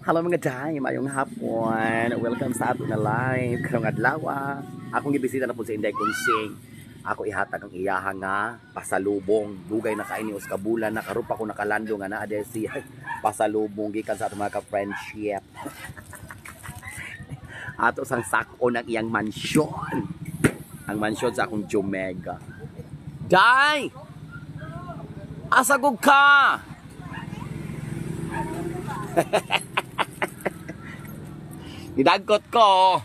Hello mga day, mayong hapon. Welcome sa ato na live. Karong adlaw, akong gibisita na po si Inday Kunsing. Ako ihatag ang iyaha nga pasalubong. Dugay na kaini us kabulan na karon pa ko nakalando nga naa diri siya pasalubong gikan sa ato mga ka-friendship. Ato sang sak-on ang iyang mansyon. Ang mansyon sa akong Jomega. Day! Asagog ka! Gidagkot ko.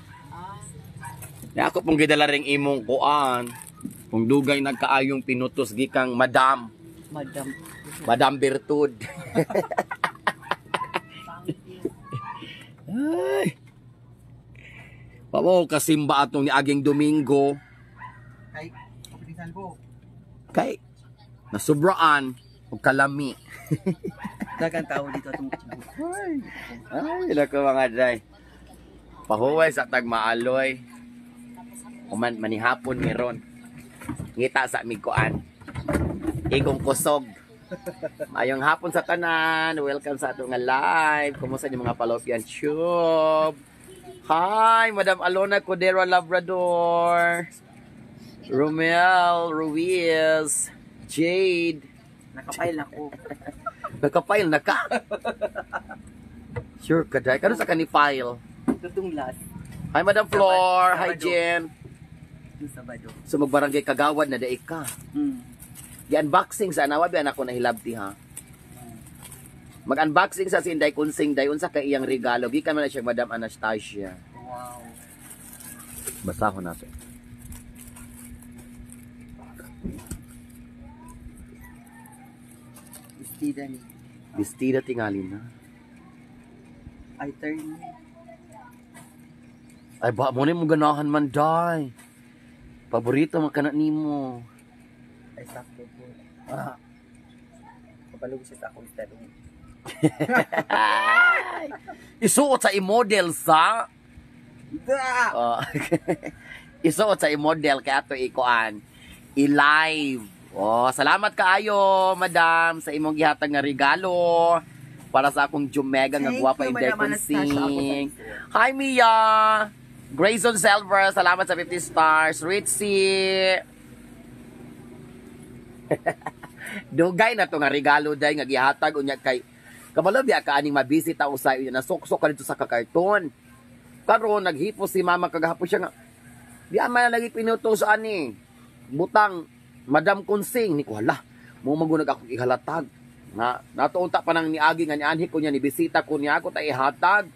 Ya ako pong gidala ring imong kuan. Kung dugay nagkaayong pinutos gikang Madam. Madam. Madam Bertud. Ay. Pamo kasimba atong ni aging Domingo Kay, kapitisan ko. kay nasubraan og kalami. Dagang tao dito atong Ay, ay nako mga day. Pahuway sa tagmaaloy. Uman manihapon meron. Ngita sa mikuan. Igong kusog. Mayong hapon sa tanan. Welcome sa atong nga live. Kumusta niyo mga palopian tube? Hi, Madam Alona Codero Labrador. Romel Ruiz. Jade. Nakapail ako. Nagka-file na ka. Sure ka, Day. Kano sa ka ni file? Tutong last. Hi, Madam Flor. Hi, Sabado. Jen. Yung Sabado. So, magbarangay kagawad na daig ka. Gi-unboxing sa anawa, biyan ako nahilabti, ha? Mag-unboxing sa si Inday Kunsing, day unsa kay iyang regalo. Gikan man na siya, Madam Anastasia. Wow. Basahon natin. Bestida ni. Bestida tingali na. I turn. Ay, ba, mo na mo ganahan man, day. Paborito man kana nimo. Ay, sakto po. Ah. Kapalog siya sa akong style. Isuot sa i-model sa... Da! Oh. Isuot sa i-model kay ato ikuan. I-live. Oh, salamat kaayo, madam, sa imong gihatag nga regalo para sa akong Jumega nga Thank gwapa you, Inday Madam Anastasia. Ako Kunsing. sa Hi Mia. Grayson Silver, salamat sa 50 stars. Ritzy. Dugay na to nga regalo day nga gihatag unya kay kabalo biya ka aning mabisi ta usay unya nasuksok ka dito sa kakarton. Karon naghipo si mama kagahapon siya nga di man lagi pinutos ani. Butang Madam Kunsing ni ko hala. Mo magunag ako ihalatag. Na natuunta pa nang niagi nga nianhi ko niya ni bisita ko niya ako ta ihatag.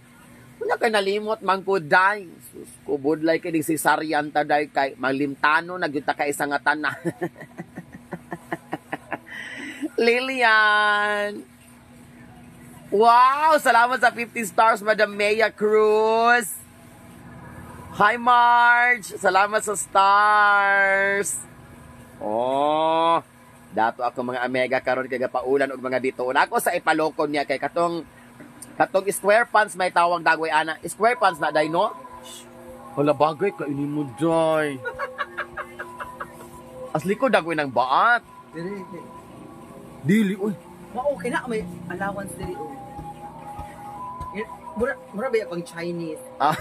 Unya kay nalimot man ko day. Sus ko budlay kay si Sarian ta day kay maglimtano na gyud ta ka isa nga tanan. Lilian. Wow, salamat sa 50 stars Madam Maya Cruz. Hi Marge, salamat sa stars. Oh, dato ako mga amega karon kay gapaulan og mga bituon. Ako sa ipalokon niya kay katong katong square pants may tawag dagway ana. Square pants na day no? Wala bagay ka ini mo day. Asli ko dagway ng baat. Dili, dili. Dili oy. Ma okay na may allowance dili oh. Mura mura ba pang Chinese? Ah.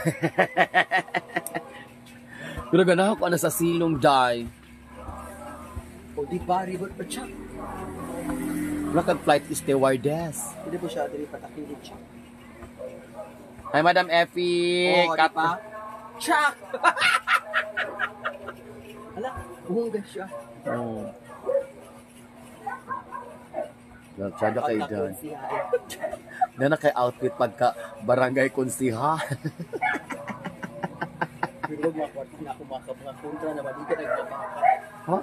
Pero ganahan ko ana sa silong day. O di ba ribot pa siya? Wala kag flight stewardess. Hindi po siya dili patakilid siya. Hi Madam Effie. Oh, di ba? Chak! Hala, buhong siya. Oh. Tsada kay Dan. Na na kay outfit pagka barangay konsihal. Pero mga kwarto na ako mga kontra na dito nagbabaka. Ha?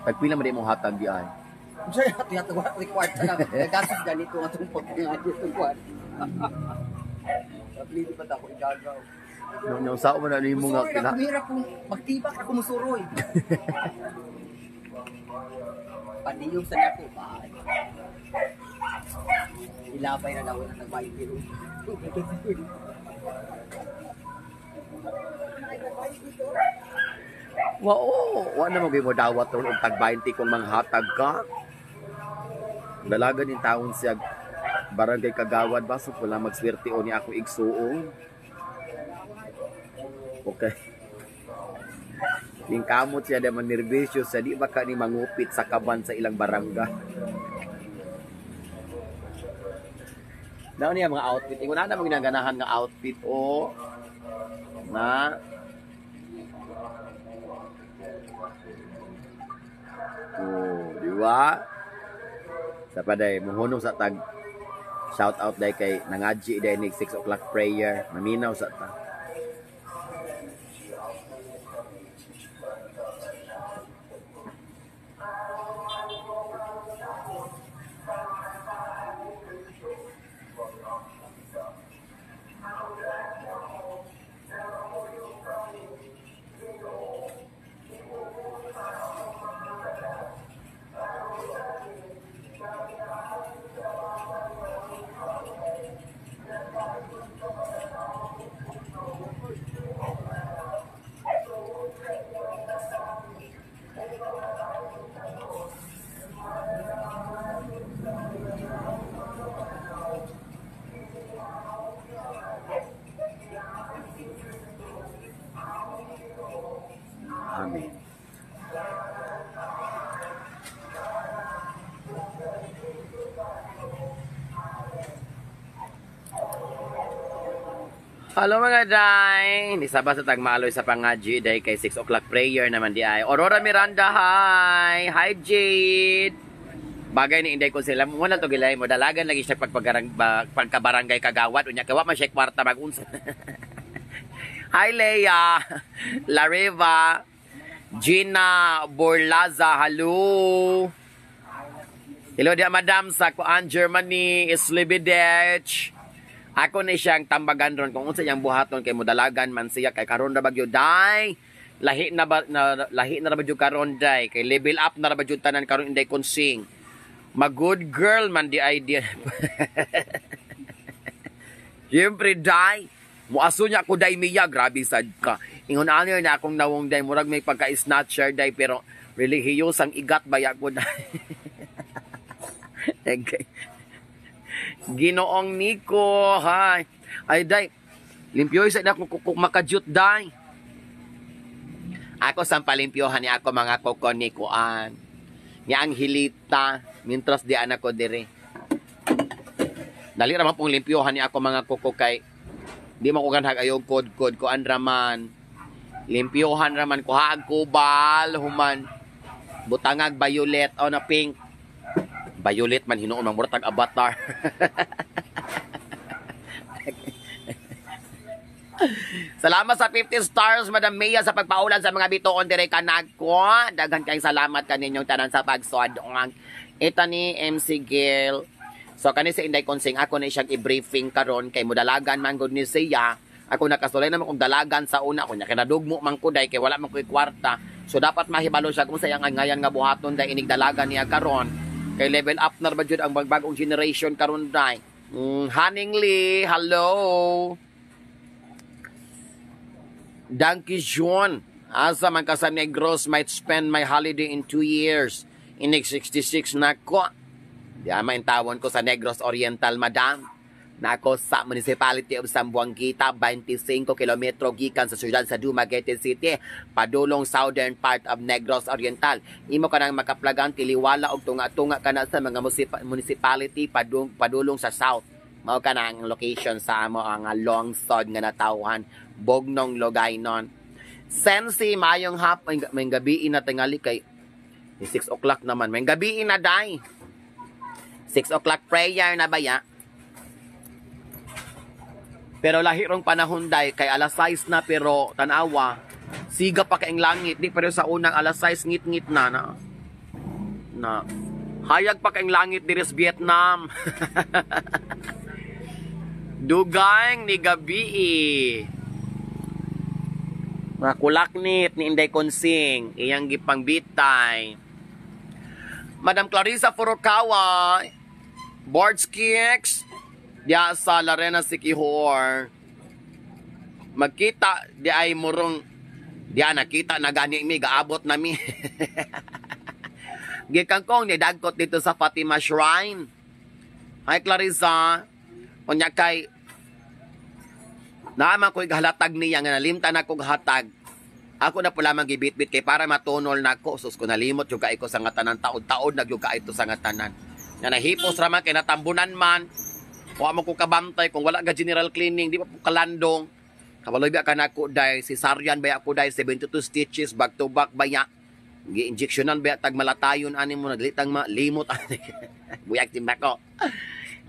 Tagpila man di mo hatag di ay. Diyan hati hati hati kwarta na. Nagastos ganito ang itong pagpangayo itong kwarta. Kapilito pa ako igagaw. No, no, sao man na nimo nga Musuroy kina. na kumira kung magtibak ako musuroy. Paniyong sa nako ba? Ilabay na daw na nagbayad pero. Wao, wa na mo gyud mo dawat ron og tag 20 kung manghatag ka. Dalaga ning taon siya. Barangay Kagawad ba so wala magswerte o ni ako igsuong. Okay. Yung kamot siya naman nervisyo siya, di ba ka ni mangupit sa kaban sa ilang barangay. Naon niya mga outfit. Ingon na mga ginaganahan nga outfit o na oh, di ba? Sa paday muhunong sa tag shout out day kay nangadji day nig 6 o'clock prayer. Maminaw sa ta. Amen. Hello mga day! Ni saba sa tagmaloy sa pangadji day kay 6 o'clock prayer naman di ay. Aurora Miranda, hi! Hi Jade! Bagay ni Inday ko sila. Muna to gilay mo. Dalagan lagi siya pagkabarangay kagawad. Unya kawa man siya kwarta magunsa. Hi Leia! Lariva! Gina Borlaza, hello! Hello dia madam sa kuan Germany, Islibidech. Ako ni siyang tambagan ron kung unsa iyang buhaton kay modalagan man siya kay karon ra bagyo day. Lahi na ba na, lahi na ra bagyo karon day kay level up na ra bagyo tanan karon Inday Konsing. Ma good girl man di idea. Siyempre day. Muaso niya ako day Mia, grabe sad ka. Ingon ani na akong nawong day murag may pagka-snatcher day pero relihiyos ang igat baya ko day. Okay. Ginoong Nico, hi. Ay day, limpyo sa na kung makajut day. Ako sa palimpyohan ni ako mga koko ni Kuan. Ni Angelita, mintras di anak ko dire. Dali ra man pong limpyohan ni ako mga koko kay di man ko ganhag ayog kod-kod kuan raman. Limpyohan raman ko haag kubal human butangag violet o na pink. Violet man hinuon mang murag avatar. Salamat sa 50 stars Madam Mia sa pagpaulan sa mga bituon dire kanako. Daghan kayong salamat kaninyong tanan sa pagsodong. Ito ni MC Gil. So kani si Inday Konsing ako ni siyang i-briefing karon kay modalagan man gud ni siya. Ako nakasulay naman kung dalagan sa una ko nya kinadugmo man ko day kay wala man koy kwarta. So dapat mahibalo siya kung sa iyang ngayan nga buhaton day inig dalagan niya karon. Kay level up na ba jud ang bagong generation karon day. Haning Lee, hello. Danke John. Asa man ka sa Negros might spend my holiday in 2 years. Inig 66 na ko. Di ama intawon ko sa Negros Oriental, madam. Nako sa Municipality of Zamboanguita, 25 kilometro gikan sa siyudad sa Dumaguete City, padulong southern part of Negros Oriental. Imo ka nang makaplagan tiliwala og tunga-tunga ka na sa mga municipality padulong sa south. Mao ka na ang location sa amo ang lungsod nga natawhan, Bognong Logainon. Sensi mayong hap may gabi na tingali kay 6 o'clock naman. May gabi na day. 6 o'clock prayer na baya. Pero lahi rong panahon day kay alas 6 na pero tanawa siga pa kaing langit di pero sa unang alas 6 ngit-ngit na na hayag pa kaing langit diri sa Vietnam. Dugang ni gabi. Mga kulaknit ni Inday Konsing iyang gipangbitay. Madam Clarissa Furukawa, boards kicks diya sa Larena Sikihor. Magkita di ay murong diya nakita na gani mi gaabot na mi. Gikan kong ni dagkot dito sa Fatima Shrine. Hi, Clarissa. Unya kay naman ko halatag niya nga nalimtan ako hatag. Ako na pula lamang gibitbit kay para matunol nako. Sus ko, nalimot yung ko sa nga tanan, taod-taod na gyud ito sa nga tanan. Nga nahipos ra man kay natambunan man. Wa mo ko kabantay kung wala ka general cleaning, di pa po kalandong. Kabaloy ba ka nako dai, cesarean ba ako dai, 72 stitches back to back baya. Gi-injectionan ba tag malatayon ani mo naglitang limot ani. Buyag timba ko.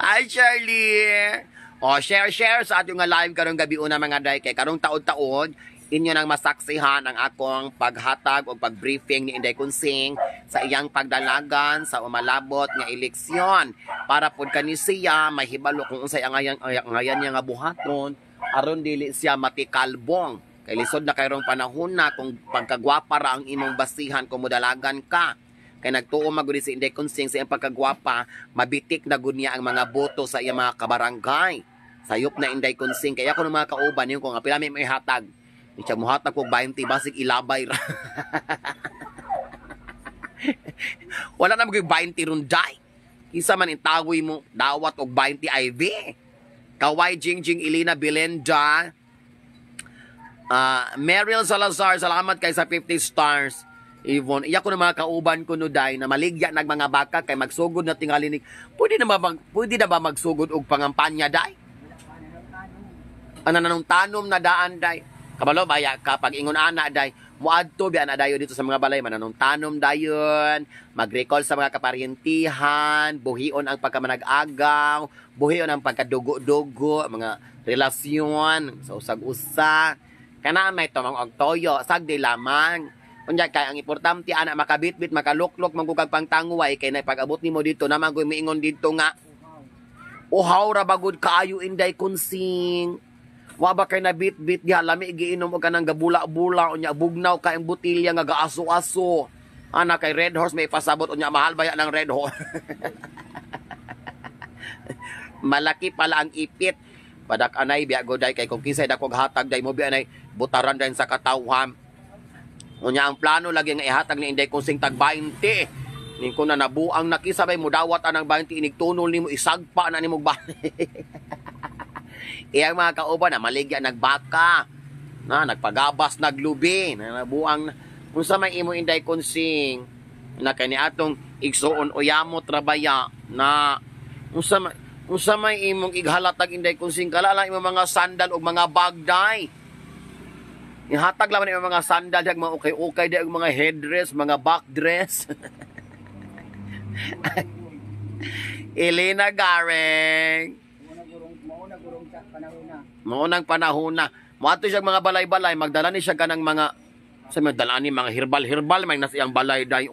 Hi, Shirley! O, share, share sa ating nga live karong gabi una, mga day, kay karong taon-taon inyo nang masaksihan ang akong paghatag o pag-briefing ni Inday Kunsing sa iyang pagdalagan sa umalabot nga eleksyon para pod kani siya mahibalo kung unsay ang angayan niya nga buhaton aron dili siya matikalbong, kay lisod na kayrong panahon na kung pagkagwapa ra ang imong basihan kung modalagan ka. Kay nagtuo magud si Inday Kunsing sa iyang pagkagwapa, mabitik na gud niya ang mga boto sa iyang mga kabarangay. Sayop na Inday Kunsing. Kaya ako ng mga kauban yung kung pila may hatag. Di siya muhatag kog 20, basig ilabay ra. Wala na mag 20 ron day. Isa man intagoy mo dawat og 20 IV. Kaway Jingjing Elena Belenda. Meryl Salazar, salamat kay sa 50 stars. Yvonne, iya ko na mga kauban ko no day na maligya nag mga baka kay magsugod na tingali ni. Pwede na ba magsugod og pangampanya day? Ano na nung tanom na daan day? Kabalo baya ka pag ingon ana day, muadto biya na dayon dito sa mga balay mananong tanom dayon, mag-recall sa mga kaparyentihan, buhion ang pagkamanag-agaw, buhion ang pagkadugo-dugo, mga relasyon sa usag-usa. Kana may tumang og toyo, sagdi lamang. Unya kay ang importante ana makabitbit, makaluklok manggugag pangtangway kay na pag-abot nimo dito naman goy miingon dito nga uhaw ra bagud kaayo Inday Kunsing. Wa ba kay nabitbit diha, lami giinom og kanang gabula-bula, unya bugnaw ka ang botilya nga gaaso-aso. Ana kay Red Horse may pasabot, unya mahal baya ng Red Horse. Malaki pala ang ipit. Padak anay biya goday kay kung kinsay dakog hatag day mo biya anay butaran dayon sa katawhan. Unya ang plano lagi nga ihatag ni Inday Kunsing tag 20. Ning ko na nabuang nakisabay mo dawat anang 20 inigtunol nimo isagpa na nimo ba. Iyang mga kauban na maligya nagbaka na nagpagabas naglubi na nabuang unsa may imo Inday Kunsing na kani atong igsuon o yamot rabaya na unsa may imong ighalatag Inday Kunsing, kala lang imong mga sandal og mga bagday. Ihatag lang imong mga sandal dag mga ukay-ukay dag mga headdress, mga backdress. Elena Garing. Maunang panahon na. Moadto siya mga balay-balay, magdala ni siya kanang mga sa mga dala ni mga herbal-herbal may nasa iyang balay day.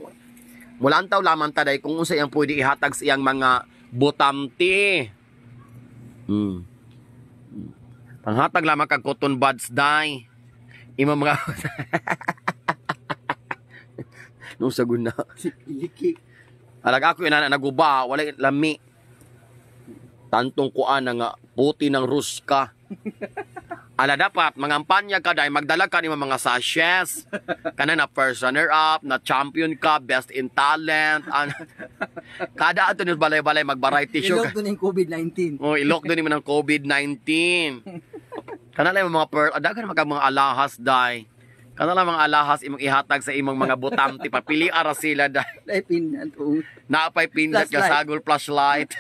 Mulantaw lamang ta day kung unsa iyang pwede ihatag sa iyang mga botante. Panghatag lamang kag cotton buds day. Imo mga no sagun na. Alag ako inana naguba, wala lami. Tantong kuan na nga puti ng ruska. Ala dapat mangampanya ka dahil magdala ka ni mga sachets. Kana na first runner up, na champion ka, best in talent. Kada ato ni balay-balay mag-variety show. Ilok doon yung COVID-19. Oh, ilok doon mo ng COVID-19. Kana lang mga pearl, daghan man mga alahas day. Kana lang mga alahas imong ihatag sa imong mga botante, papili ara sila day. Dai pindan to. Naapay pindot ka sagol flashlight.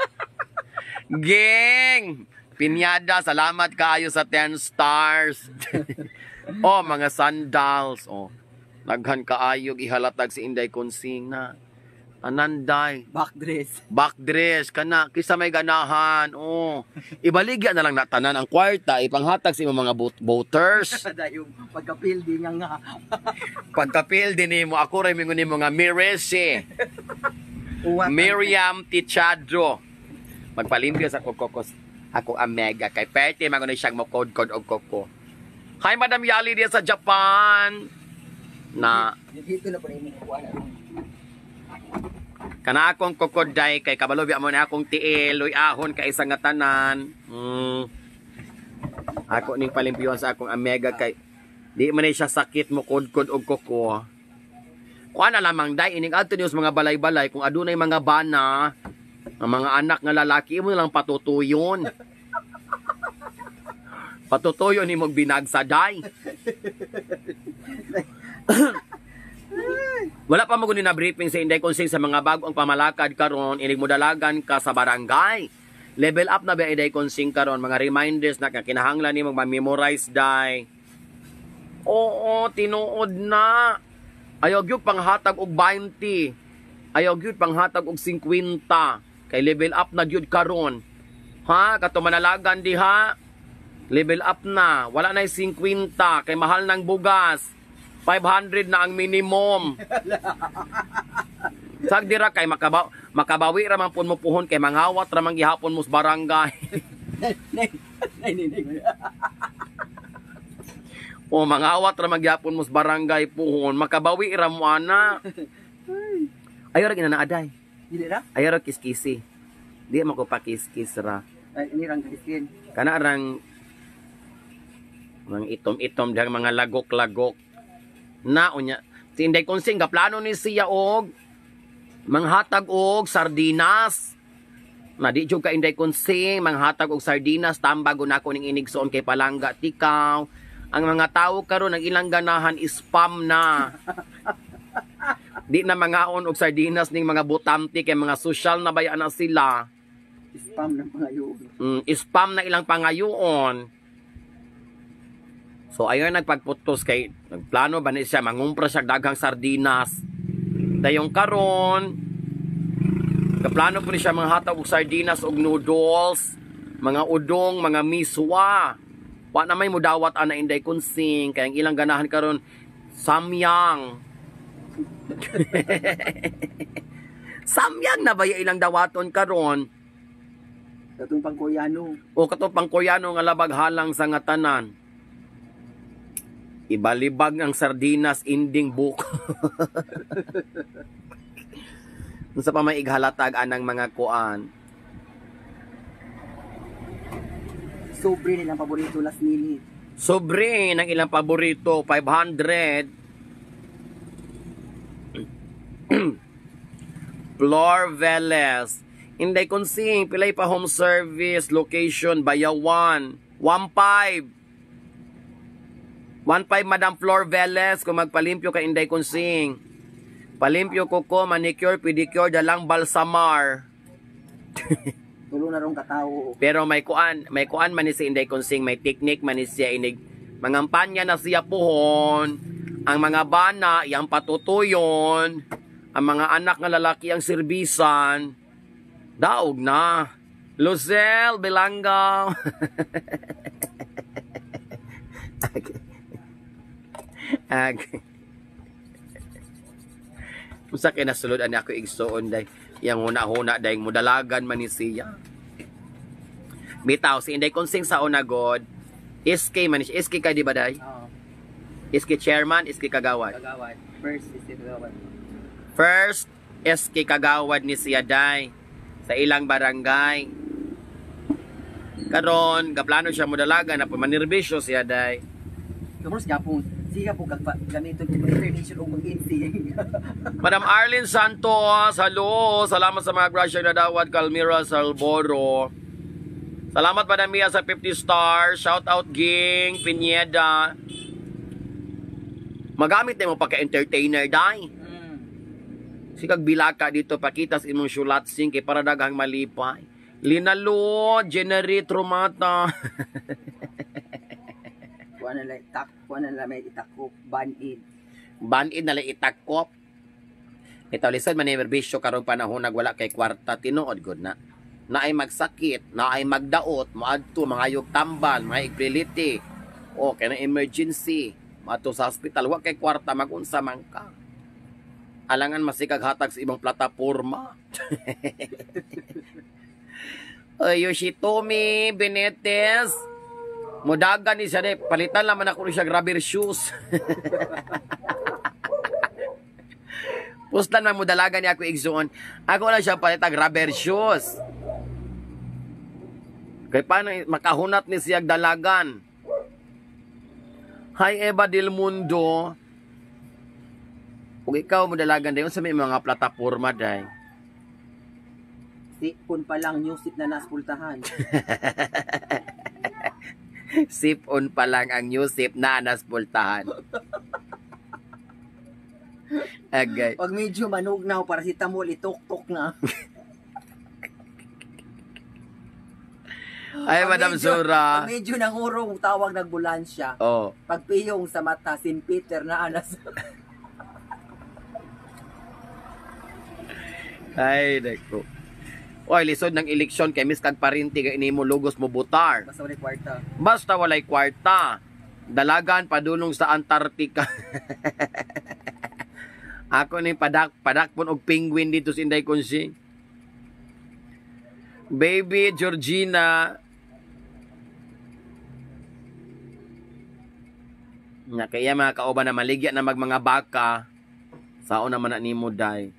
Geng! Pinyada, salamat kaayo sa 10 stars. Oh, mga sandals. Oh, naghan kaayo ihalatag si Inday Kunsing na. Ananday. Backdress. Backdress kana kisa may ganahan. Oh, ibaligya na lang na tanan ang kwarta ipanghatag sa imong mga voters. Dayong pagkapil di nga nga. Pagkapil din nimo ako ra mingon nimo nga Mirese. Miriam Tichadro. Magpalimpyo sa kokokos. Ako amega kay perte man siyang mokod-kod og koko. Hi Madam Yali diya sa Japan. Na dito na po imong kuan. Kana akong kokod day kay kabalo biya mo na akong tiil, uy ahon kay isang nga tanan. Ako ning palimpyuhan sa akong amega kay di man siya sakit mo kod-kod og koko. Kuan na lamang day ining adto niyo sa mga balay-balay kung adunay mga bana Ang mga anak nga lalaki mo lang patutuyon. Patutuyon ni mong binagsaday. Wala pa mo na briefing sa Inday Konsing sa mga bago ang pamalakad karon, inig mo dalagan ka sa barangay. Level up na ba Inday Konsing karon, mga reminders na kinahanglan nimo ma-memorize day. Oo, tinuod na. Ayaw gyud panghatag og 20. Ayaw gyud panghatag og 50. Kay level up na gyud karon. Ha, kato manalagan diha. Level up na. Wala na 50 kay mahal ng bugas. 500 na ang minimum. Sag dira kay makabawi ra man pun mo puhon kay mangawat ra man gihapon mo sa barangay. Nay, nay, nay, nay. O mangawat ra man gihapon mo sa barangay puhon, makabawi ra mo ana. Ayaw ra ginana aday. Dili ra? Ayaw ra kiskisi. Di man ko pa kiskis ra. Ay, ini rang kiskin. Kana rang mga itom-itom dihang mga lagok-lagok. Na unya si Inday Konsing gaplano ni siya og manghatag og sardinas. Na di jud ka Inday Konsing manghatag og sardinas, tambag nako ning inigsoon kay palangga tikaw. Ang mga tawo karon ang ilang ganahan spam na. Di na mangaon og sardinas ning mga butamti kay mga social na baya na sila. Spam ng pangayo. Spam na ilang pangayoon. So ayon nagpagputos kay nagplano ba ni siya mangumpra siya daghang sardinas. Dayong karon kaplano po ni siya manghatag og sardinas og noodles, mga udong, mga miswa. Wa na may mudawat ana Inday Konsing kay ang ilang ganahan karon samyang. Samyang na ba yung ilang dawaton karon? Katong pang Koreano. O kato pang Koreano nga labag halang sa nga tanan. Ibalibag ang sardinas inding book. Unsa pa may ighalatag anang mga kuan. Sobre nilang paborito last minute. Sobre ng ilang paborito 500. Flor Velez. Inday Konsing, pilay pa home service, location, Bayawan, 15. 15 Madam Flor Velez, kung magpalimpyo ka Inday Konsing. Palimpyo ko ko, manicure, pedicure, dalang balsamar. Tulo na rong katawo. Pero may kuan man ni si Inday Konsing, may technique man ni siya inig. Mangampanya na siya puhon. Ang mga bana, yang patutuyon. Ang mga anak nga lalaki ang serbisan. Daog na. Luzelle Belanggaw. Okay. Okay. Unsa kay nasulod ani ako igsuon day. Yang huna-huna day mudalagan man ni siya. Bitaw si Inday Konsing sa una god. SK man siya. SK ka di ba day? Oo. SK chairman, SK kagawad. Kagawad. First is kagawad. First, SK kagawad ni siya day sa ilang barangay. Karon, gaplano siya modalagan na pamanerbisyo siya day. Kamuros gapon. Siya po kag ganito information og mag-insi. Madam Arlene Santos, hello. Salamat sa mga grasya na dawat, Calmira Salboro. Salamat Madam Mia sa 50 stars. Shout out Ging Pineda. Magamit na mo pagka-entertainer day. Sikag bilaka dito pakita sa imong sulat sing kay para daghang malipay. Linalo, Generate Romata. Kuha na lang tak, kuha na lang may itakop, banid. Banid na lang itakop. Ito lisod man ni berbisyo karong panahon nagwala kay kwarta, tinuod gud na. Naay magsakit, naay magdaot, moadto mangayog tambal, mga igpiliti. O kay na emergency, moadto sa hospital, wa kay kwarta magunsa man ka. Alangan masikag hatag sa ibang plataporma. Ay, Yoshitomi Benitez. Mudagan ni siya de. Palitan laman ako ni siya rubber shoes. Puslan man mudalagan ni ako igsuon. Ako lang siya palitag rubber shoes. Kay paano makahunat ni siya dalagan. Hi Eva del Mundo. Kung ikaw mudalagan dayon sa may mga plataporma day. Sipon pa lang, music na naspultahan. Sipon pa lang ang new sip na naspultahan. Agay. Pag medyo manugnaw, paracetamol, ituktok na. Ay, Pag Madam Zura. Pag medyo nangurong, tawag nagbulansya. Oh. Pagpiyong sa mata, St. Peter na anas. Ay, nako. Oy, lisod ng eleksyon kay Miss kag parinti kay inimo lugos mo butar. Basta wala kwarta. Basta walay kwarta. Dalagan padulong sa Antarctica. Ako ni padakpon og penguin dito sa Inday Consing. Baby Georgina. Nga kaya mga kauban na maligya na mag mga baka. Sao naman na nimo day.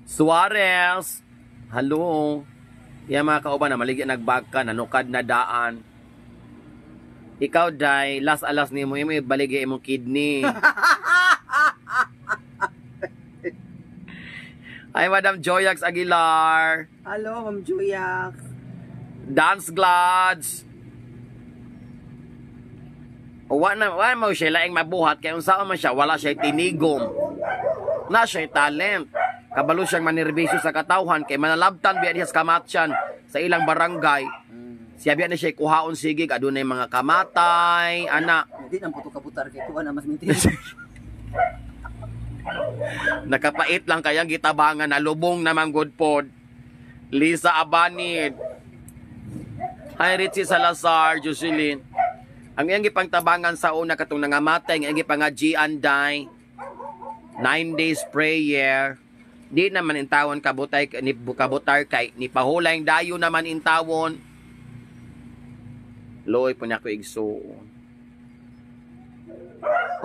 Suarez. Hello. Yan mga kauban na maligya nagbaka, nanukad na daan. Ikaw day, last alas nimo imo ibaligya imong kidney. Ay, Madam Joyax Aguilar. Hello, Ma'am Juyak. Dance Glads. Wa na wa mo siya laing mabuhat kay unsaon man siya, wala siya tinigom. Na siya talent. Kabalo siyang manirbisyo sa katawhan kay manalabtan biya niya sa kamatsyan sa ilang barangay. Siya biya na siya kuhaon sigig adunay mga kamatay, ana. Hindi nang puto kabutar kay kuha na mas minti. Nakapait lang kayang gitabangan na lubong naman good pod. Lisa Abanid. Hi Richie Salazar, Jocelyn. Ang iyang gipangtabangan sa una katong nangamatay, ang iyang gipangajian day. 9 days prayer. Di naman intawon kabutay ni kabutar kay ni pahulay dayo naman intawon. Loy po niya ko igsuon.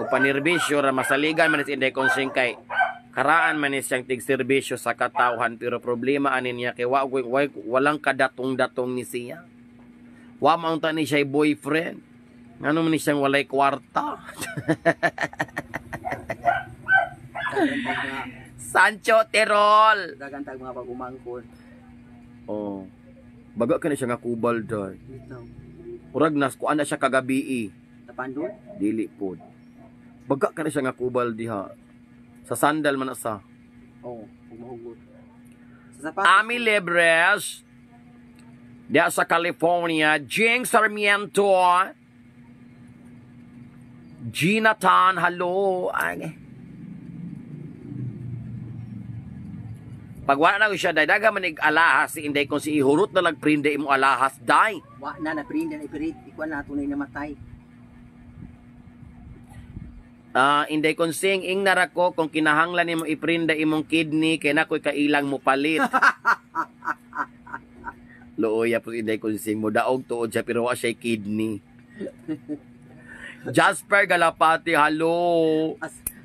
O panirbisyo ra masaligan man is Inday Konsing kay karaan man is siyang tigserbisyo sa katawhan, pero problema ani niya kay wa, walang kadatong-datong ni siya. Wa man unta ni siya boyfriend. Ngano man ni siyang walay kwarta. Sancho Terol. Dagan tag mga pag-umangkon. Oh. Baga ka na siya nga kubal day. Ito. Murag nas kuan na siya kagabi eh. Tapandol? Dili pod. Baga ka na siya nga kubal diha. Sa sandal man na sa. Oo, oh, mahugot. Sa sapatos. Ami Lebres. Diya sa California. Jing Sarmiento. Gina Tan, hello. Ay. Pag wala na ko siya, day, daga manig alahas si Inday kung si ihurot na lang prinde imo alahas, day. Wa na na print na ipirit. Ikuan na tunay na matay. Ah, Inday Konsing, ing narako kung kinahanglan nimo iprinda imong kidney kay nakoy kailang mo palit. Looya po si Inday Konsing mo daog tuod siya pero wa siya kidney. Jasper Galapati, hello.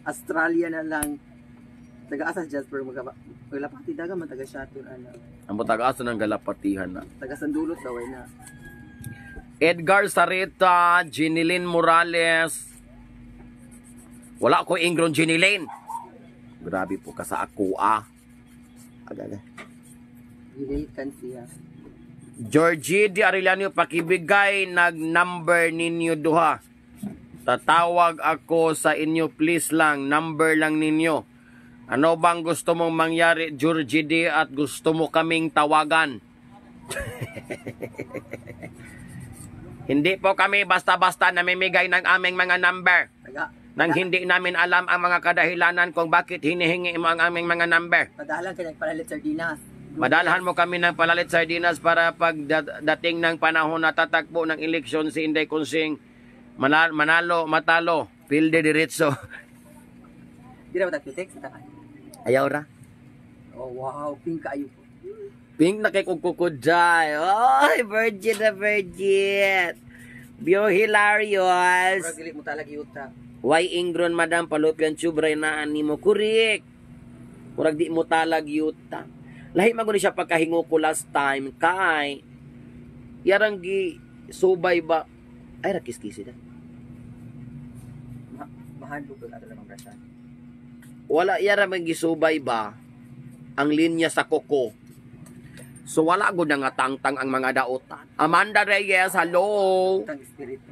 Australia na lang. Taga asa si Jasper magaba. Maglapati daga man taga Shaton ana. Ang taga-asa ng Galapatihan na. Taga Sandulot saway na. Edgar Sarita, Jinilyn Morales. Wala ko ingron Jinilyn. Grabe po ka sa ako ah. Aga, aga. Gilay kan siya. Georgie Di Arellano, pakibigay nag number ninyo duha. Tatawag ako sa inyo, please lang, number lang ninyo. Ano bang gusto mong mangyari, Georgie D, at gusto mo kaming tawagan? Hindi po kami basta-basta namimigay ng aming mga number. Taga Nang hindi namin alam ang mga kadahilanan kung bakit hinihingi mo ang aming mga number. Padahalan ka nagpalalit sardinas. Madalhan mo kami ng palalit sardinas para pag dating ng panahon na tatakbo ng eleksyon si Inday Konsing, manalo, matalo, pilde diretso. Di na ba text sa takan? Ayaw ra. Oh wow, pink kaayo po. Pink na kay kukukudjay. Oy, virgin na virgin. Bio hilarious. Murag dili mo talag yuta. Why ingron madam palopyan chubray na ani mo kurik. Murag di mo talag yuta. Lahi man gud siya pagkahingo ko last time kay yarang gi subay ba ay ra kiskisi na. Mahadlok kag ato lang brashan. Wala iya ra man gisubay ba ang linya sa koko. So wala gud nga tangtang ang mga dautan. Amanda Reyes, hello. Tang espiritu.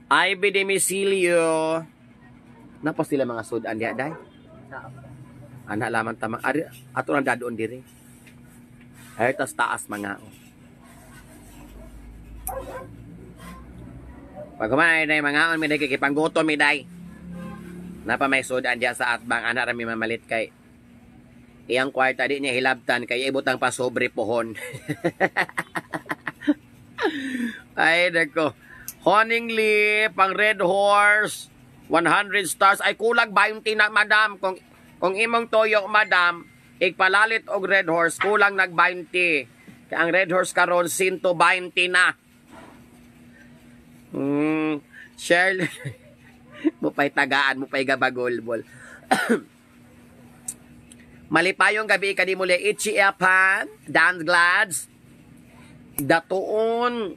Ivy Demicilio. Napa sila mga sudan diha day? Na. Ana lamang tamang ari ato nang dadoon diri. Ay tas taas mga o. Pag kumain day mga on mi day kay panggutom mi day. Napa may sudan diha sa atbang ana ra mi mamalit kay iyang kwarta di niya hilabtan kay ibutang pa sobre pohon. Ay nako. Honingly, pang Red Horse, 100 stars. Ay kulag 20 na, madam. Kung imong toyo, madam, igpalalit og Red Horse, kulang nag 20. Kaya ang Red Horse karon 120 na. Shirley, mupay tagaan, mupay gabagolbol. Malipayong gabi kani muli Ichi Epan, Dan Glads, datuon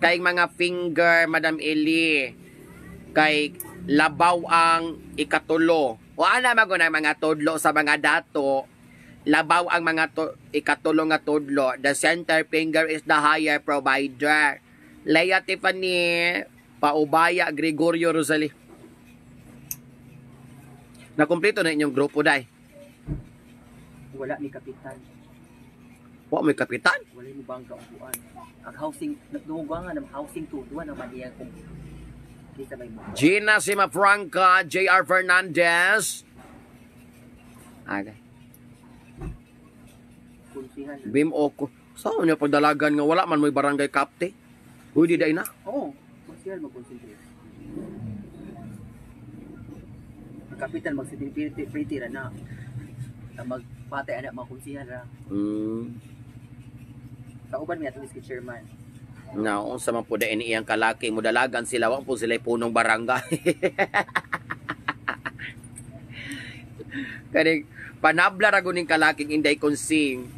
kay mga finger, Madam Eli, kay labaw ang ikatulo. O ana man ang mga tudlo sa mga dato, labaw ang mga ikatulo nga tudlo. The center finger is the higher provider. Leia Tiffany, Paubaya, Gregorio Rosalie. Nakumpleto na inyong grupo, day. Wala ni kapitan. Wa may kapitan. Wala mo bangga ang buwan. Ang housing, nagdugang nga ng housing to, duwa naman iya kung kita may mo. Gina Simafranca, J.R. Fernandez. Okay. Kunsihan. Bim Oko. Saan niya pagdalagan nga wala man mo'y barangay kapte? Uy, di day na. Oo, kunsihal mag-concentrate. Ang kapitan mag-pretty pretty ra na. Ang magpatay anak mga kunsihal ra. Kauban mi ato is chairman. Na, unsa man po dain iyang kalaki, mudalagan sila, wa po sila punong barangay. Kani panabla ra guning kalaking inday konsing.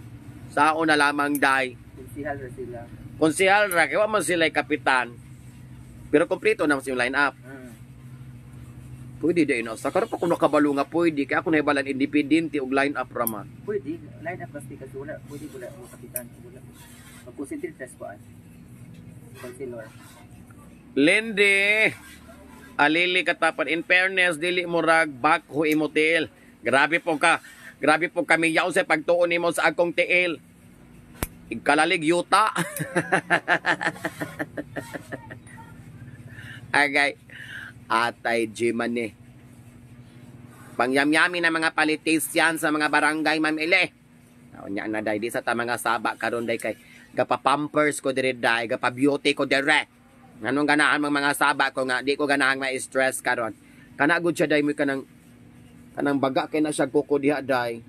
Sao na lamang day. Kunsihal ra sila. Konsehal ra kay wa man sila kapitan. Pero kompleto na yung line up. Pwede din na. Sa karon pa kung nakabalo nga pwede kay ako nahibalan independente og line up ra man. Pwede line up kasi kasi wala pwede wala mo kapitan wala. Mag-concentrate sa kuan. Councilor. Lindy, alili katapan. In fairness, dili mo rag bakho imo tiil. Grabe po ka. Grabe po kami yaw sa pagtuon nimo sa akong tiil. Igkalalig yuta. Agay. Atay Jimane. Pangyamyami na mga politician sa mga barangay, Ma'am Ile. Unya na day di sa ta mga saba karon day kay gapa-pampers ko dire day, gapa-beauty ko dire. Nganong ganahan mang mga saba ko nga di ko ganahan ma-stress karon. Kana gud siya day mo kanang kanang baga kay na siya kuko diha day.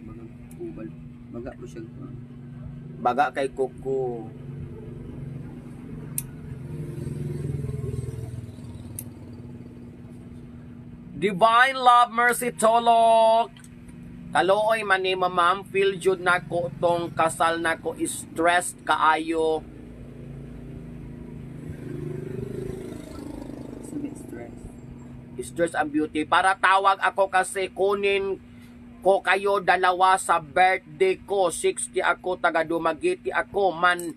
Baga ubal. Baga po siya. Baga kay kuko. Divine Love Mercy Tolok. Kaluoy man ni ma'am, feel jud nako tong kasal nako, stressed kaayo. Stress. Stress ang beauty. Para tawag ako kasi kunin ko kayo dalawa sa birthday ko. 60 ako, taga Dumaguete ako. Man,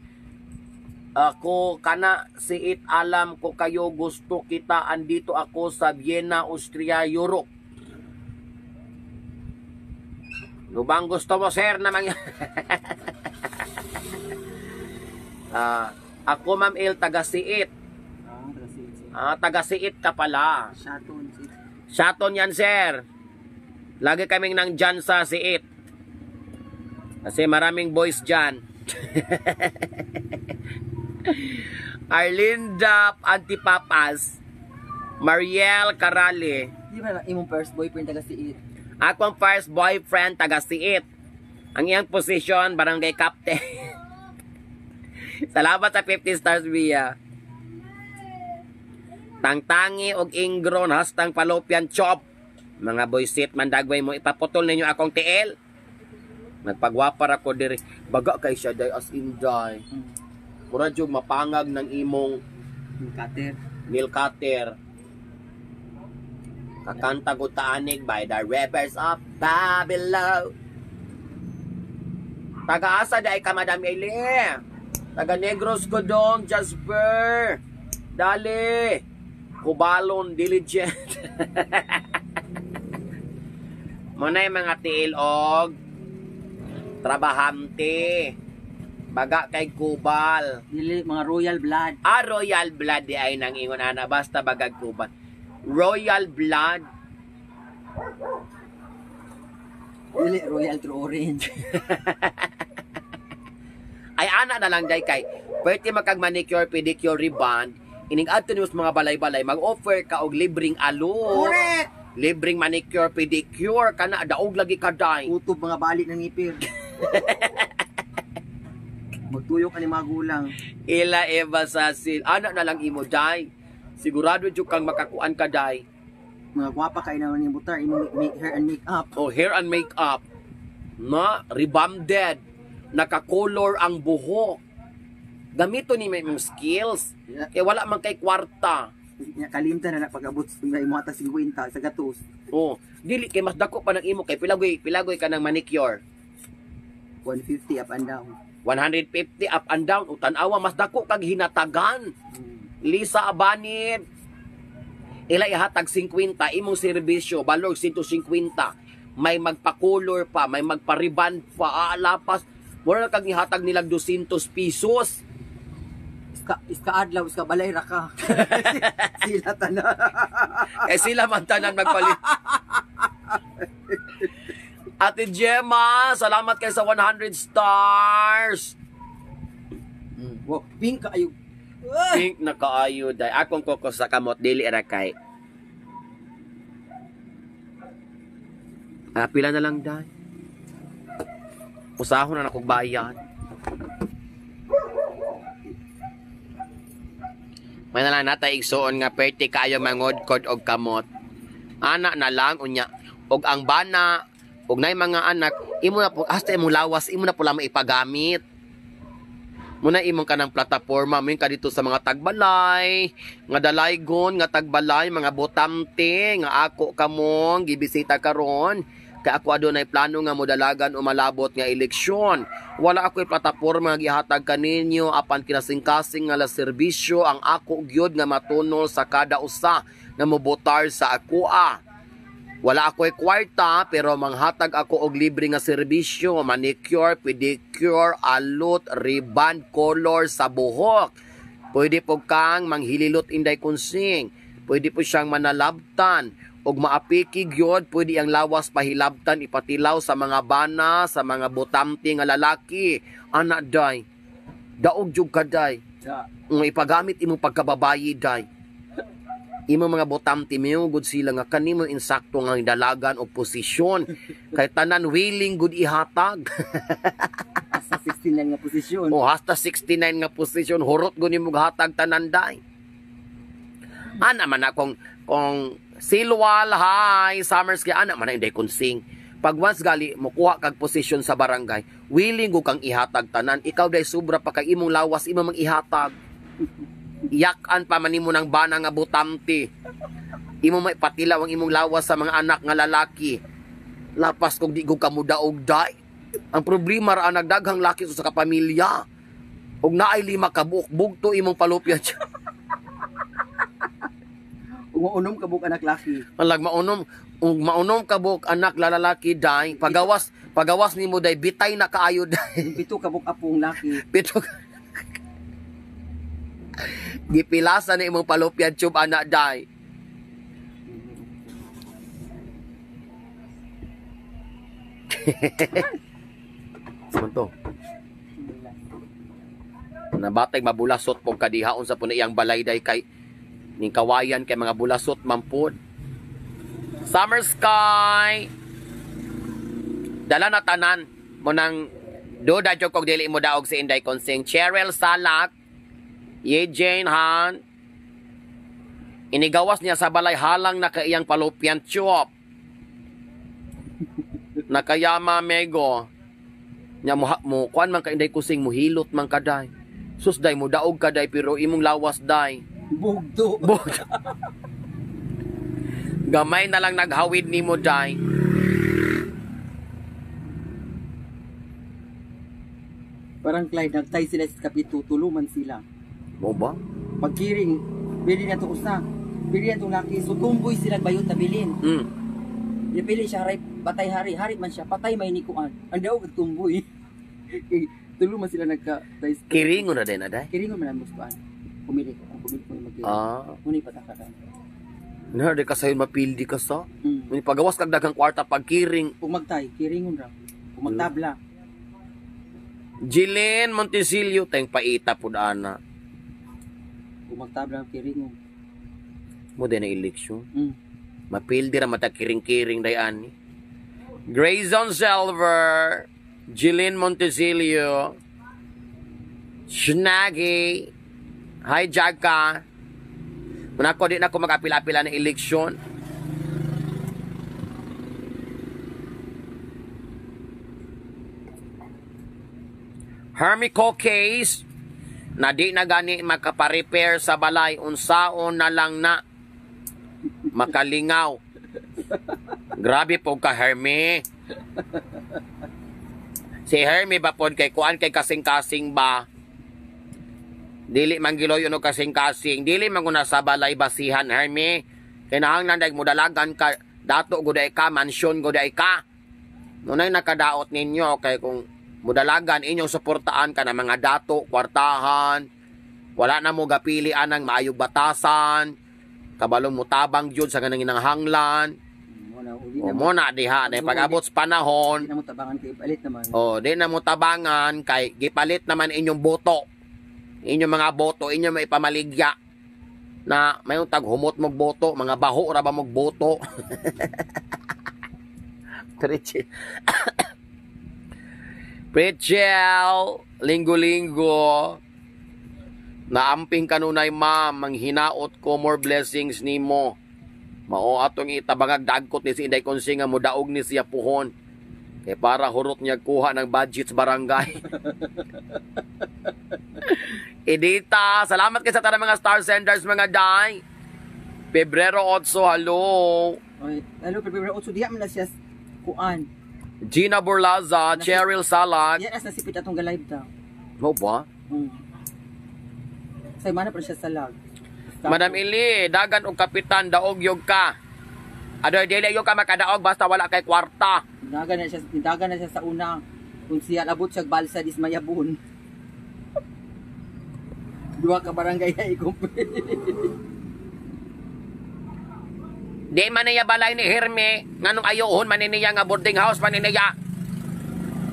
ako kana siit alam ko kayo gusto kita. Andito ako sa Vienna, Austria, Europe. Lubang gusto mo, sir, na mang... Ako, Ma'am El, taga Siit. Ah, taga siit. Ah, taga Siit ka pala. Shaton siit. Shaton yan, sir. Lagi kaming nang dyan sa Siit. Kasi maraming boys dyan. Arlinda Antipapas, Mariel Carale. Di ba imong first boyfriend taga siit? Akong first boyfriend taga Siit. Ang iyang position, barangay captain. Salamat sa 50 stars, Bia. Tangtangi og ingron hastang fallopian chop. Mga boysit mandagway mo ipaputol ninyo akong tiil. Nagpagwapa ra ko diri. Baga kay siya day as in day. Mura jud mapangag ng imong Yung cutter. nail cutter. Kakanta ko taanig by the rivers of Babylon. Taga-asa dai ka, Madam Eli. Taga Negros ko dong, Jasper. Dali. Kubalon, diligent. Muna yung mga tiil og trabahante. Baga kay Kubal. Dili mga royal blood. Ah, royal blood di ay nang ingon ana basta bagag Kubal. Royal blood. Dili royal true orange. Ay ana na lang day kay pwede makag manicure, pedicure, rebond. Ining adto nimo sa mga balay-balay mag-offer ka og libreng alot. Correct. Libreng manicure, pedicure kana daog lagi ka day. Utob mga bali ng ngipir. Magtuyo ka ni magulang. Ila Eva Sasil. Ana na lang imo day. Sigurado jud kang makakuan ka day. Mga gwapa kay na ni butar imong make hair and make up. O hair and makeup. Na rebonded. Nakakolor ang buhok. Gamito ni may imong skills. Yeah. Kay wala man kay kwarta. Nya kalimtan na na pag-abot sa imo ata 50 sa gatos. Oh, dili kay mas dako pa ng imo kay pilagoy pilagoy ka ng manicure. 150 up and down. 150 up and down o tan-awa mas dako kag hinatagan. Lisa Abanit. Ila ihatag 50 imong serbisyo balor 150. May magpa-color pa, may magpa-rebond pa, aalapas. Mura na kag ihatag nilag 200 pesos. Iska iska adlaw iska balay ra ka. Sila tanan. Eh sila man tanan magpalit. Ate Gemma, salamat kay sa 100 stars. Wow, pink kaayo. Pink na kaayo day. Akong koko sa kamot dili ra kay. Ah, pila na lang day. Usahon na nakog bayad. May na lang natay igsuon nga perti kaayo mangodkod og kamot. Ana na lang unya og ang bana og nay mga anak imo na po hasta imong lawas imo na pula maipagamit. Muna imong kanang plataporma mo ka dito sa mga tagbalay, nga dalaygon, nga tagbalay, mga botamte, nga ako kamong gibisita karon. Kay ako adunay plano nga modalagan o malabot nga eleksyon. Wala ako'y plataporma nga gihatag kaninyo apan kinasingkasing nga la serbisyo ang ako gyud nga matunol sa kada usa nga mobotar sa akoa. Wala ako'y kwarta pero manghatag ako og libre nga serbisyo, manicure, pedicure, alot, rebond, color sa buhok. Pwede po kang manghililot inday konsing. Pwede po siyang manalabtan og maapiki gyud, pwede ang lawas pahilabtan ipatilaw sa mga bana, sa mga botamte nga lalaki. Ana day. Daog jud ka day. Nga ipagamit imong pagkababayi day. Imo mga botamte miyugod sila nga kanimo insakto nga dalagan og posisyon kay tanan willing gud ihatag. Hasta 69 nga posisyon. O hasta 69 nga posisyon hurot gud nimo hatag tanan day. Ana man na kung silwal hi Summers kay ana man na inday konsing. Pag once gali mokuha kag posisyon sa barangay, willing gud kang ihatag tanan. Ikaw day sobra pa kay imong lawas imo mang ihatag. Iyakan pa man nimo ng bana nga botamte. Imo may patilaw ang imong lawas sa mga anak nga lalaki. Lapas kung di gud ka mudaog day. Ang problema ra ang nagdaghang laki sa kapamilya. Og naay 5 ka buok bugto imong palopya. Ug maunom ka buok anak laki. Malag maunom, ug maunom ka buok anak lalaki day. Pagawas, pagawas nimo day bitay na kaayo day. 7 ka buok apong laki. 7. Gipilasan na imong palopya tube anak day. Saan to? Nabatay mabulasot pong kadihaon sa puno iyang balay day kay ning kawayan kay mga bulasot mampod. Summer Sky. Dala na tanan mo nang duda jud kog dili mo daog si Inday Konsing. Cheryl Salak, Ye Jane Han. Inigawas niya sa balay halang na kaiyang palopyan chop. Nakayama mego. Nya mo, mo kuan man ka Inday Kusing muhilot man kaday. Sus day mo daog kaday pero imong lawas day. Bugto. Bugto. Gamay na lang naghawid nimo, day. Parang Clyde, nagtay sila sa kapito, tuluman sila. Mo ba? Pagkiring, bili na to usa. Bili na to laki. So tumboy sila bayot na bilin. Gipili siya haray, patay hari, hari man siya, patay may nikuan. Ang daog tumboy. Kay tulo man sila nagka tay. Kiringo na din, aday. Kiringon man ang muskuan. Pumili ko, ang pumili ko yung mag Ngunit patakaran. Nar, di ka sa'yo mapildi ka sa. May pagawas kag daghang kwarta pagkiring. Kung magtay, kiringon ra. Kung magtabla, Jillian Montesilio, tayong paita po ana. kung magtabla kiringon. Mo din na eleksyon. Mapildi ra mata kiring-kiring day ani. Grayson Silver, Jillian Montesilio, Shnaggy, Hi Jagka. Muna ko di na ko mag-apila-apila ng eleksyon. Hermico case na di na gani makaparepair sa balay unsaon na lang na makalingaw. Grabe po ka, Hermie. Si Hermie ba pod kay kuan kay kasing-kasing ba? Dili man giloy og kasing-kasing, dili man guna sa balay basihan, Hermie. Kinahanglan dag modalagan ka, dato guday ka, mansyon guday ka. Nunay nakadaot ninyo kay kung mudalagan inyong suportaan ka ng mga dato, kwartahan, wala na mo gapili anang maayog batasan, kabalong mutabang jud sa kanang inanghanglan. Mo na uli O na mo. mo na diha na pag-abot sa panahon, Di na mo tabangan kay palit naman. o di na mo tabangan kay gipalit naman inyong boto. Inyong mga boto, inyong may pamaligya na may tag humot mog boto, mga baho ra ba mog boto. Preche. Prechel, linggo-linggo. Naamping kanunay ma'am, manghinaot ko more blessings nimo. Mao atong itabangag dagkot ni si Inday Konsing nga modaog ni siya puhon. Kay para hurot niya kuha ng budget sa barangay. Edita, salamat kay sa tanang mga star senders mga day. Pebrero 8, hello. Oy, hello Pebrero 8 diha man na siya kuan. Gina Burlaza, Cheryl Salag. Diha na nasipit atong ga-live ta. Mo ba? Say mana pa siya sa lag. Madam Ili, dagan og kapitan, daog yog ka. Adoy dili yog ka makadaog basta wala kay kwarta. Dagan na siya sa una. Kung siya abot siya balsa dis mayabon. Duha ka barangay ay ikumpre. Di man niya balay ni Herme, nganong ayohon man niya nga boarding house man niya.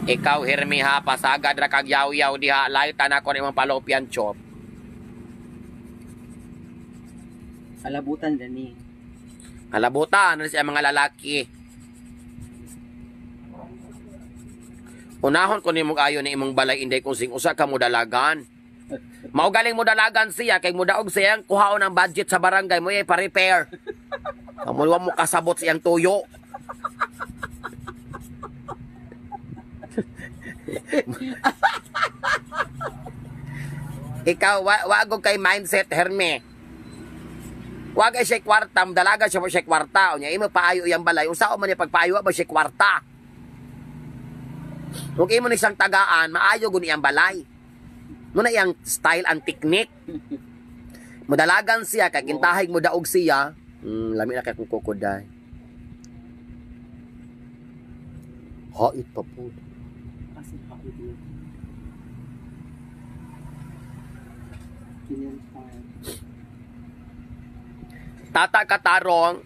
Ikaw Herme ha, pasagad ra kag yaw-yaw diha, layta na ko nimong palopyan chop. Alabutan dani. Kalabutan na siya mga lalaki. Unahon ko nimo ayo ni imong balay Inday kung sing usa ka modalagan. Mao galing modalagan siya kay modaog siya ang kuhaon ang budget sa barangay mo ay pa-repair. Amo wa mo kasabot siyang tuyo. Ikaw wa kay mindset Herme. Wag ay siya kwarta, dalaga siya mo siya kwarta. Unya imo paayo iyang balay. Unsa man niya pagpaayo ba siya kwarta? Kung imo ni siyang tagaan, maayo gud iyang balay. Muna iyang style ang technique. Mudalagan siya kay kintahig mo daog siya. Lami na kay kung kukuday. Hait pa po. Asa ka ito? Kinil Tata katarong,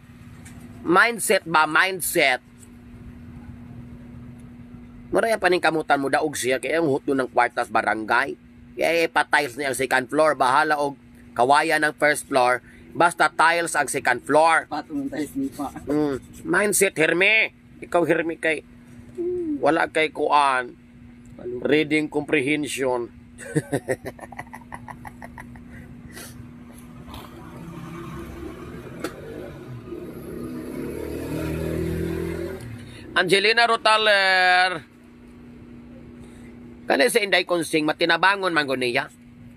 mindset ba? Mindset. Mura yan paningkamutan mo, daog siya, kaya ang hutdo ng kwartas barangay. Kaya pa-tiles niya ang second floor, bahala og kawayan ng first floor, basta tiles ang second floor. Patong ng tiles ni pa. Mindset, Herme. Ikaw, Herme, kay wala kay kuan. Reading comprehension. Angelina Rotaler. Kani si Inday Konsing, matinabangon man gud niya.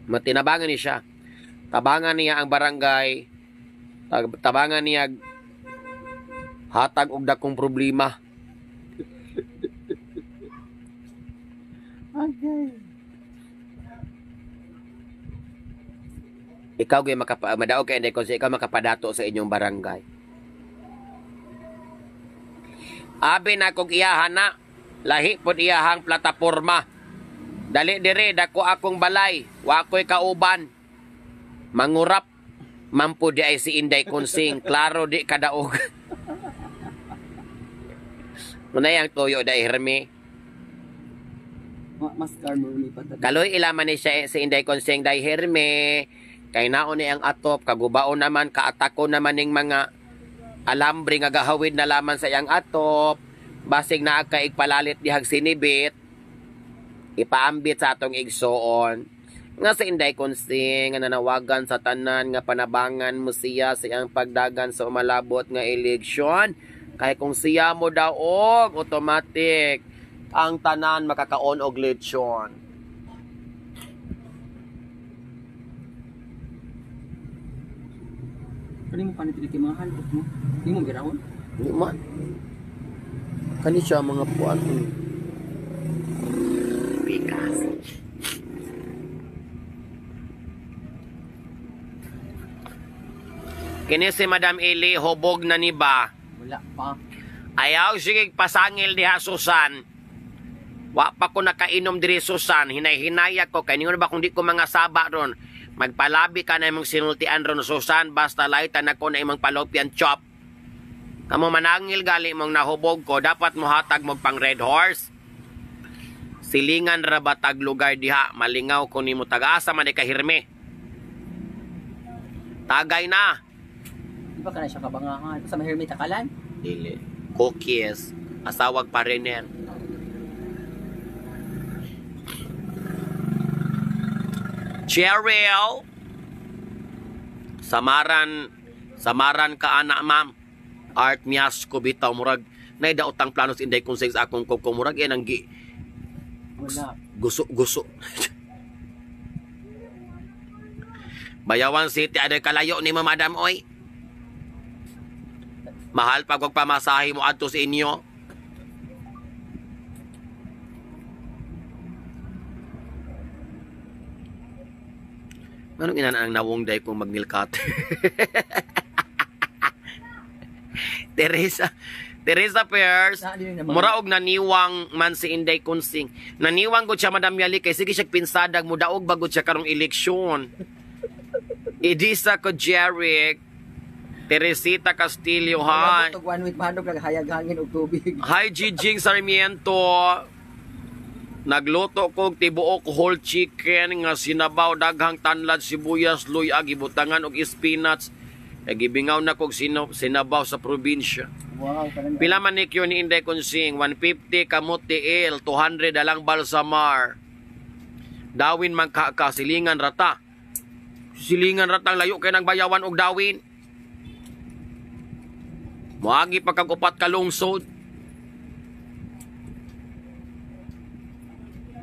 Matinabangan ni siya. Tabangan niya ang barangay. Tabangan niya Hatag og dakong problema. Okay. Ikaw gyud makapa madaog kay Inday Consing, ikaw makapadato sa inyong barangay. Abi na kog iyahan na. Lahi pod iyahang plataporma. Dali dire dako akong balay, wa ko'y kauban. Mangurap mampo di ay si Inday Consing, klaro di kadaog. Muna yang tuyo da Herme. Mas car mo lipat. Kaloy ilaman ni siya si Inday Consing day Herme. Kay naon ni ang atop, kagubao naman, kaatako naman ning mga alambre nga gahawid na laman sa iyang atop. Basig naa ka igpalalit dihag sinibit, ipaambit sa atong igsoon. Nga sa Inday Consing nga nanawagan sa tanan nga panabangan mo siya sa iyang pagdagan sa umalabot nga eleksyon. Kay kung siya mo daog, automatic ang tanan makakaon og lechon. Kani mo panit kay mahal mo. Di mo birahon. Di man. Kani siya mga puan. Pikas. Kini si Madam Eli, hubog na ni ba? Wala pa. Ayaw sige pasangil diha Susan. Wa pa ko nakainom diri Susan, hinay-hinaya ko kay ningon ba kung di ko mga saba ron. Magpalabi ka na imong sinultian ron Susan, basta laytan ako na imong palopian chop. Kamo manangil gali mong nahubog ko, dapat mohatag mo pang Red Horse. Silingan ra ba tag lugar diha, malingaw ko nimo tagasa man ka hirme. Tagay na. Di ba kana siya kabangahan? Sa mahirmi takalan? Dili. Cookies. Asawag pa rin yan. Cheryl. Samaran. Samaran ka anak, ma'am. Art Miasco bitaw murag nay daotang plano sa Inday Consing sa akong koko murag yan ang gi Wala. guso guso. Bayawan City aday kalayo ni Ma'am Madam oy. Mahal pag wag pamasahe mo adto sa inyo. Anong inana ang nawong day kung magnilkat? Teresa, Teresa Pierce, Na, di na naman. mura og naniwang man si Inday Consing. Naniwang gud siya Madam Yali kay sige siya pinsadag mo daog bagod siya karong eleksyon. Idisa ko Jeric, Teresita Castillo, hi. Wala one week mahandog naghayag hangin og tubig. Hi Gijing Sarmiento. Nagluto kog tibuok whole chicken nga sinabaw daghang tanlad sibuyas luya gibutangan og spinach. Gibingaw na kog sinabaw sa probinsya. Wow, kanang Pila man ni ni Inday Consing? 150 kamote el, 200 dalang balsamar. Dawin man ka, ka silingan rata. Silingan ratang layo kay nang bayawan og dawin. Moagi pa kag upat ka lungsod.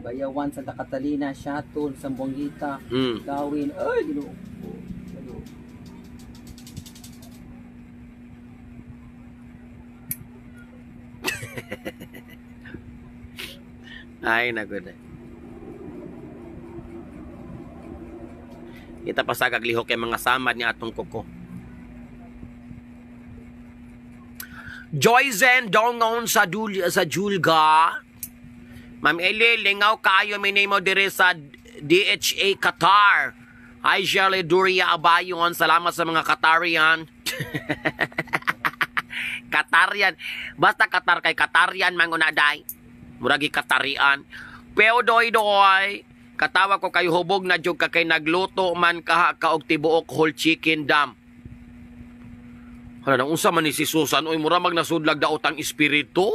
Bayawan, Santa Catalina, Shaton, Zamboanguita, Dawin. Ay, Ginoo ko. Ginoo. Ay, naku na. Kita pa sa kaglihok kay mga samad ni atong koko. Joyzen Dongon sa Dul sa Julga. Ma'am Eli, lingaw kaayo minimo dire sa DHA Qatar. Hi Shirley Duria Abayon, salamat sa mga Qatarian. Qatarian. Basta Qatar kay Qatarian manguna day. Muragi Qatarian. Pero doy doy, katawa ko kay hubog na jud ka kay nagluto man kaha ka og tibuok whole chicken dam. Hala nang unsa man ni si Susan oy mura mag nasudlag daot ang espiritu.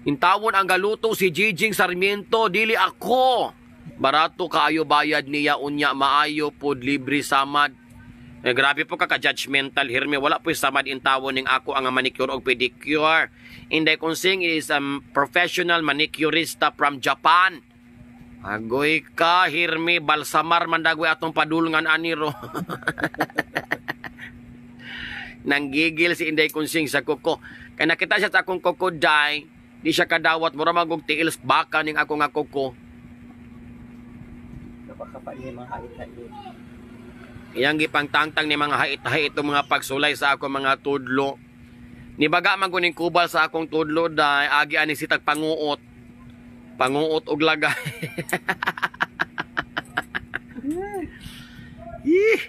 Intawon ang galuto si Gijing Sarmiento, dili ako. Barato kaayo bayad niya unya maayo pod libre samad. Eh, grabe po ka ka-judgmental Herme. Wala po samad intawon ning ako ang manicure og pedicure. Inday Consing is a professional manicurista from Japan. Agoy ka, Herme, balsamar man dagway atong padulngan aniro. Nanggigil si Inday Kunsing sa kuko. Kay nakita siya sa akong kuko, day. Di siya kadawat. Mura magog tiils baka ning ako nga kuko. Kapag niya mga hait-hait. Iyang gipangtangtang ni mga hait-hait itong mga pagsulay sa akong mga tudlo. Nibaga man ko ning kubal sa akong tudlo, day. Agi ani sitag panguot. Panguot og lagay. Ih,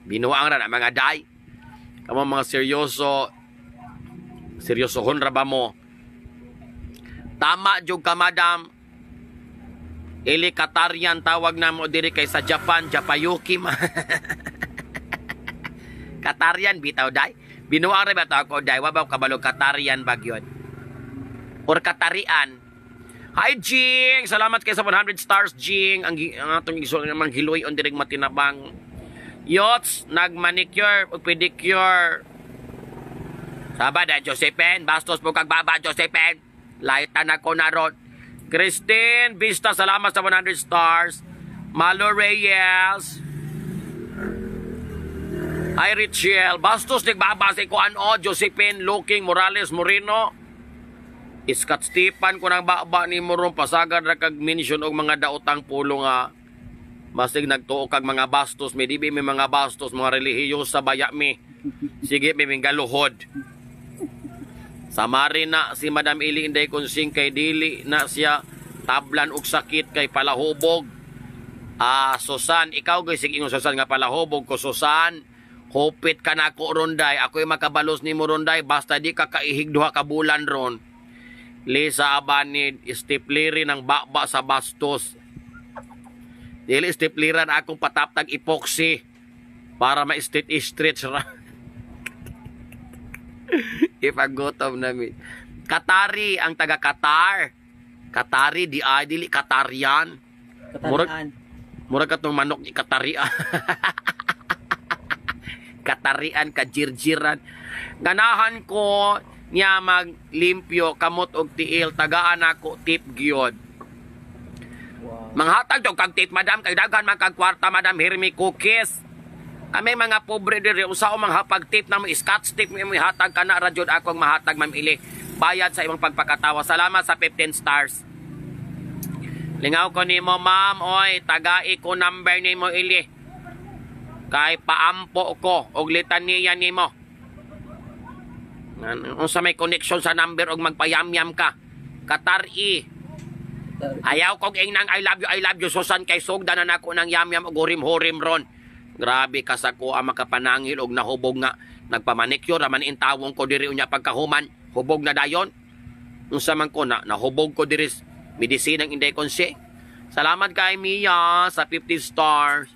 binuang ra na mga day. Kamo mga seryoso, seryosohon ra ba mo? Tama jud ka, madam. Ili Katarian tawag na mo diri kay sa Japan, Japayuki ma. Katarian bitaw, day. Binuang ra ba to ako, day? Wa ba kabalo Katarian bagyon? Or Katarian. Hi, Jing! Salamat kay sa 100 stars, Jing. Ang atong gisol nga manghiloy on direk matinabang. Yots, nagmanicure o pedicure. Saba da, Josephine. Bastos mo kag baba, Josephine. Laitan ako na ron. Christine Vista, salamat sa 100 stars. Malo Reyes. Hi, Richel. Bastos nagbaba si Kuan o, Josephine Looking Morales Moreno. Iskatstipan ko ng baba ni mo ron, pasagad ra kag mention og mga daotang pulo nga basig nagtuo kag mga bastos mi. Di mi mga bastos, mga relihiyosa baya mi. Sige mi minggaluhod. Samari na si Madam Ili Inday Konsing kay dili na siya tablan og sakit kay palahubog. Ah, Susan, ikaw gay sige ingon Susan nga palahubog ko. Susan, hupit ka na ako ronday. Ako'y makabalos nimo ronday basta di ka kaihig 2 ka bulan ron. Lisa Abanid, stipleri ng baba sa bastos. Dili stipliran, akong pataptag epoxy para ma-stretch stretch ra. Ipagutom nami. Katari ang taga Qatar. Katari di ay dili Katarian. Katarian. Murag katong manok ni Katarian. Katarian kajirjiran. Ganahan ko niya maglimpyo kamot og tiil, tagaan ako tip gyud. Wow. Manghatag jud kag tip, madam, kay daghan man kag kwarta, Madam Hermie Cookies. Kami mga pobre diri usa o manghapag tip na mo scotch tip mo hatag kana ra jud akong mahatag, Ma'am Ili. Bayad sa imong pagpakatawa. Salamat sa 15 stars. Lingaw ko nimo, ma'am, oy, tagai ko number nimo, Ili. Kay paampo ko og litaniya nimo. Unsa may connection sa number og magpayamyam ka? Katari. Ayaw kog ingnang "I love you, I love you," Susan, kay sugdan na nako ng yamyam og hurim-hurim ron. Grabe ka sa ko ang makapanangil og nahubog nga nagpamanicure ra man intawong ko diri, unya pagkahuman hubog na dayon. Unsa man ko na nahubog ko diri medisinang Inday Konse. Salamat kay Mia sa 50 stars.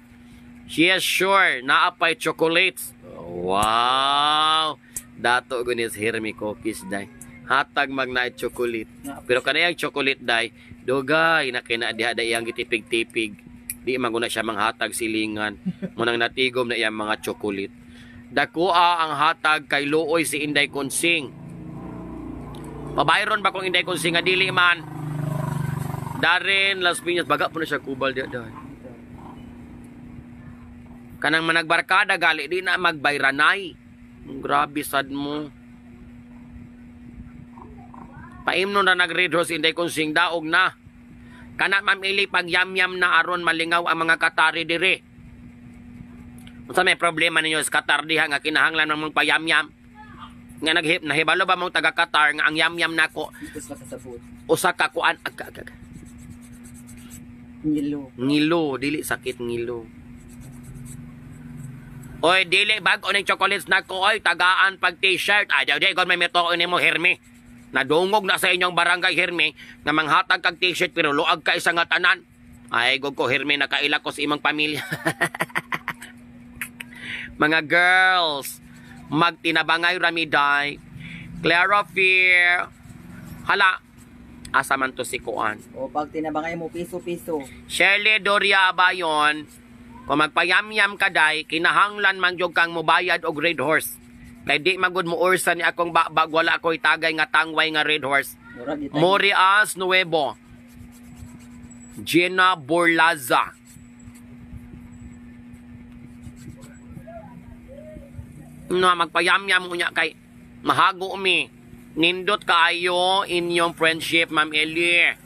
She is sure naapay chocolates. Wow. Dato gunis Hermie Cookies, day. Hatag mag na chocolate. Pero kanayang chocolate, day, dugay na kina diha day iyang gitipig-tipig. Di man guna siya manghatag silingan. Munang natigom na iyang mga chocolate. Dakoa ang hatag kay luoy si Inday Konsing. Pabayron ba kung Inday Konsing nga dili man? Darren Las Piñas, baga po na siya kubal diha, day. Kanang managbarkada gali di na magbayranay. Grabe sad mo. Paimno na nag-red horse Inday Konsing, daog na. Kana, Ma'am Ili, pag yam-yam na aron malingaw ang mga Katari dire. Unsa may problema ninyo sa Qatar diha nga kinahanglan ng mga payam-yam? Nga naghip nahibalo ba mong taga Qatar nga ang yam-yam nako usa ka kuan ag, ag, ag, Ngilo. Ngilo, dili sakit, ngilo. Oy, dili bag-o ning chocolates nako oy, tagaan pag T-shirt. Ay, di kon may mituo nimo, Hermie. Nadungog na sa inyong barangay, Hermie, nga manghatag kag T-shirt pero luag ka isa nga tanan. Ay, gog ko, Hermie, nakaila ko sa imong pamilya. Mga girls, magtinabangay ramiday. Clara Fear. Hala, asa man to si Kuan? O pag tinabangay mo, piso-piso. Shirley Doria Abayon, kung magpayamyam ka day, kinahanglan man jud kang mobayad og Red Horse. Kay di magud mo ursa ni akong babag, wala ko'y tagay nga tangway nga Red Horse. Murag itay. Morias Nuevo. Gina Borlaza. No, magpayamyam unya kay mahago mi. Nindot kaayo inyong friendship, Ma'am Ellie.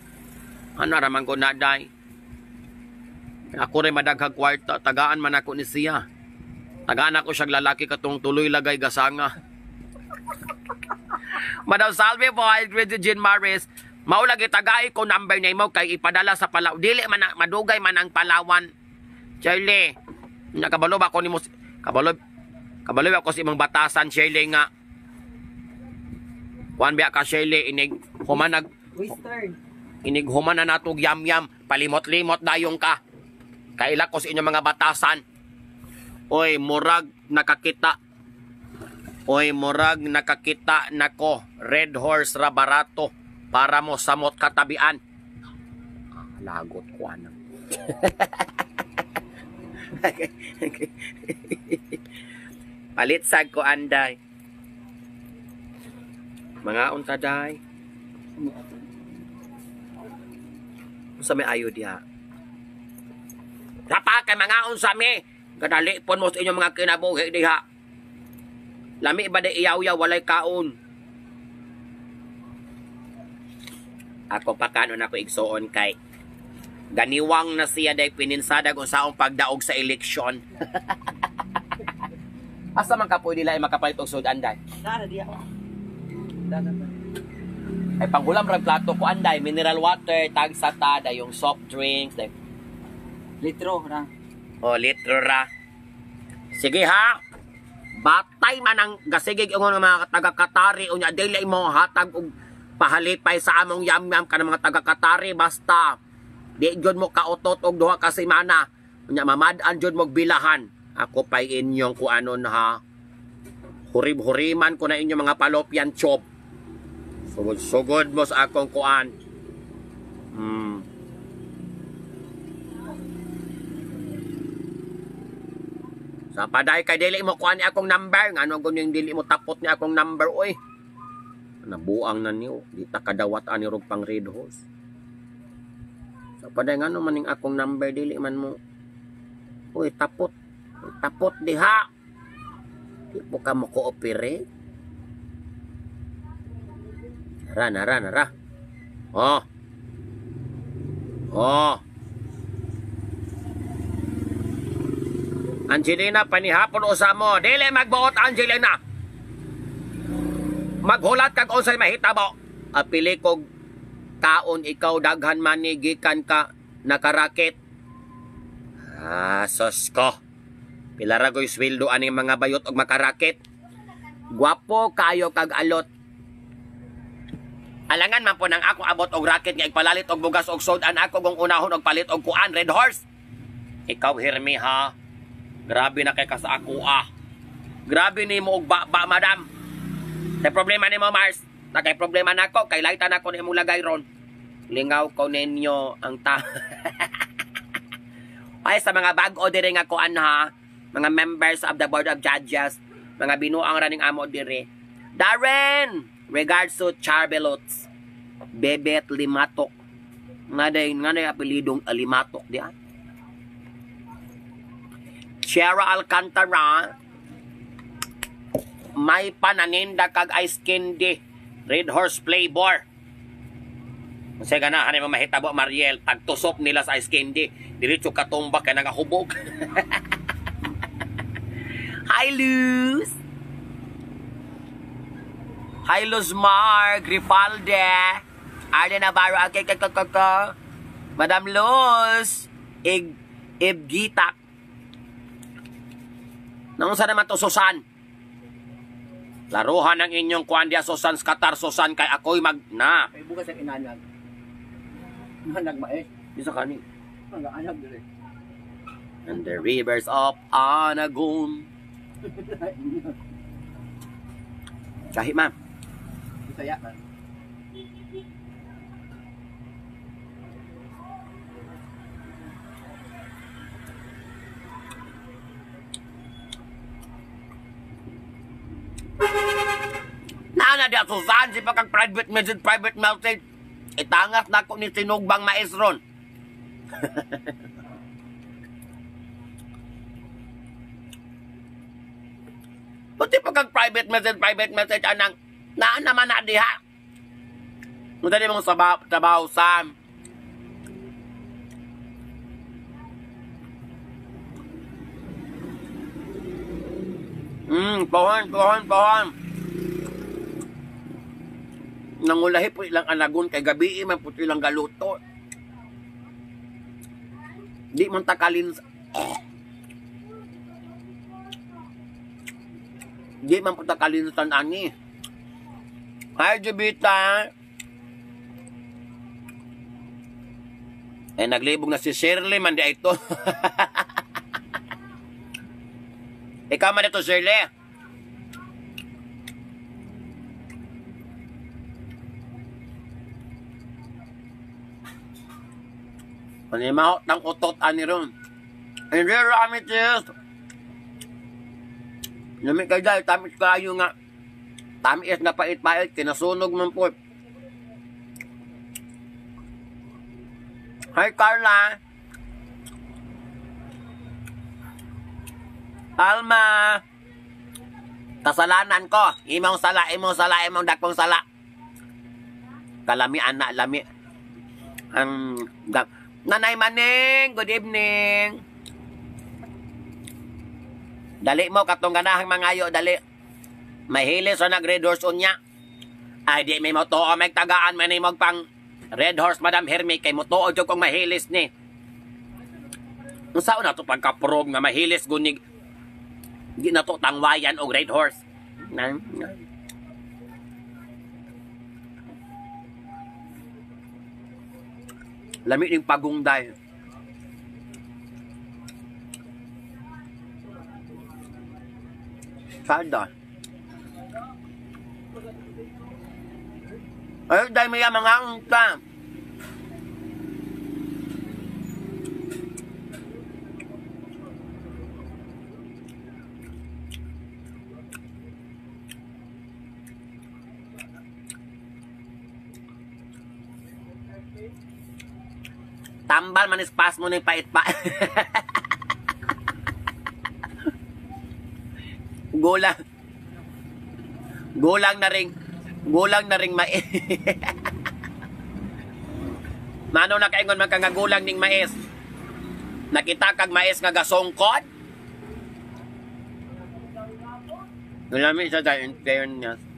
Ano raman ko na, day? Ako rin madaghag kwarta, tagaan man ako ni siya. Tagaan ako siyang lalaki katong tuloy lagay gasanga. Madam Salve po, Ingrid Jean Maris. Maulagi tagay ko number na imo kay ipadala sa Palawan. Dili man madugay man ang Palawan. Shirley, nakabalo ba ako nimo? Kabalo, kabalo ba ako sa imong batasan, Shirley, nga? Kuan biya ka, Shirley, inig humanag Western. Inig human na natog yam-yam, palimot-limot dayong ka. Kaila ko sa inyong mga batasan. Oy, murag nakakita. Oy, murag nakakita nako. Red Horse ra barato para mo samot katabian. Ah, lagot ko ano. Palit sag ko anday. Mga unta day. Unsa may ayo diha? Sapa kay mga unsa mi. Kadali pon mo sa inyong mga kinabuhi diha. Lami ba di iyaw-yaw walay kaon? Ako pa kanon ako igsuon kay ganiwang na siya day pininsada kung saong pagdaog sa eleksyon. Asa man ka pwede lang makapalit og sud anday? Nara diya. Dana ba? Ay panghulam ra plato ko anday, mineral water, tag sa ta, yung soft drinks, day. Litro ra. O litro ra. Sige ha. Batay man ang gasigig ingon ng mga taga-Katari unya dili mo hatag og pahalipay sa among yam-yam kanang mga taga-Katari basta di jud mo kautot og duha ka semana unya mamad-an jud mo bilahan. Ako pay inyong kuanon ha. Hurib-huriman ko na inyong mga palopyan chob. Sugod-sugod mo sa akong kuan. Sa paday kay dili mo kuan ni akong number, ngano guning dili mo tapot ni akong number oy. Nabuang na niyo, di ta kadawat ani rog pang Red Horse. Sa paday ngano maning akong number dili man mo. Uy, tapot. Tapot diha. Di po ka mo cooperate. Nara, nara, nara. Oh. Oh. Angelina, panihapon usa mo. Dili magbuot, Angelina. Maghulat kag unsay mahitabo. Apili kog kaon ikaw daghan man ni gikan ka nakarakit. Ah, sos ko. Pila ra ko'y sweldo aning mga bayot og makarakit. Gwapo kayo kag alot. Alangan man po nang ako abot og racket nga igpalalit og bugas og sodan ako kung unahon og palit og kuan Red Horse. Ikaw Hermi ha. Grabe na kay ka sa ako ah. Grabe ni mo og ba, madam. Kay problema ni mo Mars. Na kay problema nako kay layta nako ni imong lagay ron. Lingaw ko ninyo ang ta. Ay sa mga bag-o dire nga kuan ha, mga members of the board of judges, mga binuang raning amo dire. Darren, regards to Charbelots. Bebet Limatok. Nga day apelidong Limatok di ah. Sierra Alcantara, may pananinda kag ice candy, Red Horse flavor. Kasi ganahan mo mahitabo Mariel, tagtusok nila sa ice candy, diretso katumba kay nagahubog. Hi Luz. Hi Luzmar Grifalde. Arlen Navarro, okay, ka. Madam Luz, Ig Ibgitak. Nang sa naman to Susan? Laruhan ang inyong kuan diya Susan, Qatar Susan kay ako'y mag na. Kay bugas ang inanag. Inanag mais. Di sa kani. Ang anag dire. And the rivers of Anagon. Kahit ma'am. Bisaya man. Naana diya Susan, si pagkag private message, private message. Itangas na ko ni sinugbang maesron. Pati pagkag private message anang naan naman na diha. Madali mong sabaw Sam. Pohon. Nangulahi po ilang anagon kay gabi man po ilang galuto. Di man takalin. Di man po takalinsan ani. Hi, Jubita. Eh, naglibog na si Shirley man di ito. Ikaw man ito, Shirley. Panimahot ng utot ani ron. And rare amethyst. Lami kay dahil, tamis kayo nga. Tamis na pait-pait, kinasunog man po. Hi, Carla. Alma. Kasalanan ko. Imong sala, imong sala, imong dakpong sala. Kalami, anak, lami. Ang Nanay Maning, good evening. Dali mo, katong ganahang mangayo, dali. Mahili sa nag-Red Horse unya. Ay, di may motoo, may tagaan, may nimog pang Red Horse, Madam Hermie, kay motoo jud kong mahilis ni. Unsaon na to pagka-prog nga mahilis gunig. Di na to tangwayan og Red Horse. Lami ning pagungday. Sada. Ay, dahil may mga unta. Tambal manis pas mo ng pait pa. Gulang. Gulang na ring mais. Mano nakaingon man ka nga gulang ning mais. Nakita kag mais nga gasongkod? Lami sa dahil fairness.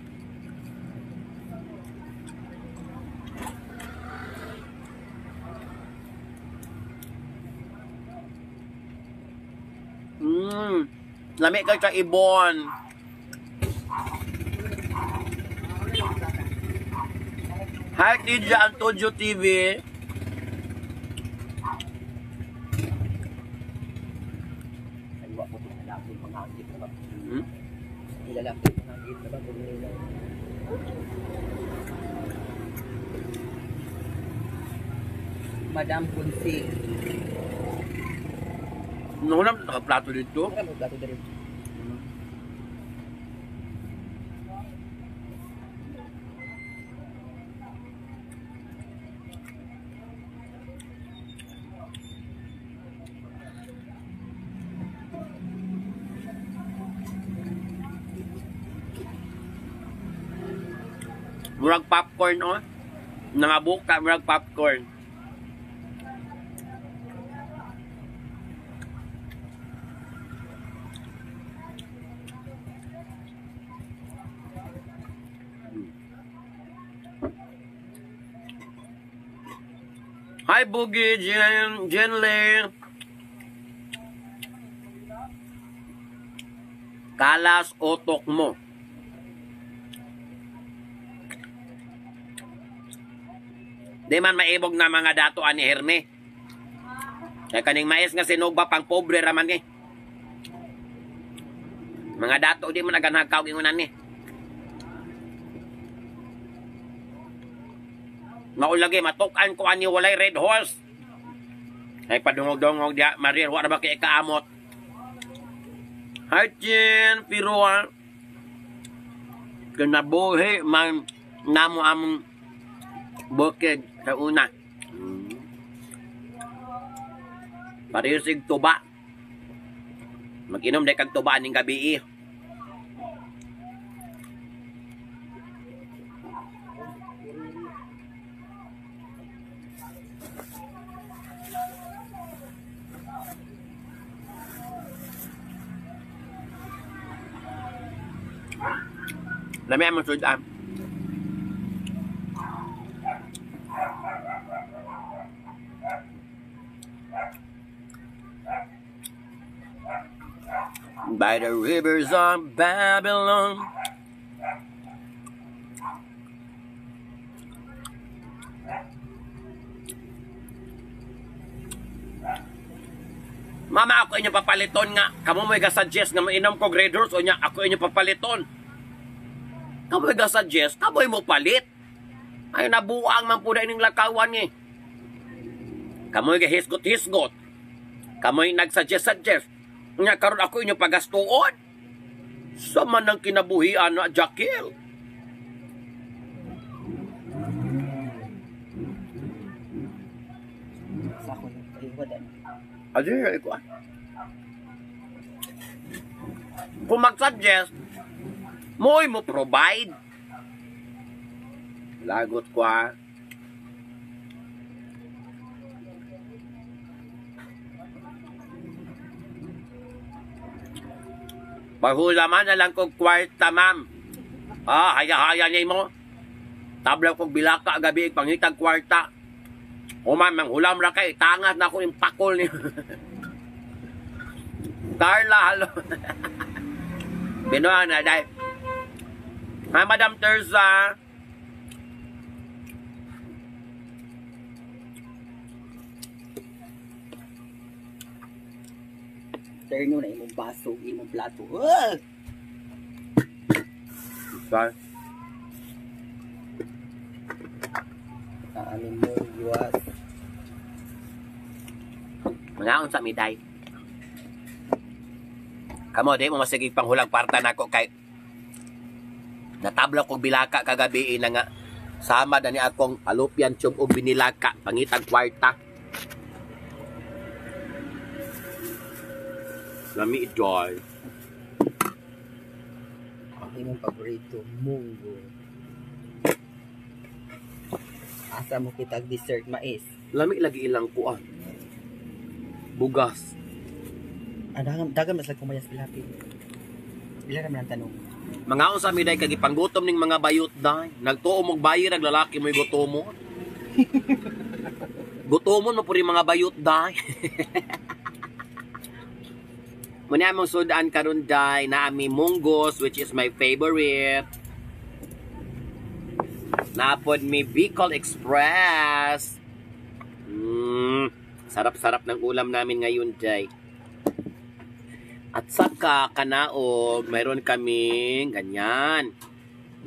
Lami kay sa ibon. Hi, Tidja Antonio TV. Madam Kunsi. Nung nakaplato dito. Nakaplato dito. Murag popcorn, oh. Nangabuka, murag popcorn. Hi, Boogie, Jen, Jenly. Kalas otok mo. Di man maibog na mga dato ani Herme. Kaya kaning mais nga sinugba pang pobre raman ni. Mga dato di man naganhagkaw ingunan ni. Maulagi matukan ko ani walay Red Horse. Ay padungog-dungog diha Marir wa ra ba kay kaamot. Hi Chin, Piroa. Kinabuhi man namo among bukid sa una. Parisig tuba. Mag-inom dahil kag tuba aning gabi eh. Lami ang sudan. By the rivers of Babylon. Mama, ako inyo papaliton nga. Kamu may ga-suggest nga mainom ko graders o nya ako inyo papaliton. Kamu may ga-suggest, kamu mo palit. Ay nabuang man po na ining lakawan ni. Kamu may hisgot-hisgot. Kamu may nag-suggest-suggest. Nya karon ako inyo pagastuon. Sa man ang kinabuhian na Jackil. Sa ako yung kaliwadan. Adi, ko ah. Kung mag-suggest, mo'y mo provide. Lagot ko ah. Pahulaman na lang kong kwarta, ma'am. Ah, haya-haya niya mo. Tabla kong bilaka gabi, pangitag kwarta. O ma'am, manghulam ra kay, tangas na ako yung pakol niyo. Carla, hello. Binuha na, dahil. Hi, Madam Terza. Terno na imong baso, imong plato. Ugh! Sorry. Amin mo, iwas. Mga unsa mi day. Kamo di mo masigig panghulang parta nako kay natabla kog bilaka kagabi na nga sama na ni akong alopyan tube og binilaka pangitag kwarta. Lami joy. Ang imong paborito, munggo. Asa mo kitag dessert mais. Lami lagi ilang kuan. Bugas. Ah, dagan mas kumayas pilapit. Ila naman ang tanong. Mga unsa mi day kay gipanggutom ning mga bayot day. Nagtuo mog bayir ang lalaki mo'y gutomon. Gutomon mo puri mga bayot day. Muna among sudan karon day na ami munggos, which is my favorite. Napod mi Bicol Express. Sarap-sarap ng ulam namin ngayon day. At saka kanaog, mayroon kaming ganyan.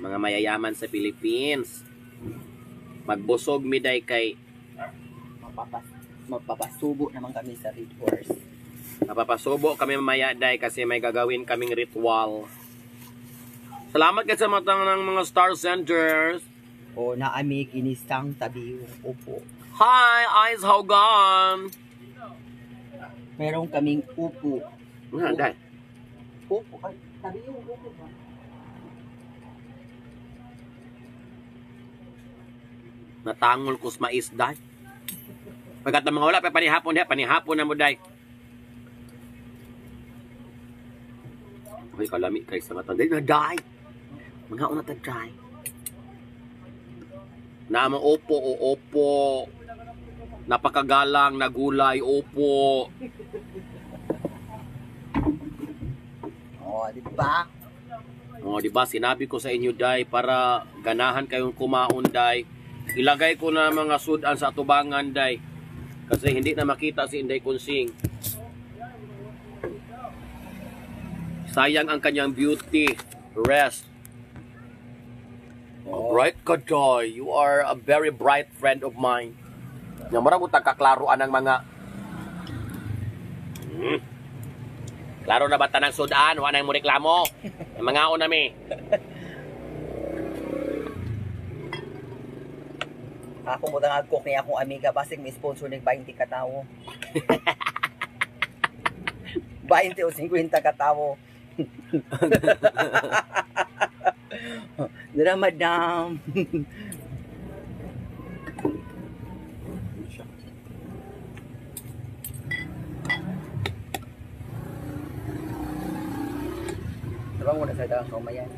Mga mayayaman sa Philippines. Magbusog mi day kay Mapapasubo naman kami sa Red Horse. Mapapasubo kami mamaya day kasi may gagawin kaming ritual. Salamat kay sa matang ng mga star senders. O naami ginisang tabi yung upo. Hi, Eyes Hogan. Meron kaming upo. Ano day? Upo. Ay, tabi yung upo ba? Natangol ko sa mais day. Pagkat na mga wala pa panihapon diha, panihapon na mo day. Uy, kalami kay sa matang. Day na day. Mga una ta day. Na mo opo o opo. Napakagalang na gulay opo. Oh, di ba? Oh, di ba sinabi ko sa inyo day para ganahan kayong kumaon day. Ilagay ko na mga sudan sa atubangan day. Kasi hindi na makita si Inday Kunsing. Sayang ang kanyang beauty. Rest. Oh, bright ka, Joy. You are a very bright friend of mine. Nga mura mo tagkaklaroan ng mga... Klaro na ba tanang sudan? Wala nang mo reklamo. Ang mga una mi. Ako mo tangag cook ni akong amiga basig may sponsor nig 20 katawo. 20 o 50 katawo. Dira madam. Tabang mo na sa daang kaumayan.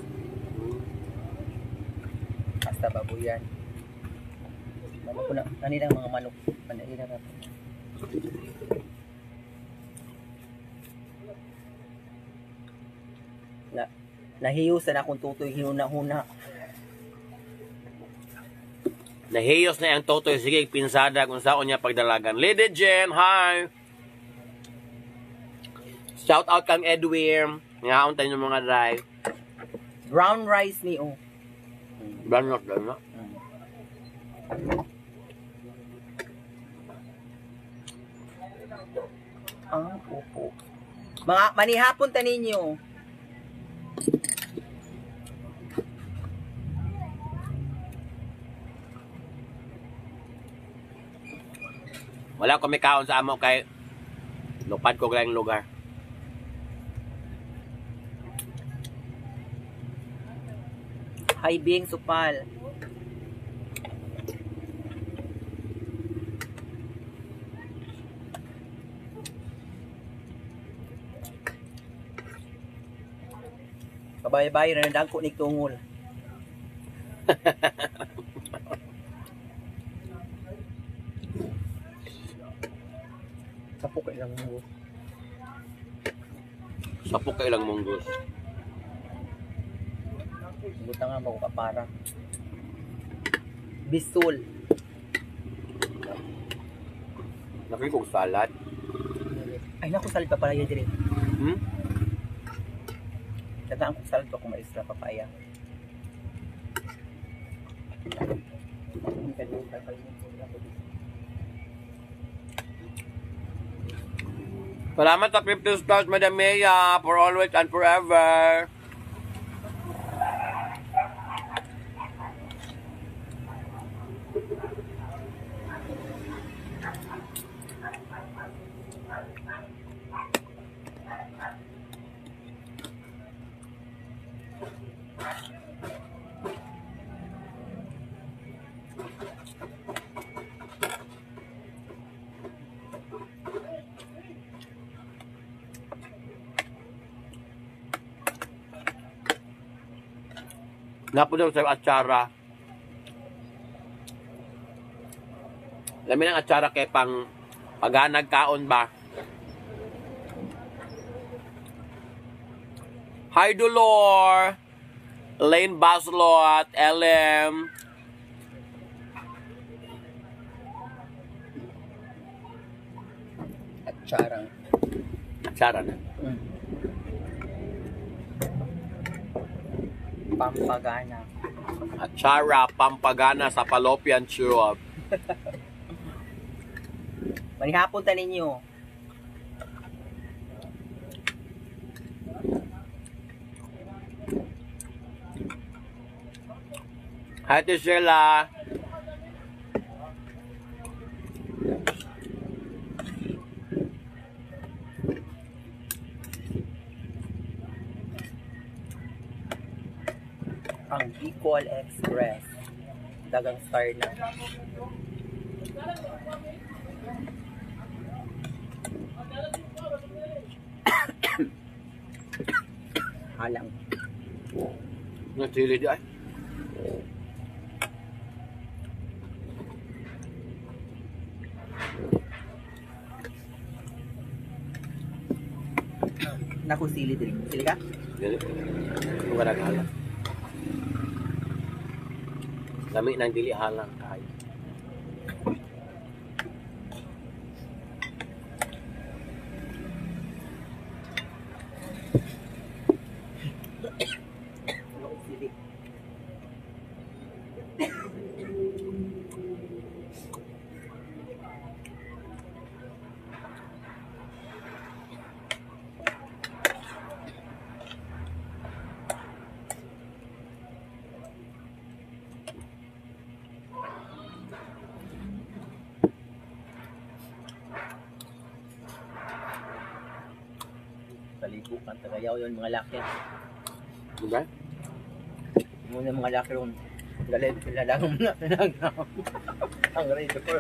Basta babuyan. Manok ko na, kanilang mga manok. Manila na. Na, nahiyusan akong tutoy hinuna-huna. Nahiyos na ang totoy, sige, pinsada kung saan niya pagdalagan. Lady Jen, hi! Shout out kang Edwin. Ngaon tayo ng mga drive. Brown rice ni oh. Brown rock, brown rock. Ang upo. Mga manihapon ta ninyo. Wala ko may kaon sa amo kay lupad ko lang lugar. Hi Bing Supal. Kabay-bay na dagko ni tungol. Sapok ilang mo. Sapok ka ilang munggos. Buta nga mo kapara. Bisul. Nakikog salad. Ay naku, salad papaya dire. Hmm? Tagaan ko salad pa kung maisla papaya. Salamat sa 50 stars, Madam Mia, for always and forever. Napo daw sa atsara. Lamin ang atsara kay pang paghanag kaon ba? Hi Dolor! Lane Baslot, LM. Atsara. Atsara na. Pampagana. Atsara, Pampagana sa fallopian tube. Manihapon ta ninyo. Hi to Sheila. Ang Bicol Express. Dagang star na. Alang. Nasili di ay. Naku, sili diri. Sili ka? Dili. Ano ka naghalang? Lami nang dili halang kayo. Sili. Paligo kang tagayaw yun mga laki. Diba? Muna mga laki ron. Galit sila lang na ang razor.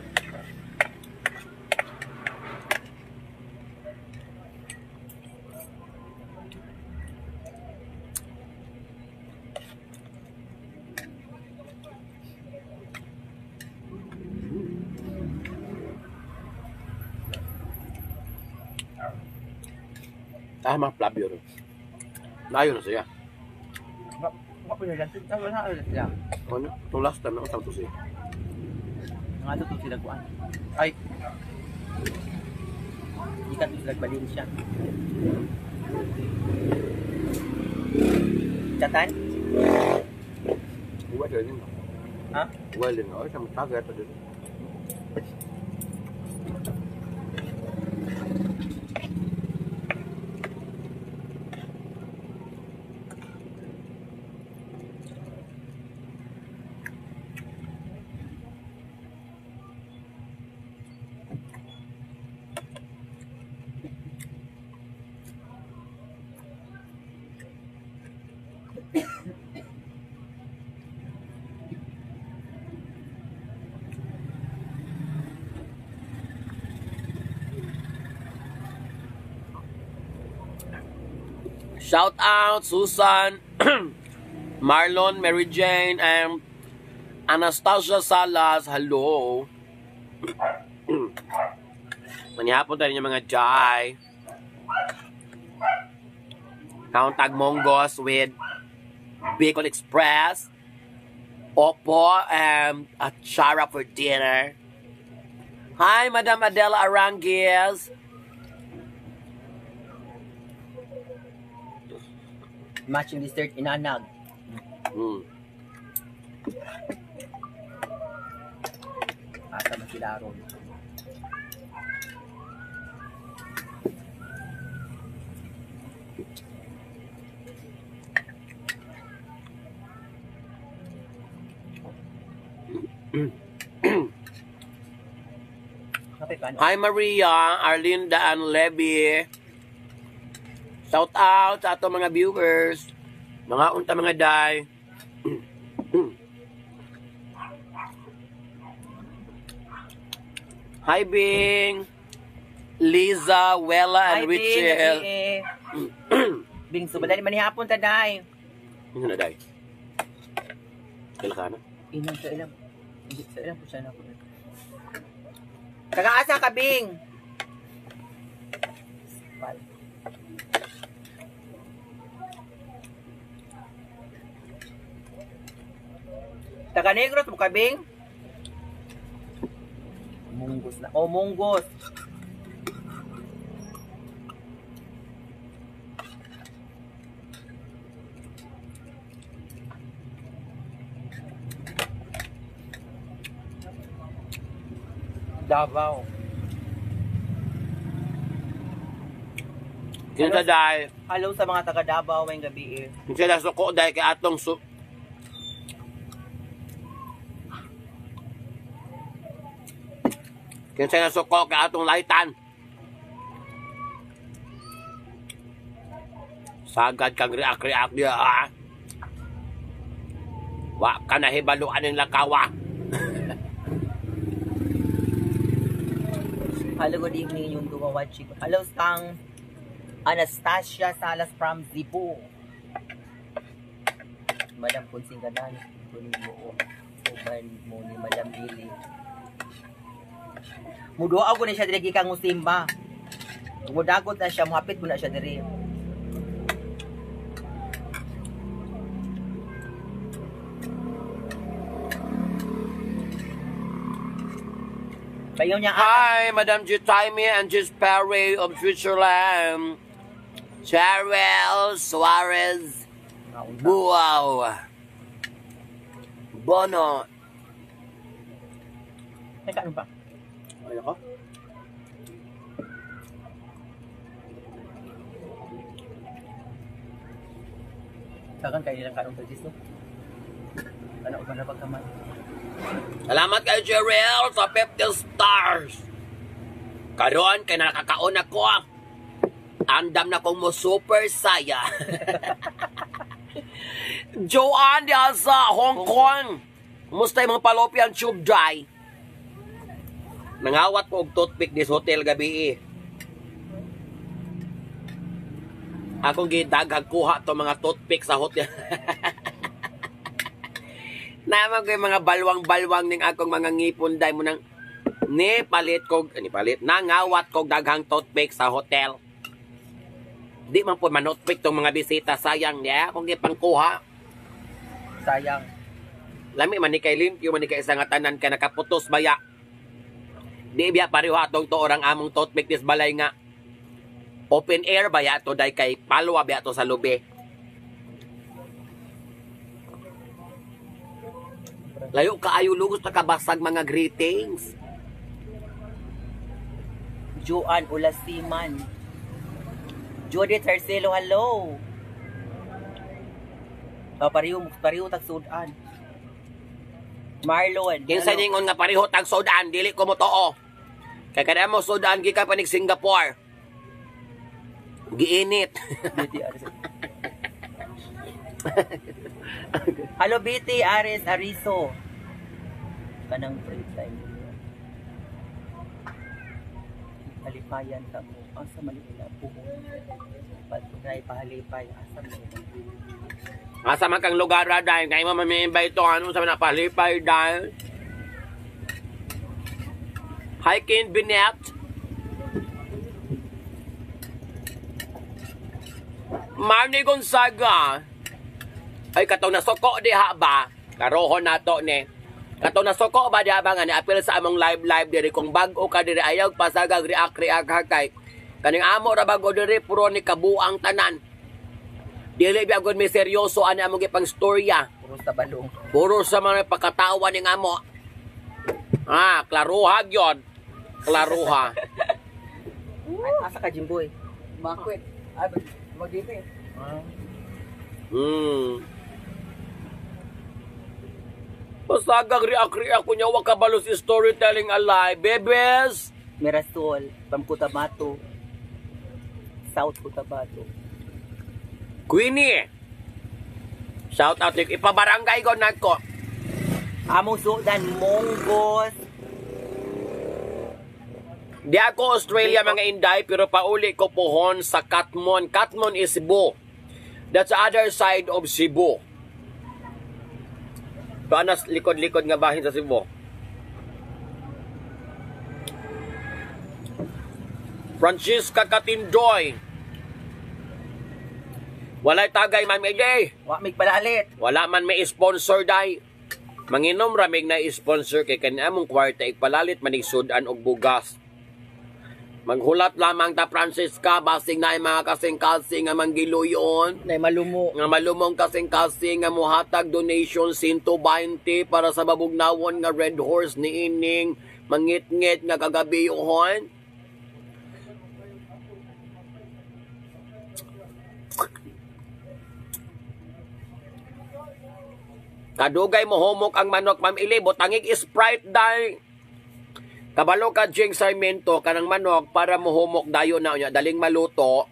Ah, mga flavor. Layo na siya. Wa pa nila sila. Wala na sila. Ano? Itong last time, ang to siya. Nga to sila kuan. Ay. Ikat to sila Valencia. Chatan? Uwa siya din. Ha? Uwa din. Ay, siya mataga ito dito. Shout out Susan, Marlon, Mary Jane, and Anastasia Salas. Hello. Manihapon tayo ng mga jai. Countag Monggos with Bicol Express. Opo, and achara for dinner. Hi, Madam Adela Aranguez. Matching dessert inanag. Asa man sila ron. Kape pa, no? Hi Maria, Arlinda, and Levy. Shout out sa ato mga viewers. Mga unta mga day. Hi Bing. Liza, Wella, and Hi, Bing. Richel. Gabi, eh. Bing, so badali man hapon ta day. Ano na day? Kailan ka na? Inang sa ilang. Hindi sa ilang po siya na ako. Taga-asa ka, Bing? Pal. Taga Negros mo ka, Bing? Munggos na. Oh, munggos. Davao. Kinsa day? Hello sa mga taga Davao ngayong gabi eh. Kinsa na suko day kay atong su Kinsa na suko kay atong laitan. Sagad kang react-react niya. Ah. Wa ka na hibaluan ng lakawa. Hello, good evening yung duwa watching. Hello, Stang Anastasia Salas from Cebu. Madam Punsing Ganan, kunin mo o uban mo ni Madam Lily. Muduaw ko na siya diri gikan Simba. Mudagot na siya, muhapit mo na siya diri. Bayaw niya. Hi, Madam G. Taimi and Gis Perry of Switzerland. Cheryl Suarez. Buaw. Bono. Teka, ano pa? Ano ko? Sakan kayo nilang kanon Francis, no? Ano ba na pagkamay? Salamat kay Cheryl sa 50 stars. Karon kay nakakaon ako. Andam na kong mo super saya. Joanne diha sa Hong Kong. Kumusta yung mga palopian tube dry? Nangawat ko og toothpick this hotel gabi eh. Akong gidaghag kuha to mga toothpick sa hotel. Naman ko yung mga balwang-balwang ning akong mga ngipon day mo nang ni palit ko ni palit nangawat ko daghang toothpick sa hotel. Di man po manotpick tong mga bisita, sayang niya kung gipangkuha. Sayang. Lami man ni kay limpyo man ni kay isa nga tanan ka nakaputos baya. Di biya pareho atong tuorang among toothpick dis balay nga open air baya to day kay palwa biya to sa lubi. Layo kaayo lugos nakabasag mga greetings. Joan Ulasiman. Judith Arcelo, hello. Oh, pareho, pareho tagsudan. Marlon. Kinsa hello. ningon nga pareho tag sudan, dili ko motoo. Kay kada mo sudan gikan pa nig Singapore. Giinit. BT Aris. Hello BT Aris Ariso. Kanang free time. Halipayan ka mo. Asa man ila buhok. Pag pahalipay asa man ila. Asa man kang lugar ra dahil kay mo mami-invite to ano sa mga palipay dahil. Hi Ken Binet. Marnie Gonzaga. Ay katong nasuko diha ba? Karohon nato ni. Katong nasuko ba diha ba nga niapil sa among live live diri kung bag-o ka diri ayaw pasagag react react ha kay kaning amo ra bag-o diri puro ni kabuang tanan. Dili biya gud may seryoso ani among gipang storya. Puro sa balong. Puro sa mga pagkatawa ni amo. Ah, klaruha gyud. Klaruha. Ay, asa ka Jimboy? Makwit. Ay, mag dito eh. Ah. Pasagag react react ko niya wa kabalo si storytelling alive. Bebes. Mirasol, from Cotabato. South Cotabato. Queenie. Shout out like ipabarangay ko nako. Among sudan, Monggos. Di ako Australia mga inday pero pauli ko pohon sa Katmon. Katmon is Cebu. That's the other side of Cebu. Panas likod-likod nga bahin sa Cebu. Francisca Katindoy. Walay tagay, Ma'am Ede. Wa mig palalit. Wala man may sponsor day. Manginom ramig na sponsor kay kani among kwarta ipalalit manig sudan og bugas. Maghulat lamang ta Francisca basing na mga kasing-kasing nga manggiluyon. Nay malumo. Nga malumong kasing-kasing nga muhatag donation 120 para sa babugnawon nga Red Horse ni ining mangitngit nga kagabihon. Kadugay mo humok ang manok, Ma'am Ili, butangig Sprite dai. Kabalo ka Jing Sarmiento kanang manok para mohumok dayon na unya daling maluto.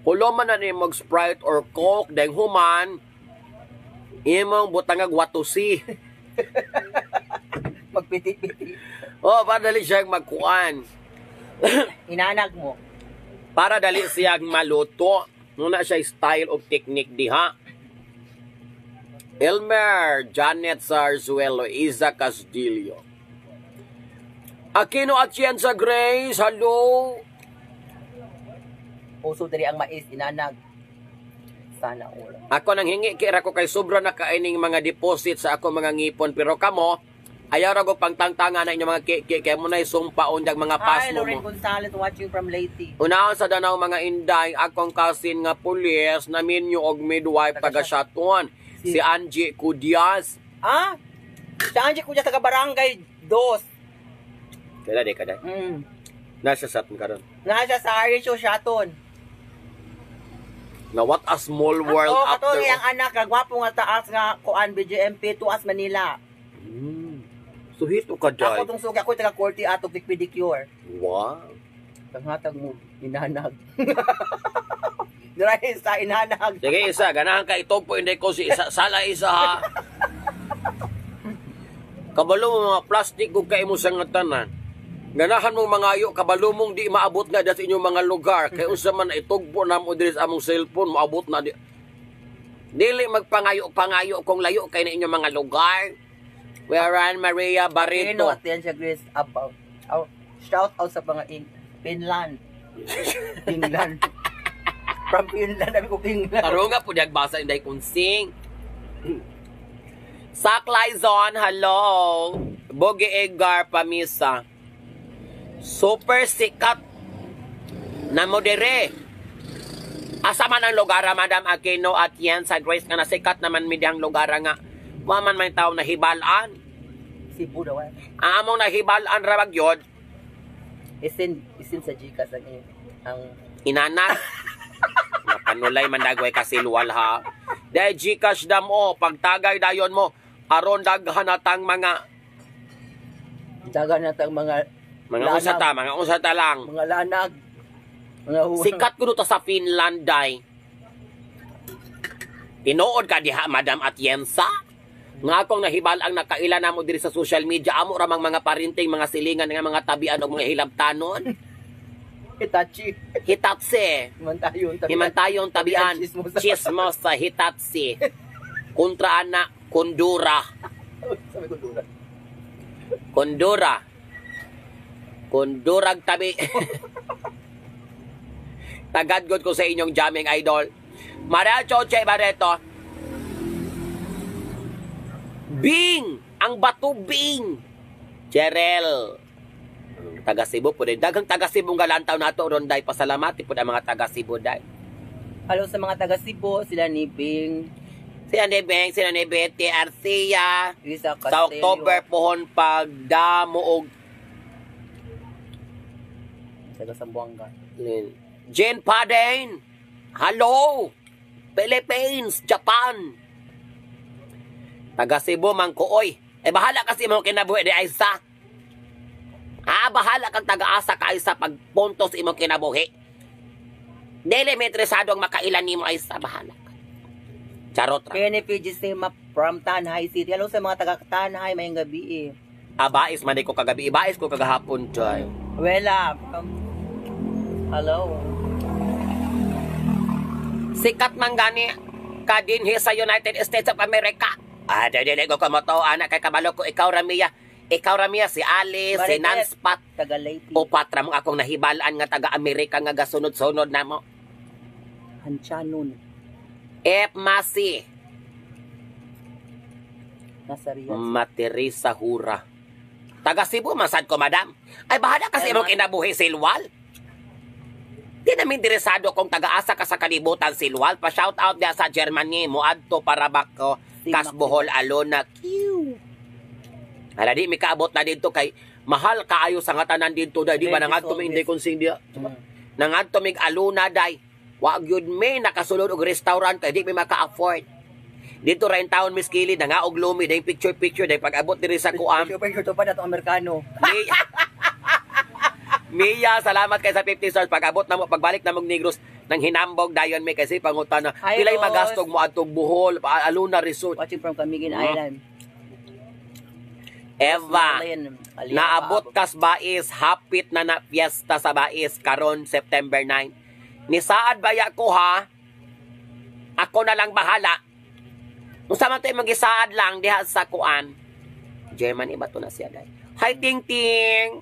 Hulo man na ni mag Sprite or Coke dahil human imong butangag watusi. Magpiti-piti. Oh, para dali siya magkuan. Inanag mo. Para dali siyang maluto. Muna siya style of technique diha. Elmer, Janet Sarzuelo, Iza Castillo. Aquino Atienza Grace, hello. Uso diri ang mais inanag. Sana all. Ako nang hingi kira ko kay sobra na kaining mga deposit sa ako mga ngipon pero kamo ayaw ra ko pangtangtanga na inyong mga kiki kay mo na sumpa undag mga Hi, pasmo Lauren mo. Gonzalez watching from Leyte. Unahon sa Danao mga inday, akong cousin nga pulis na minyo og midwife taga Siaton, si Angie Cudias. Ah? Si Angie Kuya taga Barangay Dos. Kaila di ka? Nasa Siaton karon. Nasa sa Arisho Siaton. Na what a small world Oh, after kato iyang anak, gwapo nga taas nga kuan BJMP tuas Manila. So hito ka Ako day. tong sugi ako taga Corte atog pedicure. Wow. Tanghatag mo inanag. Drai sa inanag. Sige isa, ganahan ka itog po hindi ko si isa sala isa ha. Kabalo mo mga plastic kung kay mo sa nga tanan. Ganahan mong mga ayo, kabalo mong di maabot na sa inyong mga lugar. Kay unsa man itugpo na mo diri sa among cellphone, maabot na di. Dili magpangayo-pangayo kung layo kay na inyong mga lugar. Wherean Maria Barreto. Barreto. At yan siya Grace about. Oh, shout out sa mga in Finland. Finland. From Finland, sabi ko Finland. Tarunga po nagbasa inday kunsing. Sak Lizon, hello. Bogi Edgar Pamisa. Super sikat na modere. Asa man ang lugar, Madam Aquino at yan sa Grace nga nasikat naman mi dihang lugar nga wa man may tao na hibalaan. Cebu daw eh. Ang among nahibalaan ra gyud Isin sa Gcash ang inanak. Napanulay man dagway kasilwal ha. Dahil Gcash dam o, pagtagay dayon mo, aron daghan natang mga daga na tang mga mga Lanag. usa ta, mga usa ta lang. Mga lanag. Mga huwag. Sikat kuno ta sa Finland day. Tinuod ka diha, Madam Atienza. Nga akong nahibal ang nakaila namo diri sa social media, amo ra mang mga parinting, mga silingan nga mga tabian og mga hilabtanon. Hitachi. Hitatse. Himantayon. Himantayon tabian. Chismosa. Chismosa Hitatse. Kontra ana Kondura. Sabi ko dura. Kondura. Kondurag tabi. Tagad good ko sa inyong jamming idol. Maria Choche Barreto. Bing! Ang bato Bing! Jerel. Taga Cebu po din. Daghang taga Cebu nga lantaw nato ron day. Pasalamati po ang mga taga Cebu day. Hello sa mga taga Cebu, sila ni Bing, Sila ni Beng, sila ni Betty Arcia. Lisa Castillo. Sa October pohon pagdamo og Taga Sambuanga. Lin. Jane Paden. Hello. Philippines, Japan. Taga Cebu man ko oy. Eh bahala kasi mo kinabuhi di Aisa. Ha, bahala kang taga-asa ka Aisa pagpunto sa imong kinabuhi. Dili may interesado ang makailan nimo Aisa, bahala ka. Charot ra. Kenny PG Sema from Tanhay City. Hello sa mga taga Tanhay, mayong gabi eh. Abais man di ko kagabi, ibais ko kagahapon, joy. Wela from Hello. Sikat man gani ka dinhi sa United States of America. Ah, dili ko kamoto anak kay kabalo ko ikaw Ramia. Ikaw Ramia si Ali, si Marites. Nance Pat, Taga Leyte. upat ra mo akong nahibalaan nga taga Amerika nga gasunod-sunod namo. Hanchanon. F Masi, Nasa Riyadh. Materesa Hura. Taga Cebu man sad ko, madam. Ay bahala kasi Ay, imong kinabuhi silwal. Di namin interesado kung taga-asa ka sa kalibutan silwal. Pa shout out diya sa Germany moadto para bako Si Kas Bohol Alona Q. Ala di mi kaabot na dito kay mahal kaayo sa nga tanan dito day di ba Very nangadto mi inday konsing diya. Nangadto mig Alona day. Wa gyud mi nakasulod og restaurant kay di mi maka-afford. Dito ra in town Miss Kili nangaog lumi day picture picture day pag abot diri sa kuam. Picture picture to pa na itong Amerikano. Mia, Mia, salamat kay sa 50 stars. Pag-abot na mo, pagbalik na mong Negros, nang hinambog dayon may kasi pangutan na Hi, pilay Rose. magastog mo adtong Bohol, Alona Resort. Watching from Camiguin Island. Eva, Alien, alien, naabot kas Bais, hapit na na fiesta sa Bais karon September 9. Nisaad baya ko ha? Ako na lang bahala. Unsa man to imong gisaad lang diha sa kuan. German iba to na siya day. Hi Ting Ting.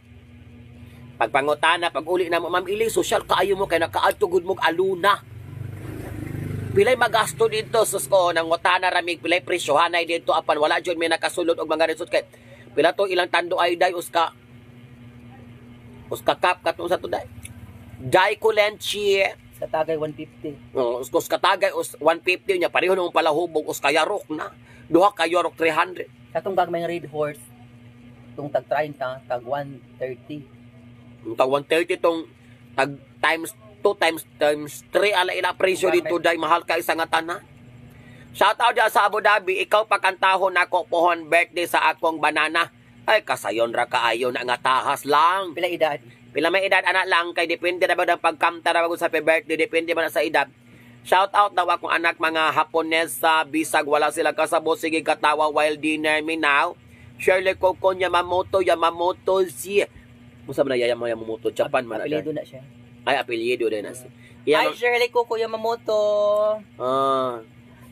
Pagpangutana, pag uli na mo, Ma'am Ili, social kaayo mo kay nakaadto gud mog aluna. Pilay magasto dito, sus ko, nangutana ramig, pilay presyohanay dito, apan wala jud may nakasulod og mga resort kay pila to ilang tando ay day uska uska cup katong sa to day. Jai Kulenchi, Sa Tagay 150. oh, us us katagay us 150 niya pareho nung palahubog us kayarok na. Duha ka yarok 300. Katong gagmay nga Red Horse. Tung tag 30, tag 130. Ang tag 130 tong tag times 2 times times 3 ala ila presyo dito day mahal ka isa nga tanan. Shout out dyan sa Abu Dhabi, ikaw pakantahon nako pohon birthday sa akong banana. Ay kasayon ra kaayo na nga tahas lang. Pila edad? Pila may edad anak lang kay depende na ba ng pagkamta na ba sa happy birthday, depende ba na sa edad. Shout out daw akong anak mga Hapones sa bisag wala sila kasabot sige katawa while dinner me now. Shirley Coco Yamamoto Yamamoto si Musa ba na yaya mo Yamamoto Japan man na. Apelyido na siya. Ay apelyido din na si. Hi Shirley Coco Yamamoto. Ah.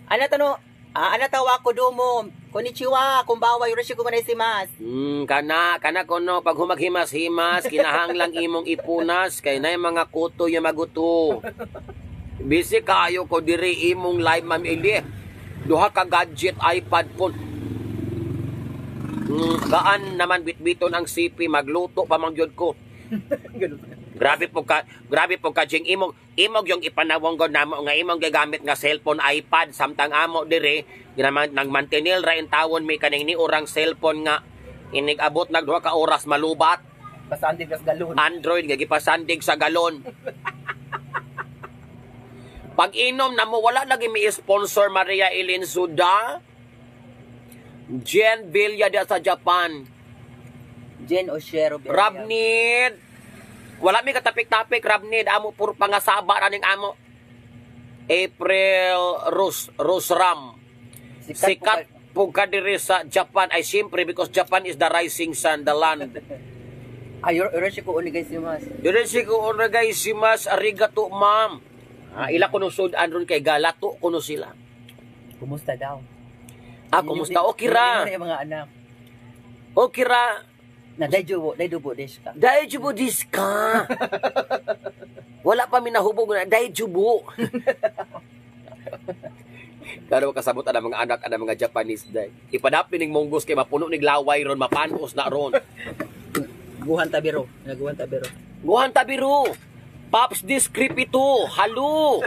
Ana tano, ah, ana tawa ko dumo. Konnichiwa, kumbawa, yoroshiku onegaishimasu. Kana kana kono pag humaghimas-himas kinahanglang imong ipunas kay nay mga kuto yung maguto. Busy kaayo ko diri imong live, Ma'am Eli. Duha ka gadget, iPad phone. Gaan naman bitbiton ang CP, magluto pa man gyud ko. Grabe po ka jing imong imog yung ipanawong god namo nga imong gigamit nga cellphone iPad samtang amo dire ginaman nang mantinil ra in tawon may kaning ni orang cellphone nga inig abot nag duha ka oras malubat. Pasandig gas galon. Android nga gipasandig sa galon. Pag inom na mo, wala lagi may sponsor Maria Eileen Suda. Jen Villa da sa Japan. Jen Oshero Berria. Rabnid. Wala mi katapik-tapik Rabnid, amo puro pangasaba raning amo. April Rus Rusram. Sikat po ka diri sa Japan ay siyempre because Japan is the rising sun, the land. Ay, Hiroshi ko onegaishimasu. Hiroshi ko onegaishimasu, arigato ma'am. Ah, ila kuno sudan ron kay galato kuno sila. Kumusta daw? Ah, kumusta? Okay ra. Yung mga anak. Okay ra. Na daijubo, daijubo desu ka. Daijubo desu ka. Wala pa minahubog na daijubo. Pero kasabot ang mga anak ang mga Japanese day. Ipadapin ning monggos kay mapuno nig laway ron, mapanos na ron. Guhan tabiro, naguhan tabiro. Guhan tabiro. Pops this creepy to. Halo.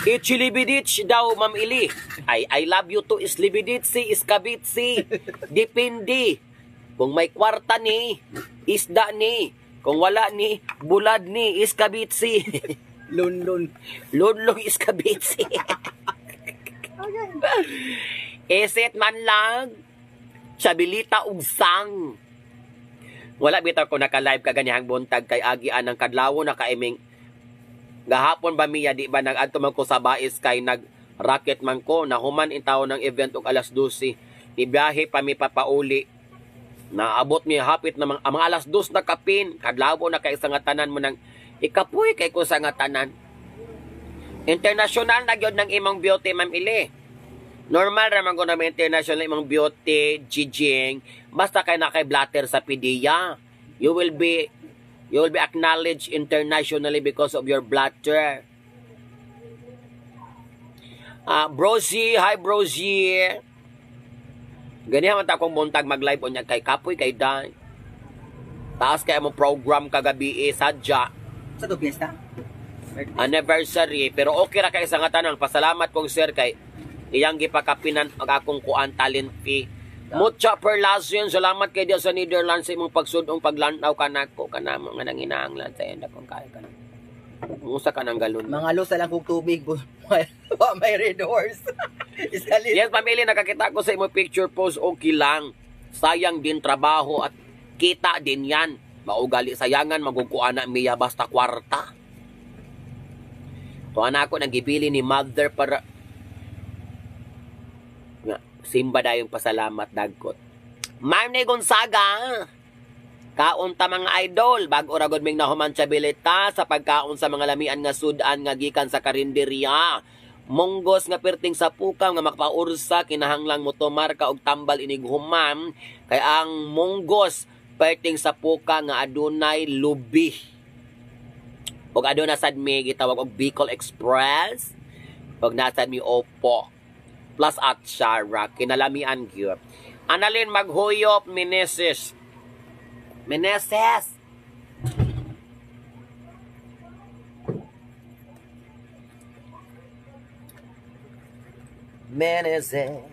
Ichilibidich daw, Ma'am Ili. Ay, I love you to islibiditsi, iskabitsi. Depende. Kung may kwarta ni, isda ni. Kung wala ni, bulad ni, iskabitsi. Lunlun. Lunlong iskabitsi. Eset man lang. Chabilita ugsang. Wala bitaw ko naka-live ka ganihang buntag kay agian ng kadlawo na kaiming gahapon ba miya di ba nag-adto man ko sa bais kay nag racket man ko nahuman in taon ng event og alas 12 nibiyahe pa mi papauli naabot mi hapit na mga alas 2 na kapin kadlawo na kay sa nga tanan mo nang ikapoy kay ko sa nga tanan. International na gyud ng imong beauty, Ma'am Ili. Normal ra man ko na may international imong beauty, jijing. Basta kay na kay blatter sa PDEA. You will be acknowledged internationally because of your blatter. Ah, Brozy, hi Brozy. Ganihan man ta akong buntag mag-live unya kay kapoy kay Dan. Taas kay mo program kagabi eh, sadya. Sa to piyesta? Anniversary, pero okay ra kay sa nga tanang pasalamat kong sir kay iyang gipakapinan ang akong kuan talent fee. Mucha perlasin, salamat kay Dios sa Netherlands sa imong pagsudong paglantaw kanako kanamo nga nanginahanglan sa enda kung kaya ka. Unsa ka nang galon? Mga lusa lang kong tubig. Wa may Red Horse. Isalit. Yes, pamilya, nakakita ko sa imong picture post, okay lang. Sayang din trabaho at kita din yan. Maugali sayangan, magukuan na miya basta kwarta. Tuwa na ako nagibili ni mother para nga, simba dayong pasalamat dagkot. Marne Gonzaga, kaon ta mga idol, bag-o ra gud ming nahuman sa bilita sa pagkaon sa mga lamian nga sudan nga gikan sa karinderya. Munggos nga perting sa pukam nga makapaursa kinahanglang motomar ka og tambal inig human kay ang munggos perting sa puka nga adunay lubi. Ug aduna sad mi gitawag og Bicol Express. Ug nasad mi Opo. Plus atsara kinalamian gyud. Analin maghuyop Meneses. Meneses. Meneses.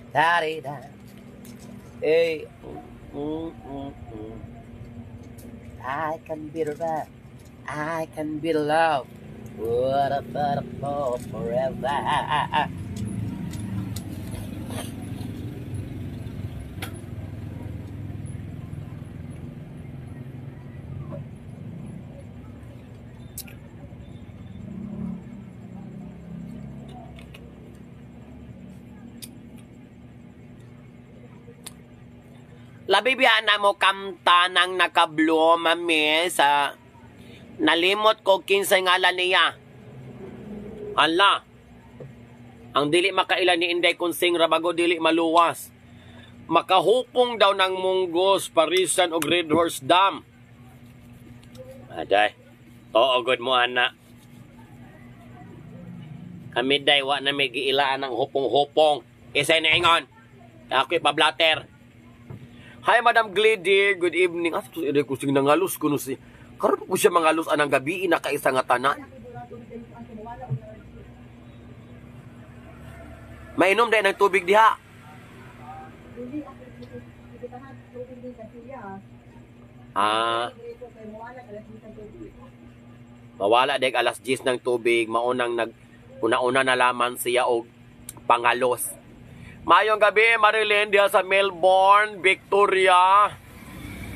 Da-di-da. Hey. I can be the right. I can be the love. What a butterfly forever. Labi biya na mo kamta ng nakablo, mami, sa nalimot ko kinsay ngalan niya. Ala, ang dili makaila ni Inday Konsing Rabago dili maluwas. Makahupong daw ng munggos, Parisan og Red Horse Dam. Aday. Oo, good mo, ana. Kami day wa na may giilaan ng hupong-hupong. Isa na ingon. Ako'y pablater. Hi, Madam Glady, good evening. Asa to ko sing nangalos kuno si. Karon po siya mangalos anang gabi nakaisa nga tanan. Mainom day ng tubig diha. Ah. Mawala deg alas 10 ng tubig, maunang nag una-una na laman siya og pangalos. Mayong gabi, Marilyn, diha sa Melbourne, Victoria.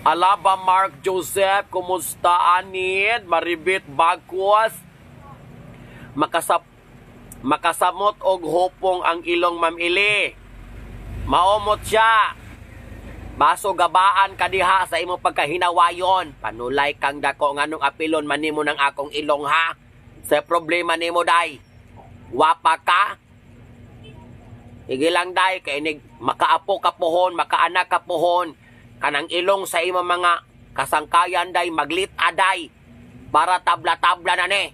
Alaba Mark Joseph, kumusta anid? Maribit Bagkos. Makasamot og hupong ang ilong, Ma'am Ili. Maomot siya. Baso gabaan ka diha sa imong pagkahinawayon. Panulay kang dako, nganong apilon man nimo ng akong ilong, ha? Sa problema nimo day. Wapa ka. Sige lang day, kay inig makaapo ka pohon, makaanak ka pohon. Kanang ilong sa imong mga kasangkayan day, maglit aday. Para tabla-tabla na ni.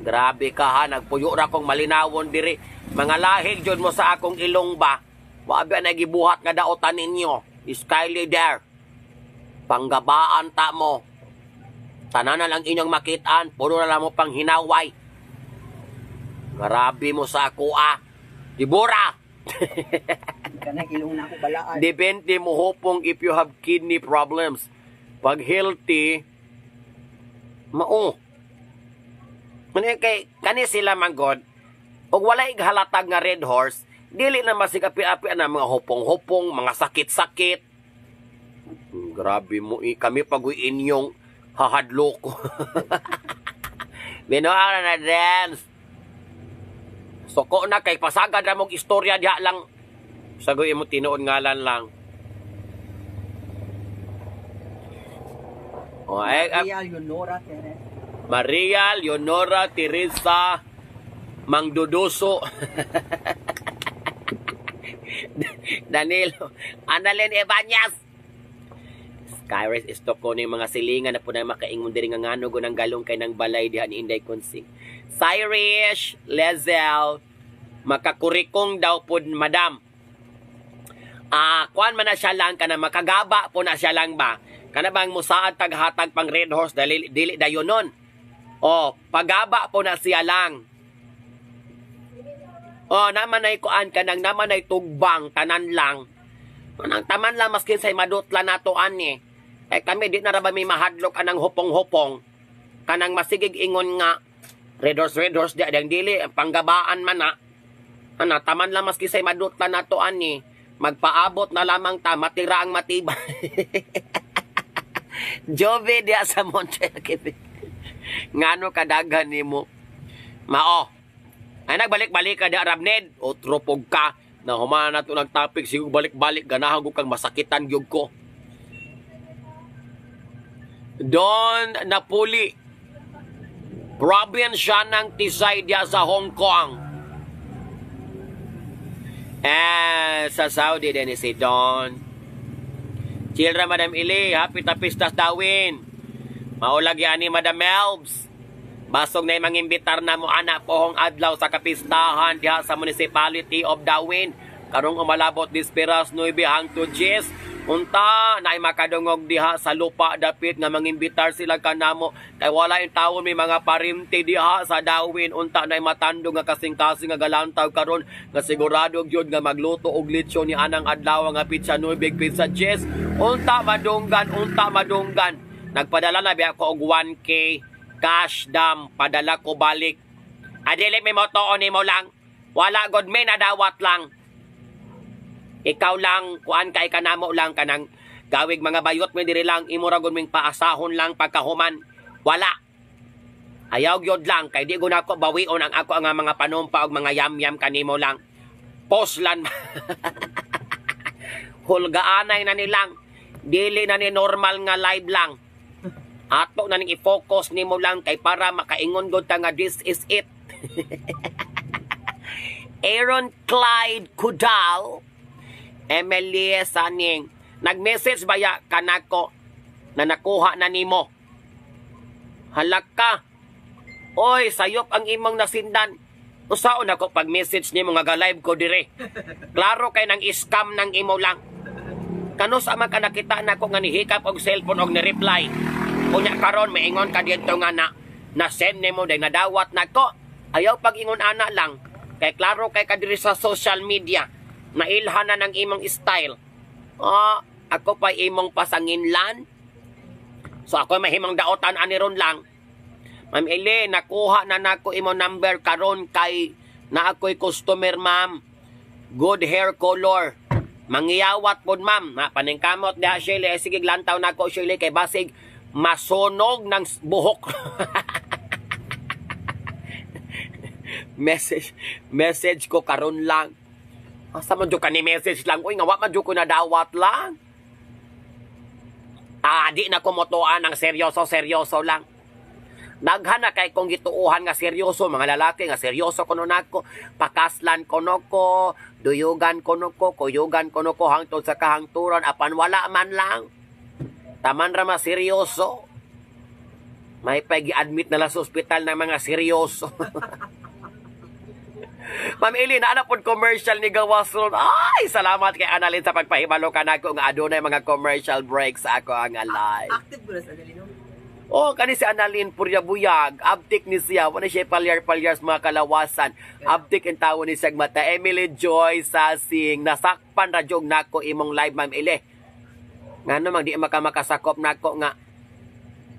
Grabe ka ha, nagpuyo ra kong malinawon diri. Mga lahig jud mo sa akong ilong ba? Wa ba nagibuhat nga daotan ninyo? Skyly there. Panggabaan ta mo. Tanan na lang inyong makitaan, puro na lang mo pang hinaway. Grabe mo sa ako ah. Dibura! Kanang ilong na ako balaan. Depende mo hupong if you have kidney problems. Pag healthy, mao. Muna kay kani sila manggod, og wala ighalatag nga red horse, dili na masig api-api na mga hupong-hupong, mga sakit-sakit. Grabe mo eh, kami pag inyong hahadlok ko. Binuang na dance. Suko na kay pasagad ra mong istorya diha lang. Sagoy mo tinuod ngalan lang. Oh, ay, ay, Maria Leonora Teresa. Maria Leonora Teresa Mangduduso. Danilo Annalyn Ibanez. Skyrise isto ko ni mga silingan na po na makaingon diri nga ngano go ng galong kay nang balay diha ni Inday Konsing. Cyrus Lezel, makakurikong daw pod madam. Ah, kuan man na siya lang kana makagaba po na siya lang ba? Kana bang musaad taghatag pang red horse dali dili dayon nun. Oh, pagaba po na siya lang. Oh, naman ay kuan kanang naman ay tugbang tanan lang. Anang taman lang maskin say madutla nato ani. Eh kami di na ra ba may mahadlok anang hupong-hupong. Kanang masigig ingon nga red horse di adang dili panggabaan man na. Ana taman lang maski say madutla nato ani. Magpaabot na lamang ta matira ang matibay. Jove diya sa Montreal, Quebec. Ngano kadaghan nimo? Mao. Ay nagbalik-balik ka di Arabned. Otro pog ka. Na humana na to nag topic siguro balik-balik ganahan ko kang masakitan gyud ko. Don Napoli. Probinsya ng Tisay diya sa Hong Kong. Eh, sa Saudi din si Don. Children, Madam Ili, happy tapistas dawin. Maulag yan ni Madam Melbs. Basog na yung mga imbitar na mo anak pohong adlaw sa kapistahan diha sa Municipality of Dauin. Karong umalabot disperas 9 hangtod 10. Unta na makadungog diha sa lupa dapit nga mangimbitar sila kanamo kay wala yung taon may mga parinti diha sa Dauin. Unta na matandog nga kasing-kasing nga galantaw karon nga sigurado gyud nga magluto og lechon ni anang adlaw nga pizza 9 pizza 10. Unta madunggan, unta madunggan. Nagpadala na biya ko og 1K cash dam, padala ko balik. Adili may motoon nimo lang. Wala god may nadawat lang. Ikaw lang, kuan kay kanamo lang kanang gawig mga bayot mi diri lang imo ra gud ming paasahon lang pagkahuman. Wala. Ayaw gyud lang kay di gud nako bawion ang ako nga mga panumpa og mga yamyam kanimo lang. Poslan. Hulgaanay na nilang. Dili na ni normal nga live lang. Ato na ning i-focus nimo lang kay para makaingon gud ta nga this is it. Aaron Clyde Kudal, Emily Saning, nag-message ba ya kanako na nakuha na nimo? Halak ka. Oy, sayop ang imong nasindan. Usaon ako pag message nimo nga ga-live ko dire? Klaro kay nang scam nang imo lang. Kanus ama ka nakita nako nga nihikap og cellphone og ni-reply? Unya karon maingon ka didto nga na na send nimo dahil nadawat nako. Ayaw pag-ingon ana lang. Kay klaro kay ka diri sa social media. Nailhan na ng imong style. Ah, ako pa imong pasanginlan. So ako mahimong daotan ani ron lang. Ma'am Eli, nakuha na nako imo number karon kay na ako'y customer, ma'am. Good hair color. Mangiyawat pod, ma'am. Na paningkamot diha, Shirley. Eh, sige, lantaw nako, Shirley, kay basig masunog ng buhok. Message message ko karon lang. Asa man jud ka ni message lang? Uy, nga wa man jud ko nadawat lang. Ah, di na ko motuan ang seryoso, seryoso lang. Daghan na kay kong gituohan nga seryoso, mga lalaki nga seryoso kuno nako, pakaslan kuno ko, duyugan kuno ko, kuyugan kuno ko hangtod sa kahangturan, apan wala man lang. Taman ra ma seryoso. May pag-admit na lang sa ospital ng mga seryoso. Ma'am Eli, naana pod commercial ni Gawas ron. Ay, salamat kay Annalyn sa pagpahibalo ka nako nga adunay mga commercial breaks sa ako ang live. Active ko na sa Annalyn, no? Oh, kani si Annalyn Purya Buyag, abtik ni siya, wala siya palyar-palyar sa mga kalawasan. Abtik ang tawo ni siyag mata. Emily Joy Sasing, nasakpan ra jud nako imong live, Ma'am Eli. Ngano mang di maka makasakop nako nga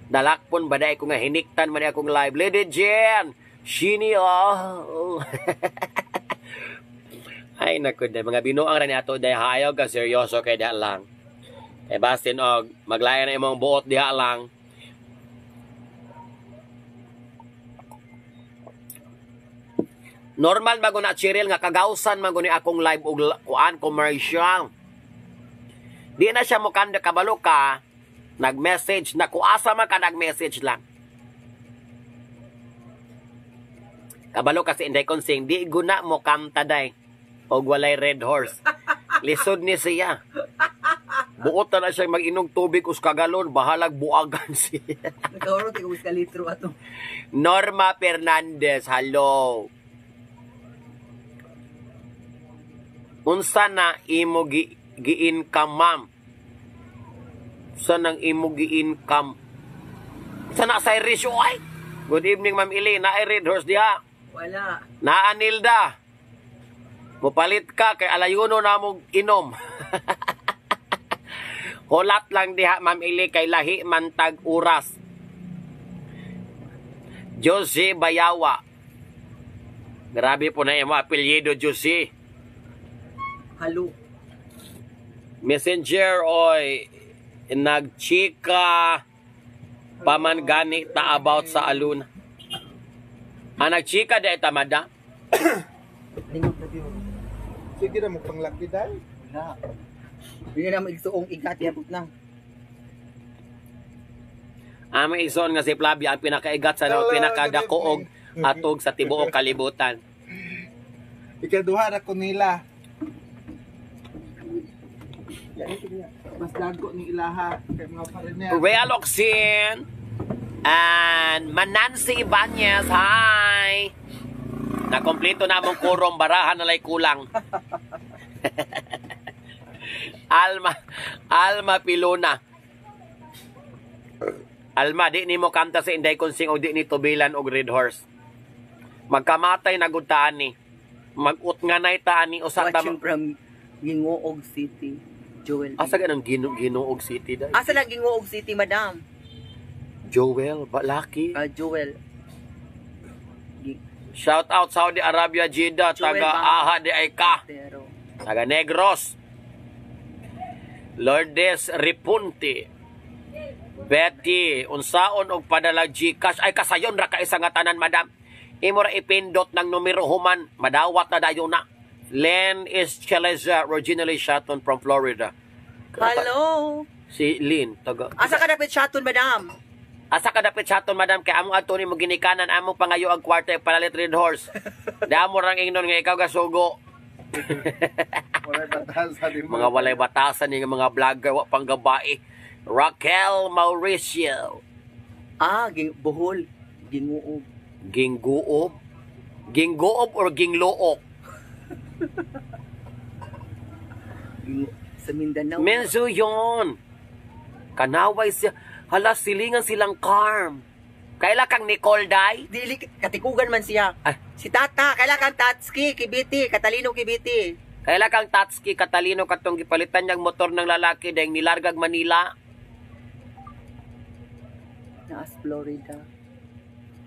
dalakpon ba dai ko nga hiniktan man akong live. Lady Jen, Shini, oh. Ay nako day, mga binuang ra ni ato day, hayaw ka seryoso kay diha lang. Kay basin og maglayan na imong buot diha lang. Normal ba na Cheryl nga kagawsan man ni akong live og kuan commercial. Di na siya mukanda kabalo ka nag-message na kuasa man ka nag-message lang. Kabalo kasi Inday Konsing, di guna mo kamta day og walay red horse. Lisod ni siya. Buot na na siya mag-inom tubig us kagalon, bahalag buagan siya. Nagkaroon kay ka litro ato. Norma Fernandez, hello. Unsa na imo gi-income, ma'am? Unsa nang imo gi-income? Unsa na sa ratio ay? Good evening, Ma'am Ili. Naay red horse diha? Wala. Naa Nilda. Mupalit ka kay alayuno na mo inom. Hulat lang diha, Ma'am Ili, kay lahi man tag oras. Jose Bayawa. Grabe po na imo apelyido, Jose. Halo. Messenger oy nagchika paman gani ta about sa aluna. Ah, nagchika di ta, madam. Sige na mo panglaki dai. Wala. Hindi na mo igsuong igat yabot na. Aming igsoon nga si Flavia ang pinakaigat sa Hello, pinakadakoog good evening. Atog sa tibuok kalibutan. Ikaduha ra ko nila. Mas dago ni ilaha kay mga foreigner. Real Oxin and Manansi Ibanez, hi! Nakompleto na among kurong, barahan na lay kulang. Alma, Alma Pilona. Alma, di nimo kanta sa Inday Konsing o di ni tubilan og Red Horse. Magkamatay na gud taan ni. Mag-utnganay taan ni usa ta. Watching from Gingoog City. Joel. Asa ganang Gingoog City dai? Asa lang Gingoog City, madam? Joel, Balaki. Ah, Joel. Shout out Saudi Arabia, Jeddah, Joel taga ba? Aha di ay ka. Pero Taga Negros. Lourdes Ripunti. Betty, unsaon og padala GCash? Ay kasayon ra ka isa nga tanan, madam. Imo ra ipindot ng numero human, madawat na dayon na. Len is Chaleza, originally Shaton from Florida. Hello. Si Lynn, taga Asa ka dapit Shaton, madam? Asa ka dapit Shaton, madam, kay among adto nimo ginikanan among pangayo ang kwarta palalit Red Horse. Damo rang ingnon nga ikaw gasugo. Walay batasan ni mo. Mga walay batasan ni nga mga vlogger wa pang gabae. Raquel Mauricio. Ah, Bohol. Gingoog. Ginguob. Ginggoob or gingluok? Sa Mindanao. Menzo yon. Kanaway siya. Hala, silingan silang Carm. Kaila kang Nicole Day? Dili katikugan man siya. Ah. Si Tata, kaila kang Tatski, Kibiti, Katalino Kibiti. Kaila kang Tatski, Katalino, katong gipalitan niyang motor ng lalaki dahil nilargag Manila. Naas Florida.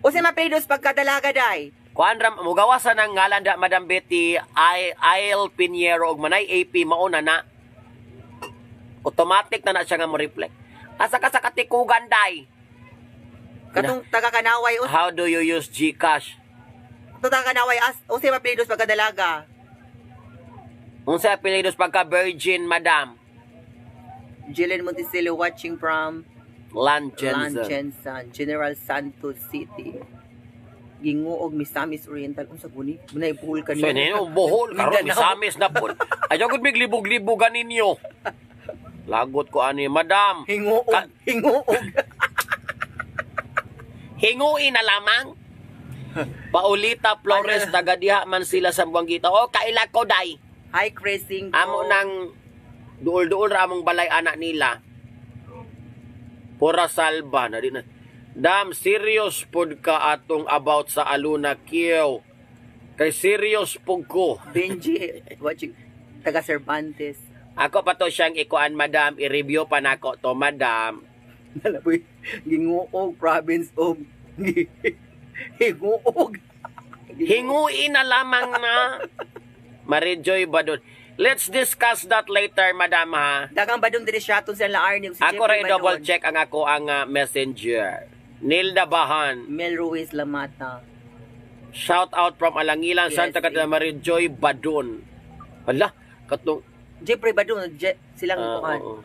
O si Mapedos pagkadalaga day. Kuan ram mugawasan ang ngalan da Madam Betty ay Ail Pinero og manay AP mauna na. Automatic na na siya nga mo reflect. Asa ka sa katikugan day? Katong taga Kanaway, o How do you use GCash? taga Kanaway as o si Mapedos pagkadalaga. Unsa apelyidos pagka virgin, madam? Jillian Monticello watching from Lan Jensen. Langensan, General Santos City. Gingoog Misamis Oriental unsa guni? Munay buhol So, kanina. nino, Bohol, karon Mindanao. misamis na po. Ayaw gud mig libog-libogan ninyo. Lagot ko ani, madam. Hinguog, hinguog. Hinguin na lamang. Paulita Flores, taga diha man sila sa Buangita. O, kaila ko, day. Hi Chris Cinco. Amo nang duol-duol ra among balay anak nila. Pura salba na di na. Dam, serious pod ka atong about sa Aluna Kiyo. Kay serious pod ko. Benji watching taga Cervantes. Ako pa to siyang ikuan, madam. I-review pa nako to, madam. Nalaboy Gingoog province of Hinguog. Hinguin na lamang na. Marijoy Badon. Let's discuss that later, madam, ha? Dagang badong diri siya atong sa Laarni ug si Ako Jeffrey rin double Badon. check ang ako ang messenger. Nilda Bahan. Mel Ruiz Lamata. Shout out from Alangilan, Yes, Santa Catarina, Marijoy Badon. Hala, katong Jeffrey Badon silang kuan. oo.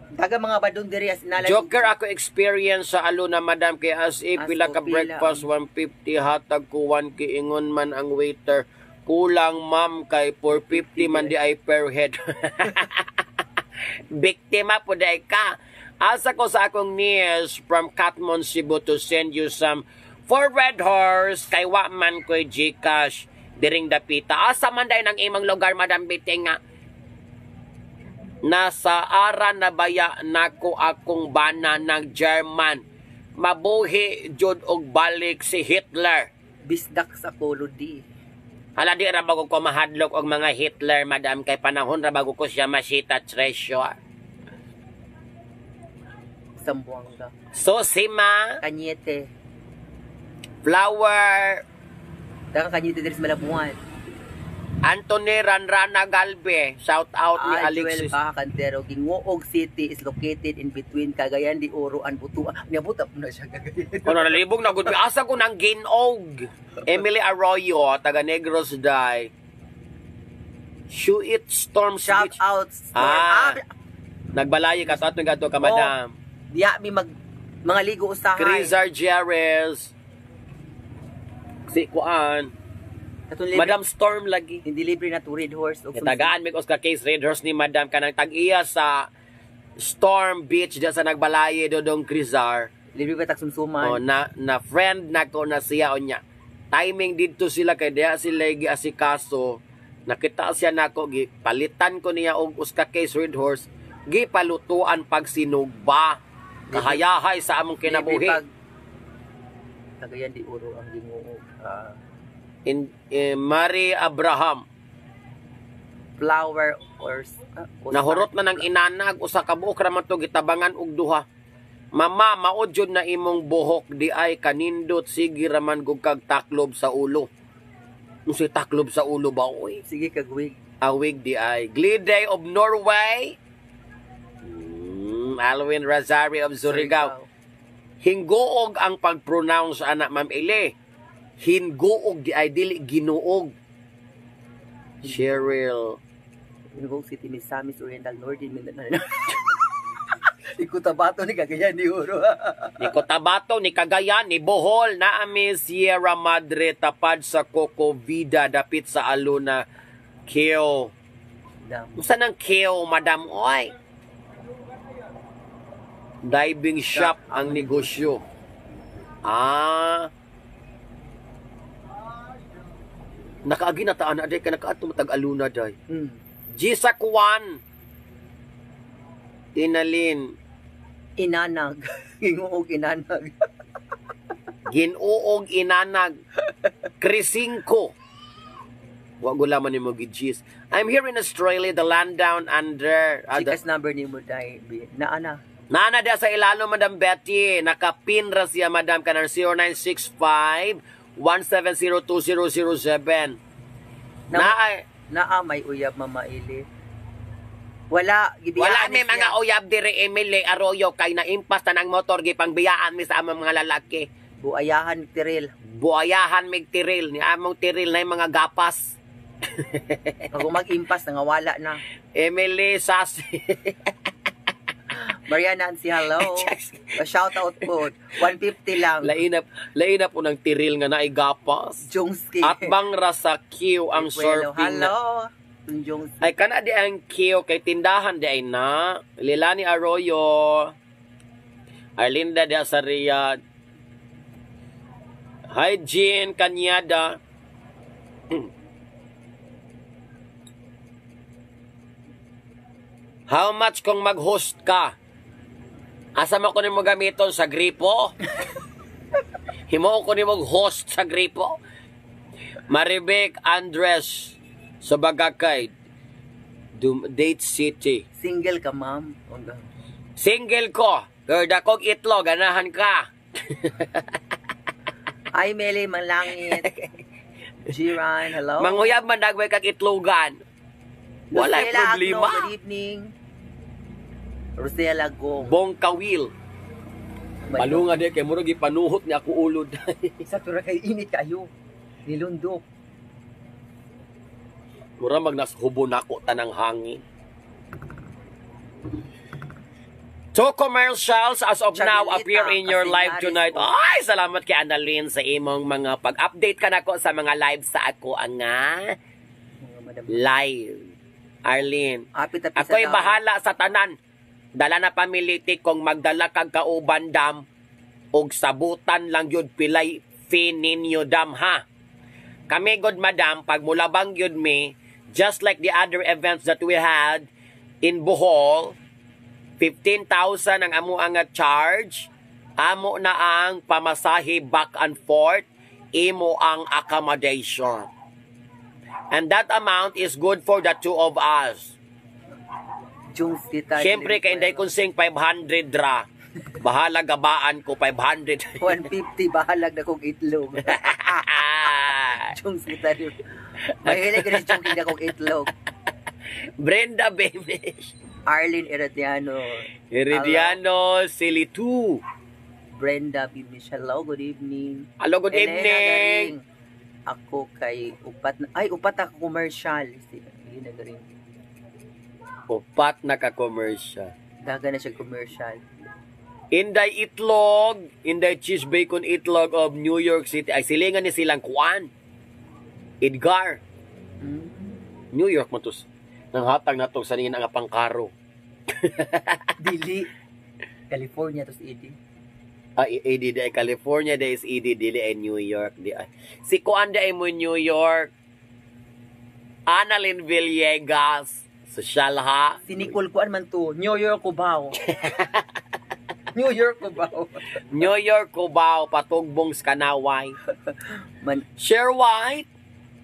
Dagang mga badong diri as nala. Joker ako experience sa Aluna, madam, kay as if As pila ka o pila. breakfast 150 hatag ko 1 kiingon man ang waiter. Kulang ma'am kay 450 man di ay per head. Biktima po day ka. Asa ko sa akong niece from Katmon, Cebu to send you some for Red Horse kay wa man ko'y Gcash diring dapita. Asa man day ng imong lugar, Madam Biting nga? Nasa ara na baya nako akong bana ng German. Mabuhi jud og balik si Hitler. Bisdak sa Kolodi. Hala di ra bago ko mahadlok og mga Hitler, madam, kay panahon ra bago ko siya masita treasure. Zamboanga. So sima Cañete. Flower Dagang Cañete diri sa Malabuan. Anthony Ranrana Galbe, shout out ni Ah, Joel Alexis. Baja Cantero, Gingoog City is located in between Cagayan de Oro and Butuan. Niabot na siya Cagayan. Kono nalibog na gud asa ko nang ginog. Emily Arroyo taga Negros Day. Shuit Storm Shout Beach. out Storm. Ah. Ah, Nagbalayi ka to atong gadto ka madam. diya mi mag mga ligo usahay. Chris Argeres. Si Kuan. Katong libre, Madam Storm lagi. hindi libre na to Red Horse og Tagaan mig ka case Red Horse ni Madam kanang tag-iya sa Storm Beach diya sa Nagbalaye dodong Crizar. Libre ba tag sumsuman? Oh, na na friend nako na siya unya. Timing didto sila kay diha sila giasikaso. Nakita siya nako gi palitan ko niya og usa ka case Red Horse gipalutuan pag sinugba. Kahayahay sa among Libre kinabuhi. pag Cagayan de Oro ang Gingoog. Ah, In, eh, Mary Abraham. Flower or Nahurot na ng inanag usa ka buok ra man to gitabangan og duha. Mama, mao jud na imong buhok di ay kanindot sige ra man gug kag taklob sa ulo. Unsay taklob sa ulo ba oy? Sige kagwig. Awig di ay. Gliday of Norway. Alwin Razari of Surigao. Hinguog ang pag-pronounce ana Ma'am Ele. Hinguog di ay dili ginuog. Cheryl. Gingoog City, Misamis Oriental, Northern Mindanao. Ikuta-bato ni Cagayan de Oro. Ni Cotabato, ni Cagayan, ni Bohol, naami Sierra Madre, tapad sa Coco Vida, dapit sa Aluna, Keo. Dam. Unsa nang Keo, madam? Oy! Diving shop ang negosyo. Ah. Nakaagi na ta ana day kay nakaadto matag aluna day. Gisa Kwan. Inalin. Inanag. Gingoog inanag. Ginuog inanag. Krisingko. Wa gulaman nimo gi-gis. I'm here in Australia, the land down under. Ah, Gcash number nimo dai. Naa na. Nana da sa ilalo, Madam Betty. Nakapin ra siya, Madam, kanang 0965 1702007. Na, ay, Naa may uyab, Mama Ili. Wala gibiyaan wala ni may siya. mga uyab dire, Emily Arroyo, kay naimpas na ng motor gipangbiyaan mi sa among mga lalaki. Buayahan tiril. Buayahan mig tiril ni among tiril na yung mga gapas. Pag mag-impas nangawala na. Emily Sasi. Mariana si hello. Shout out po. 150 lang. Lain na, lain na po ng tiril nga naay gapas. Jongski. At bang ra sa Q ang Bueno, surfing na hello. Jongski. Ay kana di ang Q kay tindahan di ay na. Lilani Arroyo. Arlinda de Azaria. Hi Jean Kanyada. How much kung mag-host ka? Asa mo ko nimo gamiton sa gripo? Himo ko nimo host sa gripo? Maribek Andres sa Bagakay, Date City. Single ka, ma'am. Single ko. Pero dakog itlog, ganahan ka. Ay, Mele, manlangit. Jiran, hello. Manguyab man dagway kag itlogan. Walay Rosela problema. Agno, good evening. Rosela Gong. Bong kawil. Palunga di kay murag gipanuhot ni ako ulod. Isa tura kay init kayo. Nilundok. Mura mag nas hubo nako tanang hangin. Two commercials as of now Charlita appear in your live Castellares tonight. po. Ay, salamat kay Annalyn sa imong mga pag-update ka nako sa mga live sa ako ang nga Mga madam. live. Arlene, Apit apit ako'y bahala sa tanan. Dala na pamiliti kung magdala kag kauban dam og sabutan lang yun pilay fee ninyo dam ha. Kami good madam, pag mulabang yun mi, just like the other events that we had in Bohol, 15,000 ang amo ang charge, amo na ang pamasahe back and forth, imo ang accommodation. And that amount is good for the two of us. Jungs kita. Siyempre, kay Inday Konsing, 500 ra. Bahala gabaan ko, 500. 150 bahalag na kong itlog. Jungs kita. Mahilig ka rin Jung na kong itlog. Brenda, baby. Arlene Herediano. Herediano, Silitu. Brenda Bimish. Hello, good evening. Hello, good Elena evening. Garing. Ako kay upat na, ay upat ako commercial. Si Elena Garing. Upat na ka-commercial. Daga na siya commercial. Inday Itlog, Inday Cheese Bacon Itlog of New York City. Ay, silingan ni silang kuan. Edgar. New York man tos. Nanghatag na to sa ningin ang pangkaro. Dili. California tos idi. Ah, AD di ay California, di is ED, dili ay New York. Di ay. Si Kuan di ay mo New York. Annalyn Villegas. Social ha. Si Nicole kuan man to. New York Cubao. New York Cubao. New York, Cubao, Patugbong, Skanaway. Man Share White.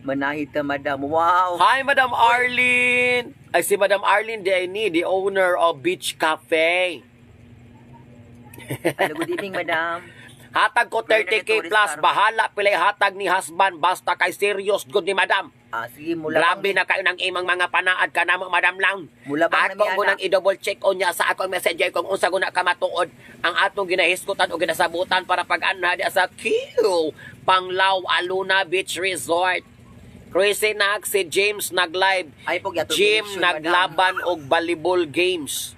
manahid ta madam. Wow. Hi, Madam Arlene. Ay, si Madam Arlene di ay ni, the owner of Beach Cafe. Hello, good evening, madam. Hatag ko Bernadette 30K Torres plus, Caro. bahala pilay hatag ni husband, basta kay serious good ni madam. Ah, sige, mula Grabe na kayo ng imang mga panaad ka namo, madam lang. Mula bang Ako nami, ko nang anak? i-double check on niya sa akong messenger kung unsa guna ka matuod ang atong ginahisgutan o ginasabutan para pag-anha di sa Q Panglao Aluna Beach Resort. Crazy Nak, si James naglive. Ay po gyatong Jim direksyon, madam. naglaban og volleyball games.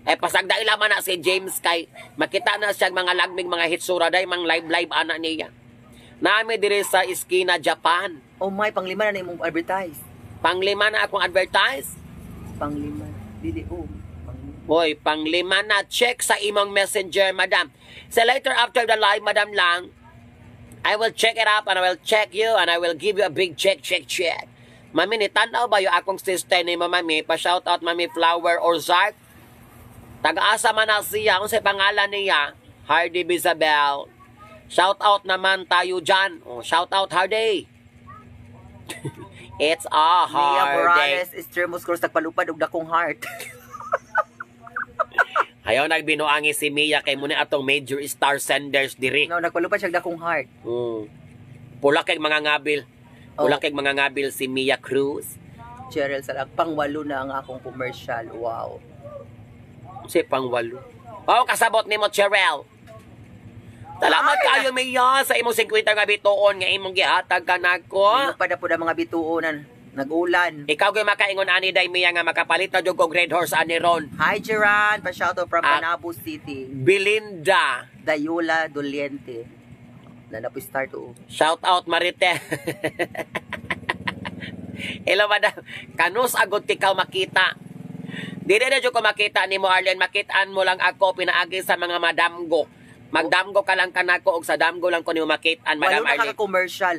Eh pasagda man na si James kay makita na siya mga lagmig mga hitsura day mang live live ana niya. Nami diri sa iskina Japan. Oh my, panglima na na imong advertise. Panglima na akong advertise. Panglima. Dili oh. Panglima. Hoy, panglima na. Check sa imong messenger, madam. Sa later after the live, madam lang, I will check it up and I will check you and I will give you a big check, check, check. Mami, ni tanaw ba yung akong sister ni Mami? Pa-shout out, Mami Flower Ozark. Taga-asa man na siya. Unsay pangalan niya? Hardy Bizabel. Shout out naman tayo dyan. Oh, shout out, Hardy. It's a Mia hard day. Morales, Extremos Cruz, nagpalupad og dakong heart. Ayaw nagbinuangi si Mia kay muna atong major star senders diri. No, nagpalupad siya og dakong heart. Pula kay mga ngabil. Pula Oh. kay mga ngabil si Mia Cruz. Cheryl Salag, pang-walo na ang akong commercial. Wow. Si pangwalo. Oh, kasabot nimo, Cheryl. Salamat Ay, kaayo, Mia, sa imong 50 nga bituon nga imong gihatag kanako. Nilupad na po ang mga bituonan. Nag-ulan. Ikaw gyud makaingon ani day, Mia, nga makapalit na jud kog Red Horse ani ron. Hi, Geran. Pa-shoutout from Ah. Panabo City. Belinda. Dayola Doliente. Na po start to. Shout out, Marite. Hello, madam. Kanus agod ikaw makita. Dili na jud ko makita nimo, Arlen. Makitaan mo lang ako pinaagi sa mga madamgo. Magdamgo ka lang kanako og sa damgo lang ko nimo makitaan, Madam Walo na Arlene. kaka-commercial.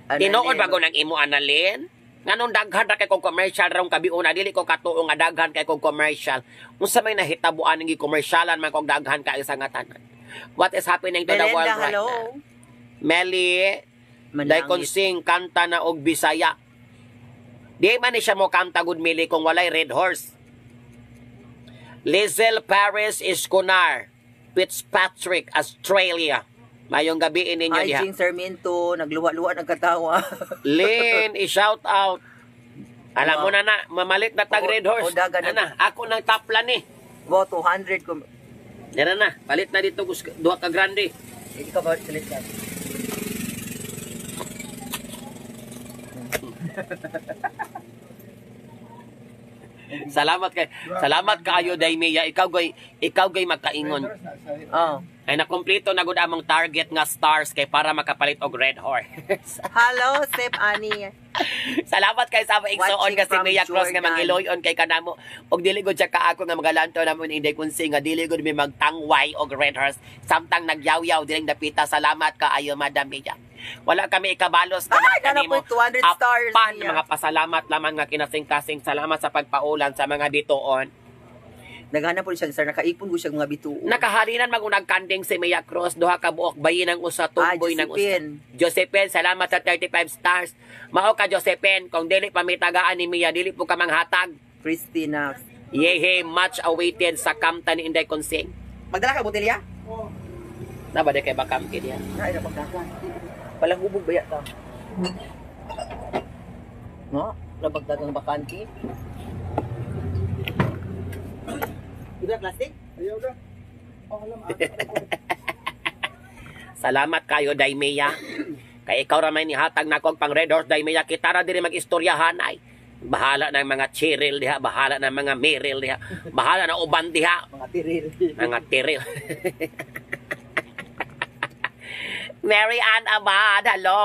Ano, Tinuod Len? ba ko ng imo, Annalyn? Nganong daghan ra kay kong commercial raw kabiuna, dili ko katuo nga daghan kay kong commercial. Unsa may nahitabuan ng gi-commercialan man kog daghan kay sa nga tanan? What is happening to the Belinda, world right hello. now? Meli, Manangit. Daikon sing kanta na og Bisaya. Di man ni siya mo kanta gud, Mili, kung walay Red Horse. Lizel Paris Esconar, Fitzpatrick, Australia. Mayong gabi ninyo Hi, diha. Jing Sarmiento. Nagluwa-luwa ng katawa. Lynn, i-shout out. Alam mo na na, mamalit na tag Oo, Red Horse. oo, dagan na. Na, ako nang taplan ni. Wow, 200. Dara na, palit na dito duha ka grande. Ikaw ba, sulit ka? Salamat kaayo, Daymia. Ikaw gay magkaingon. Oh. Ay nakumpleto na gud among target nga stars kay para makapalit og Red Horse. Hello, Sep Ani. Salamat kay sa igsoon Watching nga si from Mia Cross nga Jordan. mangiloyon kay kanamo og dili gud siya kaako nga magalanto namon Inday Kunsi nga dili gud mi magtangway og Red Horse samtang nagyawyaw diring dapita. Salamat kaayo, Madam Mia. Wala kami ikabalos Ay, ka nana nimo. po 200 stars Apan niya. mga pasalamat lamang nga kinasing-kasing, salamat sa pagpaulan sa mga bituon. Naghanap po siya, sir. Nakaipon ko siya mga bituon. Nakahalinan magunag kanding si Mia Cross, duha ka buok, bayi ng usa, tumboy ng usa. Josephine. Josephine, salamat sa 35 stars. Mao ka, Josephine, kung dili pa mitagaan ni Mia, dili po ka manghatag. Christina. Yehe, much awaited sa kamta ni Inday Konsing. Magdala ka, botelya? Na ba di kay bakam kini? Ay, napagdagan. Palang hubog ba yata? No? Napagdagang bakante. Iba plastic? Ayaw na. Oh, alam. Salamat kayo, Day Mia. Kay ikaw ra may nihatag na kog pang Red Horse, Day Mia. Kita ra diri mag-istoryahan ay. Bahala ng mga Cheryl diha, bahala ng mga Meryl diha, bahala na uban diha. Mga tiril. Mga tiril. Mary Ann Abad, hello.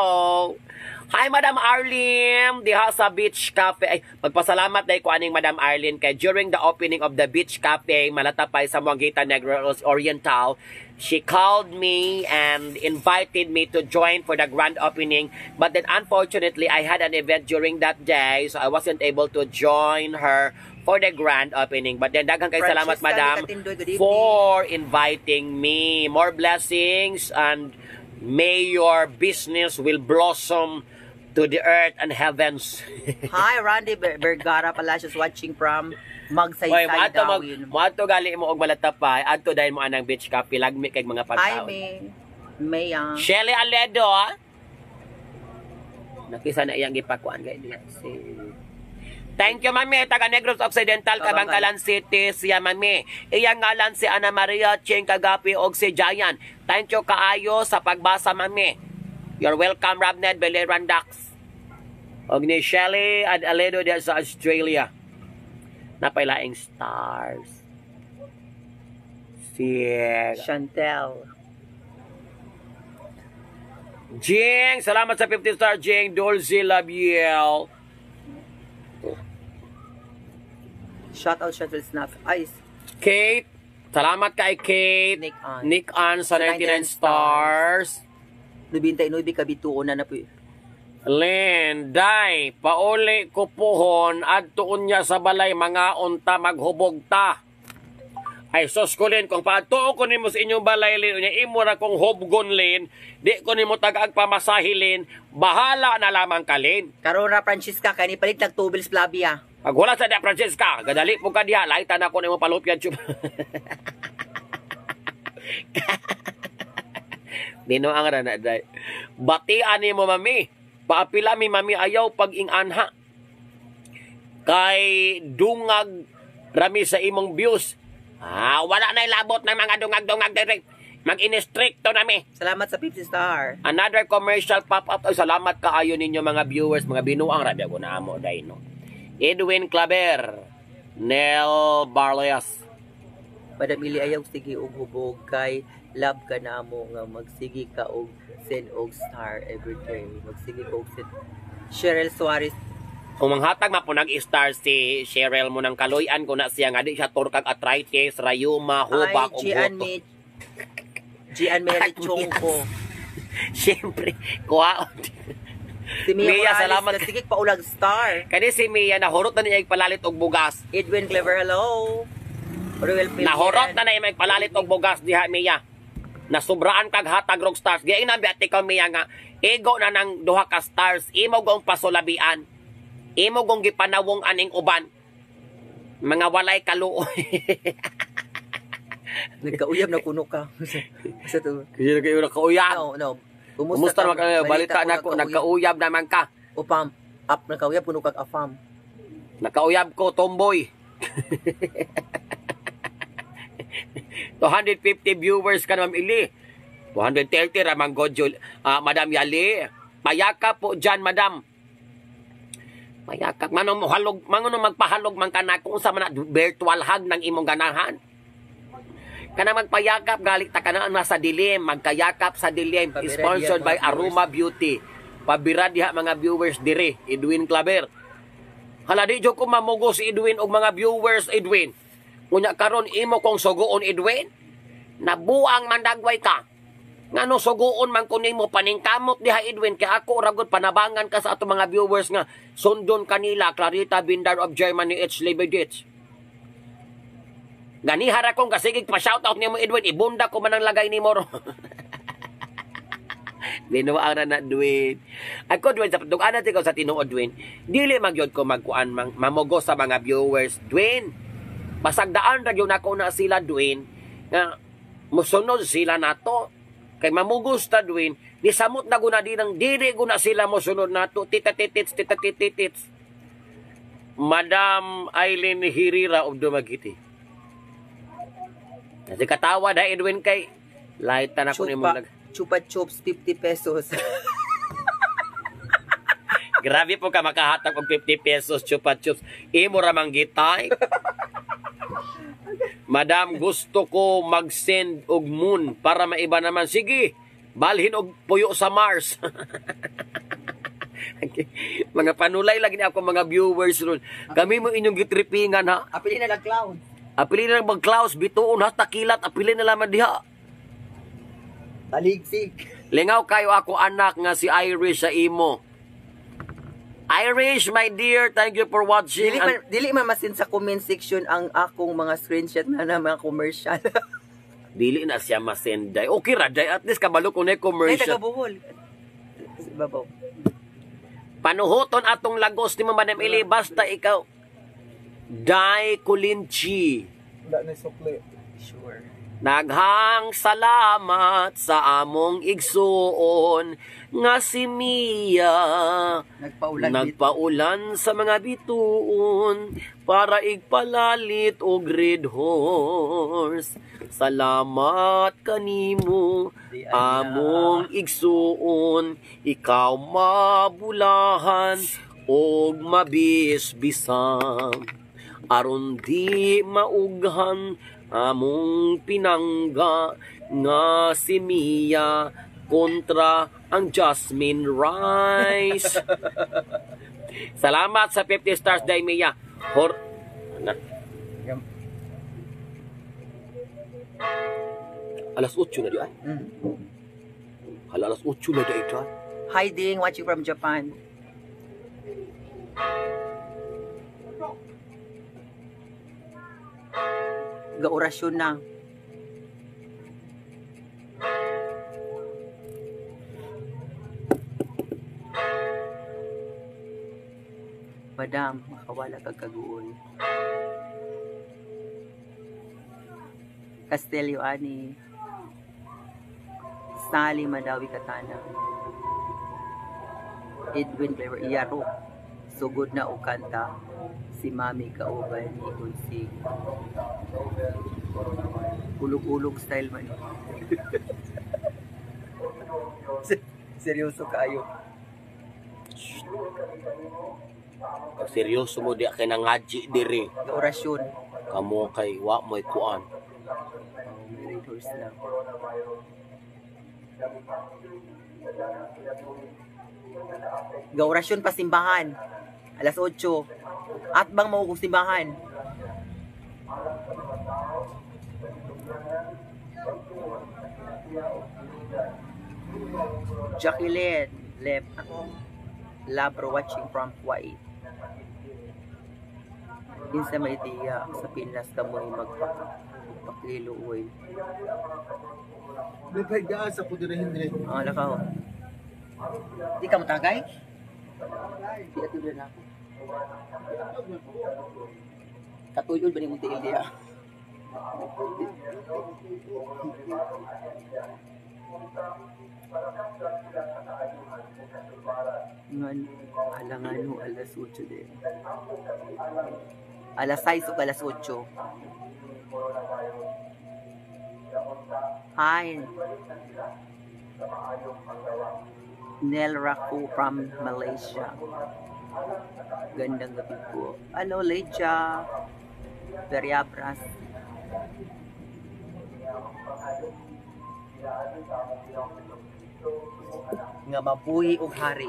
Hi, Madam Arlene, diha sa Beach Cafe. Ay, magpasalamat dahil ko aning Madam Arlene kay during the opening of the Beach Cafe, Malatapay, Zamboanguita, Negros Oriental, she called me and invited me to join for the grand opening. But then unfortunately, I had an event during that day, so I wasn't able to join her for the grand opening. But then daghang kay salamat, Francisca Madam, Nicatindoy, good evening. for inviting me. More blessings and may your business will blossom to the earth and heavens. Hi, Randy Vergara Palacios watching from Oy, Magsaysay, moadto mag Dawin. moadto gali mo og Malatapay, adto dahil mo anang Beach Cafe, lagmi kay mga Hi, pagkaon. May. Maya. Shelly Aledo, ah. Nakisa na iyang gipakuan kay diya si. Thank you, Mami. Taga Negros Occidental, Kabangkalan City, siya, Mami. Iyang ngalan si Ana Maria Ching Kagapi og si Giant. Thank you kaayo sa pagbasa, Mami. You're welcome, Rabned Beleran Dax. Og ni Shelly at Aledo diya sa Australia. Napailaing stars. Si Chantel. Jing, salamat sa 50 star, Jing. Dulce Labiel. Shout out Chantel Snap. Ay, Kate, salamat kay Kate. Nick Ann. Nick Ann sa 99 stars. 99 ka bituon na na po. Len, day, pauli ko pohon, adto unya sa balay mga unta maghubog ta. Ay, sos ko, Len, kung paadto ko nimo sa inyong balay, Len, unya imo ra kong hubgon, Len, di ko nimo tagaag pamasahe, Len, bahala na lamang ka, Len. Karon ra Francisca kay ni palit nag 2 bills Flavia. Pag wala sa di Francisca, gadali po ka diha, lahitan ako nimo palupyan chup. Dino ang rana day. Batian nimo, mami. Paapila mi, mami, ayaw pag inganha. Kay dungag rami sa imong views. Ah, wala na ilabot ng mga dungag-dungag direct. Mag-inistricto nami. Salamat sa 50 star. Another commercial pop-up. Ay, salamat kaayo ninyo mga viewers, mga binuang rabi ako na amo day no. Edwin Claver, Nel Barleas. Madam Ili, ayaw sige og hubog kay love ka na mo nga magsige ka og send og star every day. Magsige ka og send. Cheryl Suarez. Kung manghatag mapunag star si Cheryl mo ng kaloy-an ko na siya nga di siya turkag arthritis, rayuma, hubak Ay, ug Gian buto. Mi Gian Mary Chongko. Siyempre, kuha. Si Mia, Mia, Morales, salamat. Sige pa ulag star. Kani si Mia nahurot na niya palalit og bugas. Edwin Clever, hello. Ruel Pilian. Nahurot na niya palalit og bugas diha, Mia. Nasubraan kag hatag rog stars. Giay na biya ikaw, Mia, nga ego na nang duha ka stars imo gong pasulabian. Imo gong gipanawong aning uban. Mga walay kaluoy. Nagkauyab na kuno ka. Sa to. Kaya kayo nakauyab. No, no. Kumusta naman kayo? Balita na ko, nagkauyab naman ka. Upam. Up, nagkauyab kuno kag afam. Nakauyab ko, tomboy. 250 viewers ka na, Ma'am Ili. 230 ramang Godjo. Ah, Madam Yali. Payaka po dyan, Madam. Payakap. Manong halog, manong magpahalog man ka na kung sa man na virtual hug ng imong ganahan. Kana magpayakap galit ta kana nasa dilim, magkayakap sa dilim. Pabira Sponsored diha, by mga viewers. Aroma Beauty. Pabira diha mga viewers dire, Edwin Claver. Hala, di jud ko mamugo si Edwin og mga viewers, Edwin. Unya karon imo kong suguon, Edwin. Nabuang mandagway ka. Ngano suguon man ko nimo paningkamot diha, Edwin, kay ako ra gud panabangan ka sa ato mga viewers nga sundon kanila Clarita Bindar of Germany H Lebedich. Ganiha ra kong kasigig pa shoutout nimo, Edwin, ibunda ko man ang lagay nimo ro. Binuang na na, Dwayne. Ako, Dwayne, sa dugaan natin ko sa tinuod, Dwayne. Dili magyod ko magkuan mang, mamogo sa mga viewers, Dwayne. Basagdaan ra gyud nako na sila, Dwayne, nga musunod sila nato. Kay mamugos ta, Dwayne, ni samot na guna din ang dili guna sila mosunod nato. Tita titits, tita titits. Madam Eileen Hirira of Dumaguete. Kasi katawa na Edwin kay light na ko nimo Chupa, lag. Chupa Chups, 50 pesos. Grabe po ka makahatag og 50 pesos chupa chups. Imo ra man gitay. Madam, gusto ko mag-send og moon para maiba naman. Sige, balhin og puyo sa Mars. Okay. Mga panulay lagi ni ako mga viewers ron. Kami mo inyong gitripingan ha. Apili na lang cloud. Apili na lang mag Klaus, bituon hasta kilat, apili na lamang diha. Taligsig. Lingaw kayo ako anak nga si Irish sa imo. Irish, my dear, thank you for watching. Dili man masin sa comment section ang akong mga screenshot na mga commercial. Dili na siya masenday. Okay ra day, at least kabalo ko na Ay, taga commercial. Bohol. Babaw. Panuhuton atong lagos ni Madam Eli basta ikaw. Dai Kulinchi. Wala na sukli. Sure. Naghang salamat sa among igsuon nga si Mia. Nagpaulan dito. Nagpaulan sa mga bituon para igpalalit og red horse. Salamat kanimo Di ay among igsuon, ikaw mabulahan og mabisbisan aron di maughan among pinangga nga si Mia kontra ang Jasmine Rice. Salamat sa 50 stars day, Mia. Hor na. Alas 8 na di ay. Hala, alas 8 na dahil ito. Hi Ding, watching from Japan. Gaorasyon na. Madam, makawala kag kaguol. Castelio ani. Sally Madawi Katana. Edwin Clever Iyaro. Sugod na og kanta si Mami kauban ni Unsig. Ulog-ulog style man. Seryoso kaayo. Pag seryoso mo di kay nangadji diri. Orasyon. Kamo kay wa mo'y kuan. Oh, may red horse lang. Gaorasyon pa simbahan. Alas 8. At bang maugo simbahan? Jacqueline Leb Labro watching from Kuwait. Kinsa may tiya sa Pinas kamoy magpakilo oy. May pahigaan sa kudirahin dire. Ah, lakaw. Di ka matagay? Di ato na ako. Katuyod ba ni mong tiil diya? Ngan, alangan ho, alas 8 din. Alas 6 o alas 8. Hi. Nel Raco from Malaysia. Gandang gabi po. Hello, Leja. Veriabras. Nga mabuhi og hari.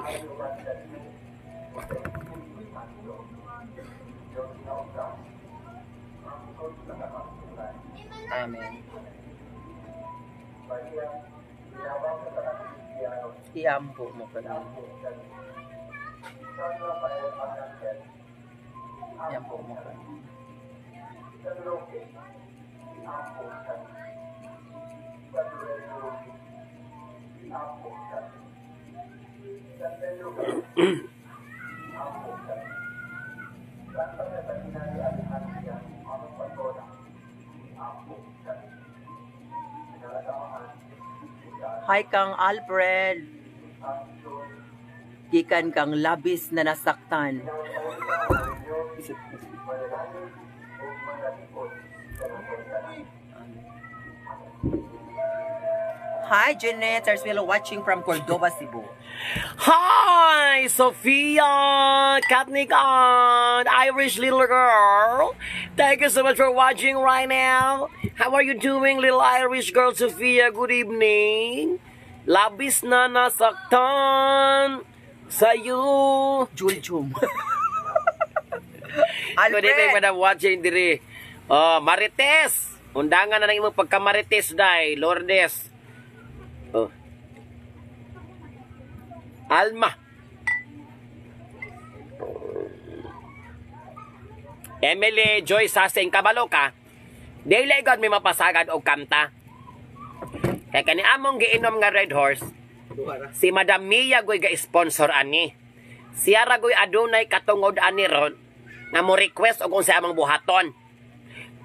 Amen. Iampo mo kami. Iampo mo kami. Hi kang Alfred. Gikan kang labis na nasaktan. Hi Jeanette Sarsuelo watching from Cordova, Cebu. Hi, Sophia Katnikan, Irish little girl. Thank you so much for watching right now. How are you doing, little Irish girl, Sophia? Good evening. Labis na nasaktan sa'yo. Juljum. Good evening, Alfred. madam watching diri. Oh, Marites. Undangan na ng imong pagkamarites dai, Lourdes. Oh. Alma. Emily Joy Saseng, kabalo ka. Dili god may mapasagad og kanta. Kay kani among giinom nga Red Horse, si Madam Mia goy ga-sponsor ani. Siya ra goy adunay katungod ani ron nga mo request og unsa among buhaton.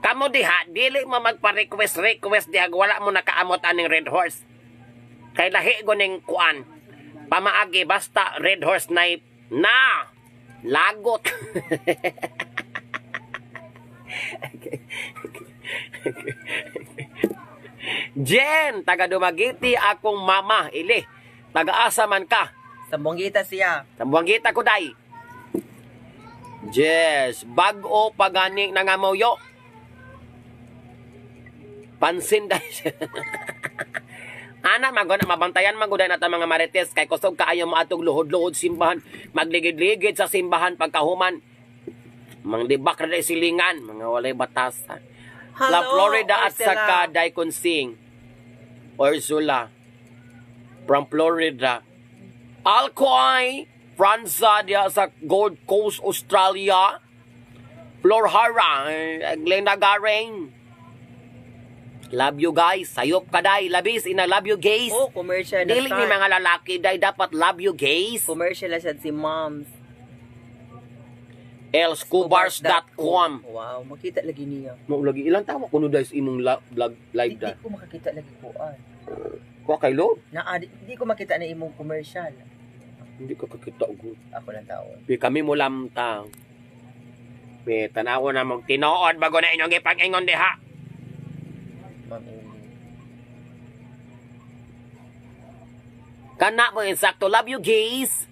Kamo diha dili mo magpa-request request diha wala mo nakaamot aning Red Horse. Kay lahi go ning kuan. Pamaagi basta Red Horse na na lagot. Jen, taga Dumaguete akong mama, ili. Taga-asa man ka. Sambuangita siya. Sambuangita ko day. Yes, bag-o paganing nangamoyo. Pansin day. Ana magona mabantayan maguday na ta mga marites kay kusog kaayo moatog luhod-luhod simbahan, magligid-ligid sa simbahan pagkahuman. Manglibak ra day silingan, mga walay batas. Hello, La Florida at Ursula. saka Daikon Singh. Ursula. From Florida. Alcoy, Franza diya sa Gold Coast, Australia. Flor Hara, Glenda Garing. Love you guys. Sayop ka day. Labis ina love you guys. Oh, commercial na Dili ni sad. Mga lalaki day dapat love you guys. Commercial na sad si moms. Elscubars.com. Wow, makita lagi niya. Mao lagi ilang tawa kuno day sa imong vlog live Di, da. di ko makakita lagi kuan. Kuha kay lo. Naa di ko makita na imong commercial. Hindi ka kakita gud. Ako lang taon. Di kami mo lamtang. Be tanaw na mong tinuod bago na inyong ipag-ingon diha. Ma'am Amy. Kana mo insakto. Love you guys.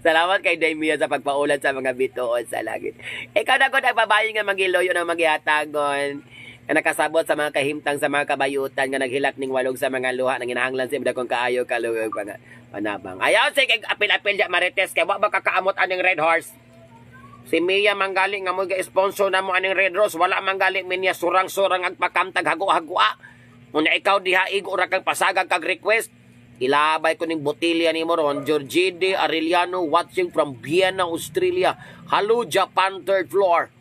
Salamat kay Daimia sa pagpaulan sa mga bituon sa langit. Ikaw na gud ang babae nga magiloyo ng magihatagon nga nakasabot sa mga kahimtang sa mga kabayutan nga naghilak ning walog sa mga luha nang ginahanglan sa imong kaayo kaluyog panabang. Ayaw sige apil-apil ya Marites kay wa ba kakaamot aning Red Horse. Si Mia manggali nga mo sponsor na mo aning Red Horse, wala manggali minya surang-surang ang pakamtag hago-hagoa. Muna ikaw diha igo ra kang pasagag kag request. Ilabay ko ning botilya nimo ron. Georgie D. Arellano watching from Vienna, Australia. Hello, Japan, third floor.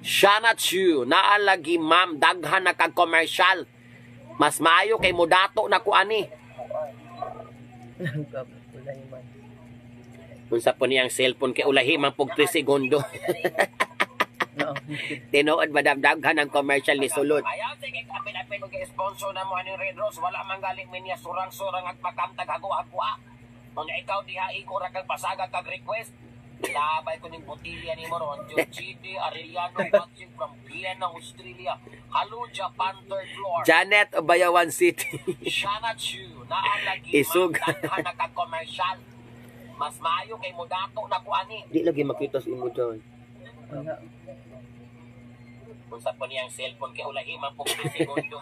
Shana Chu, naalagi ma'am, daghan na kag commercial. Mas maayo kay mudato na ko ani. Ulay man. Unsa po niyang cellphone kay ulahi man pug 3 segundo. No. Tinuod madam, daghan ang commercial ni sulod. Ayaw sige apil-apil og sponsor na mo aning Red Rose, wala man galing minya surang-surang ag pakamtag hago-hagoa. Kung ikaw diha igo ra kag pasagag kag request. Labay ko ning botilya nimo ron. Georgie D. Arellano watching from Vienna, Australia. Hello, Japan, third floor. Janet Bayawan City. Shana Chu, naalagi Isug. Daghan na kag commercial. Mas maayo kay mudato na ko ani. Di lagi makita sa imo dyan. Wala. Unsa po niyang cellphone kay ulahi man pug segundo.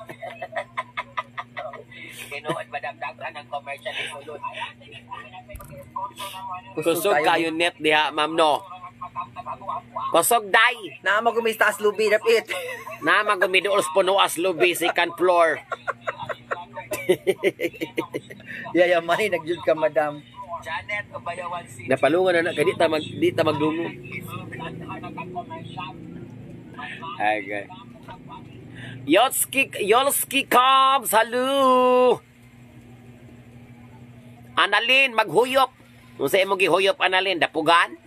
Tinuod madagdagan ang commercial ni sulod. Kusog kayo net diha ma'am no. Kusog day. Naa mo taas lubi dapit. Na magumiduol puno as lubi second floor. Yayamani nagjud ka madam. Janet Bayawan City. Napalungan na na kay di ta magdungo. Okay. Yolski Yolski Cubs, hello. Analin, maghuyop. Kung sa imong gihuyop, Analin, dapugan.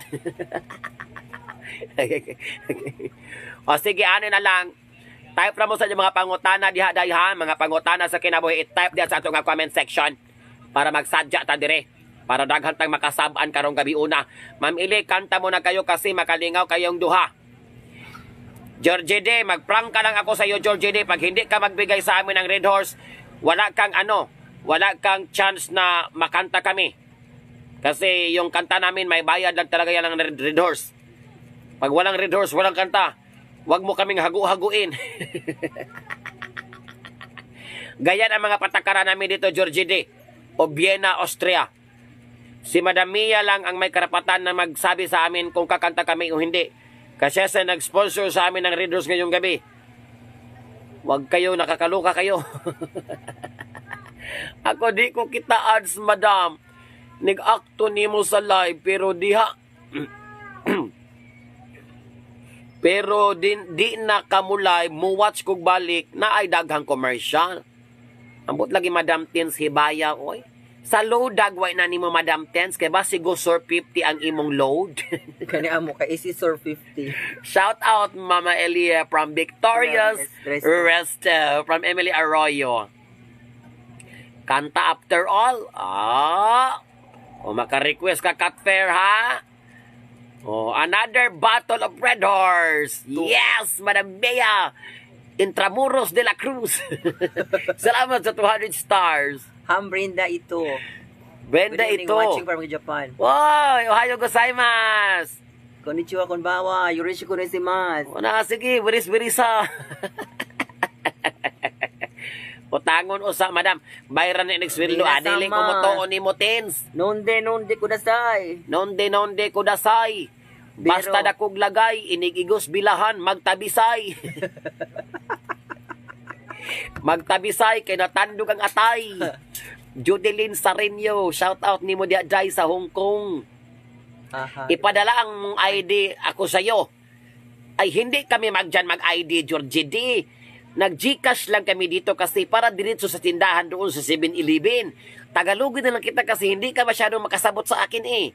O sige, ano na lang. Type na mo sa inyong mga pangutana diha dayhan, mga pangutana sa kinabuhi, i-type diha sa atong nga comment section para magsadya ta dire. Para daghan tang makasab-an karong gabi una. Ma'am Ili, kanta mo na kayo kasi makalingaw kayong duha. Georgie D, magprank ka lang ako sa iyo, Georgie D. Pag hindi ka magbigay sa amin ng Red Horse, wala kang ano, wala kang chance na makanta kami. Kasi yung kanta namin, may bayad lang talaga yan ng Red Horse. Pag walang Red Horse, walang kanta. Huwag mo kaming hagu-haguin. Ganyan ang mga patakaran namin dito, Georgie D. O Vienna, Austria. Si Madam Mia lang ang may karapatan na magsabi sa amin kung kakanta kami o hindi. Kasi siya nag-sponsor sa amin ng Red Horse ngayong gabi. Huwag kayo, nakakaluka kayo. Ako di ko kita ads, madam. Nag-akto nimo sa live, pero diha. Pero din, di na kamulay, mo watch kog balik na ay daghang commercial. Ambot lagi Madam Tens Hibaya, oy. Sa load dagway na nimo Madam Tens kay ba sigo sir 50 ang imong load. Kani amo kay easy sir 50. Shout out Mama Elia from Victoria's Resto. Resto from Emily Arroyo. Kanta after all. Ah. O maka-request ka cat fair ha. Oh, another bottle of Red Horse. Yes, Madam Bea. Intramuros de la Cruz. Salamat sa 200 stars. Ham Brenda ito. Brenda Good evening, ito. watching from Japan. Wow, ohayo gozaimasu. Konnichiwa, konbawa. Yoroshiku onegaishimasu. O na, sige, biris-biris ha. Utangon usa, madam. Bayran ni Sweldo, Di na adili sama. ko mo ni mo tens. Nonde, nonde kudasai. Nonde nonde kudasay. Basta dakog lagay, inigigos bilahan, magtabisay. Magtabisay kay natandog ang atay. Judeline Sarinyo, shout out nimo diha Jai sa Hong Kong. Aha. Ipadala ang mong ID ako sa iyo. Ay hindi kami magdyan mag-ID, Georgie D. Nag-Gcash lang kami dito kasi para diretso sa tindahan doon sa 7-Eleven. Tagalogin na lang kita kasi hindi ka masyadong makasabot sa akin eh.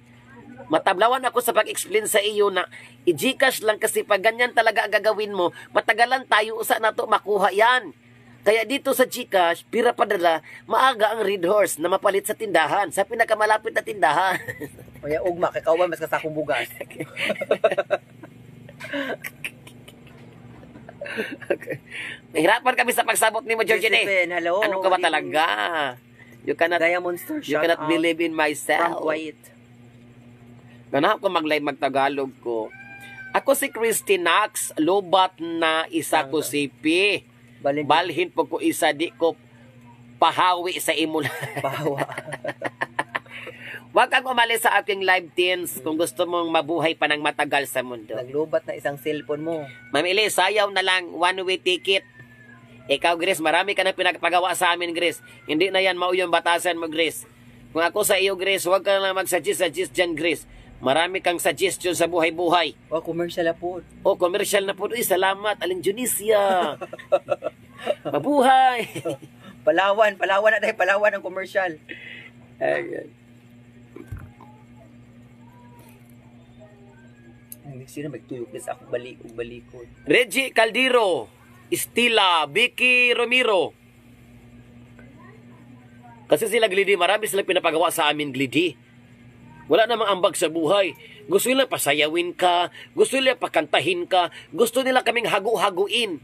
Matablawan ako sa pag-explain sa iyo na i-Gcash lang kasi pag ganyan talaga ang gagawin mo, matagalan tayo usa na to makuha yan. Kaya dito sa Gcash, pira padala, maaga ang Red Horse na mapalit sa tindahan, sa pinakamalapit na tindahan. Kaya ugma, kay kauban mas kasakong bugas. Nahirapan kami sa pagsabot ni mo, Georgine. Josephine, hello. Ano ka ba talaga? You cannot Diamond Store, you shout cannot out. believe in From myself. Kuwait. Ganahap ko mag-live magtagalog ko. Ako si Christy Knox, lobat na isa ko sipi. Balin. Balhin po ko isa di ko pahawi sa imo. Bawa. Huwag kang umalis sa aking live, teens, kung gusto mong mabuhay pa ng matagal sa mundo. Naglubat na isang cellphone mo. Ma'am Elise, sayaw na lang, one-way ticket. Ikaw, Grace, marami ka na pinagpagawa sa amin, Grace. Hindi na yan mao yung batasan mo, Grace. Kung ako sa iyo, Grace, huwag ka na lang mag-suggest-suggest dyan, Grace. Marami kang suggestion sa buhay-buhay. O, commercial na po. O, commercial na po. Uy, salamat, Aling Junisia. Mabuhay. Palawan, Palawan na tayo, Palawan ang commercial. Ayan. Ay, sino magtuyok na sa akong balik ug balikod. Reggie Caldero, Estila, Vicky Romero. Kasi sila Glidi, marami sila pinapagawa sa amin, Glidi. Wala namang ambag sa buhay. Gusto nila pasayawin ka, gusto nila pakantahin ka, gusto nila kaming hagu-haguin.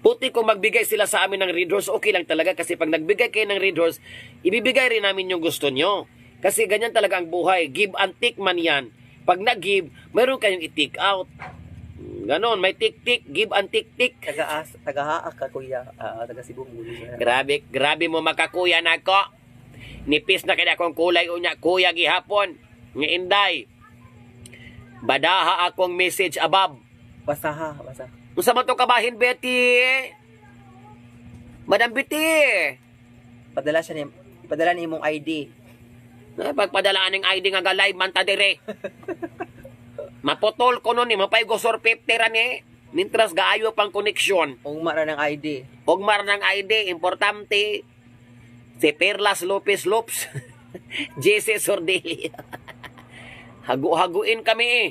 Puti kung magbigay sila sa amin ng Red Horse, okay lang talaga kasi pag nagbigay kayo ng Red Horse, ibibigay rin namin yung gusto nyo. Kasi ganyan talaga ang buhay. Give and take man yan. Pag nag-give, meron kayong i-take out. Ganon, may tik-tik, give and take-tik. Taga as, taga Haak ka kuya, ah, taga Cebu mo siya. Grabe, grabe mo makakuya nako. Nipis na kaya akong kulay unya kuya gihapon. Nga inday. Badaha akong message above. Basaha, basa. Unsa man to kabahin, Betty? Madam Betty. Padala siya ni ipadala ni imong ID. Na pagpadala aning ID nga ga-live man ta dire. Maputol ko nun ni mapay gosor 50 ra ni. Mintras gaayo pang connection. Ugma ra ng ID. Ugmar ng ID, importante. Si Perlas Lopez Lopes. JC Sordelia. Hagu-haguin kami eh.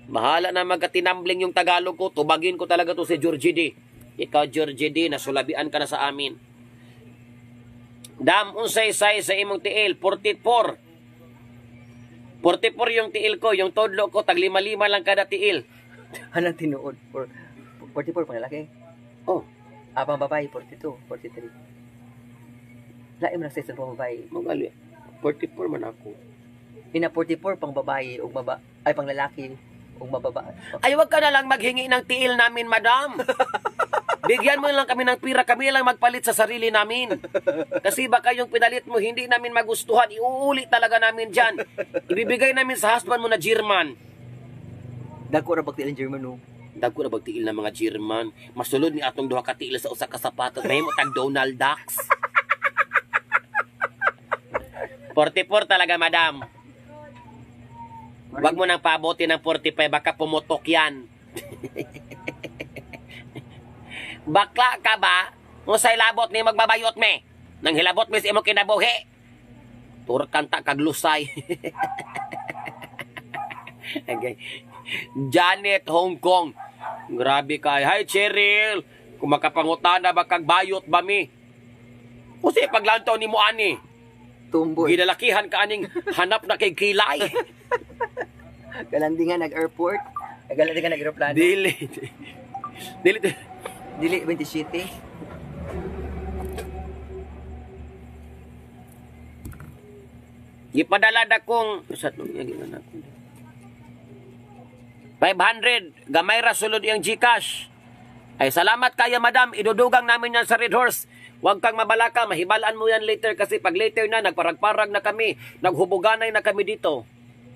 Bahala na magkatinambling yung Tagalog ko. Tubagin ko talaga to si Georgie D. Ikaw, Georgie D, nasulabian ka na sa amin. Dam, unsay size sa imong tiil? 44. 44 yung tiil ko. Yung todlo ko, tag lima-lima lang kada tiil. Anong tinuod? For, 44 pang lalaki. Oh, Ah, pang babae, 42, 43. Lain mo na size pang babae. Magali. 44 man ako. Ina 44 pang babae ug baba ay pang lalaki ug mababa. Ay, wag ka na lang maghingi ng tiil namin, madam. Bigyan mo lang kami ng pira, kami lang magpalit sa sarili namin. Kasi baka yung pinalit mo, hindi namin magustuhan. Iuuli talaga namin dyan. Ibibigay namin sa husband mo na German. Dagko ra bag tiil ang German no. Dagko na bagtiil ng mga German. Masulod ni atong duha ka tiil sa usa ka sapatos. May mo tag Donald Ducks. 44 talaga, madam. Wag mo nang paabotin ng 45, baka pumutok yan. Bakla ka ba? Unsay labot ni magbabayot me? Nang hilabot mi sa imong kinabuhi. Turkan ta kag lusay. Okay. Janet, Hong Kong. Grabe kay. Hi, Cheryl. Kung makapangutana ba kag bayot ba mi? Kasi paglantaw ni mo ani, Tumboy. ginalakihan ka aning hanap na kay kilay. Galandingan nag-airport. Galandingan nag-aeroplano. Dili. Dili. Dili 27. Gipadala na kong sa nung na ako. 500 gamay ra sulod iyang GCash. Ay salamat kaya, madam, idudugang namin yan sa Red Horse. Huwag kang mabalaka, mahibalaan mo yan later kasi pag later na nagparagparag na kami, naghubuganay na kami dito.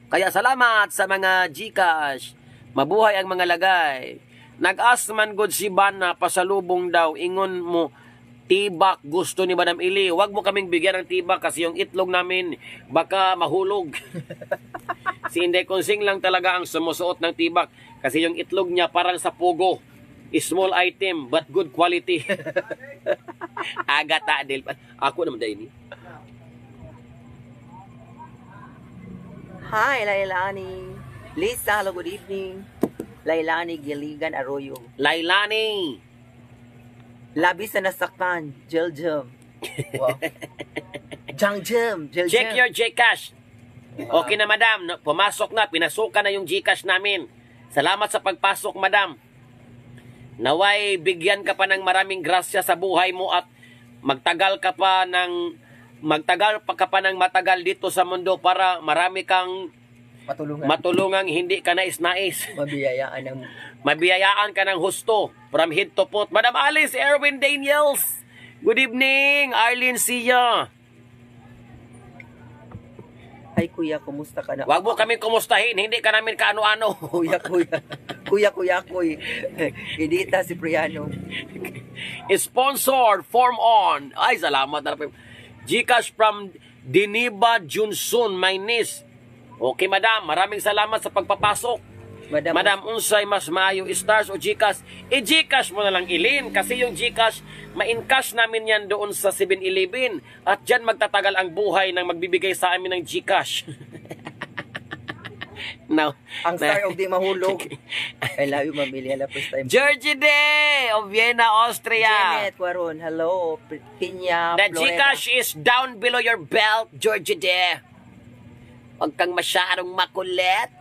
Kaya salamat sa mga GCash. Mabuhay ang mga lagay. Nag-ask man gud si Bana, pasalubong daw, ingon mo, tibak gusto ni Madam Ili. Huwag mo kaming bigyan ng tibak kasi yung itlog namin baka mahulog. Si Inday Konsing lang talaga ang sumusuot ng tibak kasi yung itlog niya parang sa pogo. Small item but good quality. Agata del. Ako naman dahil ni. Hi, Lailani. Lisa, hello, good evening. Lailani Giligan Arroyo. Lailani. Labi sa nasaktan, Jel Jem. Wow. Jang Jem, Jel Check Jem. your GCash. Okay na, madam. No, pumasok na. Pinasukan na yung GCash namin. Salamat sa pagpasok, madam. Naway bigyan ka pa ng maraming grasya sa buhay mo at magtagal pa ka pa ng matagal dito sa mundo para marami kang Matulungan. Matulungang hindi ka nais-nais. Mabiyayaan ng Mabiyayaan ka ng husto from head to foot. Madam Alice Erwin Daniels. Good evening, Arlene Sia. Hi kuya, kumusta ka na? Wag mo kami kumustahin, hindi ka namin kaano-ano. Kuya, kuya. Kuya, kuya, kuy. Edita si Priano. Sponsor, form on. Ay, salamat na rin. Gcash from Diniba Junson, my niece. Okay, madam. Maraming salamat sa pagpapasok. Madam, Madam, unsay mas maayo, stars o Gcash? I-Gcash mo na lang, Ilin. Kasi yung Gcash, ma-encash namin yan doon sa 7-Eleven. At dyan magtatagal ang buhay ng magbibigay sa amin ng Gcash. Now, Ang star og di mahulog. I love you, Mamili. Hello, first time. Georgie Day of Vienna, Austria. Janet Cuaron, hello. Pinya, The Florida. Gcash is down below your belt, Georgie Day. Huwag kang masyadong makulit.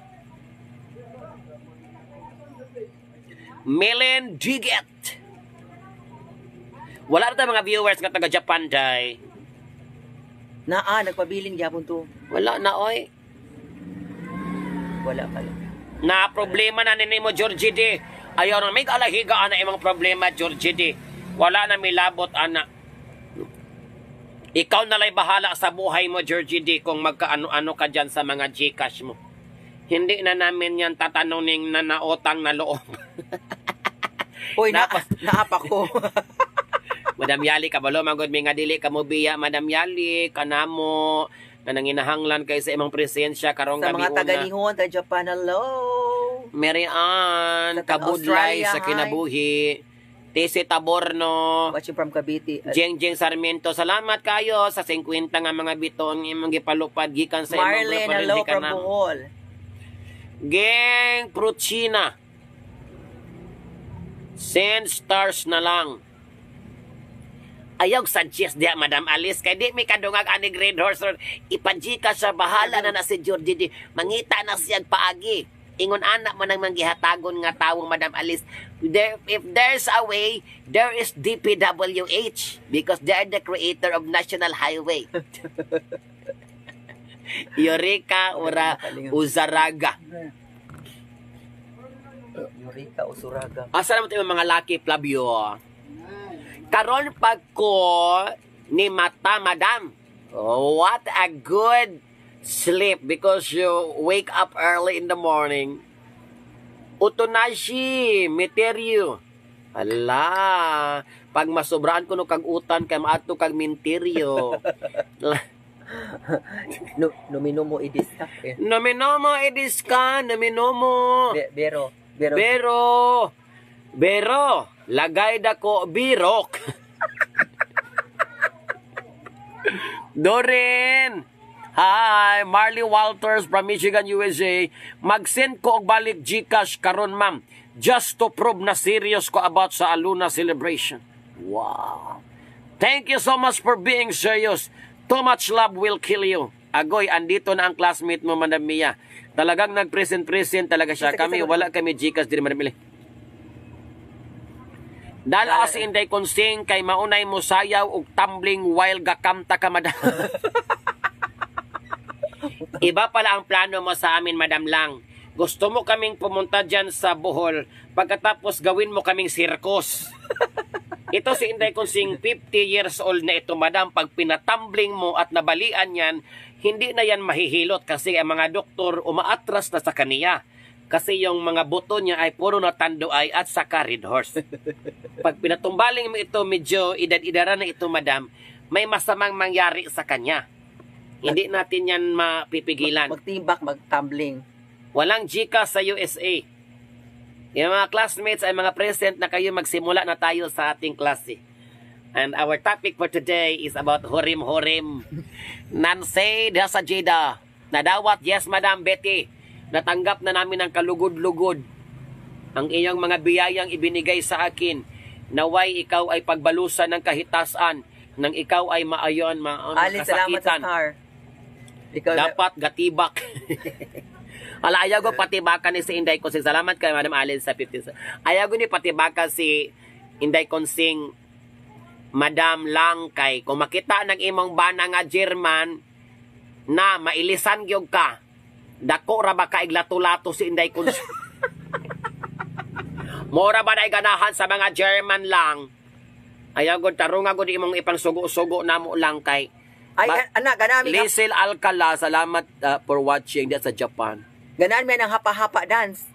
Milen Diget. Wala na tayong mga viewers nga taga Japan, day. Naa, nagpabilin gyapon to. Wala na, oy. Wala pala. Na problema na nini mo, Georgie D. Ayaw na, may alahiga ana imong problema, Georgie D. Wala na milabot, ana. Ikaw na lay bahala sa buhay mo, Georgie D, kung magkaano-ano ka dyan sa mga Gcash mo. Hindi na namin yan tatanungin na naotang na loob. Uy, na, naapa ko. Madam Yali, kabalo, magod mi nga dili ka mo biya, Madam Yali, kanamo, na nanginahanglan kay sa imong presensya karong Sa gabi mga una. taga-Nihon, taga Japan, hello. Mary Ann, Sa taga kabudlay Australia, sa hi. kinabuhi. Tese Taborno, Watching from Cavite. Jeng Jeng Sarmiento, salamat kayo sa 50 nga mga bitong imong gipalupad gikan sa imong Marlene, grupo hello rin from kanamo. Bohol. Geng Pruchina. Send stars na lang. Ayaw suggest diha, Madam Alice, kay di mi kadungag ani Green Horse Road. Ipanjika siya, bahala na na si Georgie di. Mangita na siya paagi. Ingon anak man ang manggihatagon nga tawong Madam Alice. There, if there's a way, there is DPWH because they are the creator of National Highway. Eureka ura Uzaraga. Eureka, Usuraga. Asa naman tayo mga laki, Flavio? Karon pag ko ni mata, madam. Oh, what a good sleep because you wake up early in the morning. Utonashi, meteryo. Ala, pag masobraan ko no kag utan kay maato kag minteryo. No, nominomo idista. Eh. Nominomo edis ka, nominomo. Bero, bero. Pero, pero, lagay dako birok. Dorin! Hi, Marley Walters from Michigan, USA. Mag-send ko og balik GCash karon, ma'am. Just to prove na serious ko about sa Aluna celebration. Wow. Thank you so much for being serious. Too much love will kill you. Agoy, andito na ang classmate mo, Madam Mia. Talagang nag-present-present talaga siya. Kami, wala kami GCash din, Madam Mia. Dala si Inday Konsing kay maunay mo sayaw og tumbling while gakamta ka, madam. Iba pala ang plano mo sa amin, madam lang. Gusto mo kaming pumunta dyan sa Bohol, pagkatapos gawin mo kaming sirkos. Ito si Inday Konsing, 50 years old na ito, madam. Pag pinatumbling mo at nabalian yan, hindi na yan mahihilot kasi ang mga doktor umaatras na sa kaniya. Kasi yung mga buto niya ay puro na tanduay at saka Red Horse. Pag pinatumbaling mo ito, medyo edad-idara na ito, madam, may masamang mangyari sa kanya. Hindi natin yan mapipigilan. Magtibak, magtumbling. Walang GCash sa USA. Yung mga classmates ay mga present na kayo, magsimula na tayo sa ating klase. And our topic for today is about hurim-hurim. Nancy Sajida. Nadawat, yes, Madam Betty. Natanggap na namin ang kalugod-lugod. Ang iyong mga biyayang ibinigay sa akin. Naway ikaw ay pagbalusan ng kahitasan nang ikaw ay maayon, Alin, salamat sa kasakitan. star. Ikaw, Dapat gatibak. Ala, ayaw ko patibakan ni si Inday Consing. Salamat kay Madam Allen sa 50. Ayaw ko ni patibakan si Inday Consing, Madam lang, kay kung makita ng imong bana nga German na mailisan gyud ka. Dako ra ba ka iglato-lato si Inday Consing? Mora ba na ganahan sa mga German lang? Ayaw gud tarunga gud imong ipang sugo-sugo namo lang kay Ay, anak, ganami, Liesel Alcala, salamat for watching sa Japan. Ganaan may ng hapa-hapa dance.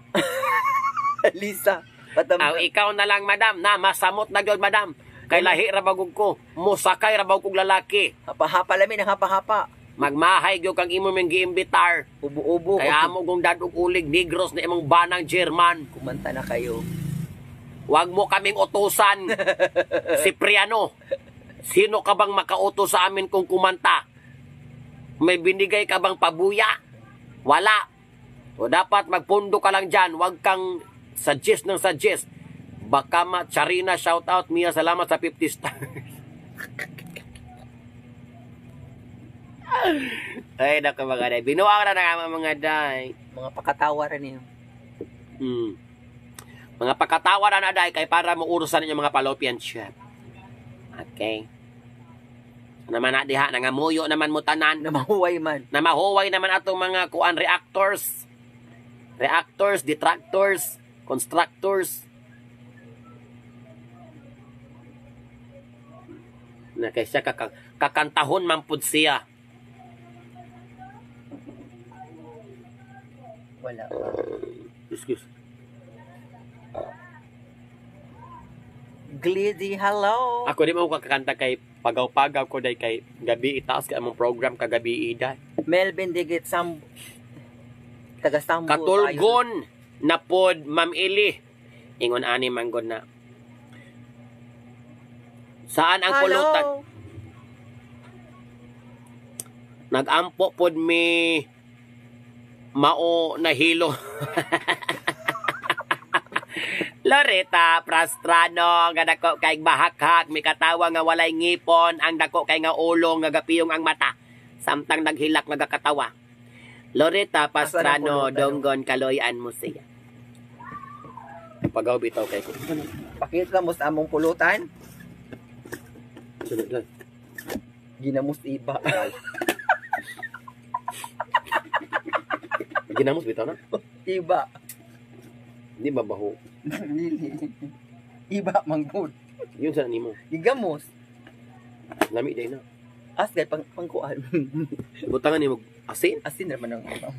Lisa. Patam. Aw, ikaw na lang, madam, na masamot na gyud, madam. Kay lahi ra bagog ko, musakay ra bagog kog lalaki. Hapa-hapa lami ng hapa-hapa. Magmahay gyud kang imo ming giimbitar. Ubo-ubo. Kaya amo kong dadog ulig negros na imong banang German. Kumanta na kayo. Wag mo kaming utusan. Cipriano. Sino ka bang makautos sa amin kung kumanta? May binigay ka bang pabuya? Wala. O dapat magpundo ka lang dyan. Huwag kang suggest ng suggest. Baka ma Charina, shout out. Mia, salamat sa 50 stars. Ay, naku mga day. Binuang na nga mga day. Mga pakatawa rin niyo. Mga pakatawa na na day kay para muurusan ninyo mga fallopian tube. Okay. Naman na diha, nangamuyo naman mo tanan. Na mahuway man. Na mahuway naman atong mga kuan reactors. Reactors, detractors, constructors. Na kay siya kakantahon man pud siya. Wala. Excuse. Glizzy, hello. Ako di mo kakanta kay pagaw-pagaw ko day kay gabi itaas kay among program kagabi ida. Melvin Digit Sam taga Sambo. Katulgon na pod, Ma'am Ili. Ingon ani manggod na. Saan ang Hello. pulutan? Nagampo pod mi mao nahilo. Loreta Prastrano nga dako kay bahakhak, mi katawa nga walay ngipon, ang dako kay nga ulo nga gapiyong ang mata samtang naghilak nagakatawa. Loreta Asa ang Pastrano, pulutan? donggon kaloyan mo siya. Pagaw bitaw kay ko. Pakita mo sa among pulutan. Sunod lang. Ginamos iba. Ginamos bitaw na. Iba. Hindi ba baho? Dili. Iba manggod. Yun sa nimo. Gigamos. Lami day na. Asgay pang pangkuan. Butangan nimo asin. Asin naman ang ano.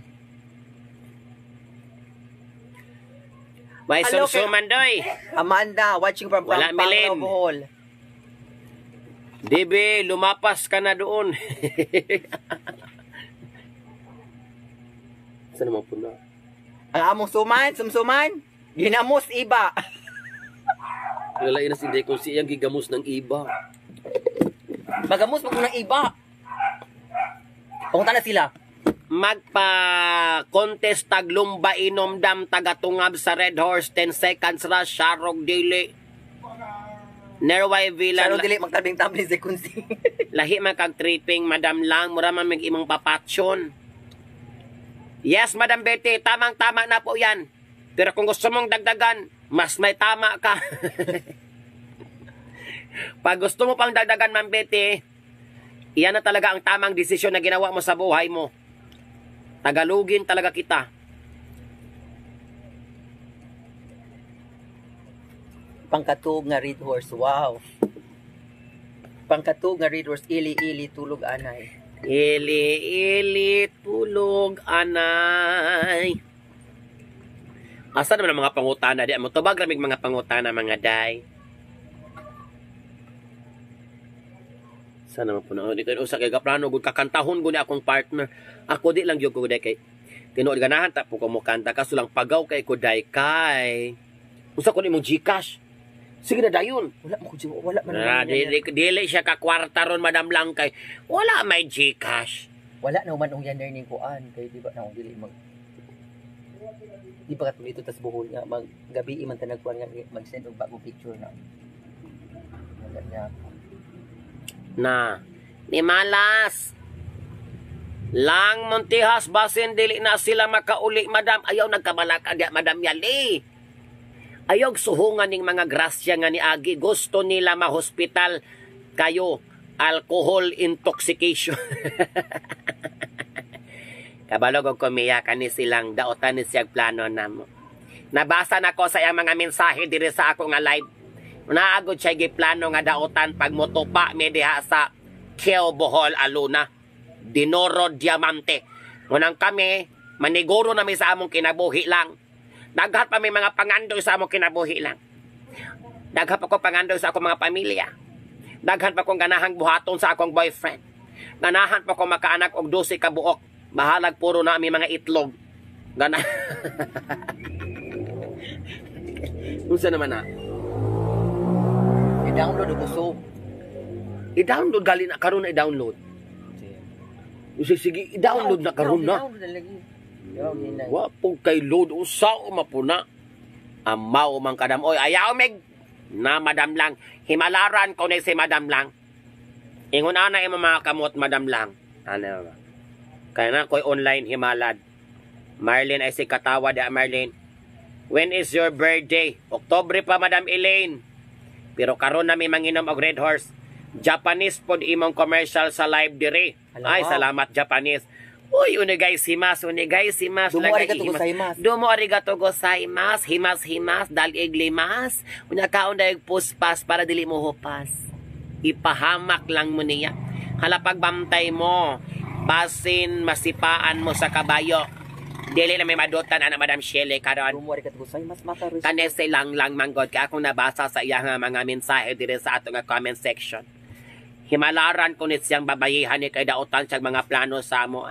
May Hello, sumsuman doy. Amanda, watching from Wala, Pampanga, Milin. Bohol. Debe, lumapas ka na doon. Saan naman po na? Ang among suman, sumsuman, ginamos iba. Lalay na si Inday kung siyang gigamos ng iba. Magamos mo ng iba. Punta na sila. Magpa-contest taglumba inomdam tagatungab sa Red Horse 10 seconds ra sharog dili. Nerway Villa. Saro dili magtabing-tabing sa kunsi. Lahi man kag tripping, madam lang, mura man mig imong papatsyon. Yes, Madam Betty, tamang-tama na po yan. Pero kung gusto mong dagdagan, mas may tama ka. Pag gusto mo pang dagdagan, Ma'am Betty, iyan na talaga ang tamang desisyon na ginawa mo sa buhay mo. Tagalugin talaga kita. Pangkatug nga Red Horse. Wow. Pangkatug nga Red Horse ili ili tulog anay. Ili, ili, tulog, anay. Asa naman ang mga pangutana di mo tubag ramig mga pangutana, mga day. Sana man po na di kay usa kay gaplano gud kakantahon gud ni akong partner. Ako di lang gyud ko day kay tinuod ganahan ta po ko mo kanta, kaso lang pagaw kay ko day kay. Usa ko nimong GCash. Sige na dayon. Wala mo ko, wala man. Na, dili, dili siya ka kwarta ron, Madam Lang, kay wala may GCash. Wala na man ong yan ning kuan kay di ba na dili mag di ba katong dito tas Bohol nga mag gabi man tanag kuan nga mag-send og bagong picture na. Wala niya. Na ni malas lang Montijas, basin dili na sila makauli, madam. Ayaw nagkabalak agya, Madam Yali. Ayaw suhungan ning mga grasya nga niagi. Gusto nila mahospital kayo, alcohol intoxication. Kabalo og kumiya kani silang daotan ni siyag plano namo. Nabasa na ko sa iyang mga mensahe diri sa ako nga live. Naagod siya giplano nga daotan pag motupa mi diha sa Keo Bohol Aluna. Dinoro Diamante. Ngunang kami, maniguro na mi sa among kinabuhi lang. Daghan pa may mga pangandoy sa among kinabuhi lang. Daghan pa ko pangandoy sa akong mga pamilya. Daghan pa kong ganahang buhaton sa akong boyfriend. Ganahan pa ko makaanak og 12 ka buok. Bahalag puro na mi mga itlog. Gana. Unsa naman na? I-download og uso. I-download gali na karon na i-download. Sige, sige, i-download na karon na. Download na lagi. Yo, ginay. Wa po kay load usa o mapuna. Amaw man kadam oy, ayaw meg na Madam Lang. Himalaran ko ni si Madam Lang. Ingon ana imo mga kamot, Madam Lang. Ano ba? Kaya na ko'y online himalad. Marlene ay si katawa da Marlene. When is your birthday? Oktobre pa, Madam Elaine. Pero karon na mi manginom og Red Horse. Japanese pod imong commercial sa live dire. Hala, Ay, wow. salamat Japanese. Uy, unigay simas, unigay simas. Dumo lagay arigato himas. gozaimasu. Dumo arigato gozaimasu. Himas, himas, dalig limas. Unya kaon dayag puspas para dili mo hupas. Ipahamak lang mo niya. Hala pagbantay mo, basin masipaan mo sa kabayo. Dili na may madutan ana Madam Shelley karon. Dumo arigato gozaimasu mata rin. Kanese lang lang manggod kay akong nabasa sa iya nga mga mensahe dire sa ato nga comment section. Himalaran ko ni siyang babayihan ni kay daotan siyang mga plano sa amo.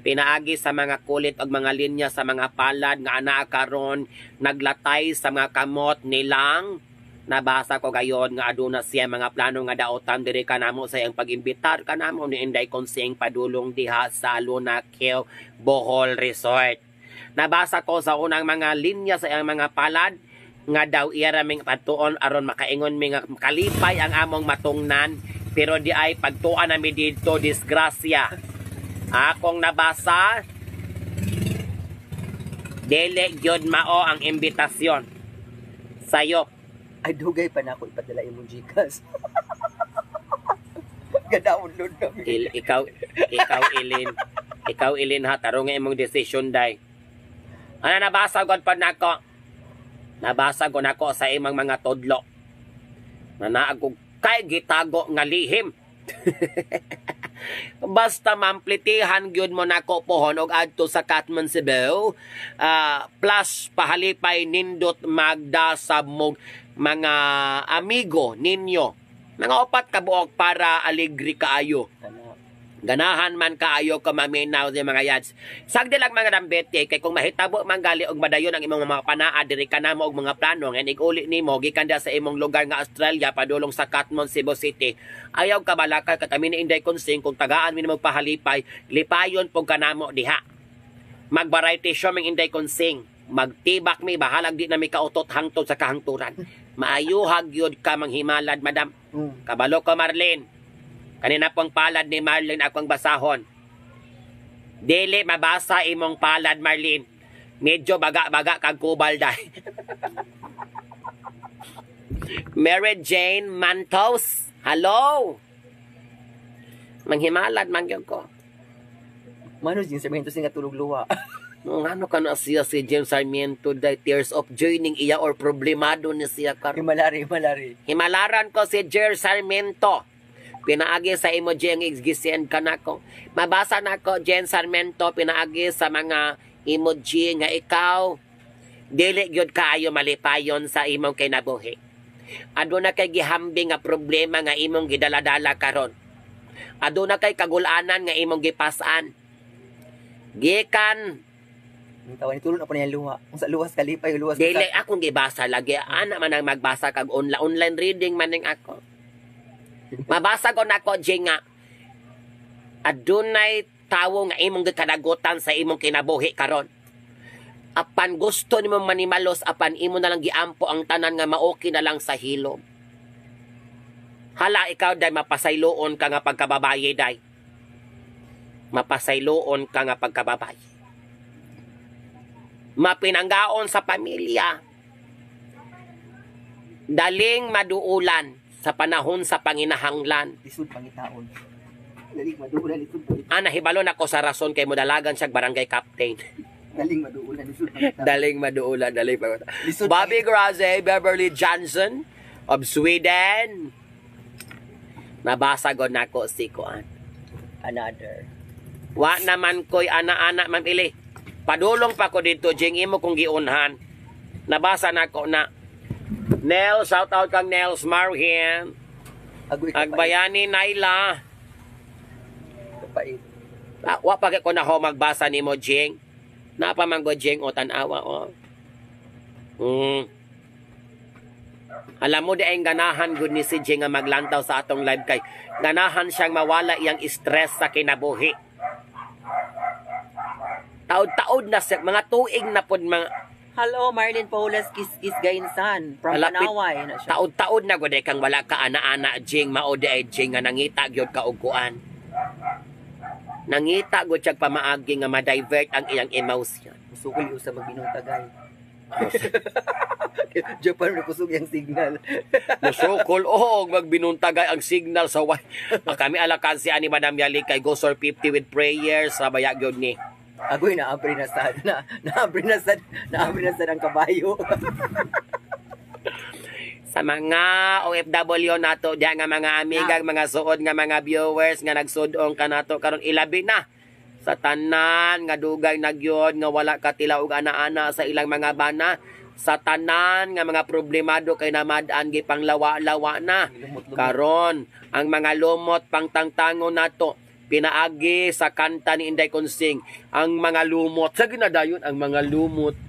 Pinaagi sa mga kulit og mga linya sa mga palad nga anaa karon naglatay sa mga kamot nilang. Nabasa ko gayon nga aduna siya mga plano nga daotan diri kanamo sa iyang pag-imbitar kanamo ni Inday Konsing padulong diha sa Luna Keo Bohol Resort. Nabasa ko sa unang mga linya sa iyang mga palad nga daw iya raming patuon aron makaingon mi nga kalipay ang among matungnan, pero di ay pagtuan nami didto disgrasya. Akong nabasa, dili gyud mao ang imbitasyon sayo. Ay dugay pa na ako ipadala imong GCash. Ga-download na mi. Ikaw Ilin, ikaw Ilin ha, tarong nga imong decision day. Ana nabasa gud pa nako. Nabasa gud nako sa imong mga tudlo. Na naag og kay gitago nga lihim. Basta mamplitihan gyud mo nako pohon og adto sa Katman Cebu, plus pahalipay nindot magdasab mog mga amigo ninyo. Mga 4 ka buok para aligri kaayo. Ganahan man kaayo ka maminaw sa mga yads. Sagdi lang mga dambete kay kung mahitabo man gali og madayon ang imong mga panaa diri kanamo og mga plano nga ig-uli nimo gikan diha sa imong lugar nga Australia padulong sa Katmon, Cebu City. Ayaw ka balakal ka kami ni Inday Konsing kung tagaan mi nimo pahalipay, lipayon pug kanamo diha. Mag-variety show ming Inday Konsing. Magtibak mi bahalag di na mi kautot hangtod sa kahangturan. Maayuhag gyud ka manghimalad, madam. Kabalo ka, Marlene. Kanina pong palad ni Marlene akong basahon. Dili mabasa imong palad, Marlene. Medyo baga-baga kag kubal dai. Mary Jane Mantos. Hello. Manghimalad man gyud ko. Manos din Sarmiento sing tulog luwa. Nung ano ka na siya si James Sarmiento dai, tears of joy ning iya or problemado ni siya karon. Himalari, himalari. Himalaran ko si Jer Sarmiento. Pinaagi sa emoji ang gisend ka nako. Mabasa nako Jen Sarmiento pinaagi sa mga emoji nga ikaw Dili gyud kaayo malipayon sa imong kinabuhi. Aduna kay gihambing nga problema nga imong gidaladala karon. Aduna kay kagulanan nga imong gipas-an. Gikan Ang tawa ni tulon ako niya luha. Kung sa luwas kalipay, luwas. Dili akong gibasa lagi. Ana man ang magbasa kag online reading man ning ako. Mabasa ko nako, Jing, nga adunay tawo nga imong gikadagutan sa imong kinabuhi karon. Apan gusto nimo manimalos, apan imo na lang giampo ang tanan nga maoki na lang sa hilom. Hala, ikaw day, mapasayloon ka nga pagkababaye day. Mapasayloon ka nga pagkababaye. Mapinanggaon sa pamilya. Daling maduulan sa panahon sa panginahanglan. Lisod pangitaon. Daling maduulan, lisod pangitaon. Ah, nahibalo na ko sa rason kay modalagan siya barangay captain. Daling maduulan, lisod pangitaon. Daling maduulan, daling pangitaon. Lisod. Bobby Graze, Beverly Johnson of Sweden. Nabasa ko nako si Kuan. Another. Wa naman ko'y ana-ana, Ma'am Ili. Padulong pa ko dito, Jing, imo kong giunhan. Nabasa nako na. Nel, shout out kang Nels Marhin. Agoy kapait. Agbayani Naila. Kapait. Ah, wa pa ko na ho magbasa nimo, Jing. Napa man go, Jing, o tan-awa o. Alam mo di ay ganahan gud ni si Jing nga maglantaw sa atong live kay ganahan siyang mawala iyang stress sa kinabuhi. Taod-taod na siya, mga tuig na pod mga Hello, Marlene Paulas Kiskis Gainsan from Malapit. Panaway na siya. Taod-taod na gud ay kang wala ka ana-ana, Jing, mao di ay, Jing, nga nangita gyud ka og kuan. Nangita gud siya pamaagi nga ma-divert ang iyang emotion. Musukol yung sa magbinong tagay. Japan na kusog yung signal. Musukol og magbinuntagay ang signal sa way. Ah, kami alakan si ani Madam Yali kay Gosor 50 with prayers sa baya gyud ni. Agoy na abri na sad na naabri na sad naabri na sad ang kabayo. Sa mga OFW nato diha nga mga amiga, mga suod nga mga viewers nga nagsudong kanato karon, ilabi na sa tanan nga dugay nagyod nga wala katila og ana-ana sa ilang mga bana, sa tanan nga mga problemado kay namad-an gipanglawa-lawa na. Lumot-lumot. Karon, ang mga lumot pangtangtangon nato pinaagi sa kanta ni Inday Konsing, ang mga lumot sa ginadayon, ang mga lumot.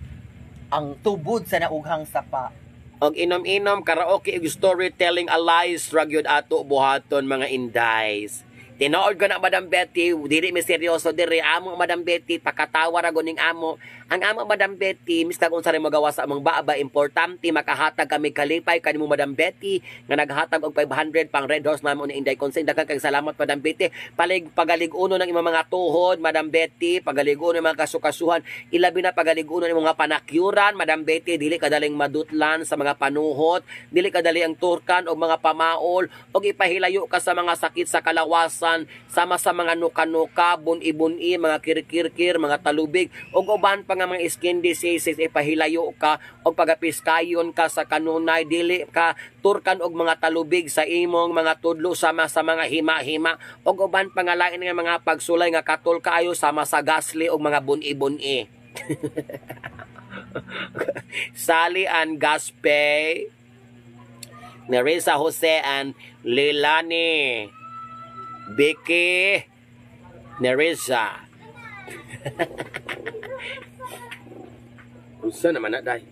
Ang tubod sa naughang sapa. Og inom-inom, karaoke ug storytelling allies ra gyud ato buhaton, mga indays. Tinuod ko na, Madam Betty, dili mi seryoso diri amo, Madam Betty, pakatawa ra guning amo. Ang amo, Madam Betty, miskag unsa rin magawa sa among baaba, importante makahatag kami kalipay kanimo, Madam Betty, nga naghatag og 500 pang Red Horse namo ni Inday Consing. Daghang kay salamat, Madam Betty. Palig pagalig-uno ng imong mga tuhod, Madam Betty, pagalig-uno ng mga kasukasuhan, ilabi na pagalig-uno ng mga panakyuran, Madam Betty, dili kadaling madutlan sa mga panuhot, dili kadali ang turkan o mga pamaol, og ipahilayo ka sa mga sakit sa kalawasan, sama sa mga nuka-nuka, bun-ibun-i, mga kirkirkir, mga talubig, og uban pa nga mga skin diseases, ipahilayo ka, og pagapiskayon ka sa kanunay, dili ka turkan og mga talubig sa imong mga tudlo, sama sa mga hima-hima, og uban pa nga lain nga mga pagsulay nga katul kaayo, sama sa gasli og mga bun-ibun-i. Sally and Gaspe, Nerissa Jose and Lilani, Vicky, Nerissa. Unsa naman na, day?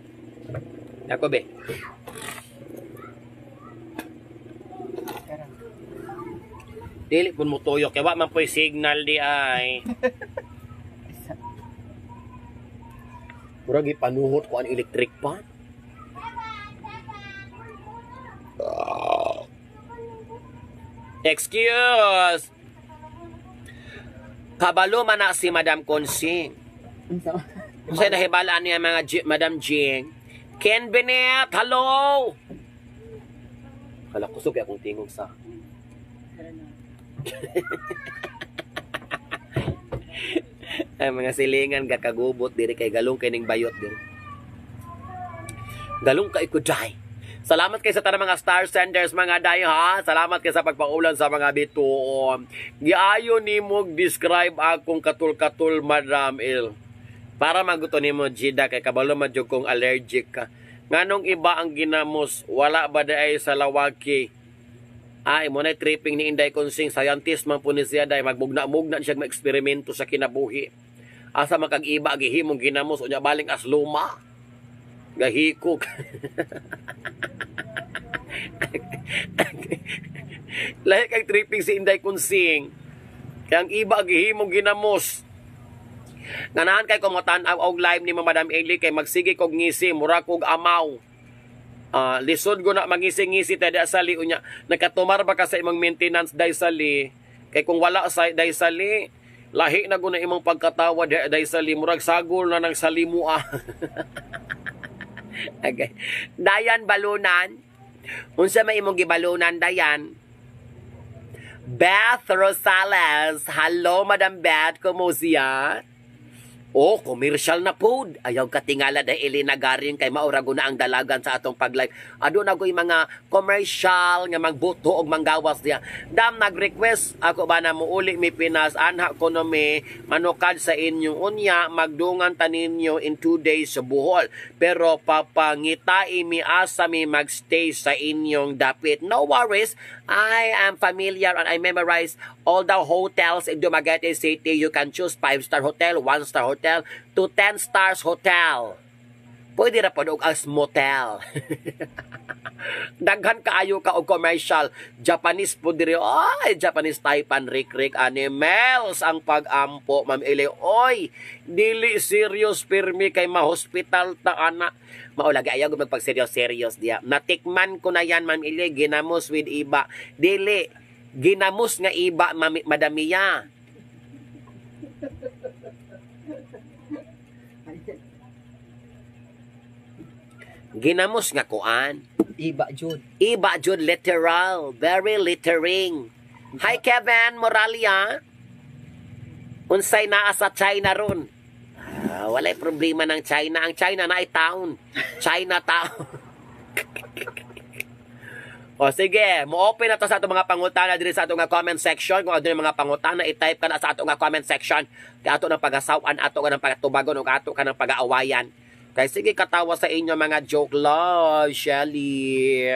Ako be. Dili pun mo tuyok kay wa man po'y signal di ay. Murag ipanuhot ko ang electric pan. Excuse. Kabalo man na si Madam Consing. Unsay nahibalaan niya mga Madam Jing? Ken Bennett, hello! Hala, kusog kay akong tingog sa. Ay, mga silingan gakagubot diri kay galong kay ning bayot diri. Galong kay kuday. Salamat kay sa tanang mga star senders, mga day, ha. Salamat kay sa pagpaulan sa mga bituon. Giayo nimo describe akong katul-katul, Madam Il. Para maguto nimo, Jida, kay kabalo man jud kung allergic ka. Nganong iba ang ginamos, wala ba ay sa lawaki? Ay, mo na tripping ni Inday Konsing, scientist man po ni siya dahil magbugna-mugna siya ma-eksperimento sa kinabuhi. Asa man kag iba gihimong ginamos unya baling as luma. Gahikog. Lahi kay tripping si Inday Konsing. Kaya ang iba gihimong ginamos. Ganahan kay ko motan-aw og live ni Madam Eli kay magsige kog ngisi, mura kog amaw. Lisod ko na mangisi-ngisi tada sali unya nakatumar ba ka sa imong maintenance day sali, kay kung wala sa day sali lahi na guna imong pagkatawa day sali, murag sagol na ng salimua. Okay. Dayan balunan, unsa may imong gibalunan, Dayan? Beth Rosales, hello Madam Beth, kumusta? Oh, commercial na pod. Ayaw katingala dahil Elena Garin kay maura na ang dalagan sa atong pag-live. Aduna ko'y mga commercial nga magbuto og manggawas diya. Dam nag-request ako ba na muuli mi Pinas, anha ko no mi manukad sa inyong unya magdungan ta ninyo in 2 days sa Bohol. Pero papangitai mi asa mi magstay sa inyong dapit. No worries. I am familiar and I memorize all the hotels in Dumaguete City. You can choose 5-star hotel, 1-star hotel, to 10 stars hotel. Pwede ra pod og as motel. Daghan kaayo ka og commercial. Japanese po diri. Ay, Japanese Taipan Rick Rick Animals ang pag-ampo, Ma'am Eli. Oy, dili serious pirmi kay ma-hospital ta ana. Mao lagi, ayaw magpag serious serious diya. Natikman ko na yan, Ma'am Eli, ginamos with iba. Dili ginamos nga iba, Ma'am Madamiya. Ginamos nga kuan. Iba jud. Iba jud literal, very littering. Hi Kevin Moralia. Unsay naa sa China ron? Ah, walay problema ng China. Ang China na ay town. Chinatown. O sige, mo-open na to sa atong mga pangutana diri sa atong nga comment section. Kung adunay mga pangutana, i-type ka na sa atong nga comment section. Kay ato ng pagasaw-an, ato ka ng pagatubagon, ug ato ka ng pag-aawayan. Kay sige katawa sa inyo mga joke love, Shelly.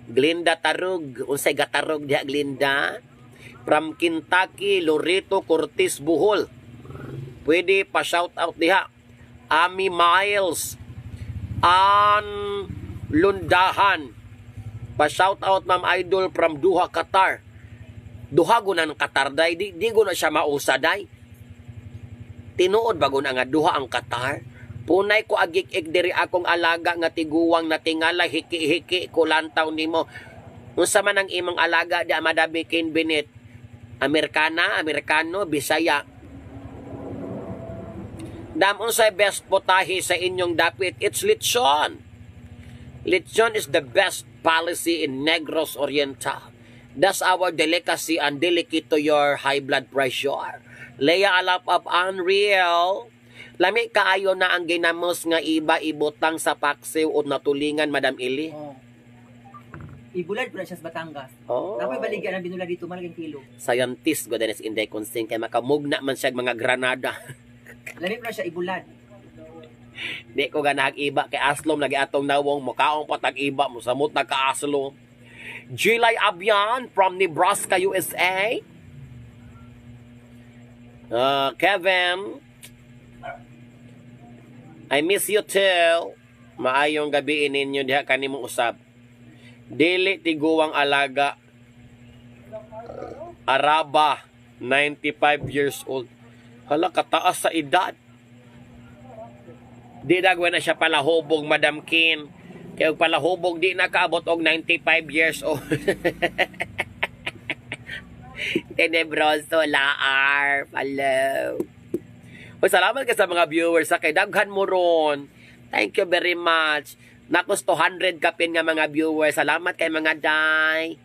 Glinda Tarug, unsay gatarog diha, Glinda? From Kentucky, Loreto Cortez Bohol. Pwede pa shout out diha. Ami Miles. An Lundahan. Pa shout out, Ma'am Idol, from Doha, Qatar. Duha guna ng Qatar day, di guna siya mausa day. Tinuod ba guna nga duha ang Qatar? Punay ko agik-ik diri akong alaga nga tiguwang natingala, hiki-hiki ko lantaw nimo. Unsa man ang imong alaga di Madami Kin Binit? Amerikana, Amerikano, Bisaya. Dam, unsay best potahe sa inyong dapit? It's lechon. Lechon is the best policy in Negros Oriental. That's our delicacy and delicate to your high blood pressure. Leia Alap of Unreal. Lami kaayo na ang ginamos nga iba ibutang sa paksiw o natulingan, Madam Ili. Oh. Ibulad pala siya sa Batangas. Oh. Nakoy baligya ng binula dito, malaking kilo. Scientist go Dennis Inday Consing kay makamugna man siya mga granada. Lami pala siya ibulad. Di ko ganahag iba kay aslom lagi atong nawong mukaong patag iba mo samot na kaaslom. Jilay Abian from Nebraska, USA. Kevin, I miss you too. Maayong gabi ninyo diha kanimo usab. Dili tiguwang alaga. Araba, 95 years old. Hala, kataas sa edad. Di dagwa na siya palahubog, Madam Kim. Kaya og palahubog, di na kaabot og 95 years old. Tenebroso, laar, hello. Uy, salamat ka sa mga viewers sa kay daghan mo ron. Thank you very much. Nakos 200 kapin nga mga viewers. Salamat kay mga day.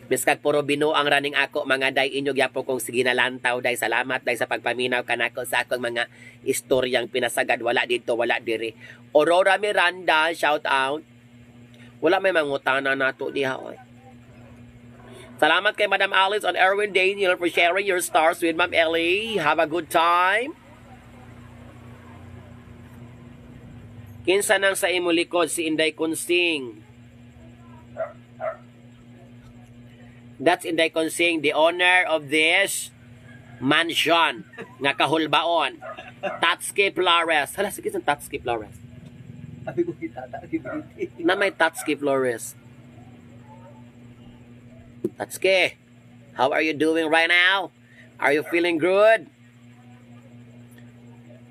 Biskag puro binuang raning ako mga day, inyo gyapon kong sige nalantaw day. Salamat day sa pagpaminaw kanako sa akong mga istoryang pinasagad, wala dito wala diri. Aurora Miranda, shout out. Wala may mangutana nato diha oy. Salamat kay Madam Alice and Erwin Daniel for sharing your stars with Ma'am Ellie. Have a good time. Kinsa nang sa imo likod? Si Inday Kunsing. That's Inday Kunsing, the owner of this mansion nga kahulbaon. Tatsuki Flores. Hala, sige, sa Tatsuki Flores. Sabi ko kita, kita. Na may Tatsuki Flores. Tatsuki, how are you doing right now? Are you feeling good?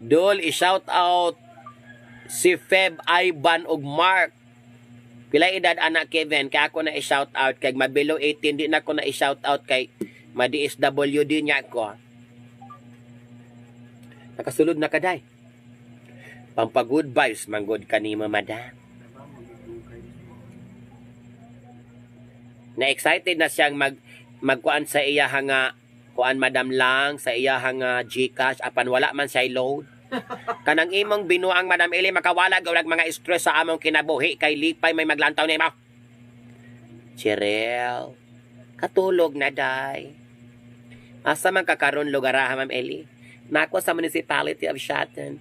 Dol, i-shout out si Feb, Ivan ug Mark. Pila edad anak, Kevin? Kaya ako na i-shout out kay mabilo 18, di na ako na i-shout out kay ma-DSWD niya ko. Nakasulod na kaday. Pampa-good vibes manggod kanimo, madam. Na excited na siyang magkuan sa iya nga kuan, madam, lang sa iya nga GCash apan wala man siya load. Kanang imong binuang, Madam Eli, makawala gyud mga stress sa among kinabuhi kay lipay may maglantaw nimo. Cheryl, katulog na day. Asa man ka karon lugar ha, Ma'am Eli? Nako sa Municipality of Shatin.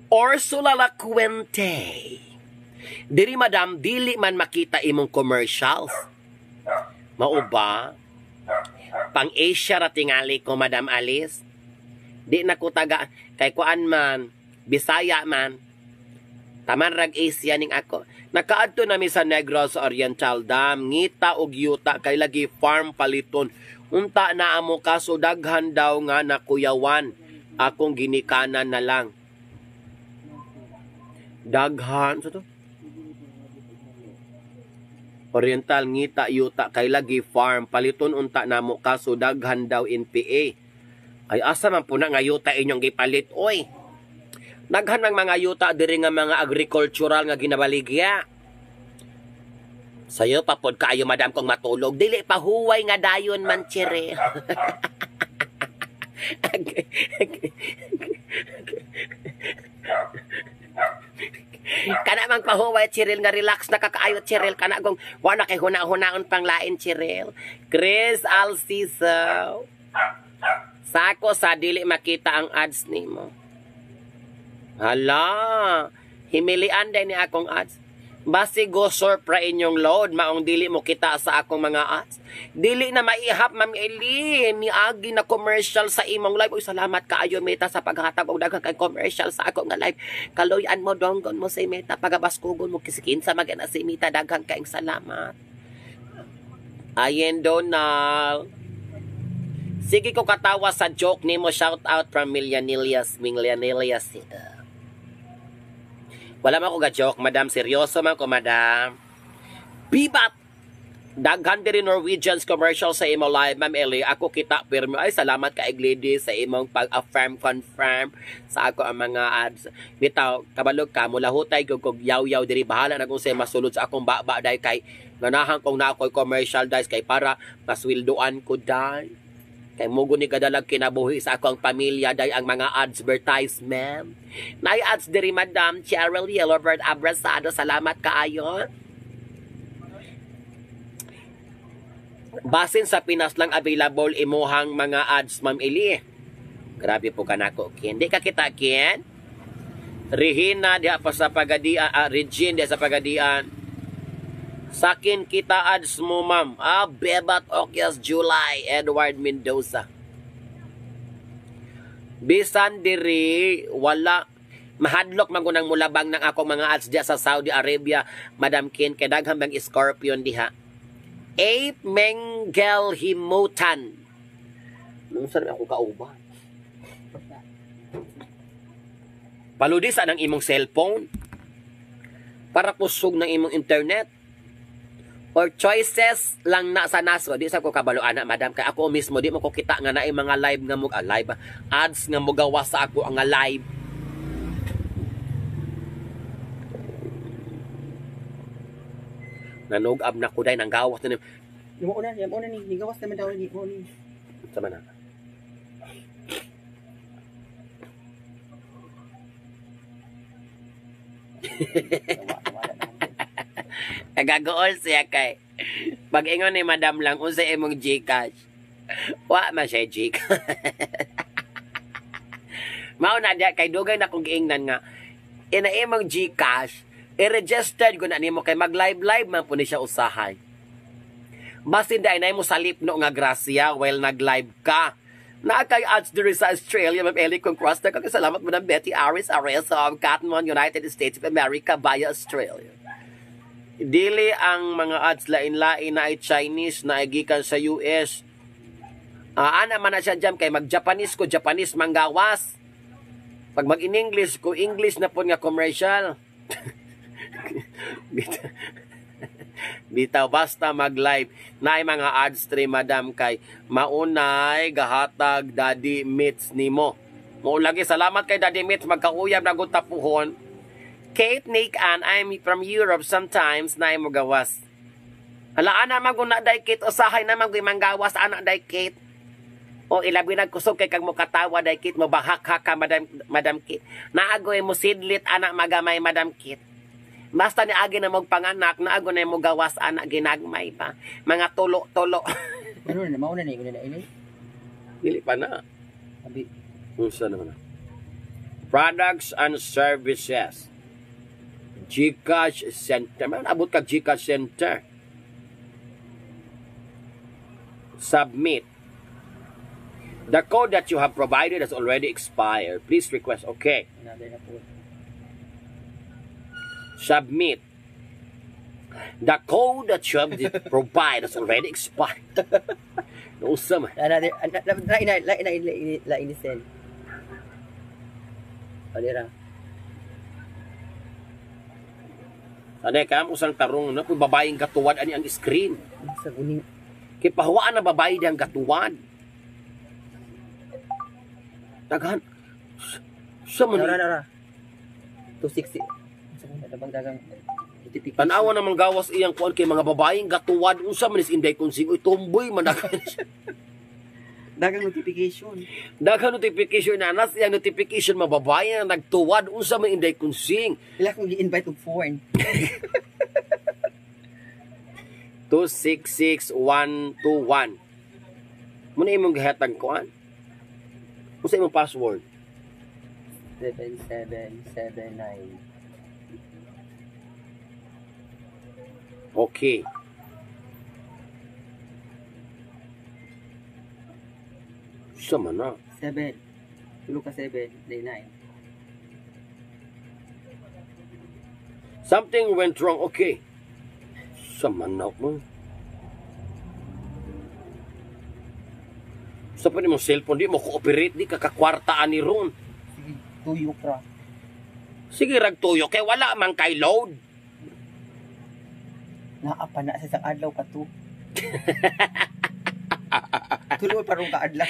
Ursula Lacuente. Diri, madam, dili man makita imong commercials. Mao ba? Pang Asia ra tingali ko, Madam Alice. Di na ko taga kay kuan man, Bisaya man. Taman rag Asia ning ako. Nakaadto nami sa Negros Oriental Dam, ngita og yuta kay lagi farm paliton. Unta na amo kaso daghan daw nga nakuyawan. Akong ginikanan na lang. Daghan sa to? Oriental ngita yuta kay lagi farm paliton unta namo kaso daghan daw NPA. Ay, asa man puna nga yuta inyong gipalit, oy? Daghan mang mga yuta diri nga mga agricultural nga ginabaligya. Sayo pa pod kaayo, madam, kung matulog. Dili pa huway nga dayon man, chere. Kana mang pahuway, Cheryl, nga relax na kakaayo, Cheryl, kana kung wala kay huna-hunaon pang lain, Cheryl. Chris Alciso. Sako sa dili makita ang ads nimo. Hala, himilian din ni akong ads. Basi go pra inyong load, maong dili mo kita sa akong mga ads. Dili na maihap, Ma'am Eli, ni agi na commercial sa imong live. Uy, salamat kaayo, Meta, sa paghatag og daghang kay commercial sa ako nga live. Kaloyan mo, donggon mo si Meta, pagabaskugon mo kisikin sa magana si Meta, daghang kaing salamat. Ayen, Donald. Sige ko katawa sa joke nimo, shout out from Millanilias, Millanilias. Wala man ko ga-joke, madam. Seryoso man ko, madam. Bibat! Daghan diri Norwegians commercial sa imo live, Ma'am Eli. Ako kita pirmi. Ay, salamat kay Lady sa imong pag-affirm, confirm sa ako ang mga ads. Bitaw, kabalog ka, mula hutay kog kog yaw-yaw diri. Bahala na kung sa masulod sa akong baba dahil kay ganahan kong na ako'y commercial dahil kay para maswildoan ko dahil. Kay mugo ni kadalag kinabuhi sa akong pamilya dahil ang mga advertisement. Nay ads diri, Madam Cheryl Yellowbird Abrasado. Salamat kaayo. Basin sa Pinas lang available imuhang mga ads, Ma'am Eli. Grabe po ka nako, Ken. Di ka kita, Ken. Regina diha pa sa Pagadian, Regine diha sa Pagadian. Sakin kita ads mo, ma'am. Ah, Bebat Okyas July, Edward Mendoza. Bisan diri wala mahadlok man kunang mulabang ng akong mga ads diha sa Saudi Arabia, Madam Ken, kay daghan bang scorpion diha. Ape Mengel Himutan. Nung saan ako kauban? Paludi sa ng imong cellphone para kusog ng imong internet or choices lang na sa naso. Di sa ko kabalo ana, madam, kay ako mismo di mo ko kita nga naay mga live nga mo live ads nga mogawa sa ako ang live. Nanugab na ko dai nang gawas na ni. Yung una ni, nigawas naman daw ni mo ni. Sama na. Nagagool siya kay pag-ingon ni Madam lang, unsa imong GCash? Wa man siya GCash. Mao na diya kay dugay na kong giingnan nga ina imong GCash, i-registered ko na nimo kay mag-live live man po ni siya usahay. Basin dai na mo salip no nga grasya while nag-live ka. Naa kay ads diri sa Australia, Ma'am Ellie Concrosta. Kag salamat mo ng Betty Aris Aris of Catmon, United States of America via Australia. Dili ang mga ads lain-lain na ay Chinese na ay gikan sa US. Ana man na siya jam kay mag-Japanese ko, Japanese manggawas. Pag mag-in-English ko, English na po nga commercial. Bitaw, bitaw basta mag-live na ay mga ads stream, madam, kay maunay gahatag Daddy Meets nimo. Mo lagi salamat kay Daddy Meets, magkauyab na gud tapuhon. Kate Nick and I'm from Europe sometimes na mo gawas. Hala, ana man guna day Kate, usahay na man manggawas ana day Kate. O ilabi nagkusog kay kag mo katawa day Kate, mo bahak ka, Madam, Madam Kate. Naagoy mo sidlit anak magamay, Madam Kate. Basta ni agi na magpanganak, naago na mo gawas anak ginagmay pa. Mga tulo-tulo. Ano na, mauna na, na ini. Dili pa na. Abi, Unsa naman na? Products and services. GCash Center. Man, abot ka GCash Center. Submit. The code that you have provided has already expired. Please request. Okay. Another na po. Submit. The code that you have provided has already expired. Nausa man. Another, lain na, lain na, lain lain ni send. O, dira. Ano ka, usang tarong na, kung babaeng katuwad ani ang screen. Sa guning. Kay pahuwaan na babae diyang katuwad. Daghan. Sa man. Nora, nora. 260. Sa guning, tabang dagang notification. Tanawa naman gawas iyang kuan kay mga babaeng gatuwad, unsa man is Inday Konsing, uy, tomboy man daghan. Dagang notification. Daghan notification na nas iyang notification mga babae nga nagtuwad, unsa man Inday Konsing. Ila kong gi-invite og phone. 266121. Muna imong gihatag kuan. Unsa imong password? 7779. Okay. Sa man na? 7. Tulo ka 7, 9. Something went wrong. Okay. Sa man na mo. Sa pa nimong cellphone, di mo cooperate, di ka kakwartaan ni ron. Sige, tuyok ra. Sige, ragtuyo, kay wala man kay load. Naa pa na sa isang adlaw pa to. Tulo pa ron ka adlaw.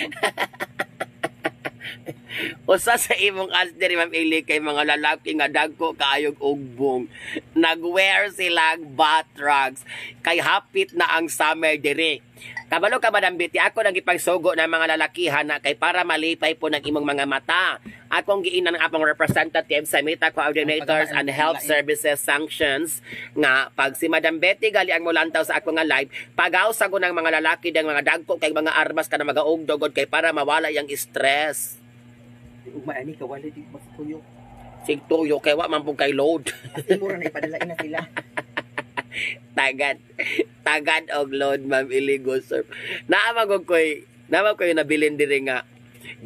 Usa sa imong ads diri, Ma'am Eli, kay mga lalaki nga dagko kaayog ugbong. Nagwear sila bath rags kay hapit na ang summer diri. Kabalo ka, Madam Betty, ako nang gipagsugo ng mga lalakihan na kay para malipay po ng imong mga mata. Akong giinan ang akong representative sa Meta Coordinators and Health Services Sanctions nga pag si Madam Betty gali ang mulantaw sa ako nga live, pagaw sa ko ng mga lalaki dang mga dagko kay mga armas ka na magaugdogod kay para mawala yang stress. Ugma ani ka wala di mas tuyok. Sig tuyo kay wa man pud kay load. As in mura na ipadala na sila. Tagad. Tagad og load, Ma'am Iligo sir. Naa man koy nabilin diri nga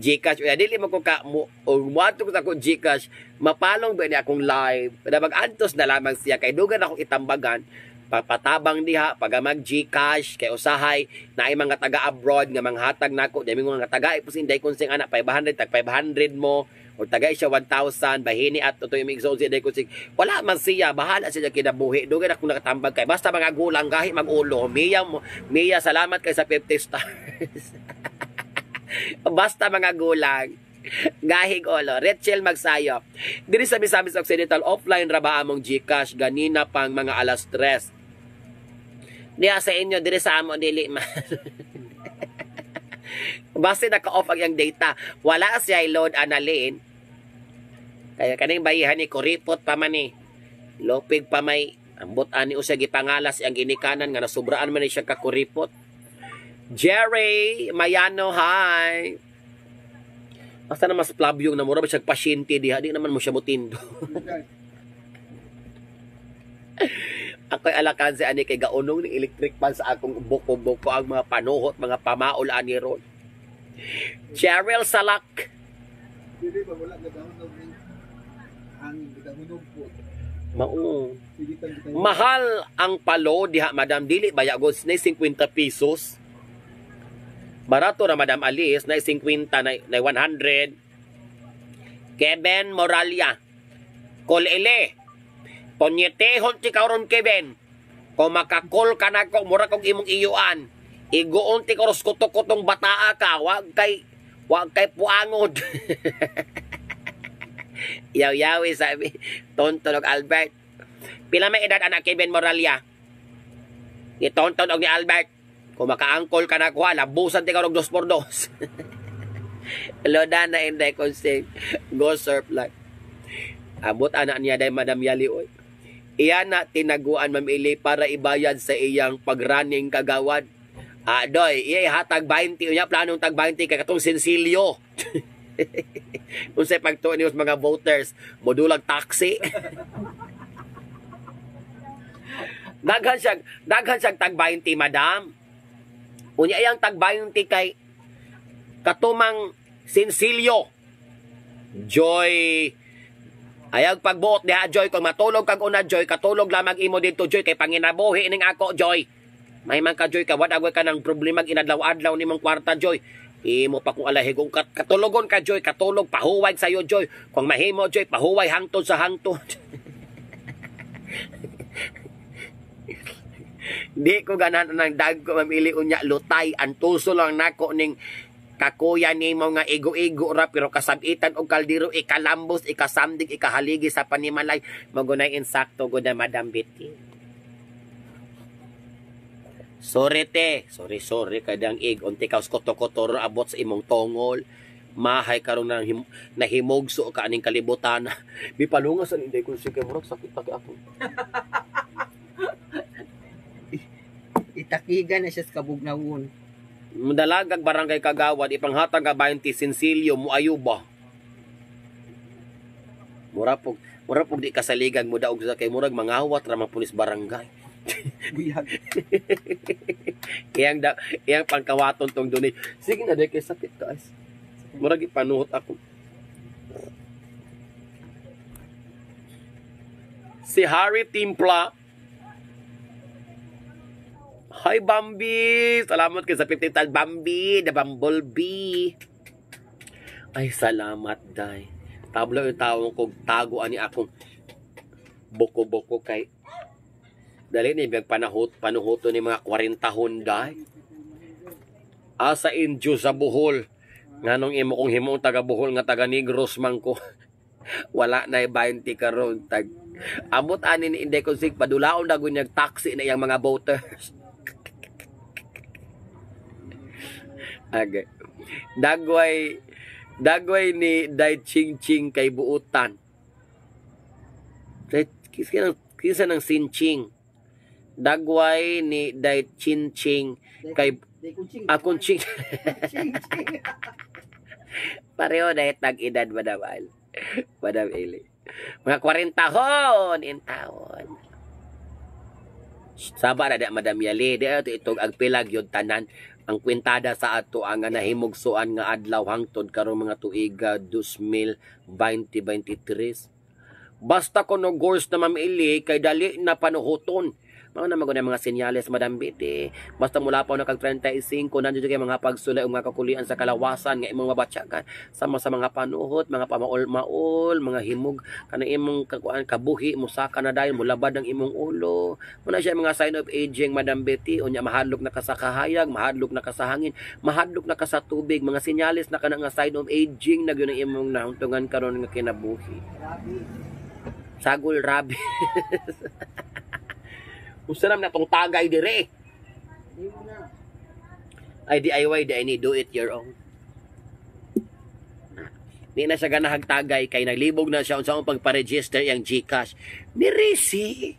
GCash. Uya dili man ko ka mo og moadto ko sa ako GCash, mapalong ba ni akong live. Na mag-antos na lamang siya kay dugan akong itambagan papatabang diha pag mag GCash kay usahay na ay mga taga abroad nga manghatag nako dami mga taga ipos Inday Konsing ana 500, tag 500 mo o tagay siya 1,000 bahini at to yung igsoon si Inday Konsing, wala man siya, bahala siya kinabuhi. Dugan akong nakatambag kay basta mga gulang gahi magulo. Mia mo Mia, salamat kay sa 50 stars. Basta mga gulang gahig olo. Rachel Magsayo. Diri sa Misamis Occidental, offline ra ba among GCash ganina pang mga alas 3? Diya sa inyo, diri sa amo dili man. Basta naka-off ang iyang data. Wala siya load analin. Kaya kaning bayihan ni kuripot pa man ni. Lopig pa may Ambot ani usa gipangalas ang ginikanan nga nasubraan man ni siya kakuripot. Jerry Mayano, hi. Basta na mas plabyong na mura ba siya pasyente diha, di naman mo siya mutindo. Ako'y alakanse ani kay gaunong ng electric pan sa akong buko-buko ang mga panuhot, mga pamaol ani ron. Cheryl Salak. Dili ba wala nagahunog ning hangin, nagahunog po. Mao. Sige tang kita. Mahal ang palo diha, madam, dili ba yagos na 50 pesos. Barato ra, Madam Alice, na 50 na, na 100. Kevin Moralia. Kolele. Ponyetehon ti karon, Kevin. Kung makakol ka na ko, mura kong imong iyuan. Iguon ti karos kuto-kutong bataa ka, wag kay puangod. Yaw-yawi sabi, Tonton og Albert. Pila may edad anak, Kevin Moralia? Ni Tonton og ni Albert. Kung makaangkol ka na kuha, labusan ti karog dos por dos. Loda na inday konsing. Go surf like. Abot anak niya day Madam Yali oy. Iyan na tinaguan, Ma'am Ili, para ibayad sa iyang pagrunning kagawad. Ah, doy, iya hatag 20 unya planong tag 20 kay katong sensilyo. Unsay pagtuon niyo mga voters, modulag taxi. Daghan siyang tag 20, madam. Unya iyang tag 20 kay katumang sensilyo. Joy, ayag pagbuot diha, Joy, kung matulog kag una, Joy, katulog lamang imo dito, Joy, kay panginabuhi ning ako, Joy. May man ka, Joy, ka wad agway ka ng problema inadlaw-adlaw nimong kwarta, Joy. Imo pa kung alahigong katulogon ka, Joy, katulog pahuway sayo, Joy. Kung mahimo, Joy, pahuway hangtod sa hangtod. Di ko ganahan ng dag ko mamili unya lutay antuso lang nako ning kakuya nimo nga igo-igo ra pero kasabitan og kaldero, ikalambos, ikasamdig, ikahaligi sa panimalay, magunay insakto gud na, Madam Betty. Sorry te, sorry sorry kay dang ig unti ka koto-koto abot sa imong tongol. Mahay karon nang nahimugso ka aning kalibutan. Bi palungas ang inday ko sige murag sakit ta kay ako. Itakigan na siya sa kabugnawon. Mudalagag barangay kagawad ipanghatag ka 20 sensilyo mo ayo ba? Mura pog di kasaligan mo daog sa kay murag mangawat ra man pulis barangay. Buyag. Iyang pangkawaton tong dunay. Sige na day kay sakit guys. Murag ipanuhot ako. Si Harry Timpla. Hi Bambi! Salamat kay sa 15 Bambi, the Bumblebee. Ay, salamat day. Tablo yung tawong kog tago ani akong buko-buko kay dali ni biyag panahot panuhoto ni mga 40 honday. Asa injo sa Bohol. Nganong imo kong himong taga Bohol nga taga Negros man ko. Wala na 20 karon tag. Amot ani ni Inday Konsig padulaon na gunyag taxi na iyang mga voters. Okay. Dagway ni Dai Ching Ching kay buutan. Kinsa ng Sin Ching. Dagway ni Dai Chin Ching kay akong Ching. Pareho dahil tag-edad, Madam Al. Madam Eli. Mga 40 hon in taon. Saba na di, Madam Yali. Di ato itog ang pilag yun tanan. Ang kwintada sa ato ang nahimugsuan nga adlaw hangtod karong mga tuiga 2023. Basta kuno goals na mamili kay dali na panuhuton. Mga naman ko na mga senyales, Madam Betty. Basta mula pa na kag 35, nandiyo kay mga pagsulay o mga kakulian sa kalawasan nga imong mabatyagan. Sama sa mga panuhot, mga pamaol-maol, mga himog, kanang imong kakuan kabuhi, musaka na dahil, mulabad ang imong ulo. Muna siya mga sign of aging, Madam Betty. Unya, mahadlok na ka sa kahayag, mahadlok na ka sa hangin, mahadlok na ka sa tubig. Mga senyales na kanang nga sign of aging na gyud ang imong nahuntungan karon nga kinabuhi. Sagol rabi. Unsa naman na tong tagay dire? Ay DIY di ni do it your own. Di na siya ganahag tagay kay naglibog na siya unsa ang pagpa-register yang GCash. Ni Risi.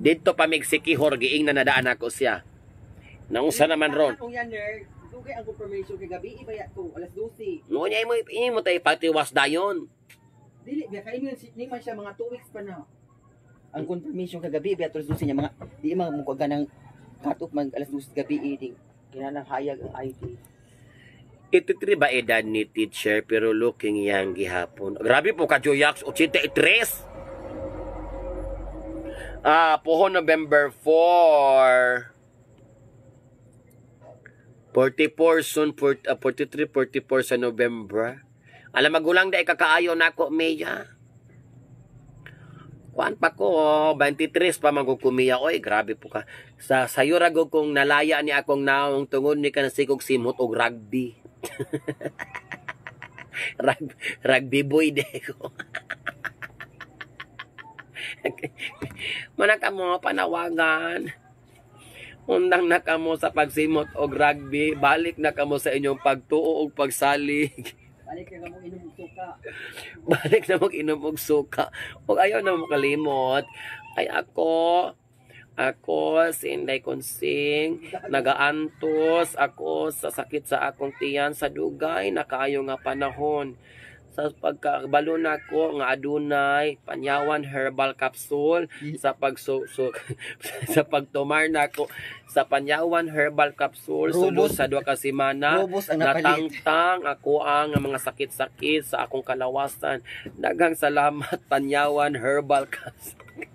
Dito pa mig Sikihor giing na nadaan ako siya. Naunsa naman ron. Kung yan, nerd, dugay ang confirmation kay gabi iba ya to, alas 12. Noon niya imo imo tayo patiwas dayon. Dili biya kay ni man siya mga 2 weeks pa na. Ang confirmation kagabi biya to alas 12 niya mga di man mo ganang cut off mag alas 12 gabi eh, kinahanglan hayag ang ID. 83 ba edad ni teacher pero looking young gihapon. Grabe po ka Joyax, 83. Ah, pohon November 4. 44 soon, 40, 43, 44 sa November. Alam, magulang da ikakaayo nako, Mia. Kuan pa ko, oh, 23 pa magukumiya. Oy, grabe po ka. Sa sayo ra gud kong nalaya ni akong naong tungod ni ka nasigog simot og rugby. Rugby boy de ko. Mana ka mo panawagan. Undang na kamo sa pagsimot og rugby, balik na kamo sa inyong pagtuo og pagsalig. Balik ka mo inom og suka. Balik na mag inom og suka. Og ayaw na mo kalimot. Ay ako, ako si Inday Konsing, nagaantos ako sa sakit sa akong tiyan sa dugay na kaayo nga panahon. Sa pagkabalo nako nga adunay Panyawan herbal capsule sa pagsu sa pagtumar nako sa Panyawan herbal capsule sulod Robust. sa 2 ka semana Robos ang napalit. natangtang ako ang mga sakit-sakit sa akong kalawasan. Daghang salamat, Panyawan Herbal Capsule.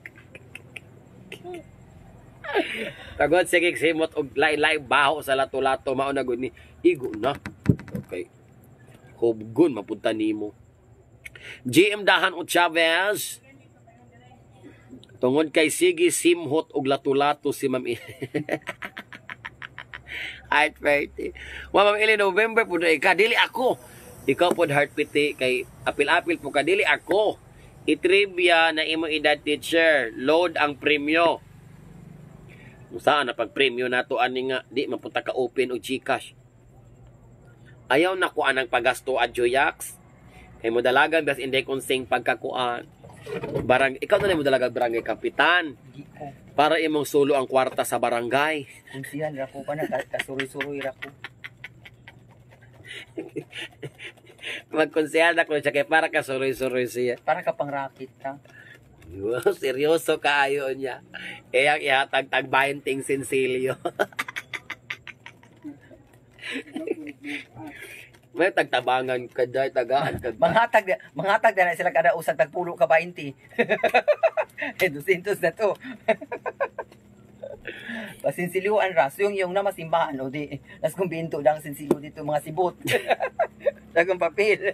Tagod sige simot og laylay baho sa lato-lato mao na gud ni igo na. Okay. Hubgon mapunta nimo. GM Dahan o Chavez. Tungod kay sige simhot og lato-lato si Ma'am Heart party. Wa Ma'am Ili, November po na ka dili ako. Ikaw pod heart piti kay apil-apil po ka dili ako. I-trivia na imo edad, teacher. Load ang premyo. Kung saan na pag premyo nato ani nga di mapunta ka open og GCash. Ayaw na ko anang pagasto adyo yaks. Kay mo dalagan bas inday konsing pagkakuan. Barang ikaw na mo dalaga barangay kapitan Di ko. para imong sulo ang kwarta sa barangay. Kunsihan ra ko pa na kasuroy-suroy ra ko. Magkonsehal na ko siya kay para ka suroy-suroy siya. Para ka pang racket ka. Wow, seryoso kaayo niya. Iyang ihatag tag 20 sinsilyo. May tagtabangan ka dahil tagaan ka. Manghatag na sila kada usag tagpulo ka 20. Eh 200 na to. Pasinsilyuan ra yung yung na masimbahan o di nas kumbinto dang sinsilyo dito mga sibot. Dagong papel.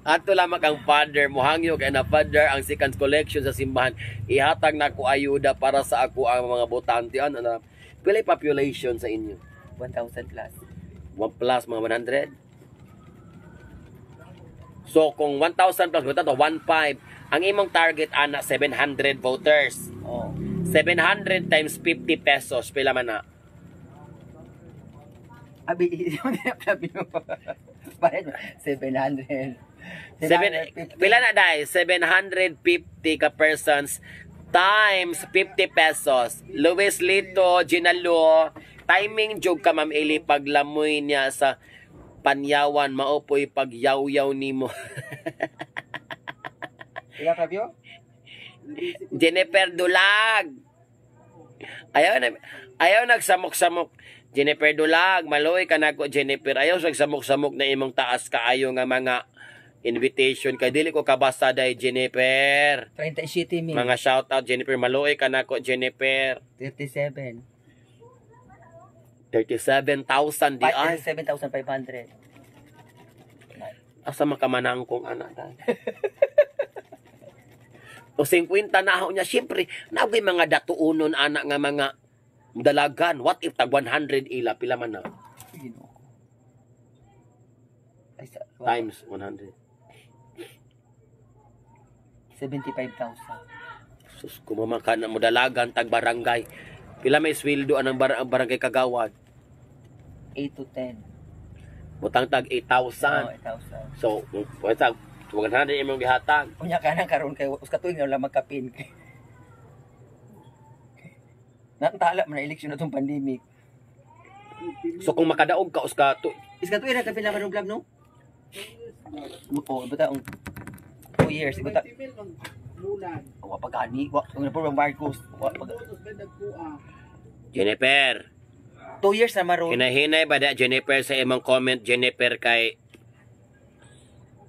Ato lamang ang father, muhangyo kay na father ang second collection sa simbahan. Ihatag na ko ayuda para sa ako ang mga botante. Ano na? Pila population sa inyo? 1,000 plus. 1 plus mga 100. So kung 1,000 plus, buta to 1.5. Ang imong target ana 700 voters. Oh. 700 times 50 pesos pila man na? Abi, sabi mo. Bakit? 700. Seven, pila na dai? 750 ka persons times 50 pesos. Luis Lito, Ginalo, timing jog ka Ma'am Eli paglamoy niya sa Panyawan, maopoy pagyawyaw nimo. Pila ka bio? Jennifer Dulag. Ayaw na ayaw nagsamok-samok. Jennifer Dulag, maloy ka nako Jennifer. Ayaw nagsamok-samok na imong taas kaayo nga mga invitation kay dili ko kabasa day Jennifer. 37 mil. Mga shout out Jennifer, maloy ka nako Jennifer. 37. 37,000 di ay. 7,500. Asa makamanangkong anak day. O 50 na ako niya. Siyempre, nagay mga datuunon anak nga mga dalagan. What if tag 100 ila? Pila man na? Ginoo ko. Ay, sa, Times 100. 75,000. Sus, kumama ka na mo dalagan tag barangay. Pila may sweldo anang ang barangay kagawad? 8 to 10. Butang tag Oh, 8,000. 8,000. So, tag 100 imong gihatag. Unya ka na karon kay us katuig na wala magkapin. Natala man na eleksyon na tong pandemic. So kung makadaog ka uska to, Iska tuwi ra ka pila ka blab no? Oo, bata ang 2 years bata. 20 mil mang bulan. Wa pa gani, wa ang na Marcos. Wa pa Bonus ba nagkuha? Jennifer. 2 years na maron. Hinahinay ba da Jennifer sa imong comment Jennifer kay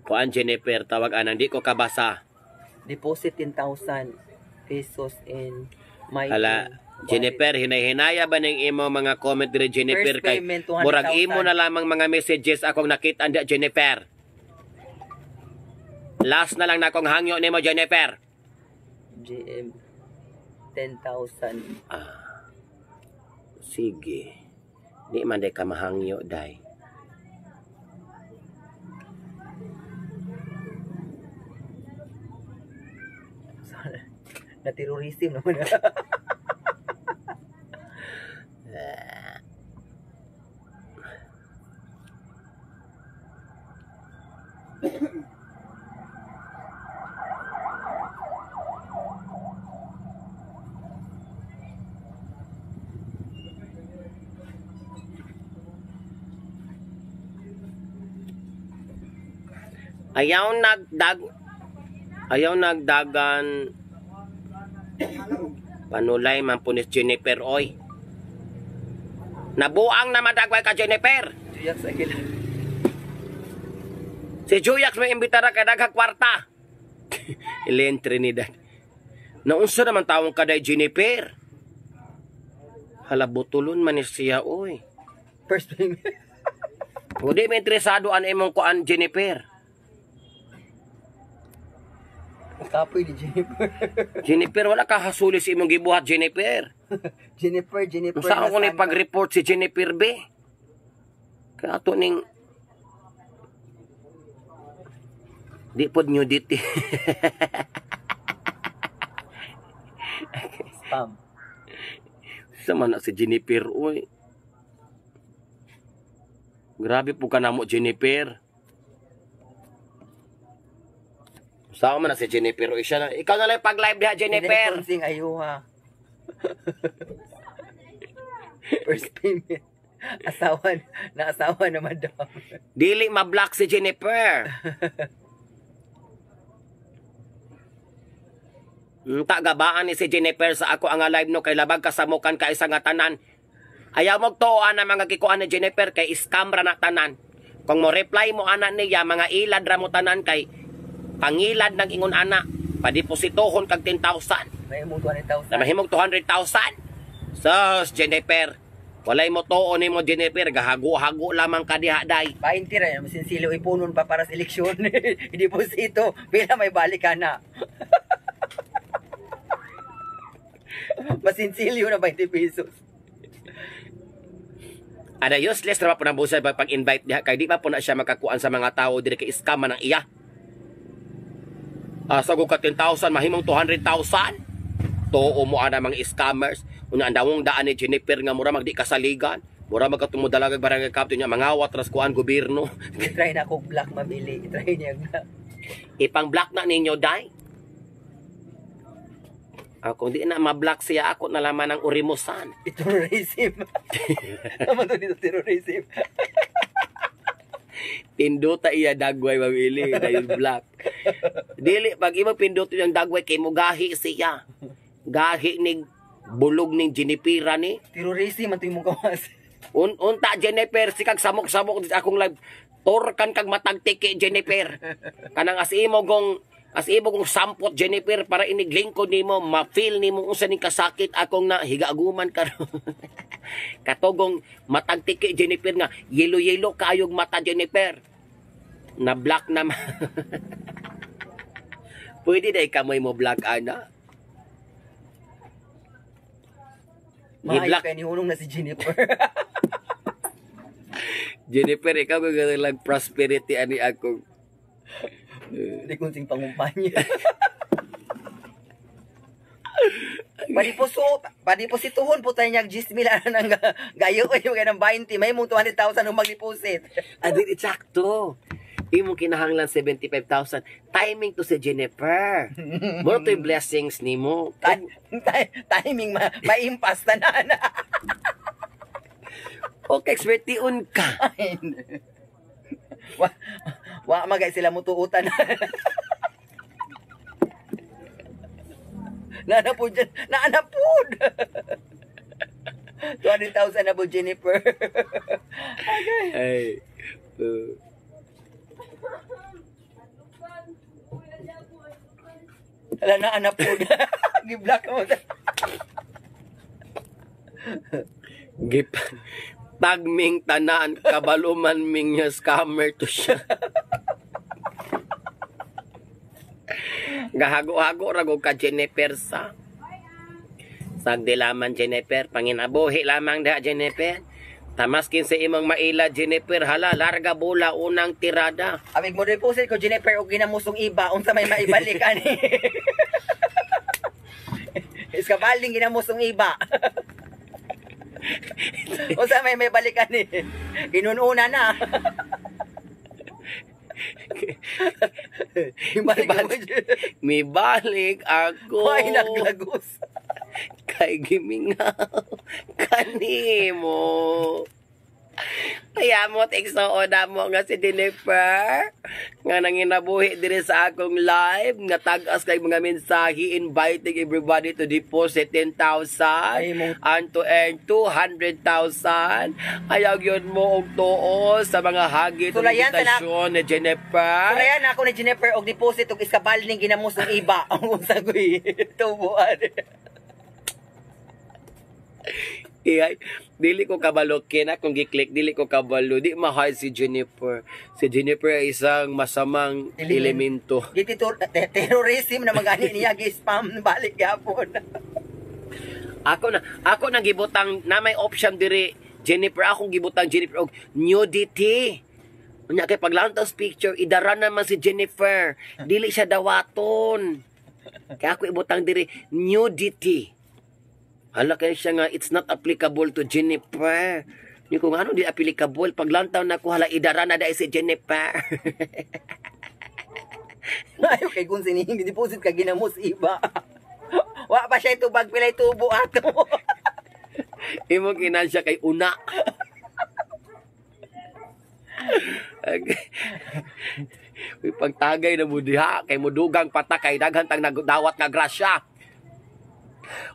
kuan Jennifer tawag anang di ko kabasa. Deposit 10,000 pesos in my Hala Jennifer, hinahinaya ba ning imo mga comment dire Jennifer First kay payment, 200,000. murag imo na lamang mga messages akong nakita anda Jennifer. Last na lang na akong hangyo nimo Jennifer. GM 10,000. Ah. Sige. Di man day ka mahangyo day. Sana. Na terrorism naman. Ayaw nagdag Ayaw nagdagan panulay man po ni Jennifer oy. Nabuang na madagway ka Jennifer. Juyak sa kila. Si Juyax may imbitara kay daghang kwarta. Elaine Trinidad. Naunsa naman tawong kaday Jennifer. Hala butulon man ni siya oy. First payment. Hindi may interesado an imong kuan Jennifer. Kapoy ni Jennifer. Jennifer wala ka hasuli sa imong gibuhat Jennifer. Jennifer, Jennifer. Unsa ko ni nasaan ka? pag-report si Jennifer B? Kaya ato ning di pod nudity. Spam. Sama na si Jennifer oy. Grabe po ka namo Jennifer. Sama man na si Jennifer oy siya na. Ikaw na lang pag-live diha Jennifer. Sing ayuha. First payment. Asawa na asawa na madam. Dili ma-block si Jennifer. Unta gabaan ni si Jennifer sa ako ang live no kay labag kasamukan ka isa nga tanan. Ayaw mo tuoan ang mga gikuan ni Jennifer kay scam ra na tanan. Kung mo reply mo ana niya mga ilad ra mo tanan kay pangilad ng ingon ana padipositohon kag 10,000 May imong 200,000. na mahimong 200,000. Sus, Jennifer. Walay mo tuon nimo Jennifer, gahago-hago lamang ka diha day. 20 ra yan, sinsilo ipunon pa para sa eleksyon. I-deposito, pila may balik ka na. Masinsilyo na 20 pesos. Ana useless ra pa po ng busay pag pag-invite diha kay di pa po na siya makakuan sa mga tao diri kay scam man ang iya. Asa ko ka 10,000 mahimong 200,000. Tuo mo ana mga scammers. Una ang dawong daan ni Jennifer nga mura magdi kasaligan. Mura magkatumudalaga barangay captain niya mangawat ras kuan gobyerno. I-try na akong black mamili. I-try niya na. Ipang-block na ninyo day. Ah, kung di na ma-block siya ako na laman ng urimusan. I-terrorism. Naman to dito terrorism. Pinduta iya dagway mamili dahil black. Dili pag imo pinduto yung dagway kay mo gahi siya. Gahi ning bulog ning Jennifer ni. Terrorism ang imong kawas. Unta Jennifer sikag samok-samok di akong live. Torkan kag matagtiki Jennifer. Kanang as imo gong sampot Jennifer para iniglingkod nimo, ma-feel nimo unsa ning kasakit akong na higaguman karon. Katogong matagtiki Jennifer nga yelo-yelo kaayog mata Jennifer. Na black na Pwede day kamoy mo black ana. Maayo I-black kay nihunong na si Jennifer. Jennifer, ikaw gagawin lang prosperity ani ako. Hindi kung sing pangumpanya. Padipuso, padipositohon po tayo niya 10 mil ano nang gayo ko yung ng 20, may mong 200,000 nung mag-deposit. Adin, eksakto. Imong kinahanglan 75,000. Timing to si Jennifer. Mo to'y blessings nimo. Timing ma maimpas na na. Okay, expertion ka. Ay, hindi. Wa wa magay sila mutuutan. Naana po dyan. Naana po. 200,000 na po, Jennifer. Ay. Wala na anak po. Giblock mo. Gip tagming tanan kabaluman ming nga scammer to siya. Gahago-hago rago ka, Jennifer, sa. Sagdi laman, Jennifer, panginabuhi lamang da, Jennifer. Tamaskin sa imong maila, Jennifer, hala larga bola unang tirada. Amig mo deposit ko, Jennifer, og ginamusong iba unsa may maibalik ani. Iskabaling ginamusong iba. Unsa may maibalik ani. Inununa na. Ibalik mo. Mibalik ako. Ay, naglagos. Kay gimingaw kanimo. Kaya mo igsuon na mo nga si Jennifer nga nanginabuhi diri sa akong live nga tag-as kay mga mensahe inviting everybody to deposit 10,000 Ay, and to earn 200,000. Ayaw yun mo og tuo sa mga hagit og Sulayan, tanak. invitasyon ni Jennifer. Sulayan na ako ni Jennifer og deposit og iskabaling ginamusong iba. Ang unsa ko'y tubuan. Iya, dili ko kabalo kina kung gi-click dili ko kabalo. Di mahal si Jennifer. Si Jennifer ay isang masamang Elemento. elemento. Gititur terrorism na magani niya gi-spam balik gyapon. Ako na gibutang na may option diri, Jennifer, akong gibutang Jennifer og nudity. Unya kay paglantaw sa picture idara naman si Jennifer. Dili siya dawaton. Kaya ako ibutang diri nudity. Hala kay siya nga it's not applicable to Jennifer. Ni ko ano di applicable paglantaw na ko, hala, idara na dai si Jennifer. Ayo kay kung sining deposit ka ginamos iba. Wa pa siya tubag pilay tubo ato. Imo kinan siya kay una. Uy, pagtagay na mo diha kay mudugang patak kay daghan tang nagdawat nga grasya.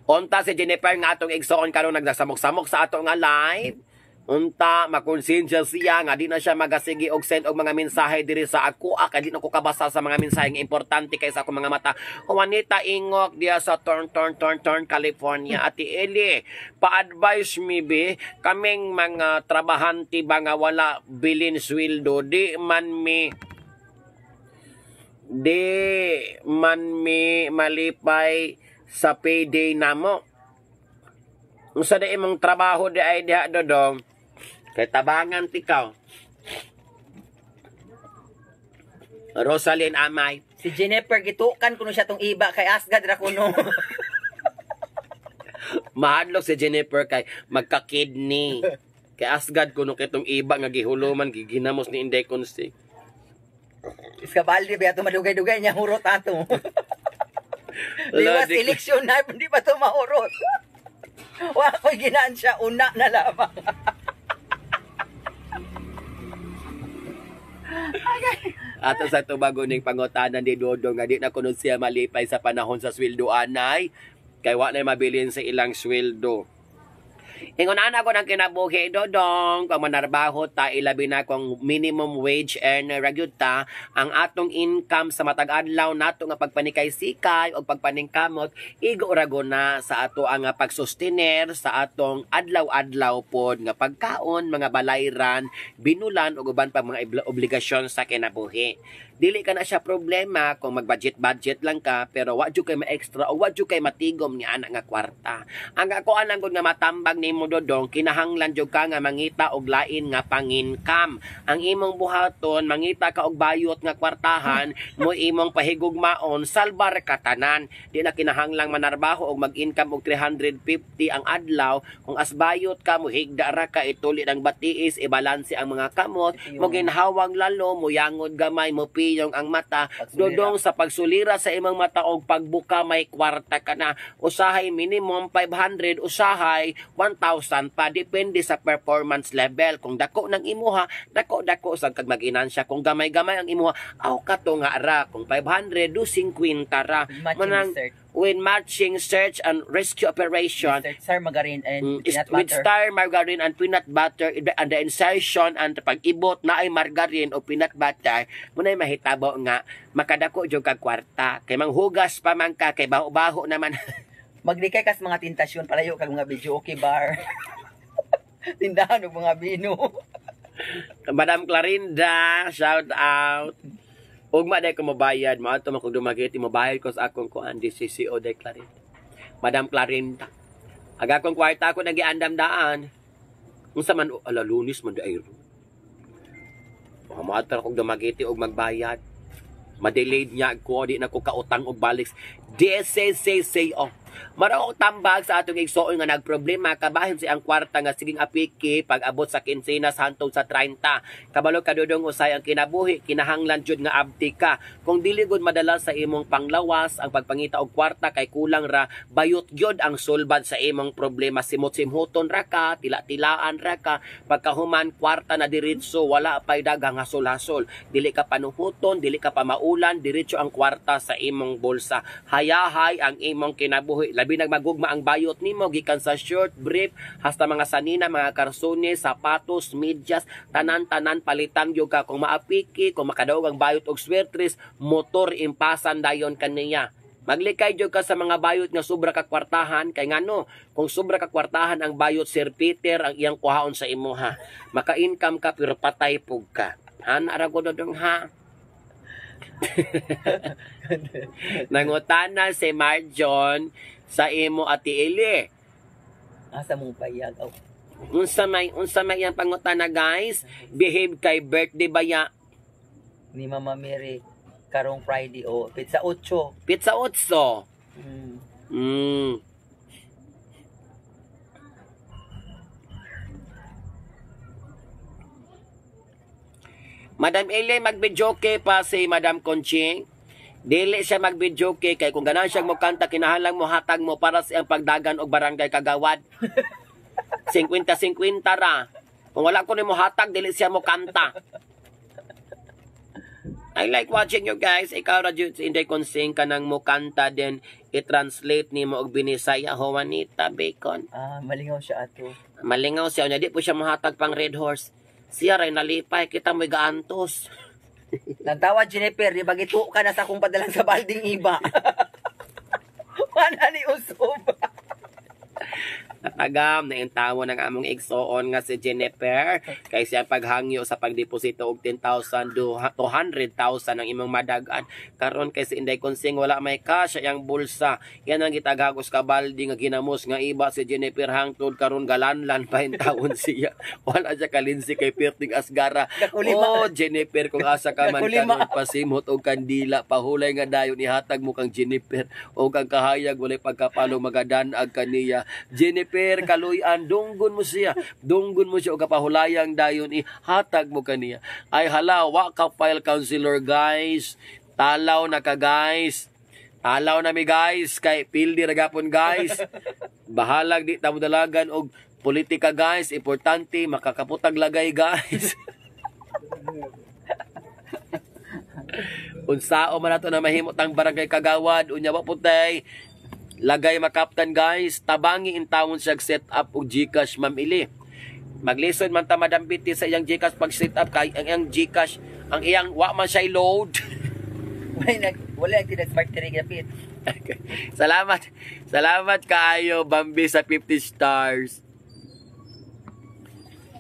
Unta si Jennifer nga atong igsoon karon nagsasamok-samok sa ato nga live. Unta makonsensya siya nga di na siya magasigi og send og mga mensahe diri sa ako kay di na ko kabasa sa mga mensahe nga importante kay sa akong mga mata. Juanita Ingok diya sa Torn Torn Torn Torn California. Ate Eli, pa-advise me be, kaming mga trabahante ba nga wala bilin sweldo, di man mi malipay sa payday namo. Unsa na imong trabaho di ay diha, Dodong? Kay tabangan tikaw. Rosalyn Amay. Si Jennifer gitukan kuno siya tong iba kay asgad ra kuno. Mahadlok si Jennifer kay magka-kidney. Kay asgad kuno kitong iba nga gihuluman giginamos ni Inday Consi. Iskabaldi ba ato madugay-dugay niya hurot ato. Liwas eleksyon na hindi pa to mahurot. Wa ko'y ginaan siya una na lamang. Ato sa tubago ning pangutanan ni Dodong nga di na kuno siya malipay sa panahon sa sweldo anay kay wa na mabilin sa ilang sweldo. Ingon ana ko ng kinabuhi, Dodong, kung manarbaho ta, ilabi na kung minimum wage earner ra gyud ta, ang atong income sa matag adlaw nato nga pagpanikay-sikay o pagpaningkamot, igo ra na sa ato ang pagsustener sa atong adlaw-adlaw pod nga pagkaon, mga balayran, binulan ug uban pa mga obligasyon sa kinabuhi. Dili ka na siya problema kung mag-budget-budget lang ka, pero wa jud kay ma-extra o wa jud kay matigom ni anak nga kwarta. Ang ako anang gud nga matambag nimo, Dodong, kinahanglan jud ka nga mangita og lain nga pangincome. Ang imong buhaton, mangita ka og bayot nga kwartahan mo, imong pahigugmaon, salbar ka tanan. Di na kinahanglang manarbaho og mag-income og 350 ang adlaw. Kung as bayot ka, mohigda ra ka, ituli ng batiis, ibalanse ang mga kamot, Ito yung mo ginhawang lalo, mo yangod gamay, mo piyong ang mata. Pagsulira. Dodong, sa pagsulira sa imong mata og pagbuka, may kwarta ka na. Usahay minimum 500, usahay 1,000 pa, depende sa performance level. Kung dako ng imuha, dako dako sa kag mag-inansya. Kung gamay-gamay ang imuha, aw kato nga ra. Kung 500, do 50 ra. Matching Manang search. When matching search and rescue operation Search, sir, margarine and peanut with butter. Star margarine and peanut butter and the insertion and the pag-ibot na ay margarine o peanut butter mo na mahitabo nga makadako jud kag kwarta kay manghugas pa man ka kay baho-baho naman. Maglikay kas mga tentasyon, palayo kag mga video okay bar. Tindahan og mga bino. Madam Clarinda, shout out. Ugma day ko mobayad, moadto man kog Dumaguete, mobayad ko sa akong kuan DCCO day, Clarinda. Madam Clarinda. Aga akong kwarta ako nagiandam daan. Unsa man ala, Lunes man di ay ro. Oh, moadto ra kog Dumaguete og magbayad. Madelayed niya ko, di na ko kautang og balik. DCCCO. Mara og tambag sa atong igsoon nga nagproblema kabahin si ang kwarta nga siging apiki pag abot sa kinsenas hantog sa 30. Kabalo ka, Dodong, usay ang kinabuhi kinahanglan jud nga abti ka. Kung dili gud madala sa imong panglawas ang pagpangita og kwarta kay kulang ra, bayot gyud ang sulbad sa imong problema. Simot-simhuton ra ka, tila-tilaan ra ka, pagkahuman kwarta na diretso, wala pay daghang hasol-hasol. Dili ka panuhuton, dili ka pa maulan, diretso ang kwarta sa imong bulsa. Hayahay ang imong kinabuhi. Labi nagmagugma ang bayot nimo gikan sa short, brief, hasta mga sanina, mga karsones, sapatos, medyas, tanan-tanan palitan gyud ka. Kung maapiki, kung makadaog ang bayot og swertres, motor impasan dayon kaniya. Maglikay jud ka sa mga bayot nga sobra ka kwartahan kay ngano kung sobra ka kwartahan ang bayot, Sir Peter ang iyang kuhaon sa imuha. Maka-income ka pero patay pug ka. Han ara ko, Dodong, ha. Nangutana si Marjon sa imo, Ate Eli. Asa mong payag? Oh. Unsa may iyang pangutana, guys? Behave kay birthday baya Ni Mama Mary karong Friday o pizza 8. Pizza 8. Madam Eli, magbidyoke pa si Madam Conching. Dili siya magbidyoke kay kung ganahan siya mo kanta, kinahanglan mo hatag mo para sa iyang pagdagan og barangay kagawad. 50-50 ra. Kung wala ko nimo hatag, dili siya mo kanta. I like watching you guys. Ikaw ra jud, Inday Consing, kanang mo kanta then i-translate nimo og Binisaya, Juanita Bacon. Ah, malingaw siya ato. Malingaw siya unya di po siya mohatag pang Red Horse. Siya ray nalipay kita mo'y gaantos. Nagtawa Jennifer, di ba gitu ka na sa akong padalan sa balding iba? Wala ni usob. Natagam na intawo ng among igsoon nga si Jennifer kay siya paghangyo sa pagdeposito og 10,000 do 200,000 ang imong madagan karon kay si Inday Consing wala may cash sa iyang bulsa. Yan ang gitagagos ka baldi nga ginamos nga iba si Jennifer hangtod karon galanlan pa intawon siya. Wala siya kalinsi kay perting asgara. Gakulima. Oh Jennifer, kung asa ka man Gakulima. karon, pasimhot og kandila, pahulay nga dayon ihatag mo kang Jennifer og ang kahayag walay pagkapalong magadan-ag kaniya. Jennifer, kaluy-an, dunggon mo siya, dunggon mo siya og kapahulayang dayon ihatag mo kaniya. Ay hala, wa ka file counselor, guys. Talaw na ka, guys. Talaw na mi, guys, kay pildi ra gapon, guys. Bahalag di ta mo dalagan og politika, guys. Importante makakaputag lagay, guys. Unsao man ato na mahimot ang barangay kagawad unya wa putay lagay makaptan, guys. Tabangi intawon siya set up og GCash, Ma'am Ili. Maglisod man ta, Madam Betty, sa iyang GCash pag set up kay ang iyang GCash, ang iyang wa man siya load. Wala nag tinag smart 3 gapit. Salamat. Salamat kaayo, Bambi, sa 50 stars.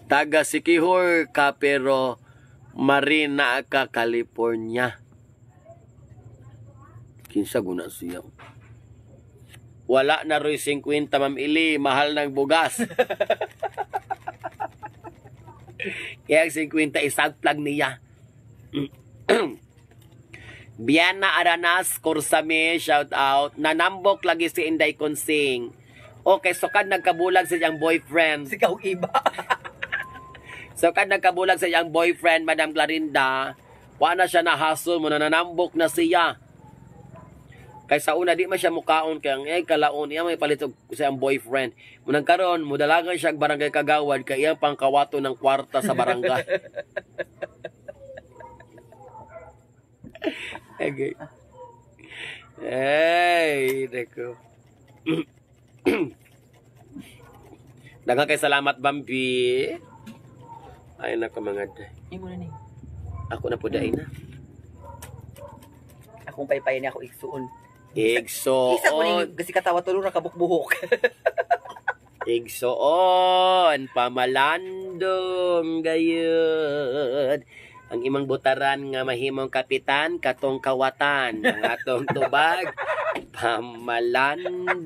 Taga Sikihor ka pero Marina ka, California. Kinsa guna siya. Wala na roy 50, Ma'am Ili, mahal ng bugas. Kaya ang 50 isagplag niya. Biana Aranas, Corsame, shout out. Nanambok lagi si Inday Consing. Okay, so kan nagkabulag sa iyang boyfriend. Sikaw iba. So kan nagkabulag sa iyang boyfriend, Madam Clarinda, wa na siya nahasol mo, nanambok na siya. Kay sa una di man siya mukaon kay ang ay kalaon iya may palit og sa iyang boyfriend. Munang karon modalagan siya og barangay kagawad kay iyang pangkawato ng kwarta sa barangay. Okay. Hey, nako. Daghang kay salamat, Bambi. Ay nako mga day. Imo na ni. Ako na po dai na. Akong paypay ni ako igsuon. Igsoon. Isa ko ning kasi katawa tulo ra kabuk buhok. Igsoon, pamalandong gayud. Ang imong butaran nga mahimong kapitan katong kawatan ang atong tubag, pamalandong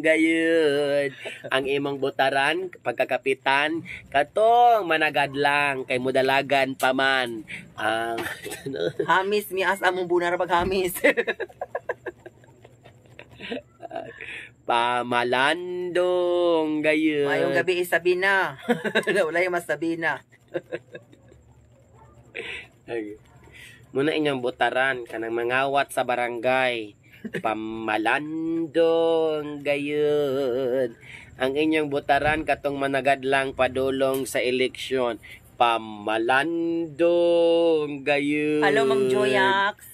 gayud. Ang imong butaran pagkakapitan katong managad lang kay mudalagan pa man ang Hamis mi as among bunar pag hamis. Pamalandong gayud. Mayong gabi Sabina. Wala yung mas Sabina. Okay. Muna inyong butaran kanang mangawat sa barangay. Pamalandong gayud. Ang inyong butaran katong managad lang padulong sa eleksyon. Pamalandong gayud. Hello, Ma'am Joyax.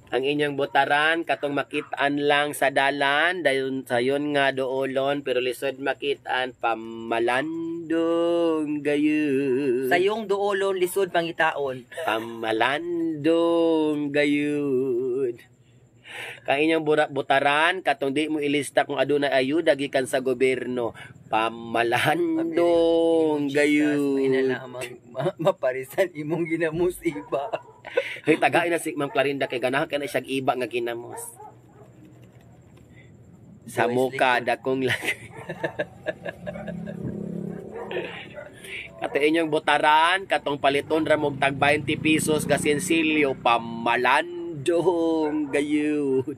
Ang inyong butaran katong makitaan lang sa dalan dayon sayon nga doolon pero lisod makitaan, pamalandong gayud. Sayong duolon lisod pangitaon. Pamalandong gayud. Kang inyong butaran katong di mo ilista kung aduna ayuda gikan sa gobyerno. Pamalandong gayud. May nalamang maparisan imong ginamusiba. Hey, tagain na si Ma'am Clarinda kay ganahan ka na siyang iba nga ginamos. Sa Boys, muka likod. Dakong lang. Kato inyong butaran, katong paliton ra mog tag 20 pesos gasinsilyo, pamalandong gayud.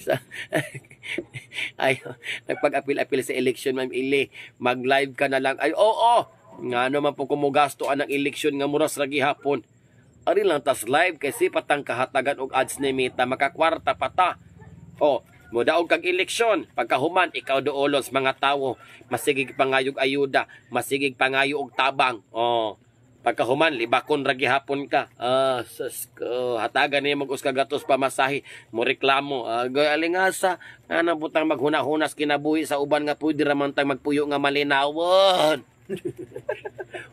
Sa, ay, nagpag-apil-apil sa election, Ma'am Ili, mag-live ka na lang. Ay, oo, nga naman po kumugasto ang election nga muras ra gihapon. Ari lang tas live kasi patang kahatagan og ads ni Meta makakwarta pa ta. O, modaog kag eleksyon, pagkahuman ikaw doolon sa mga tawo, masigig pangayog ayuda, masigig pangayo og tabang. O, pagkahuman libakon ra gihapon ka. Ah, sus ko, hatagan niya mag uska gatos pamasahe, mo reklamo. Ah, goy alingasa, nga nang butang maghuna-hunas kinabuhi sa uban nga pwede ra man tang magpuyo nga malinawon.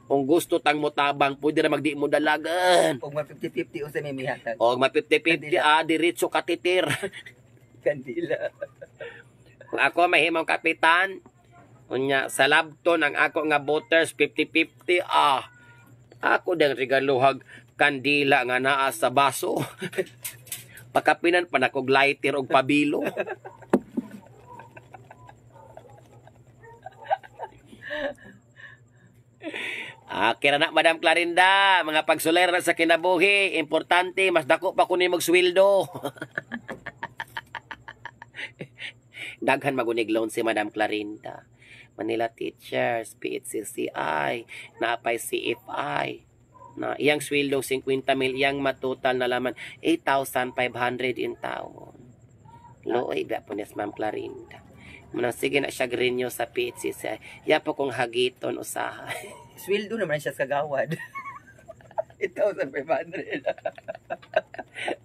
Kung gusto tang motabang, pwede ra magdi mo dalagan. Og ma 50-50 unsa may mihatag. O ma 50-50, ah, diretso katitir. Kandila. Kung ako mahimong kapitan, unya sa labton ang ako nga voters 50-50, ah. Ako dang regaluhag kandila nga naa sa baso. Pakapinan pa nakog lighter og pabilo. Ah, kira na Madam Clarinda, mga pagsuler na sa kinabuhi, importante mas dako pa kuno magsweldo. Daghan magunig loan si Madam Clarinda. Manila Teachers, PHCCI, naapay CFI. Na iyang sweldo 50 mil, iyang matotal na laman 8,500 in taon. Looy ba po ni Ma'am Clarinda. Muna sige na siya renew sa PHCCI. Ya po kong hagiton usahay. Sweldo naman siya sa kagawad. 8,500.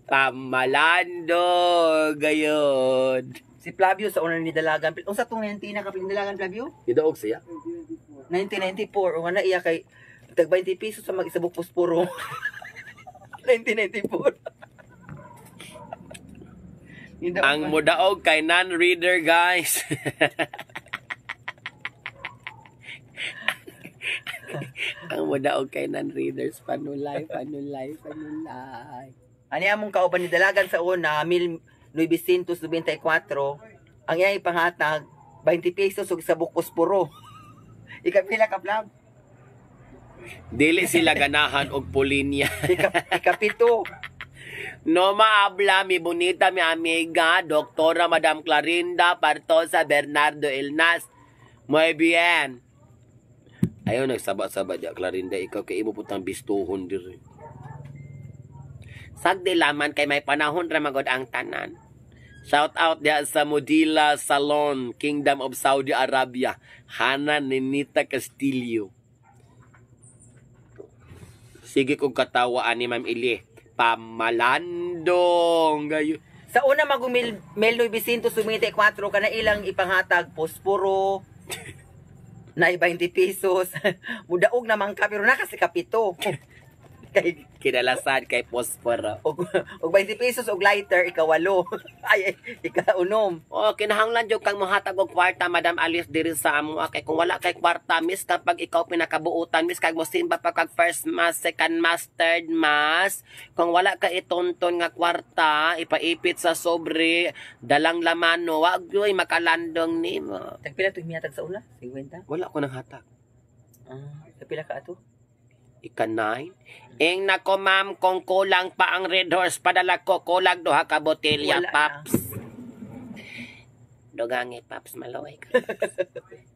Pamalando gayon. Si Flavio sa una ni Dalagan. Unsa tong 19 na kapil Dalagan, Flavio? Gidaog siya. 1994. O nga na iya kay tag 20 pesos sa mag-isabok posporo. 1994. Ang mudaog kay non-reader, guys. Ang mudaog kay non-readers, panulay, panulay, panulay. Ani among kauban ni dalagan sa una 1994, ang iyang ipanghatag 20 pesos ug sa bukos puro. Ikapila ka, vlog? Dili sila ganahan og polinya. Ikapito. No maabla mi bonita mi amiga, Doktora Madam Clarinda Partosa Bernardo Elnas. Muy bien. Ayaw nagsaba-saba diya, Clarinda, ikaw kay imo putang bistuhon diri. Sagdi laman kay may panahon ra magod ang tanan. Shout out diya sa Modila Salon, Kingdom of Saudi Arabia. Hana Ninita Castillo. Sige kong katawa ani Ma'am Ili. Pamalandong gayo. Sa una magumil 1994 kana ilang ipanghatag posporo na 20 pesos. Mudaog naman ka pero naka si kapito. Kay Kinalasan kay Posporo. Og 20 pesos og lighter ikawalo. Ay, ay ikaunom. Oh, kinahanglan jud kang mohatag og kwarta, Madam Alice, diri sa amo kay kung wala kay kwarta, miss, kapag ikaw pinakabuutan, miss, kag mosimba pa kag first mass, second mass, third mass, kung wala ka itonton nga kwarta, ipaipit sa sobre, dalang laman no, wag yoy makalandong nimo. Tagpila to mihatag sa una? 50? Wala ko nang hatag. Ah, tagpila ka ato? Ika-9. Ing nako ma'am, kung kulang pa ang Red Horse, padala ko, kulang duha ka botelya, Wala na. Paps. Dugangi, Paps, malaway ka.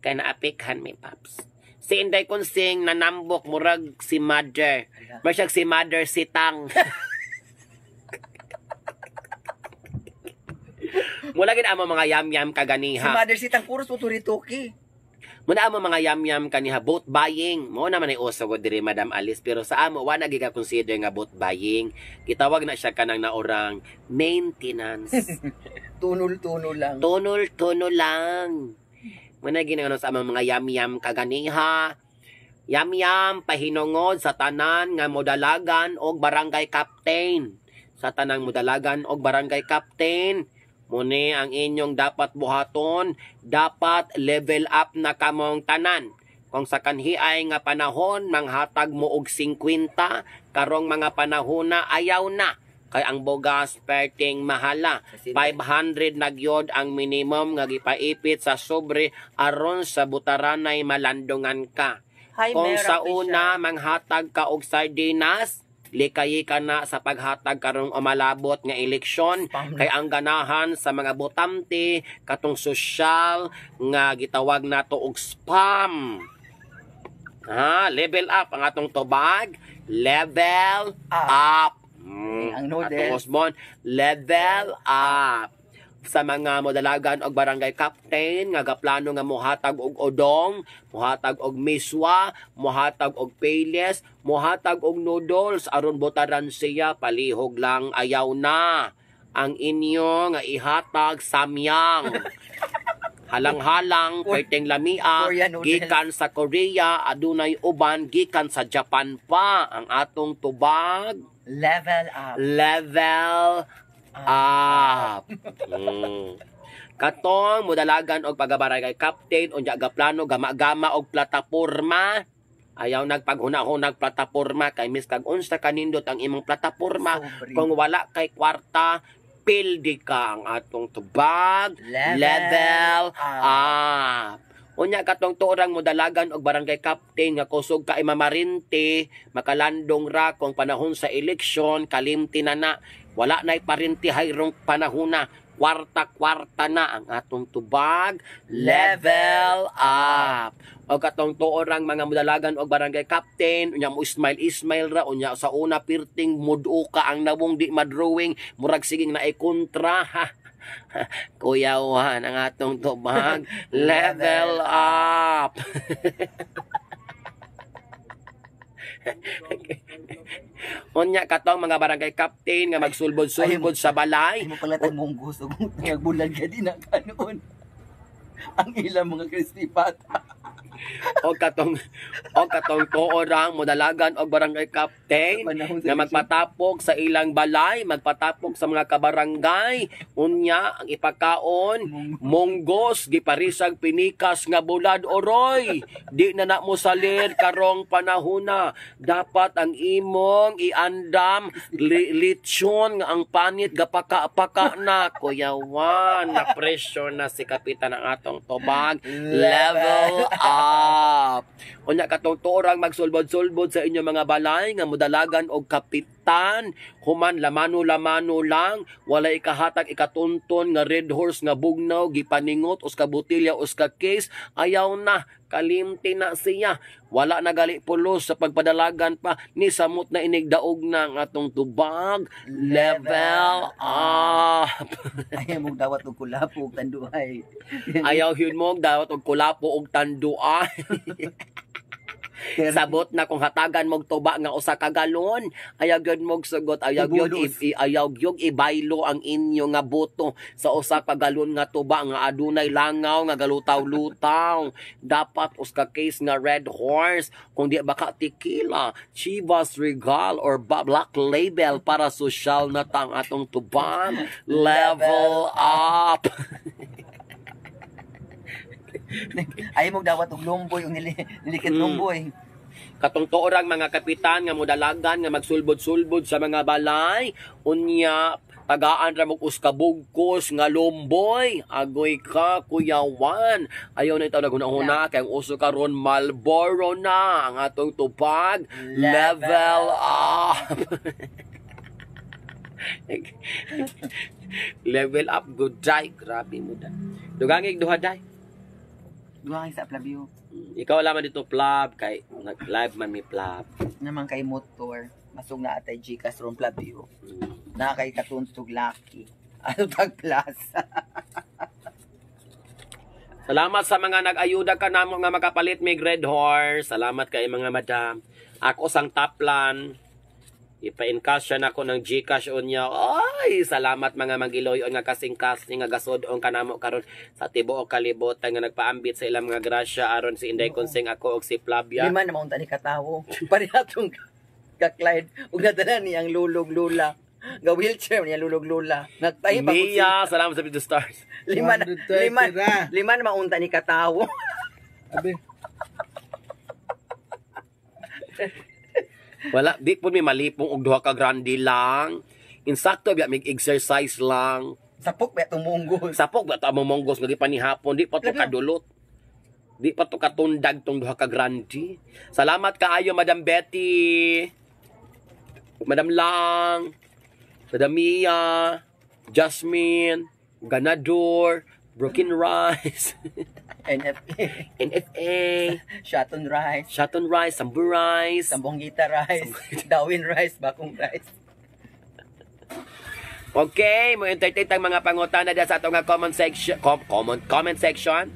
Kay naapikhan mi, Paps. Si Inday Kunsing, nanambok, murag si mother. Ala. Murag si mother si Tang. Mula gid amo mga yam-yam Si kaganiha. Mother Sitang puros uturituki. Muna amo mga yam-yam kaniha vote buying. Mo naman ay uso ko diri, Madam Alice, pero sa amo wa na gid ka consider nga vote buying. Gitawag na siya kanang naurang maintenance. Tunol-tunol lang. Tunol-tunol lang. Muna ginano sa among mga yam-yam kaganiha. Yam-yam pahinungod sa tanan nga modalagan og barangay captain. Sa tanang modalagan og barangay captain, muni ang inyong dapat buhaton, dapat level up na kamong tanan. Kung sa kanhiay nga panahon manghatag mo og 50, karong mga panahon na ayaw na kay ang bugas perting mahala. 500 na gyud ang minimum nga gipaipit sa sobre aron sa butaranay malandungan ka. Hi, Kung Mera sa Official. una manghatag ka og sardinas, likayi ka na sa paghatag karong umalabot nga eleksyon Spam na. kay ang ganahan sa mga botante katong sosyal nga gitawag nato og spam. Ha, level up ang atong tubag, level up. Ang noodles. Atong Osmond, level up sa mga modalagan og barangay captain nga gaplano nga mohatag og odong, mohatag og miswa, mohatag og payless, mohatag og noodles aron botaran siya, palihog lang ayaw na ang inyo nga ihatag samyang. Halang-halang, perteng lamia, Korean noodles. gikan sa Korea, adunay uban gikan sa Japan pa ang atong tubag. Level up. Level up. Katong modalagan og pagabarangay captain unya gaplano gama-gama og plataporma. Ayaw nagpaghuna-hunag plataporma kay mis kag unsa kanindot ang imong plataporma Sobre. kung wala kay kwarta, pildi ka ang atong tubag. Level Level up. up. Unya katong tuorang modalagan og barangay captain nga kusog ka imamarinti, makalandong ra kung panahon sa eleksyon, kalimti na na. Wala na'y parinti hayrong panahon na. Kwarta-kwarta na ang atong tubag. Level up. O katong tuorang mga modalagan og barangay captain, unya mo smile smile ra, unya sa una pirting muduo ka ang nawong di madrawing, murag siging naay kontra. Kuya Juan, ang atong tubag. Level up. Unya katong mga barangay captain nga magsulbod-sulbod sa balay. Ay mo pala tag munggo so kung nagbulan ka din ang kanoon. Ang ilang mga crispy pata. O katong tuorang modalagan og barangay captain Panahon sa nga magpatapok sa ilang balay, magpatapok sa mga kabarangay. Unya, ang ipakaon, munggos, giparisag pinikas nga bulad oroy. Di na na mo salir karong panahona. Dapat ang imong iandam litsyon nga ang panit gapaka-paka na. Kuya Juan, na pressure na si kapitan ang atong tubag. Level up. Unya, katong tuorang magsulbod-sulbod sa inyong mga balay nga modalagan og kapitan, human lamano-lamano lang, walay ikahatag ikatunton nga Red Horse nga bugnaw, gipaningot us ka botelya, us ka case, ayaw na, kalimti na siya. Wala na gali pulos sa pagpadalagan pa ni samot na inigdaog na ang atong tubag. Level up. Ayaw mong dawat og kulapo og tanduay. Ayaw yun mo dawat og kulapo og tanduay. Sabot na kung hatagan mog tuba nga usa ka galon, ayaw gyud mog sugot, ayaw gyud Ibulos. Ayaw gyud ibaylo ang inyo nga boto sa usa ka galon nga tuba nga adunay langaw nga galutaw-lutaw. Dapat us ka case nga Red Horse, kung di baka tequila, Chivas Regal or Black Label para social na tang atong tubang. Level up. Ayaw mong dawat og lumboy og nilikit lumboy. Katong tuorang mga kapitan nga modalagan nga magsulbod-sulbod sa mga balay, unya tagaan ra mo us ka bugkos nga lumboy. Agoy ka, Kuya Juan, ayaw na itaw naghuna-huna kay ang uso karon Marlboro na ang atong tubag. Level up, level up. Good day, grabe mo da dugangig duha day. Duha kay sa Flavio. Ikaw lamang dito, Plab, kay nag live man mi, Plab. Naman kay motor. Masug na atay Gcash ron, Flavio. Na kay katuntog laki. Ano tag plaza. Salamat sa mga nag-ayuda ka namo nga makapalit mig Red Horse. Salamat kay mga madam. Ako sang taplan. Ipa-encash siya nako ng GCash unya. Ay, salamat mga magiloy nga kasing-kasing nga gasod-on kanamo karon sa tibuok kalibutan nga nagpaambit sa ilang mga grasya aron si Inday Konseng, ako og si Flavia. Lima na maunta ni katawo. Parehatong ka Clyde ug nadala ni ang lulog lula. Ga wheelchair niya lulog lula. Nagtahi pa ko Mia, salamat sa video stars. Lima na, 130 lima, ra. lima na maunta ni katawo. Abi. Wala, di po mi malipong og duha ka grande lang. Insakto biya mig exercise lang. Sapok ba itong munggos? Sapok ba ta mo monggos nga gipanihapon, di pa to kadulot. Di pa to katundag tong duha ka grande. Salamat kaayo, Madam Betty. Madam Lang, Madam Mia, Jasmine, Ganador, Broken Rice, NFA. NFA, Shaton rice. Shaton Rice, Sambu Rice. Sambonggita rice. Dawin rice. Bakong rice. Okay, mo entertain tang mga pangutana diya sa atong nga comment section, comment section.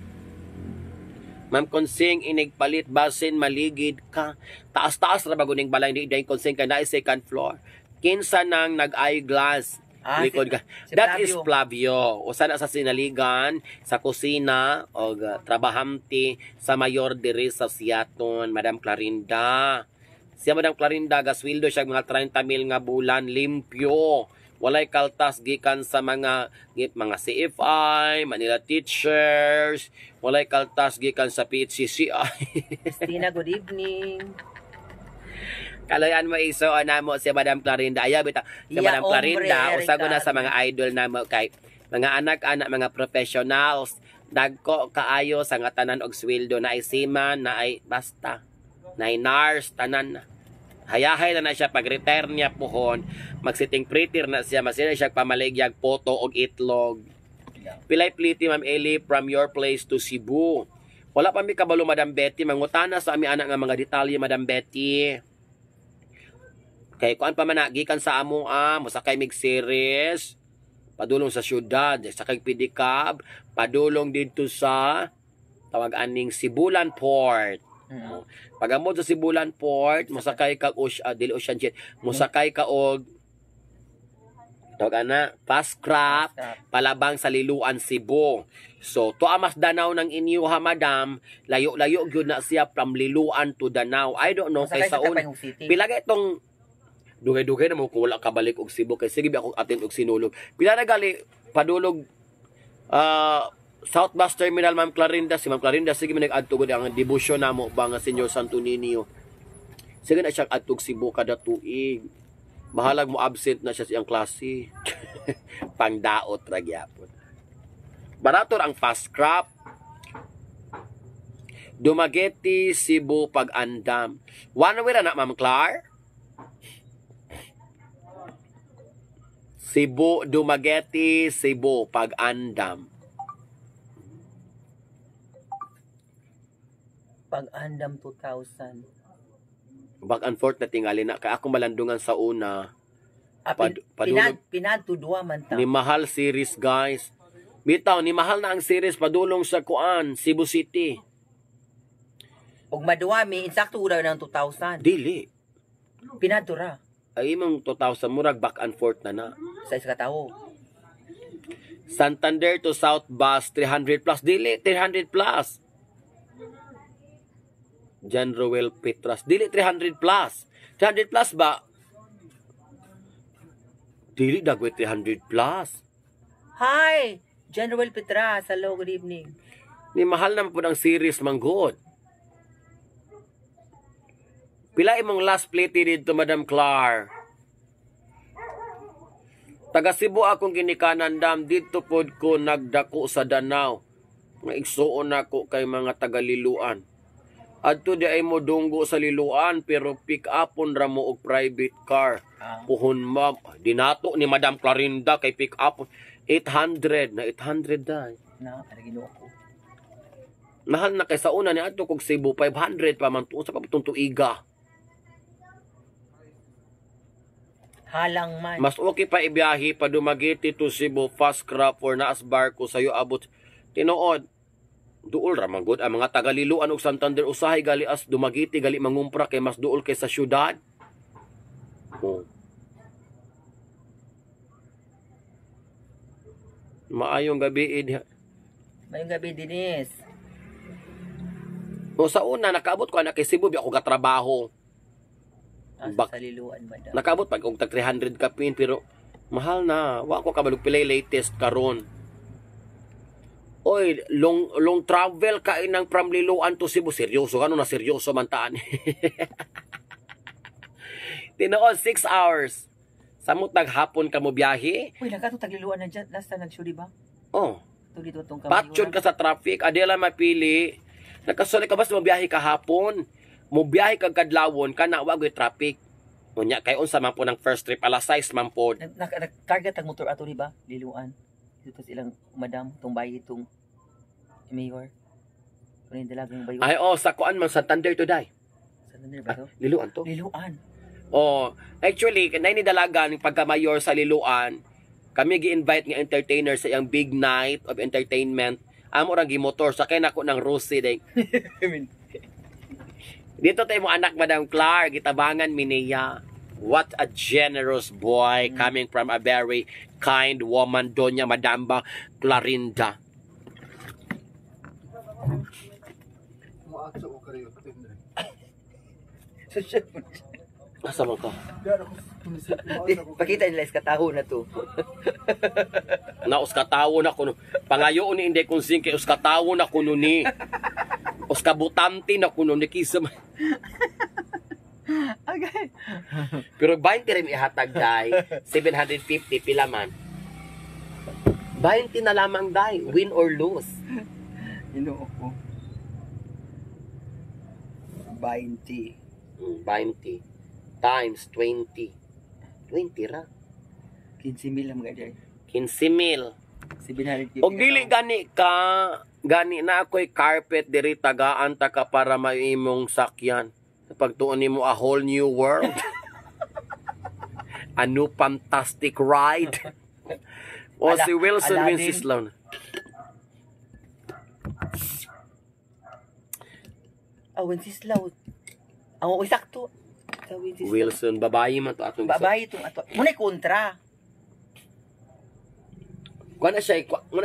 Ma'am Konsing, inig palit basin maligid ka. Taas-taas ra ba guning balay ni Inday Konsing kay naay second floor. Kinsa nang nag-eyeglass? Ah, Likod ka. si That Flavio. is Flavio. Usa na sa sinaligan sa kusina og trabahamti sa mayor diri sa Siaton, Madam Clarinda. Siya Madam Clarinda gasweldo siya mga 30 mil nga bulan limpyo. Walay kaltas gikan sa mga CFI, Manila Teachers, walay kaltas gikan sa PHCCI. Christina, good evening. Kaloyan mo iso na mo si Madam Clarinda. Ayaw bitaw. Si Ya, Madam Clarinda, hombre, usa ko na Erica. sa mga idol namo kay mga anak-anak, mga professionals. Dagko kaayo sa nga tanan og sweldo na ay seaman, na ay basta, na ay nurse, tanan na. Hayahay na na siya pag retire niya pohon, mag-sitting pretty na siya, masina siya pamaligyag poto og itlog. Pilay pliti, Ma'am Eli, from your place to Cebu? Wala pa mi kabalo, Madam Betty, mangutana sa ami anak nga mga detalye, Madam Betty. Kay kuan pa man na, gikan sa amo ah, mosakay mig series, padulong sa syudad, sakay pedicab, padulong didto sa tawag aning Sibulan Port. Pag-amot sa Sibulan Port, mosakay ka dili Ocean Jet, mosakay ka og Tawag ana, fast craft, palabang sa Liloan, Cebu. So, to mas Danao ng inyo ha, madam, layo-layo gyud na siya from Liloan to Danao. I don't know kay Sakay sa sa un. Tapay City. Pila ka itong dugay-dugay na mo kung wala kabalik og Cebu kay sige ba akong atin og sinulog. Pila na gali padulog South Bus Terminal, Ma'am Clarinda, si Ma'am Clarinda sige man nag-adto gud ang debosyon namo ba nga Senyor Santo Niño. Sige na siya adtog Cebu kada tuig. Bahalag mo absent na siya sa iyang klase. Pangdaot ra gyapon. Barato ra ang fast crop. Dumaguete, Cebu, pag-andam. One way ra na, Ma'am Clar? Cebu, Dumaguete, Cebu, pag-andam. Pag-andam 2000. Back and forth na tingali na. Kaya ako malandungan sa una. Ah, Padulog. Pinad to duwa man ta. Ni Mahal series, guys. Bitaw, ni Mahal na ang series padulong sa Kuan, Cebu City. Og maduwa mi insakto ura ng 2000. Dili. Pinad to ra Ay imong 2,000 murag back and forth na na. sa isa ka tawo. Santander to South Bus 300 plus. Dili 300 plus. John Ruel Petras. Dili 300 plus. 300 plus ba? Dili dagway 300 plus. Hi, General Petras. Hello, good evening. Ni mahal naman po ang series manggod. Pila imong last plate dito, Madam Clar? Taga Cebu akong ginikanan dam dito pod ko nagdako sa Danao. Nga igsuon nako kay mga taga Liloan. Adto di ay mo dunggo sa Liloan pero pick upon ra mo og private car. Ah. Puhon ma'am, dinato ni Madam Clarinda kay pick up 800 na 800 dai. Na, para Ginoo ko. Mahal na kay sa una ni adto kog Cebu 500 pa man tuon sa pabutong tuiga. Halang man. Mas okay pa ibiyahe pa Dumaguete to Cebu fast craft or naas barko sayo abot. Tinuod duol ra man gud ang mga taga Liloan ug Santander usahay gali as Dumaguete gali mangumpra kay mas duol kay sa syudad. Oh. Maayong gabi eh. Mayong gabi, Denise. O sa una nakaabot ko anak kay Cebu bi ako gatrabaho. Ah, sa Liloan, madam. Nakaabot pag og tag 300 kapin pero mahal na. Wa ko kabalog pilay latest karon. Oy, long long travel ka inang from Liloan to Cebu. Seryoso kano na seryoso man taan. Tinuod 6 hours. Samot naghapon ka mo biyahe. Uy, nakato tag Liloan na dyan. Last time nag-show, di ba? Oh, Ito dito itong kamay. patyon ka sa traffic, adela mapili. Nakasulay ka basta mo biyahe ka hapon. Mo biyahe kag kadlawon kana wa gyud traffic. Unya kay unsa man po ng first trip alas 6 man po. Nagkarga tag motor ato, di ba? Liloan. Dito sa ilang madam, itong bayi, itong mayor. Kunin dalagang bayo. Ay oh, sa kuan man Santander today. Santander ba to? Liloan to. Liloan. Oh, actually kanay ni dalagan pagka mayor sa Liloan, kami gi-invite nga entertainer sa iyang big night of entertainment. Amo rang gimotor sakay nako ng Rosie day. Dito tayo mo anak Madam Clar, gitabangan mi niya. What a generous boy coming from a very kind woman, Doña Madamba Clarinda. Mo atso ko kayo tindre. So siya po siya. Asa man ka? Pakita nila is kataho na to. Na uskatawo na kuno. Pangayoon ni Inday Konsing kay uskatawo na kuno ni. Uskabutante na kuno ni kisa man. Okay. Pero 20 rin ihatag day, 750 pila man. 20 na lamang day, win or lose. Ginoo ko. 20. 20 times 20. 20 ra. 15 mil lang mga day. 15 mil. 750. Og dili gani ka, gani na ako'y carpet diri tagaan ta ka para maimong sakyan. Pagtuon nimo a whole new world. A new fantastic ride. O si Wilson Aladdin. Wenceslao. Ah, Wenceslao. Ang okay, sakto. Sa Wenceslao. Wilson, babae man to atong Babae itong ato. Muna kontra. Kuha na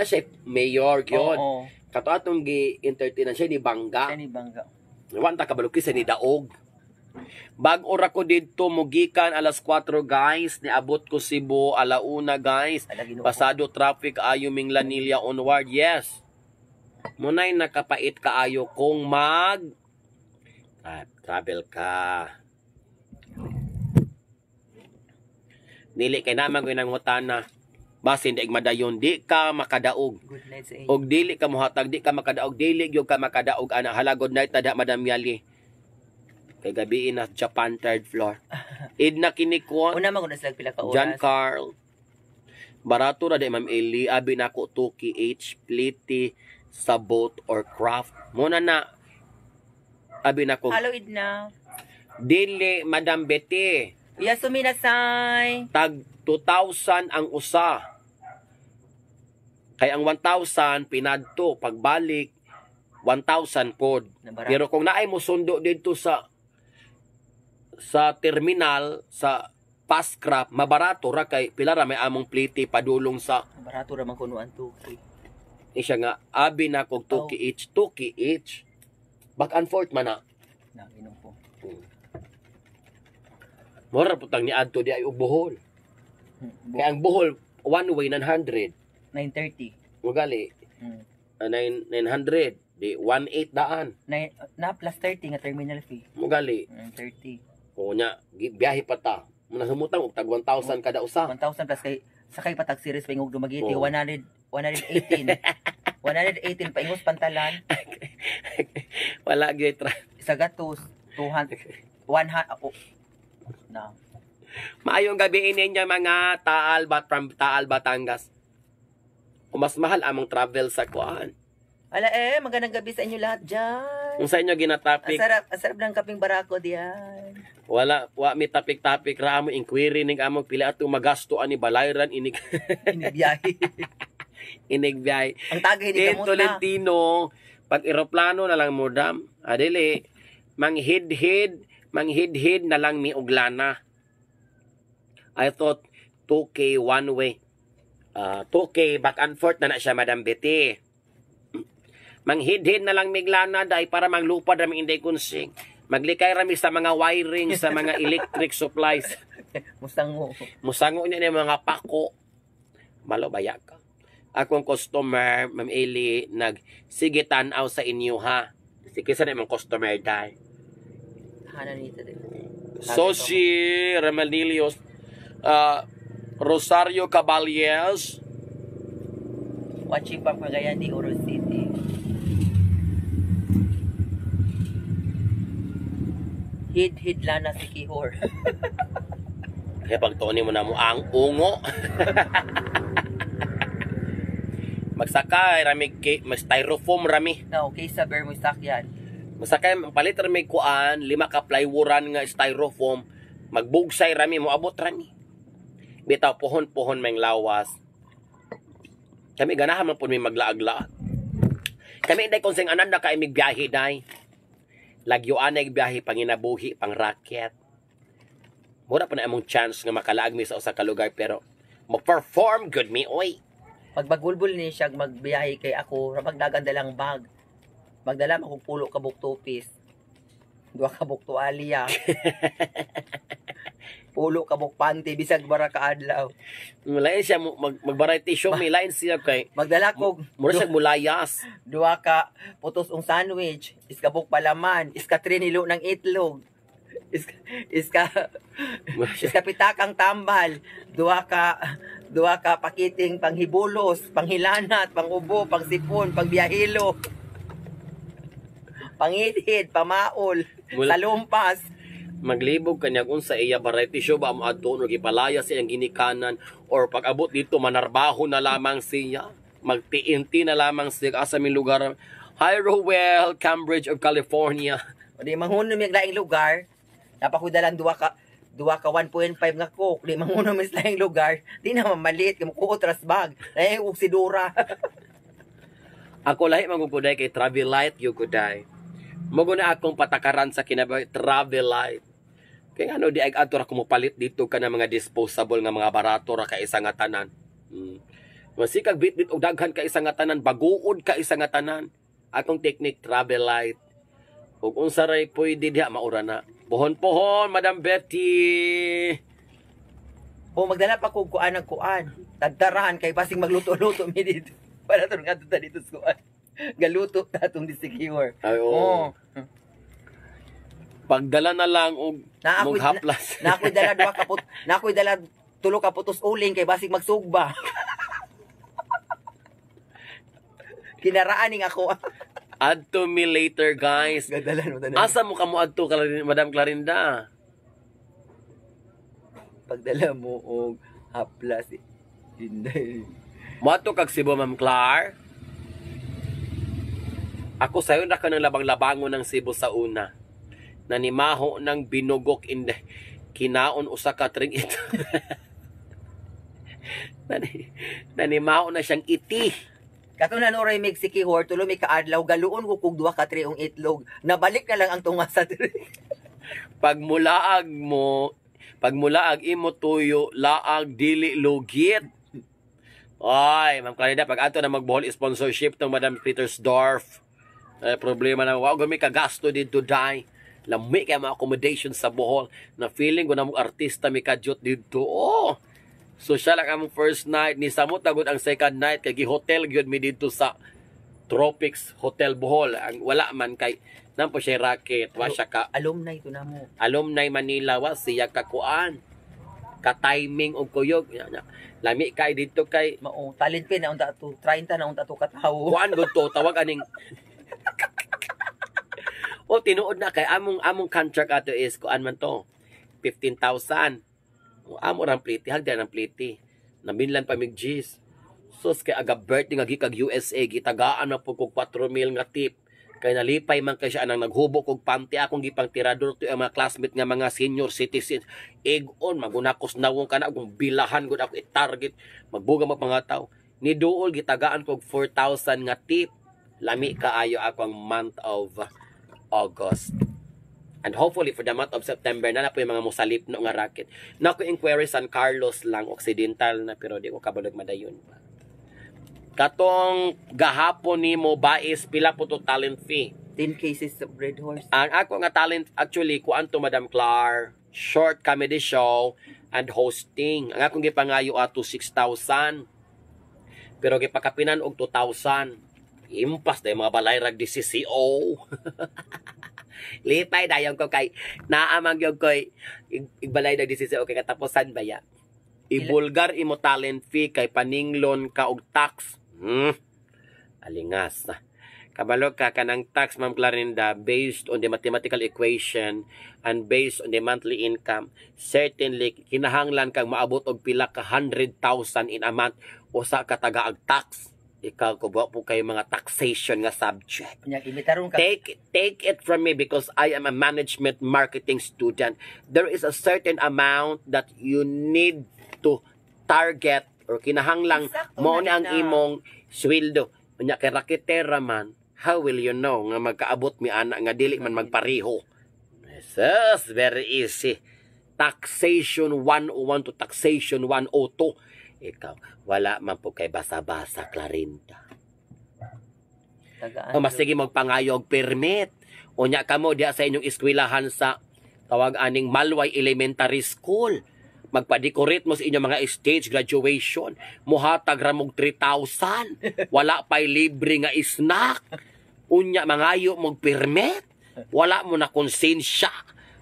siya mayor gyud. Oo. Kato atong gi-entertainan siya ni Bangga. Siya ni Bangga. Wa ta kabalo sa ni Daog. Bag-o ra ko didto, mugikan alas 4, guys, niabot ko Cebu alauna, guys. Ala, Ginoo. Pasado traffic ayo Minglanilla onward. Yes. Munay nakapait kaayo kung mag travel ka. Dili kay naman ko nangutana. Basin di madayon, di ka makadaog. Good night sa inyo. Og dili ka mohatag, di ka makadaog, dili gyud ka makadaog ana. Hala, good night tada, Madam Yali. Kay gabi na Japan third floor. Id na kinikon. Una man ko na sila pila ka oras. John Carl. Barato ra di, Ma'am Eli, abi nako 2 KH pliti sa boat or craft. Muna na abi nako Hello, Idna. Dili, Madam Betty, Yasumi nasay. Tag 2,000 ang usa. Kay ang 1,000 pinadto pagbalik 1,000 pod. Nabara. Pero kung naay mo sundo didto sa terminal sa Fastcraft, mabarato ra kay pila ra may among pliti padulong sa Barato ra man kuno ang 2K. Eh, siya nga abi na kog 2 Oh. KH, 2 KH. Back and forth man na. Na, Ginoo ko. Mura putang ni adto di ay og Bohol. Kay ang Bohol one way 900. 9:30. Ugali 900 di 18 daan. Nine, na plus 30 nga terminal fee. Mugali. 30. O nya biyahe pa ta. Muna humutang og tag 1,000 kada usa. 1,000 plus kay sakay pa tag series paingog Dumaguete. Oo. 100 118. 118 paingos Pantalan. Wala gyud Isa gatos 200 100, oh. Na. Maayong gabi ninyo mga Taal bat from Taal, Batangas. O mas mahal among travel sa kuan. Ala eh, magandang gabi sa inyo lahat diyan. Kung sa inyo Ang ginatopic, sarap, ang sarap ng kaping barako diyan. Wala wa mi topic-topic ra amo inquiry ning among pila atong magasto ani balayran inig Inibiyahe. Inig biyahe. Ang tagay ni Tin kamot na. Tolentino, pag eroplano na lang mo dam. Adili, manghidhid, manghidhid na lang mi og lana. I thought 2K one way. 2K back and forth na na siya, Madam Betty. Manghidhid na lang miglana dahil para manglupad rami inday kunsing. Maglikay rami sa mga wiring, sa mga electric supplies. Mustango. Musango niya ni mga pako. Malo baya ka. Akong customer, Ma'am Eli, nag sige tanaw sa inyo ha. Sige sa imong customer dai. Hana nito din. Soshi Ramalilios, Rosario Caballes, Watching from Cagayan de Oro City. Hid hid lana si Kihor. Kaya pagtuonin mo na mo ang ungo. Magsakay rami kay mas styrofoam rami. No, okay sa bear mo sakyan. Masakay palit rami kuan, lima ka plywood nga styrofoam, magbugsay rami moabot rami. Bitaw pohon-pohon may lawas. Kami ganahan man pud mi maglaag-laag. Kami inday kung sing ananda ka imig biyahe day. Lagyoan ay biyahe panginabuhi, pang racket. Mura pa na among chance nga makalaag mi sa usa ka lugar pero mo perform good mi oy. Pagbagulbul ni siya magbiyahe kay ako, rapag dagan dalang bag. Magdala man kog pulo ka buk tupis. Duha ka buk tuwalya. Pulo ka buk panty bisag bara ka adlaw. Lain siya mag variety show mi, lain siya kay Magdala kog mura siya mulayas. Duha ka putos ong sandwich, iskabuk palaman, iska trinilo ng itlog. Iska iska Mura siya iska pitakang tambal, duha ka pakiting panghibulos, panghilanat, pangubo, pangsipon, pangbiyahilo. Pangidhid, pamaol, salumpas. Maglibog kanya kung sa iya variety show ba mo adto no gipalaya sa iyang ginikanan or pag abot dito manarbaho na lamang siya, mag TNT na lamang siya asa mi lugar. Hi Rowell, Cambridge of California. O di manguno mi laing lugar, napakudalan duha ka 1.5 nga coke, di manguno mi sa laing lugar, di na mamalit, kay mukuot ras bag, lahi og sidura. Ako lahi man gud kay travel light gyud ko day. Mo na akong patakaran sa kinabuhi, travel light. Kay ano di ay adto ra ko mopalit dito ka na mga disposable nga mga barato ra kay isa nga tanan. Masikag bit-bit og daghan ka isa nga tanan, baguod ka isa nga tanan. Akong technique, travel light. Ug unsa ray pwede diha, maura na. Pohon-pohon, Madam Betty. O magdala pa ko kuan ang kuan. Tagtarahan kay basig magluto-luto mi dito. Para to nga ta dito sa kuan. Galuto ta atong di-secure. Ay, oo. Oh. Pagdala na lang og Na ako'y mong haplas. Na ako'y dala duha ka put, na ako'y dala tulo ka putos uling kay basig magsugba. Kinaraan ning ako. Add to me later, guys. Gadala no tanan. Asa mo ka mo adto, Madam Clarinda? Pagdala mo og haplas. Hinday. Moadto kag Cebu, Ma'am Clar? Ako sayo na ka ng labang-labangon ng Cebu sa una. Nanimaho ng binugok in the kinaon usa ka tring ito. Nanimaho na siyang iti. Kato na noray Mexico hor tulo mi kaadlaw galuon ko kog duha ka triong itlog. Nabalik na lang ang tunga sa tray. Pag mulaag mo, pag mulaag imo tuyo, laag dili lugit. Ay, Ma'am Clarida, pag ato na magbohol sponsorship ng Madam Petersdorf, eh, problema na, wow, gumi kagasto dito dai. Lami kay mga accommodation sa Bohol. Na feeling ko na mong artista mi kadyot dito. Oh! So siya lang among first night. Ni samot na gud ang second night kay gi-hotel gyud mi dito sa Tropics Hotel Bohol. Ang wala man kay nampo siya racket, wa siya ka Alumni to na mo. Alumni Manila, wa siya kakuan. Ka-timing og kuyog. Ya, ya. Lami kay dito kay Mao talent pay na unta to 30 na unta to katawo. Kuan gud to, tawag aning. O tinuod na kay among among contract ato is kuan man to, 15,000. O amo rang pliti, hagdan ang pliti. Naminlan pa mig G's. Sus, kay aga birthday nga gikag USA, gitagaan na po kog 4 mil nga tip. Kay nalipay man kay siya anang naghubo kog panty akong gipang tirador to ang mga classmate nga mga senior citizens. Ig-on magunakos nawong kana kung bilahan gud ako i-target magbuga mag mga tao. Ni duol gitagaan kog 4,000 nga tip. Lami kaayo ako ang month of August. And hopefully for the month of September na na po yung mga musalip no nga racket. Na ko inquiry San Carlos lang, Occidental na, pero di ko kabalog madayon pa. Katong gahapon nimo bais, pila po to talent fee? 10 cases of Red Horse. Ang ako nga talent actually, kuan to, Madam Clar, short comedy show and hosting. Ang akong gipangayo ato 6,000. Pero gipakapinan og 2,000. Impas na yung mga balay rag DCCO. Lipay dayon ko kay naamang gyud koy igbalay nag DCCO kay katapusan ba ya. Ibulgar imo talent fee kay paninglon ka og tax. Alingas. Kabalo ka kanang tax, Ma'am Clarinda, based on the mathematical equation and based on the monthly income, certainly kinahanglan kang maabot og pila ka 100,000 in a month usa ka taga-ag tax. Ikaw ko ba po kayo mga taxation nga subject. Unya imitaron ka. Take it from me because I am a management marketing student. There is a certain amount that you need to target or kinahanglang Sakto mo na ni ang ina. Imong sweldo. Unya kay raketera man, how will you know nga magkaabot mi ana nga dili man magpareho? Jesus, very easy. Taxation 101 to taxation 102. Ikaw, wala man po kay basa-basa, Clarinda. Tagaan. O mas sige magpangayog permit. Unya kamo diya sa inyong eskwelahan sa tawag aning Malway Elementary School. Magpa-decorate mo sa inyong mga stage graduation. Muhatag ra mog 3,000. Wala pa'y libre nga snack. Unya mangayo mog permit. Wala mo na konsensya.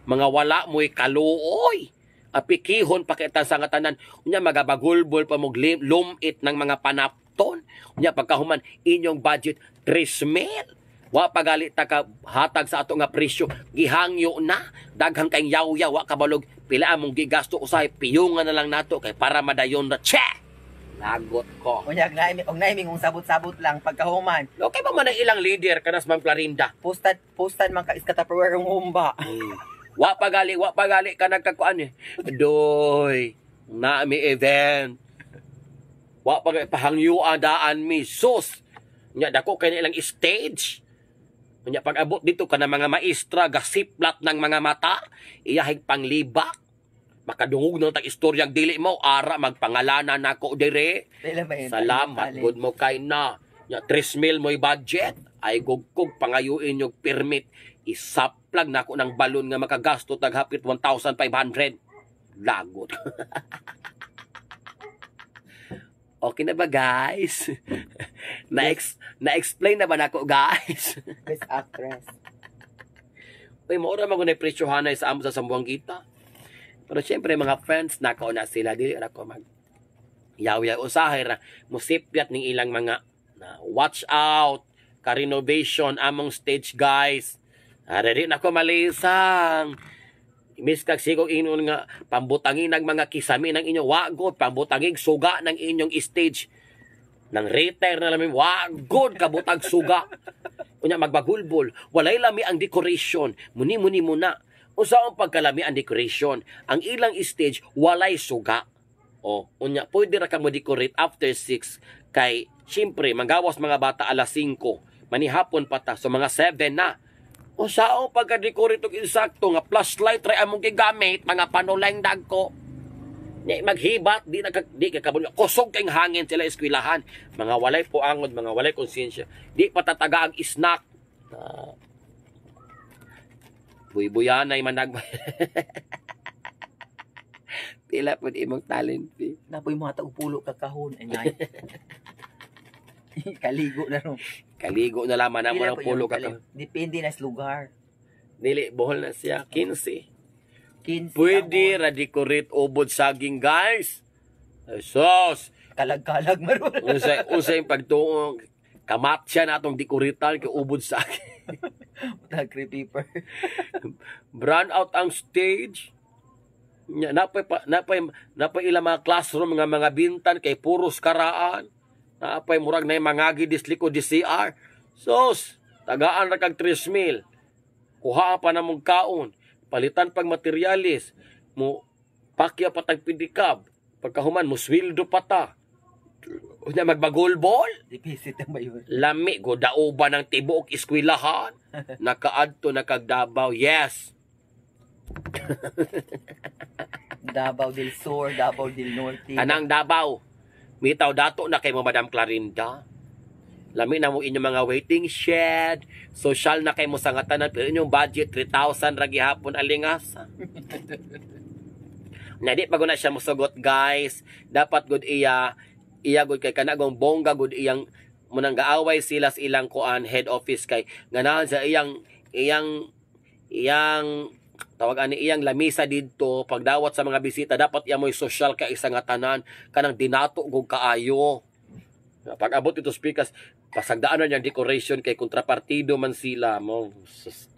Mga wala mo'y kaluoy. Apikihon pa kita sa nga tanan. Unya magabagulbol pa mog lumit ng mga panapton. Unya pagkahuman inyong budget 3 mil. Wa pagali ta ka hatag sa ato nga presyo, gihangyo na daghan kay yawyaw, wa kabalog pila among gigasto. Usahay piyungan na lang nato kay para madayon na che. Lagot ko. Unya naimi og naimi kung sabot-sabot lang pagkahuman. Okay ba man ang ilang leader kanas, Ma'am Clarinda? Postan postan man ka iskatapperware ang humba. Wa pagali ka nagkakuan eh. Doy, na mi event. Wa pa pahangyuan daan mi sus. Nya dako kay na ilang stage. Nya pag abot dito ka na mga maestra gasiplat ng mga mata, iyahig panglibak. Makadungog na tag istoryang dili mo ara magpangalanan nako dire. Pila ba yun? Salamat Talent. gud mo kay na. Nya 3 mil mo'y budget. Ay gugkog pangayuin yung permit. Isaplag nako ng balon nga makagasto tag hapit 1,500. Lagot. Okay na ba, guys? Na-explain na ba nako, guys? Best actress. Uy, maura man ko na presyohanay sa amo sa Sambuangita. Pero syempre, mga friends, nako na sila. Dili ra ko mag yaw-yaw usahay ra. Musipyat ning ilang mga na watch out ka-renovation among stage, guys. Are di nako malisang. Miss kag sigog ingon nga pambutangin ang mga kisami ng inyong wagod, pambutangin suga ng inyong stage. Nang retire na lami, wagod kabutag suga. Unya magbagulbol, walay lami ang decoration. Muni-muni muna. Unsa ang pagkalami ang decoration? Ang ilang stage walay suga. O, unya pwede ra ka mo decorate after 6 kay syempre manggawas mga bata alas 5. Manihapon pa ta, so mga 7 na. Unsa ang pagka-decorate og insakto nga flashlight ra among gigamit, mga panuleng dagko. Nya maghibat di na di ka kabalo. Kusog kay hangin sila eskwelahan. Mga walay puangod, mga walay konsensya. Di patataga ang snack. Buy-buyanay man nag. Pila pud imong talent fee? Napoy mga tao pulo ka kahon. Anyay. Kaligo na ro. Kaligo na lamang na mo Pila ng po pulo yung ka. Depende na sa lugar. Dili Bohol na siya 15. 15 Pwede ang ra decorate ubod saging, guys. Ay, sos. Kalag-kalag maroon. Unsay unsay pagtuong kamatcha na atong dekoratan kay ubod saging. Tag paper. Brown out ang stage. Nya napay ilang mga classroom nga mga bintan kay puros karaan. Napay murag nay mangagi dis likod di CR. Sos, tagaan ra kag 3 mil. Kuha pa na mong kaon, palitan pag materialis, mo pakya pa tag pidikab. Pagkahuman mo sweldo pa ta. Unya magbagulbol. Deficit ang ba yun? Lami go dauban ng tibuok eskwelahan. Nakaadto na kag Davao. Yes. Davao del Sur, Davao del Norte. Anang Davao. Mitaw dato na kay mo Madam Clarinda. Lami na mo inyong mga waiting shed, social na kay mo sa nga tanan, pero inyong budget 3,000 ra gihapon alingasa. Na di pa gud na siya mosugot, guys. Dapat gud iya iya gud kay kanagong bongga gud iyang munang gaaway sila sa ilang kuan head office kay ganahan sa iyang iyang iyang tawag ani iyang lamisa didto pagdawat sa mga bisita. Dapat iya mo'y social kay isa nga tanan kanang dinato gug kaayo. Pag abot ito speakers, pasagdaan na niyang decoration kay kontrapartido man sila mo. Sus.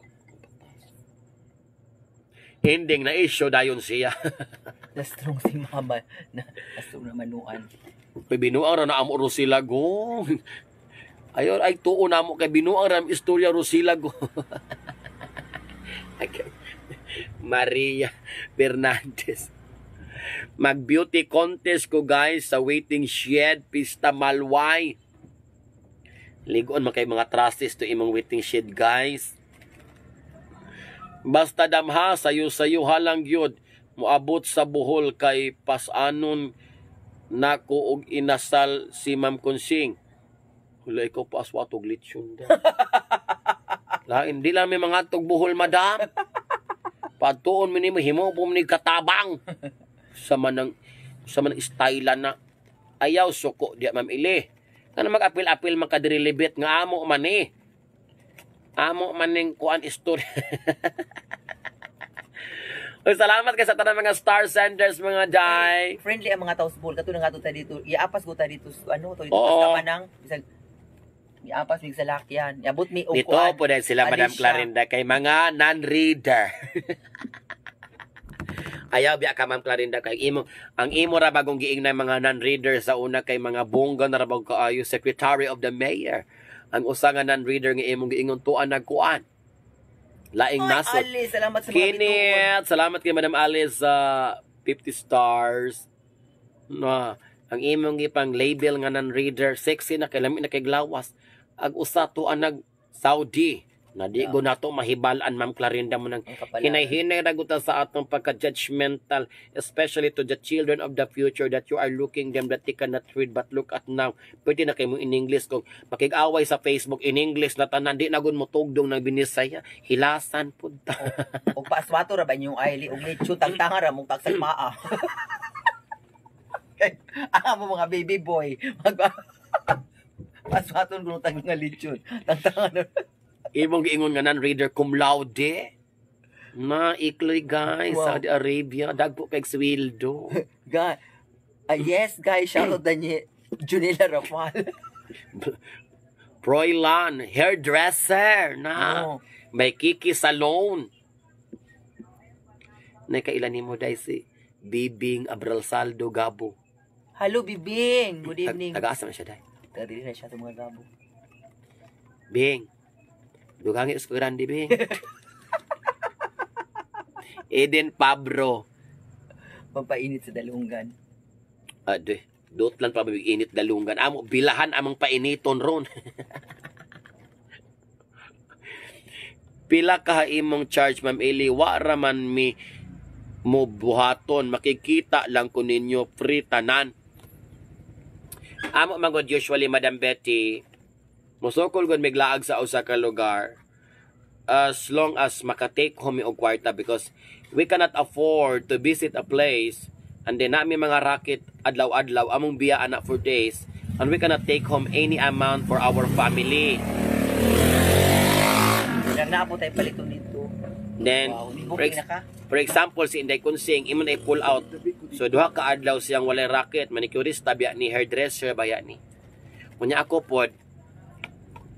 Ending na issue dayon siya. Na strong si mama na na strong na manuan. Kay binuang ra na amo Rosila go. Ayon ay tuo na mo kay binuang ra ang istorya Rosila go. Okay. Maria Fernandez. Mag beauty contest ko, guys, sa waiting shed Pista Malway. Ligon man kay mga trusses to imong waiting shed, guys. Basta damha sayo-sayo halang gyud moabot sa Bohol kay pasanon nako og inasal si Ma'am Consing. Wala, ikaw pa aswatog lechon da. Lain, di lang may mga tog Bohol, madam. Patuon mi nimo, himo po ni katabang. Sa manang style na. Ayaw suko di Ma'am Ili. Kana mag-apil-apil man ka diri libit nga amo man eh. Amo man ning kuan istorya. Uy, salamat kay sa tanan mga star senders, mga day. Friendly ang mga tao sa Bohol. Kato na nga to ta dito. Iapas ko ta dito. Ano to dito Oo. sa manang bisag iapas mig sa lakyan. Iabot mi og Dito kuan. po dahil sila Madam Alicia. Clarinda kay mga non-reader. Ayaw biya ka, Ma'am Clarinda, kay imo ang imo ra bagong giing na mga non-reader sa una kay mga bongga na ra bag kaayo secretary of the mayor. Ang usa nga non-reader nga imong giingon tuan nagkuan. Laing Ay, nasod. Ali, salamat sa mga bituon. Kinit, salamat kay Madam Alice sa 50 stars. Na ang imong gipang label nga non-reader, sexy na kay lami na kay glawas. Ag usa tuan nag Saudi. Na di go nato mahibal-an, Ma'am Clarinda, mo nang Ang kapala. Hinay-hinay ra gud ta sa atong pagka-judgmental, especially to the children of the future that you are looking them that they cannot read. But look at now, pwede na kay mo in English. Kung makig-away sa Facebook, in English na tanan, di na gud mo tugdong ng Binisaya, hilasan pud ta. Og paaswato ra ba inyong aili og lechon, tangtanga ra mong tagsag paa. Kay ang mo mga baby boy mag paswaton kuno tag nga lechon. Tangtanga ra. Imong giingon nga non-reader, cum laude na ikloy, guys. Saudi Arabia, dagpo kay sweldo. Guy, ah, yes guys, shout out ni Junila Rafal. Froilan hairdresser na. Oh. May Kiki Salon. Na kailan nimo dai si Bibing Abralsaldo Gabo. Hello, Bibing. Good evening. Taga-asa man siya dai? Taga dili na siya sa mga Gabo. Bing. Dugangi sa grande, Bing. Eden Pabro. Pampainit sa dalunggan. Ade, dot lang pa init dalunggan. Amo bilahan among painiton ron. Pila ka imong charge, Ma'am Eli? Wa ra man mi mo buhaton, makikita lang ko ninyo, free tanan. Amo man gud usually, Madam Betty, mosukol gud miglaag sa usa ka lugar as long as maka-take home mi og kwarta, because we cannot afford to visit a place and then nami mga racket adlaw-adlaw, among biya ana for days, and we cannot take home any amount for our family. Nang napo tayo palito nito. Then Wow, for, booking na ka? For example, si Inday Kunsing, imo na i-pull out. So duha ka adlaw siyang walay racket, manicurista biya ni, hairdresser baya ni. Unya ako pod,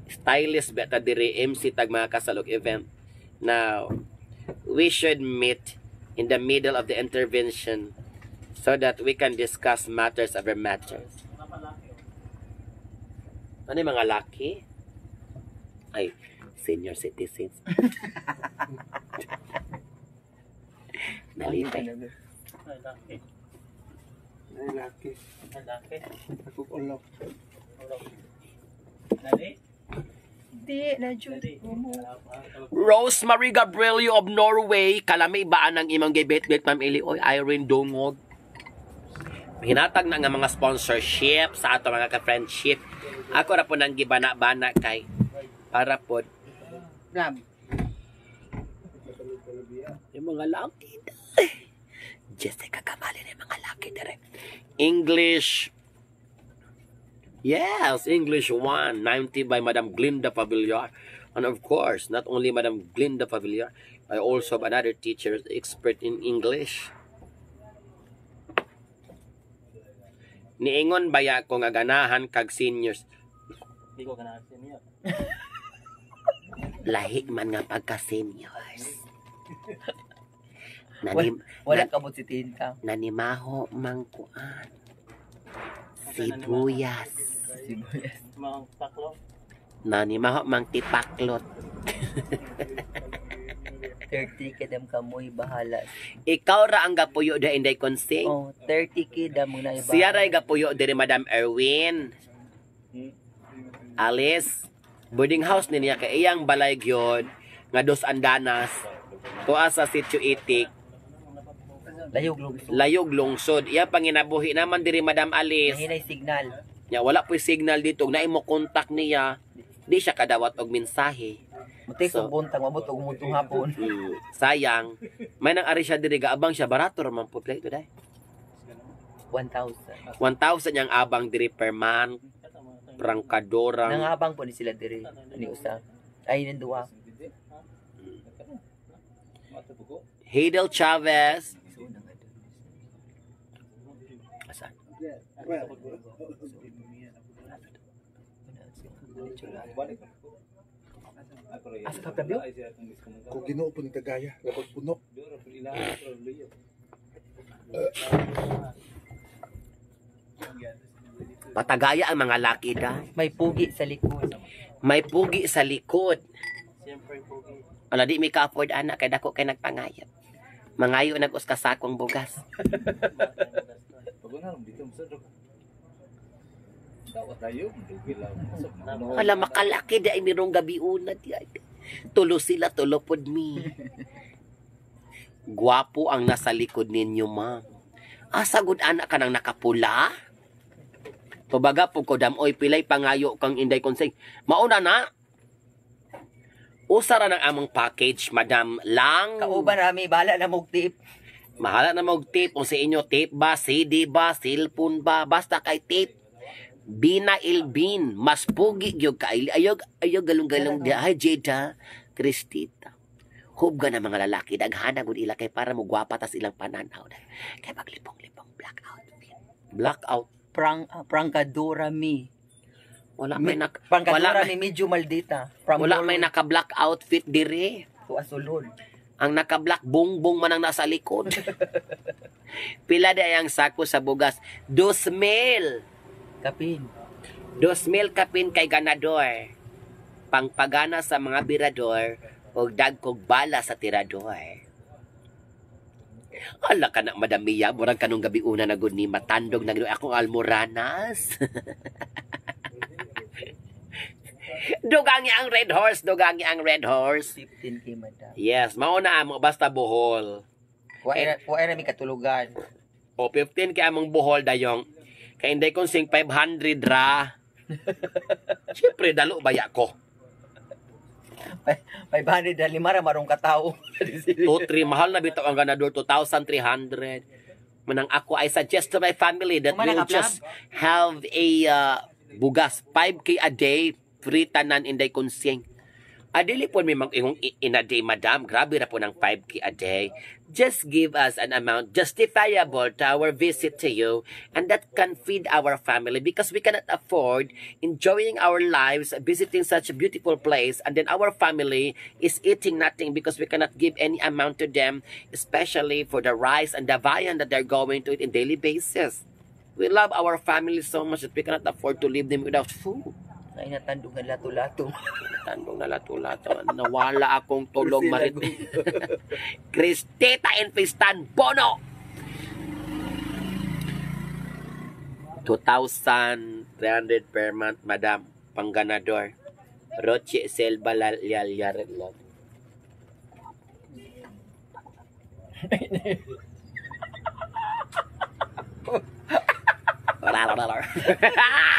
stylist ba ta diri, MC tag mga kasalog event. Now, we should meet in the middle of the intervention so that we can discuss matters over matters. Ano yung mga laki? Ay, senior citizens. Nalipay. Ay, laki. Ako ulo. Di, na jud. Rosemary Gabrielio of Norway, kalami ba ang imong gibit-bit, Ma'am Eli? Oy, Irene Dungog. Hinatag na nga mga sponsorship sa ato mga ka-friendship. Ako ra po nang gibana-bana kay para po Ram. yung mga laki. Jessica Kamali na yung mga laki dire. English. Yes, English 1, 90 by Madam Glinda Pavillar. And of course, not only Madam Glinda Pavillar, I also have another teacher expert in English. Niingon baya ko nga ganahan kag seniors? Hindi ko ganahan senior. Lahi man nga pagka seniors. Nanim, Wala kabot si Tinta. Nanimaho mang kuan. Sibuyas. Sibuyas. Mga taklo. Nanimaho mang tipaklot. 30 kidam kamoy bahala. Ikaw ra ang gapuyo da, Inday Konsing. Oh, 30 kidam mo na iba. Siya ra'y gapuyo diri, Madam Erwin. Alice, boarding house ni niya kay iyang balay gyud nga Dos Andanas. Tuwa sa Sitio Itik, Layog lungsod. Layog lungsod. Iya panginabuhi naman diri, Madam Alice. Nahinay signal. Nya wala po'y signal dito, na imo contact niya, di siya kadawat og mensahe. Mutik So- og buntag, mabot og mutong hapon. Sayang. May nang ari siya diri, gaabang siya, barato ra man po play today. 1,000. 1,000 yang abang diri per month. Prangkadorang. Nangabang po ni sila diri ni usa. Ay ning duha. Hadel Chavez. Asan? Well, Asa ka Fabio? Kung Ginoo po ni Kagaya, labag puno. Patagaya ang mga laki da. May pugi sa likod. May pugi sa likod. Siyempre, pogi. Wala, di mi ka-afford ana kay dako kay nagpangayat. Mangayo nag us ka sakong bugas. Wala makalaki da ay mirong gabi una di ay. Tulo sila, tulo pod mi. Gwapo ang nasa likod ninyo, ma'am. Asa gud anak ka nang nakapula? Tubaga po ko damoy pilay pangayo kang Inday Konseng. Mauna na. Usa ra ng among package, Madam Lang. Kauban rami, bahala na mog tip. Mahala na mag tip kung sa inyo tape ba, CD ba, cellphone ba, basta kay tape. Bina Ilbin, mas pugi gyud ka ayog ayog galong-galong di ay Jada Cristita. Hubga na mga lalaki daghana gud ila kay para mo gwapa tas ilang pananaw. Kay maglipong-lipong blackout. Blackout. Prangkadora mi. Wala may nak wala Prangkadora may, mi medyo maldita. From wala may naka-black outfit dire. To asulon. Ang naka-black bongbong man ang nasa likod. Pila di ay ang sako sa bugas? 2,000. Kapin. 2,000 kapin kay ganador. Pangpagana sa mga birador o dagkog bala sa tirador. Hala ka na, Madam Mia. Murag kanong gabi una na gud ni matandog na gud akong almoranas. Dugangi ang red horse, dugangi ang red horse. 15K, madam. Yes, mao na amo basta Bohol. Wa ra mi katulugan. O 15 kay among Bohol dayong. Kay Inday Konsing 500 ra. Siyempre dalo baya ko. 500 na lima ra marong katao. 2-3 mahal na bitaw ang ganador, 2,300. Manang ako, I suggest to my family that Kumana we'll ka, Plab? just have a bugas 5K a day, free tanan Inday Konsing. Adili po may mag-ingong in a day, madam. Grabe ra po ng 5K a day. Just give us an amount justifiable to our visit to you and that can feed our family because we cannot afford enjoying our lives visiting such a beautiful place and then our family is eating nothing because we cannot give any amount to them, especially for the rice and the viand that they're going to eat in daily basis. We love our family so much that we cannot afford to leave them without food. Ay, natandog nga lato-lato. Tandong na lato-lato. Nawala akong tulog marit. Cristeta Infistan Bono! 2,300 per month, madam. Pangganador. Roche Selva Lal.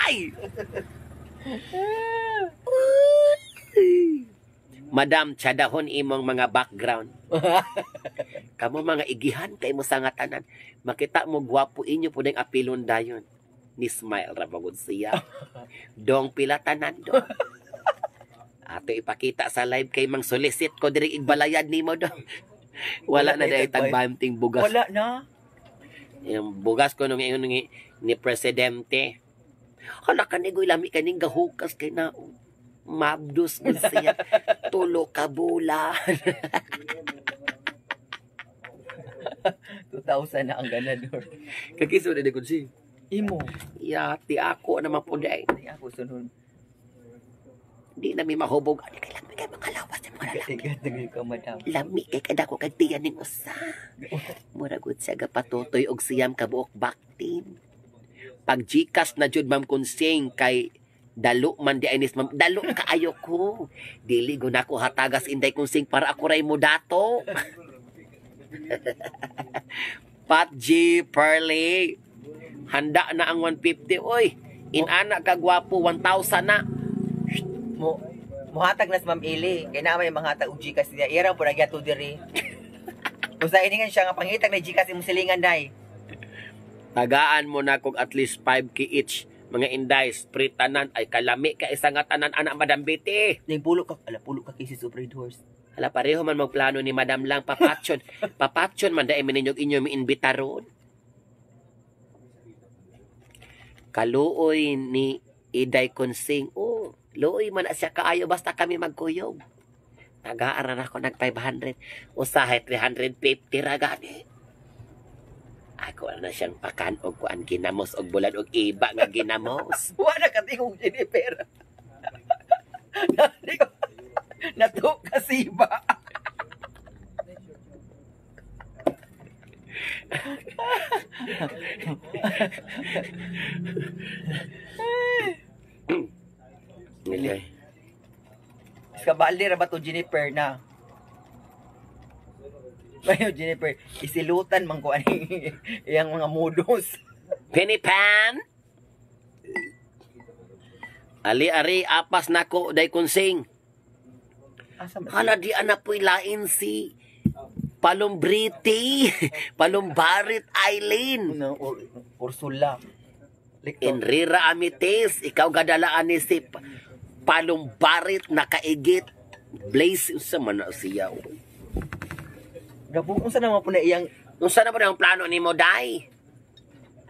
Ay! Madam, tsadahon imong mga background. Kamo mga igihan kay mo sa nga tanan. Makita mo gwapo inyo po ng apilon dayon. Ni smile ra bagod siya. Dong pila tanan do. Ato ipakita sa live kay mang solicit ko diri igbalayad nimo dong. Wala na dahil tagbanting bugas. Wala na. Yung bugas ko nung ingon ni presidente. Hala ka ni lami kaning gahukas kay na mabdus gud siya. Tulo ka bulan. 2,000 na ang ganador. Kakiso na gud si. Imo. Yati ako naman po day. Ay, ako sunod. Di na mi mahubog. Ano kay lami kay mga lawas sa mga lalaki. Tigat na ka, madam. Lami kay kada ko kag tiyan ning usa. Mura gud siya gapatutoy og siyam ka buok baktin. Pag Gcash na jud, Ma'am Konsing, kay dalo man di ay nis ma'am, dalo kaayo ko. Dili gud nako hatagas Inday Konsing para ako ray mo dato. Pat G Pearly. Handa na ang 150 oy. Inana ka gwapo, 1,000 na. Mo muhatag na si Ma'am Eli. Kay na may manghatag og Gcash niya. Ira po nagyato diri. Usa iningan siya nga pangitag na Gcash imong silingan day. Tagaan mo na kog at least 5K each. Mga inday, spray tanan ay kalami ka isa nga tanan anak Madam Betty. Ning pulo ka, ala pulo ka cases of red horse. Hala pareho man magplano ni Madam lang papatyon. Papatyon man dai mininyo inyo miimbita ron. Kaluoy ni Iday Konsing. Oh, luoy man na siya kaayo basta kami magkuyog. Tagaan na ako nag 500. Usahay 350 ra gani. Ako na siyang pakan og kuan ginamos og bulan og iba nga ginamos. Wa na katingog Jennifer. Nato kasi ba? Okay. Kabali ra ba to Jennifer na? Bayo Jennifer, isilutan man ko ani iyang mga modus. Pinipan. Ali ari apas nako day konsing. Asa man? Hala di ana po'y lain si Palumbriti, Palumbarit Eileen. No, Ursula. Likto. Enrira Amites, ikaw gadalaan ni si Palumbarit nakaigit. Blaze sa man na siya. Oh. Gabong unsa naman po na iyang Unsa na ba ang plano nimo day?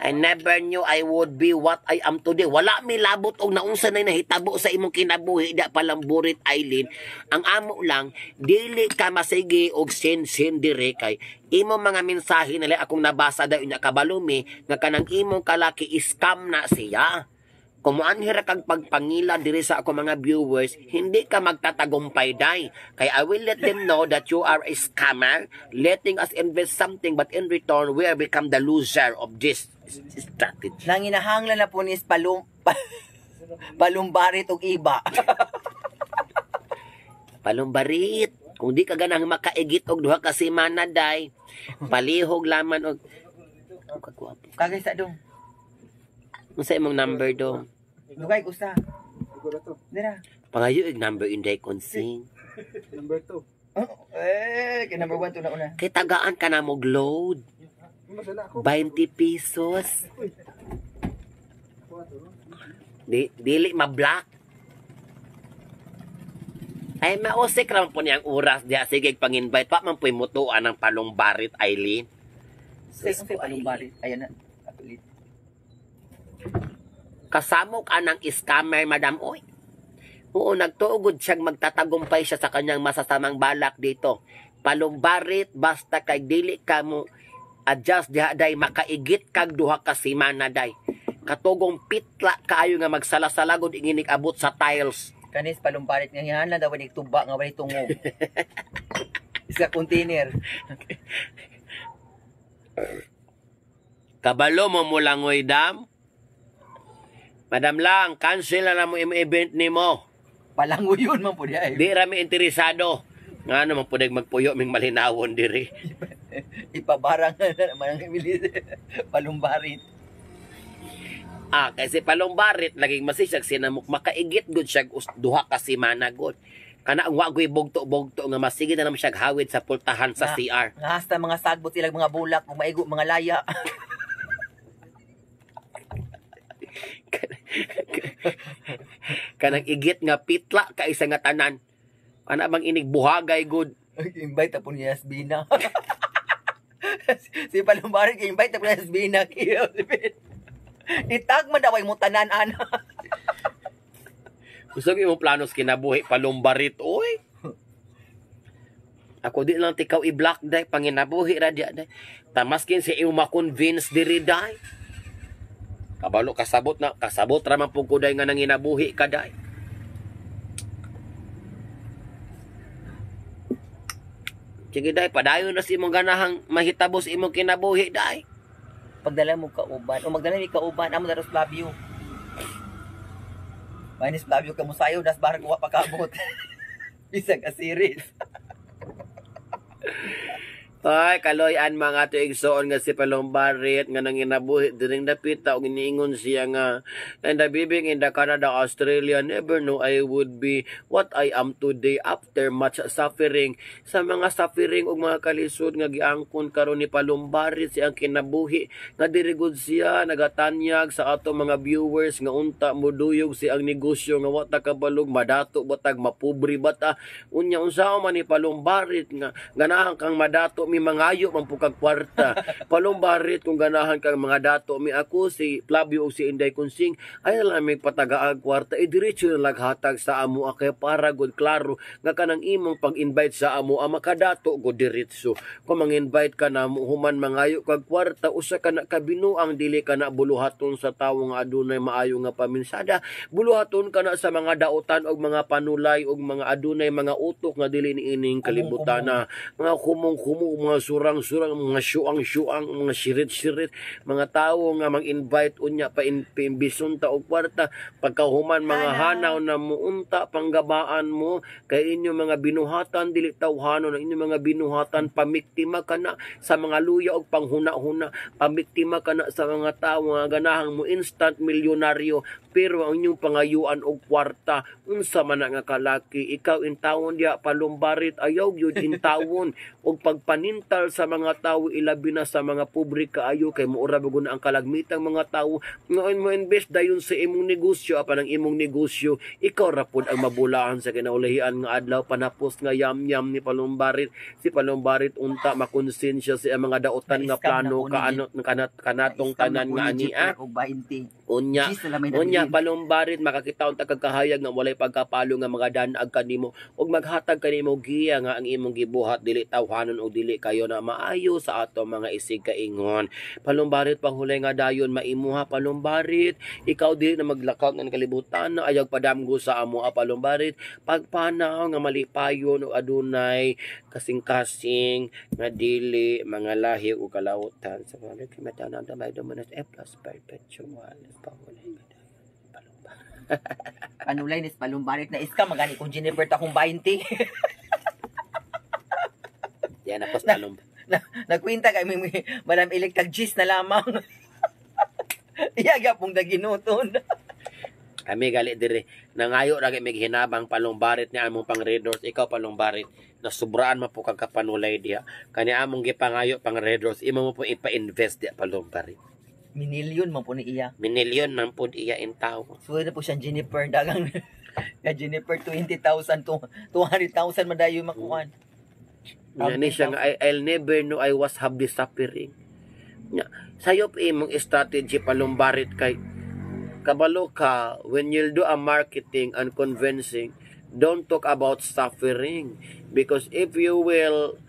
I never knew I would be what I am today. Wala mi labot og naunsa na nahitabo sa imong kinabuhi da Palamburit Eileen. Ang amo lang dili ka masige og sin-sin dire kay imong mga mensahe nila akong nabasa dayon nya kabalumi nga kanang imong kalaki scam na siya. Kung moanhira kag pagpangila diri sa ako mga viewers, hindi ka magtatagumpay day. Kay I will let them know that you are a scammer, letting us invest something but in return we are become the loser of this strategy. Nanginahanglan na po ni palum palumbarit og iba. Palumbarit. Kung di ka ganang makaigit og duha ka semana day, palihog laman og ang kagwapo. Kagay sa dong. Unsa imong number do? Dugay usa. Siguro to. Dira. Pangayo og number Inday Konsing. Number 2. Oh, eh, kay number 1 to na una. Kay tagaan ka na mo load. Masala ako. 20 pesos. Ako ato, no? Di, dili ma-block. Ay, mausik raman po niyang oras diya. Sige, pang-invite pa man po'y mutuan ng Palumbarit, Eileen. Say, Sus unsay ko, palumbarit? Ayan na. Apilit. Kasamo ka ng scammer, madam. Oy. Oo, nagtuugod siyang magtatagumpay siya sa kanyang masasamang balak dito. Palumbarit, basta kay dili ka mo adjust diha day, makaigit kag duha ka semana day. Katugong pitla kaayo nga magsala-salagod inginig abot sa tiles. Kanis palumbarit nga hinahanglan daw ni tuba nga walay tungog. Isa container. Kabalo mo mulangoy dam. Madam lang, cancel na lang mo imo event nimo. Palangoy yun man po diay. Di rami interesado. Nga naman po magpuyo ming malinawon diri. Ipabarang na naman ang bilis. Palumbarit. Ah, kasi Palumbarit laging masisyag sinamok makaigit gud siya duha ka semana gud. Kana ang wa goy bugto-bugto nga masige na naman siya hawid sa pultahan sa Na- CR. Nga hasta mga sagbot sila mga bulak ug maigo mga laya. Kanang igit nga pitla ka isa nga tanan. Kana bang inig buhagay gud. Invite po niya Asbina. Si Palumbarit invite po niya Asbina. Itag man daw ay mo tanan ana. Gusto ko imong plano sa kinabuhi Palumbarit oy. Ako di lang tikaw i-block day panginabuhi ra diya day. Tamaskin si imo ma-convince diri day. Kabalo kasabot na kasabot ra man pud ko day nga nanginabuhi ka day. Sige day, padayon na sa imong ganahang mahitabo sa imong kinabuhi day. Pagdala mo kauban o magdala mi kauban amo daros Flavio. Minus Flavio ka mo sayo das barang wa pakabot. Isa ka series. Ay, kaloy-an mga tuigsoon nga si Palombarit nga nanginabuhi diring dapita og iniingon siya nga and the living in the Canada, Australia, never know I would be what I am today after much suffering. Sa mga suffering ug mga kalisod nga giangkon karon ni Palombarit siyang kinabuhi nga diri gud siya nagatanyag sa ato mga viewers nga unta moduyog siyang negosyo nga wa ta kabalog madato batag mapobre bata unya unsa man ni Palombarit nga ganahan kang madato mi mangayo man pud kag kwarta. Palombarit kung ganahan kang mga dato mi ako si Flavio ug si Inday Kunsing ay na lang mi patagaag kwarta e diretso na laghatag sa amo kay para gud klaro nga kanang imong pag-invite sa amo ang makadato gud diretso. Kung mang-invite ka na mo human mangayo kag kwarta usa ka na kabinuang dili ka na buluhaton sa tawo nga adunay maayo nga paminsada, buluhaton ka na sa mga daotan og mga panulay og mga adunay mga utok nga dili niining kalibutana, mga kumong-kumo mga surang-surang, mga syuang-syuang, mga sirit-sirit, mga tawo nga mang-invite unya pa paimbison ta og kwarta, pagkahuman mga hanaw na muunta panggabaan mo kay inyong mga binuhatan dili tawhanon ang inyong mga binuhatan, pamiktima ka na sa mga luya og panghuna-huna, pamiktima ka na sa mga tawo nga ganahang mo instant milyonaryo, pero ang inyong pangayuan og kwarta, unsa man na nga kalaki ikaw intawon diya, Palumbarit? Ayaw gyud intawon og pagpanintal sa mga tawo, ilabi na sa mga pobre kaayo, kay muura ba gud na ang kalagmitang mga tawo ngayon mo invest dayon sa imong negosyo, apan ang imong negosyo ikaw ra pod ang mabulaan sa kinaulihian nga adlaw. Panapos nga yam-yam ni Palumbarit. Si Palumbarit unta makonsensya sa mga dautan nga Na-scam na plano po ni kaano kanat kanatong Na-scam na tanan po nga ni ani Jeffrey og 20. Unya. Cheese na lang may Unya, nabilin. Palumbarit, makakita unta kag kahayag nga walay pagkapalo nga mga danag kanimo ug maghatag kanimo giya nga ang imong gibuhat dili tawhanon og dili kayo na maayo sa ato mga isig kaingon. Palumbarit, panghulay nga dayon maimuha, Palumbarit. Ikaw dili na maglakaw ng kalibutan na ayaw padamgo sa amo, Palumbarit. Pagpanaw nga malipayon og adunay kasing-kasing nga dili mga lahi o kalautan sa mga kimata ng damay dumanas e plus perpetual panghulay nga dayon, Palumbarit. Panulay ni Palumbarit na iska magani kung Jennifer ta kung 20. Yan ako sa palumbarit. Nagkwenta kay may Madam Electag cheese na lamang. Iya gyapong daginuton. Kami gali dire nangayo ra kay mig hinabang, Palumbarit, ni among pang Red Horse. Ikaw, Palumbarit, nasubraan man po kag kapanulay diha. Kani among gipangayo pang Red Horse, imo mo po ipa-invest diha, Palumbarit. Minilyon man po ni iya. Minilyon man pud iya in tawo. Suwede po siyang Jennifer dagang ka Jennifer 20,000 to 200,000 man dayo makuan. Nga ni siya nga I'll never know I was have this suffering. Nya, sayop imong strategy, Palumbarit, kay kabalo ka when you'll do a marketing and convincing, don't talk about suffering, because if you will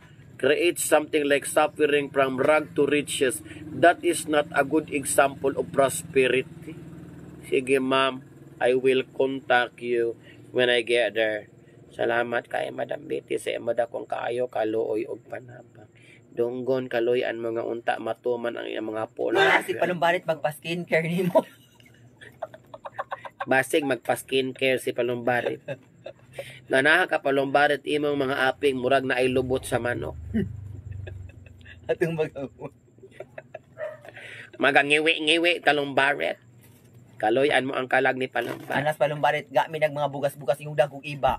create something like suffering from rag to riches, that is not a good example of prosperity. Sige ma'am, I will contact you when I get there. Salamat kay Madam Betty sa imo dakong kaayo kaluoy og panabang. Dunggon kaluoyan mga unta matuman ang iyang mga polo. Wala si Palumbarit magpa-skincare nimo. Basig magpa-skincare si Palumbarit. Ganaha ka, Palumbarit, imong mga aping murag na ay lubot sa manok. Atong mag Magangiwi-ngiwi Palumbarit. Kaluoyan mo ang kalag ni Palumbarit. Anas Palumbarit gami nag mga bugas-bugas yung dagong iba.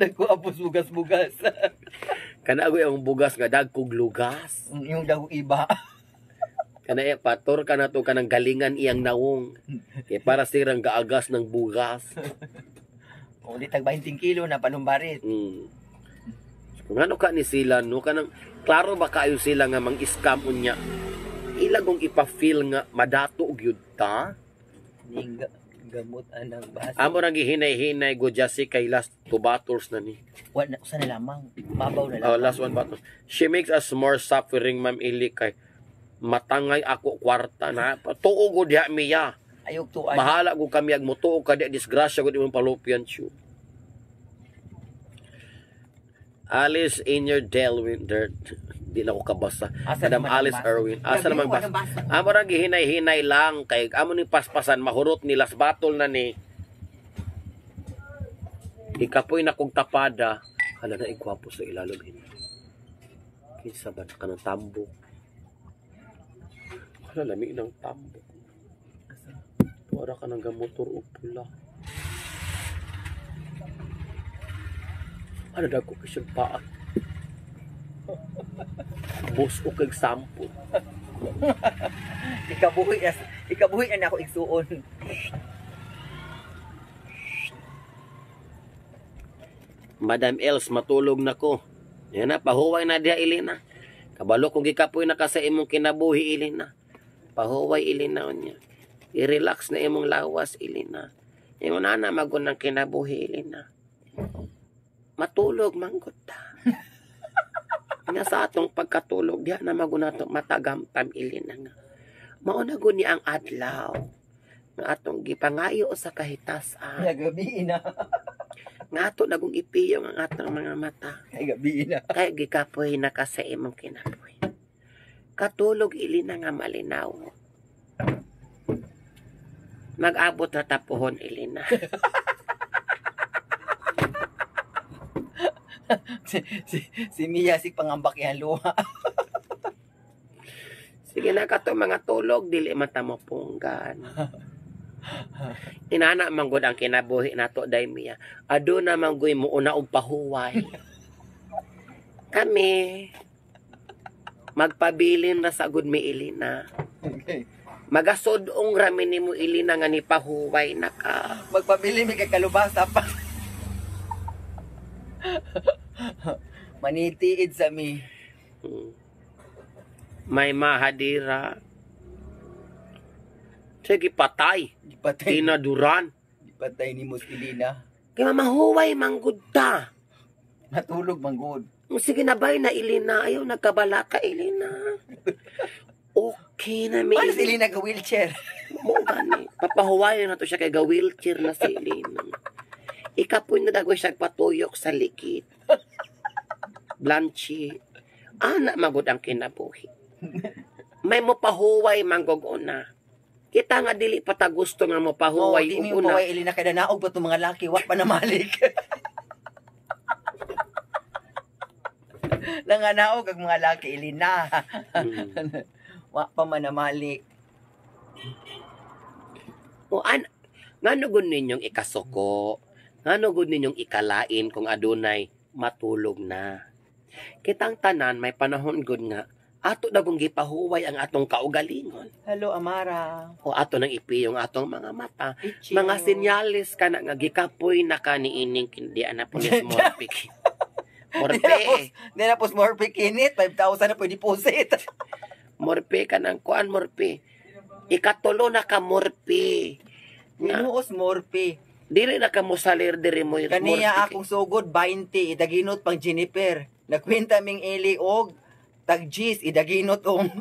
Nagkuapos bugas-bugas. Kana agoy ang bugas nga dagkog lugas. Yung dagong iba. Kana iya pator ka na to kanang galingan iyang nawong. Kay para sirang gaagas ng bugas. O di tag 20 kilo na Palumbarit. Kung ano ka ni sila no, kanang klaro ba kayo sila nga mang-scam unya. Ilagong ipa-feel nga madato gyud ta. Ning gamot anang basa. Amo rang gihinay-hinay go Jassy kay last two bottles na ni. Wa na usa na lamang. Mabaw na Oh, lamang. last one bottle. She makes us more suffering, Ma'am Ili, kay matangay ako kwarta na. Tuo go diha miya. Ayog tuan. Bahala ko kami ag mutuo ka diha, disgrasya gud imong palupian chu. Alice in your Delwin dirt. Di na ko kabasa. Asa Madam naman ang Alice basa? Erwin. Asa Grabe, naman wala basa? basa. Amo ra gihinay-hinay lang kay amo ni paspasan mahurot ni last battle na ni. Ikapoy na kog tapada. Hala na igwapo sa ilalom hin. Kinsa ba na ka ng tambok? Hala lami ng tambok. Wala ka ng gamotor og pula. Ano dagko kay siyang paa. Bus o kag sampo. Ikabuhi na ako igsuon. Madam Els, matulog na ko. Yan na, pahuway na diha, Elena. Kabalo kung gikapoy na ka sa imong kinabuhi, Elena. Pahuway, Elena, unya. I-relax na imong lawas, Elena. Ingon na magunang kinabuhi, Elena. Matulog, manggot ta. Nga sa atong pagkatulog, diha na maguna to matagamtam, Elena nga. Mauna gud ni ang adlaw nga atong gipangayo sa kahitasan. Nagabi na. Nga ato nagong ipiyong ang atong mga mata. Ay, gabi na. Kay gikapoy na ka sa imong kinapoy. Katulog ili na nga malinaw. Mag-abot na tapuhon ili na. Si Mia, si pangambak yan luha. Sige na kato mga tulog, dili man ta mo punggan. Inana man gud ang kinabuhi nato day Mia. Aduna man gud mo una og pahuway. Kami magpabilin na sa gud mi Ilina. Okay. Magasudong rami nimo Ilina nga ni pahuway na ka. Magpabili mi kay kalubasa pa. Manitiid sa mi. May mahadira. Sige patay. Gipatay. Tinaduran. Gipatay ni Mus Ilina. Kay mamahuway manggud ta. Matulog man gud. Sige na bay na Ilina. Ayaw nagkabala ka Ilina. Okay na mi. Paano si Ilina ka wheelchair? Mo gani. Papahuwayan na to siya kay ga wheelchair na si Ilina. Ikapoy na dagoy siya patuyok sa likid. Blanchi. Ana magud ang kinabuhi. May mopahuway manggog una. Kita nga dili pa ta gusto nga mopahuway di mi og una. pahuway Ilina kay nanaog pa tong mga laki, wa pa namalik. Nanganaog ang mga laki Ilina. Wa pa man namalik. O an ngano gud ninyong ikasuko? Ngano gud ninyong ikalain kung adunay matulog na? Kitang tanan may panahon gud nga ato na kung gipahuway ang atong kaugalingon Hello Amara. o ato nang ipiyong atong mga mata. Ichiyo. Mga sinyalis ka na nga gikapoy na ka niining kindi ana po ni Morphe. Morphe. Di na pos more pikinit, 5,000 na pwede deposit. Morphe ka ng kuan Morphe. Ikatulo na ka Morphe. Nga, Ginuos Morphe. dili na ka mosalir diri mo Kaniya akong sugod 20 idaginot pang Jennifer. Nagkwenta ming ili og tag G's idaginot ong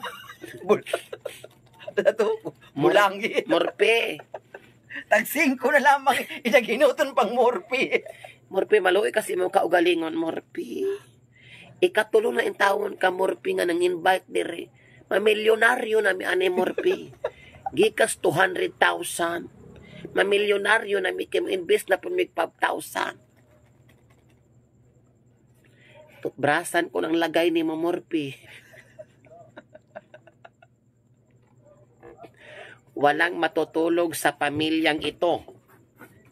Tato, bulangin. Morphe. Tag 5 na lamang idaginoton pang Morphe. Morphe, maluoy kasi mo kaugalingon, Morphe. Ikatulo na intawon ka, Morphe, nga nang invite dire. Mamilyonaryo na mi ani Morphe. Gikas 200,000. Mamilyonaryo na mi kay invest na po mig 5,000. Tutbrasan ko ng lagay ni mo, Morphe. Walang matutulog sa pamilyang ito.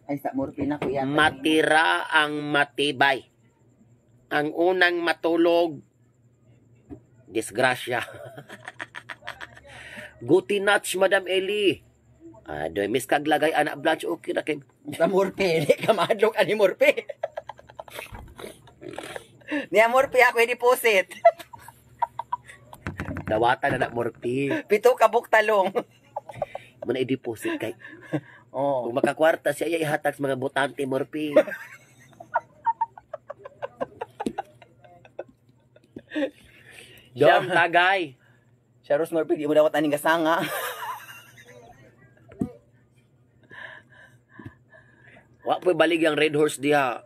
Ay sa Morphe na kuya. Matira ang matibay. Ang unang matulog, disgrasya. Guti nuts, Madam Eli. Adoy, miss kaglagay, anak Blanche, okay na kay. Sa Morphe, di ka mahadlok ani Morphe. Niya Morphe ako i-deposit. Dawatan na na, Morphe. Pito ka buktalong. Muna i-deposit kay. Oh. Kung makakwarta siya, ay ihatag sa mga botante, Morphe. Dom, tagay. Sharos Morphe, di mo dapat aning kasanga. Wa po'y balig ang Red Horse diha.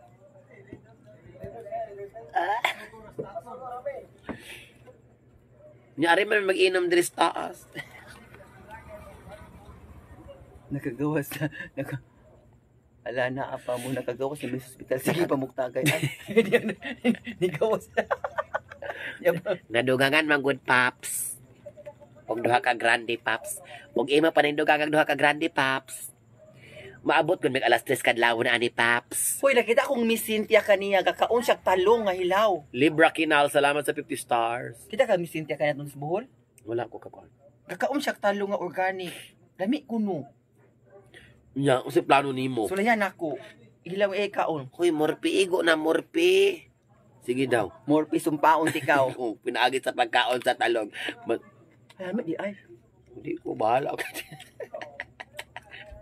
Nyari man mag-inom diri sa taas. Nakagawas na. Ala na apa mo nakagawas na may hospital. Sige pa muktagay. Ay, nigawas na. Nadugangan man good paps. Og duha ka grande paps. Og imo pa ning dugangan duha ka grande paps. Maabot gud mig alas 3 kadlawon na ani paps. Hoy, nakita akong Miss Cynthia kaniya gakaon siya talong nga hilaw. Libra Kinal, salamat sa 50 stars. Kita ka Miss Cynthia kaniya sa Bohol? Wala ko kakuan. Gakaon siya talong nga organic. Lami kuno. Nya, unsay plano nimo? Sulayan ako. Hilaw eh kaon. Hoy, Morphe, igo na Morphe. Sige daw. Morphe sumpaon tikaw. Oh, pinaagit sa pagkaon sa talong. Lami di ay. Hindi ko bahala.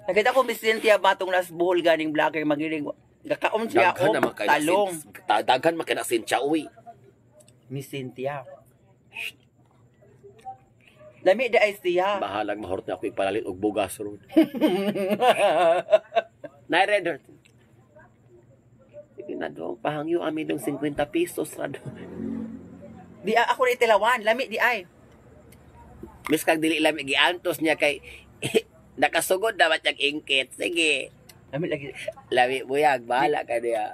Nakita ko Miss Cynthia batong nas Bohol ganing vlogger magiling. Gakaon siya Daghan og naman kay talong. Daghan man kay na Cynthia uy. Miss Cynthia. Lami di ay siya. Bahalag mahurot na ako ipalalit og bugas ron. Nay Red Horse. Sige na dong, pahangyo ami dong 50 pesos ra dong. Di ako na itilawan, lami di ay. Mis kag dili lami giantos niya kay nakasugod na ba siyang ingkit. Sige. Lami lagi. Lami buyag, bahala ka niya.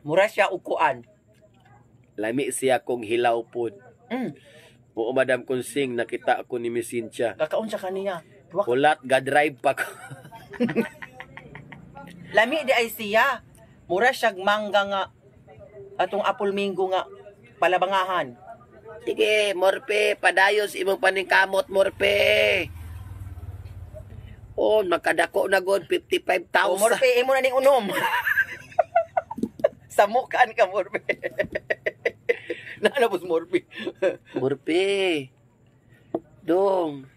Mura siya ukuan. Lami siya kung hilaw pod. Oo, Madam Konsing, nakita ako ni Miss Cynthia. Kakaon siya kaniya. Kulat, ga-drive pa ko. Lami di ay siya. Mura siya mangga nga atong apple mango nga palabangahan. Sige, Morpe, padayon sa imong paningkamot, Morpe. Oh, makadako na god 55,000. O Morpe, imo na ning unom. Samukan ka, Morpe. Naano po Morpe? Morpe. Dong,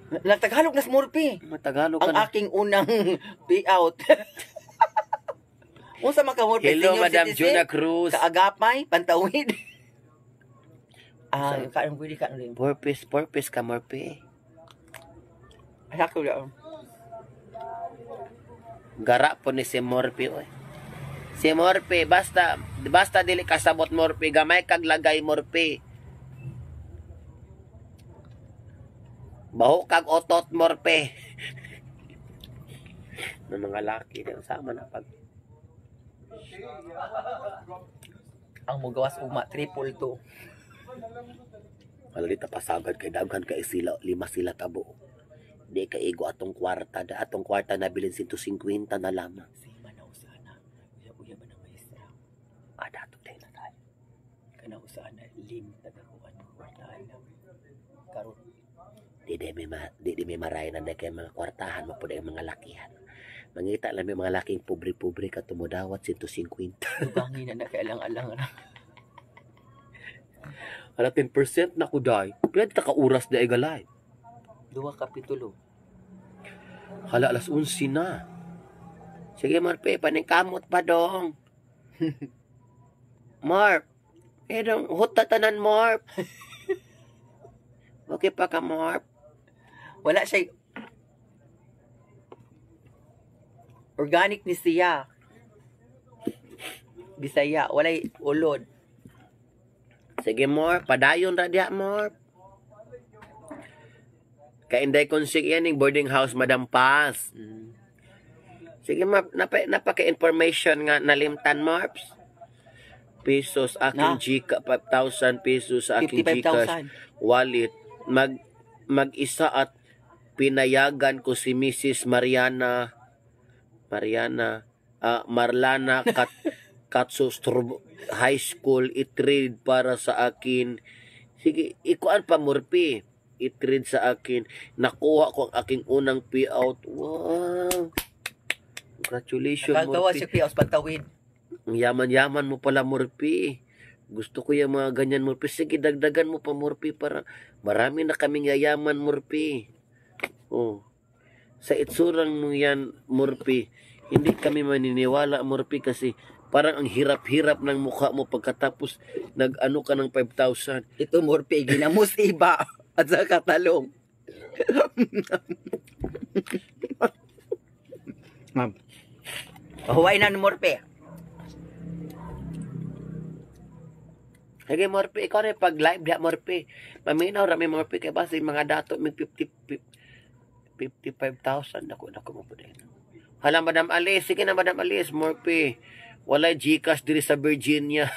Nagtagalog na si Morpe. Matagalog ka Ang na. aking unang payout. Unsa man ka, Morpe? Hello, Senior Madam citizen? Juna Cruz. Kaagapay, pantawid. Ah, kain pwede ka rin. Purpose, purpose ka, Morpe. Ay, ako lang. Gara po ni si Morpe, oy. Si Morpe, basta, basta dili kasabot Morpe, gamay kag lagay Morpe. Baho kag otot Morpe. Ng mga laki, di sama na pag Ang mugawas ugma, 222. Malalita pasagad kay daghan kay sila, lima sila kabo. Di ka igo atong kwarta, da atong kwarta nabilin 150 na lamang. Si manaw sana. Uya-uya man ang maestra. Ah, dato tayo na tayo. Kanaw sana, lim tagakuan ng kwartahan na. Karon. Di di may maray na kay mga kwartahan mo po yung mga lakihan. Mangita lang may mga laking pobre-pobre ka tumudawat 150. Dugangin na na kay alang-alang na. Ala 10% na kuday. Pila ta ka oras na igalay. Duha kapitulo. Hala alas 11 na. Sige Marpe, paningkamot pa dong. Marp, eh dong, huta tanan Marp. Okay pa ka Marp. Wala siya. Organic ni siya. Bisaya, walay ulod. Sige Marp, padayon ra diha Marp. Kainday konsig yan ning boarding house Madam Paz. Sige Marp, napaka-information nga nalimtan Marps. Pesos aking Na? Gcash, 5,000 pesos sa aking Gcash 55,000. wallet. Mag-isa at pinayagan ko si Mrs. Mariana Marlana Katso High School i-trade para sa akin. Sige, ikuan pa Murphy. I-trade sa akin. Nakuha ko ang aking unang payout. Wow. Congratulations, Nakagawa Murphy. siya payouts pantawid. Ang yaman-yaman mo pala, Murphy. Gusto ko yung mga ganyan, Murphy. Sige, dagdagan mo pa, Murphy, para marami na kaming yayaman, Murphy. Oh. Sa itsurang mo yan, Murphy, hindi kami maniniwala, Murphy, kasi parang ang hirap-hirap ng mukha mo pagkatapos nag-ano ka ng 5,000. Ito Morpe, ginamos iba at sa katalong. Ma'am. Pahuway na ni Morpe. Sige, Murphy, ikaw na yung pag-live diya, Murphy. Maminaw rami, Murphy, kay basta yung mga dato, may 55,000. Naku, naku mo po din. Hala, Madam Alice. Sige na, Madam Alice. Murphy, walay Gcash diri sa Virginia.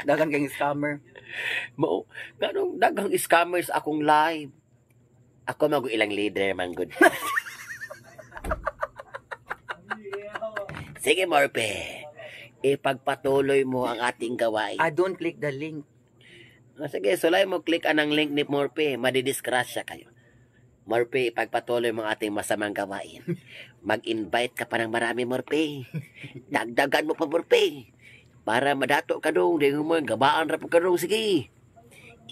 Dagan kang scammer. Mao, ganong daghang scammers akong live. Ako mag ilang leader man good. Sige, Murphy. Ipagpatuloy mo ang ating gawain. I don't click the link. Ah, sige, sulay mo click anang link ni Murphy. Madidisgrasya kayo. Murphy, ipagpatuloy mo ang ating masamang gawain. Mag-invite ka pa ng marami, Murphy. Dagdagan mo pa, Murphy. Para madato ka dong. Di mo, gabaan ra pa ka dong. Sige.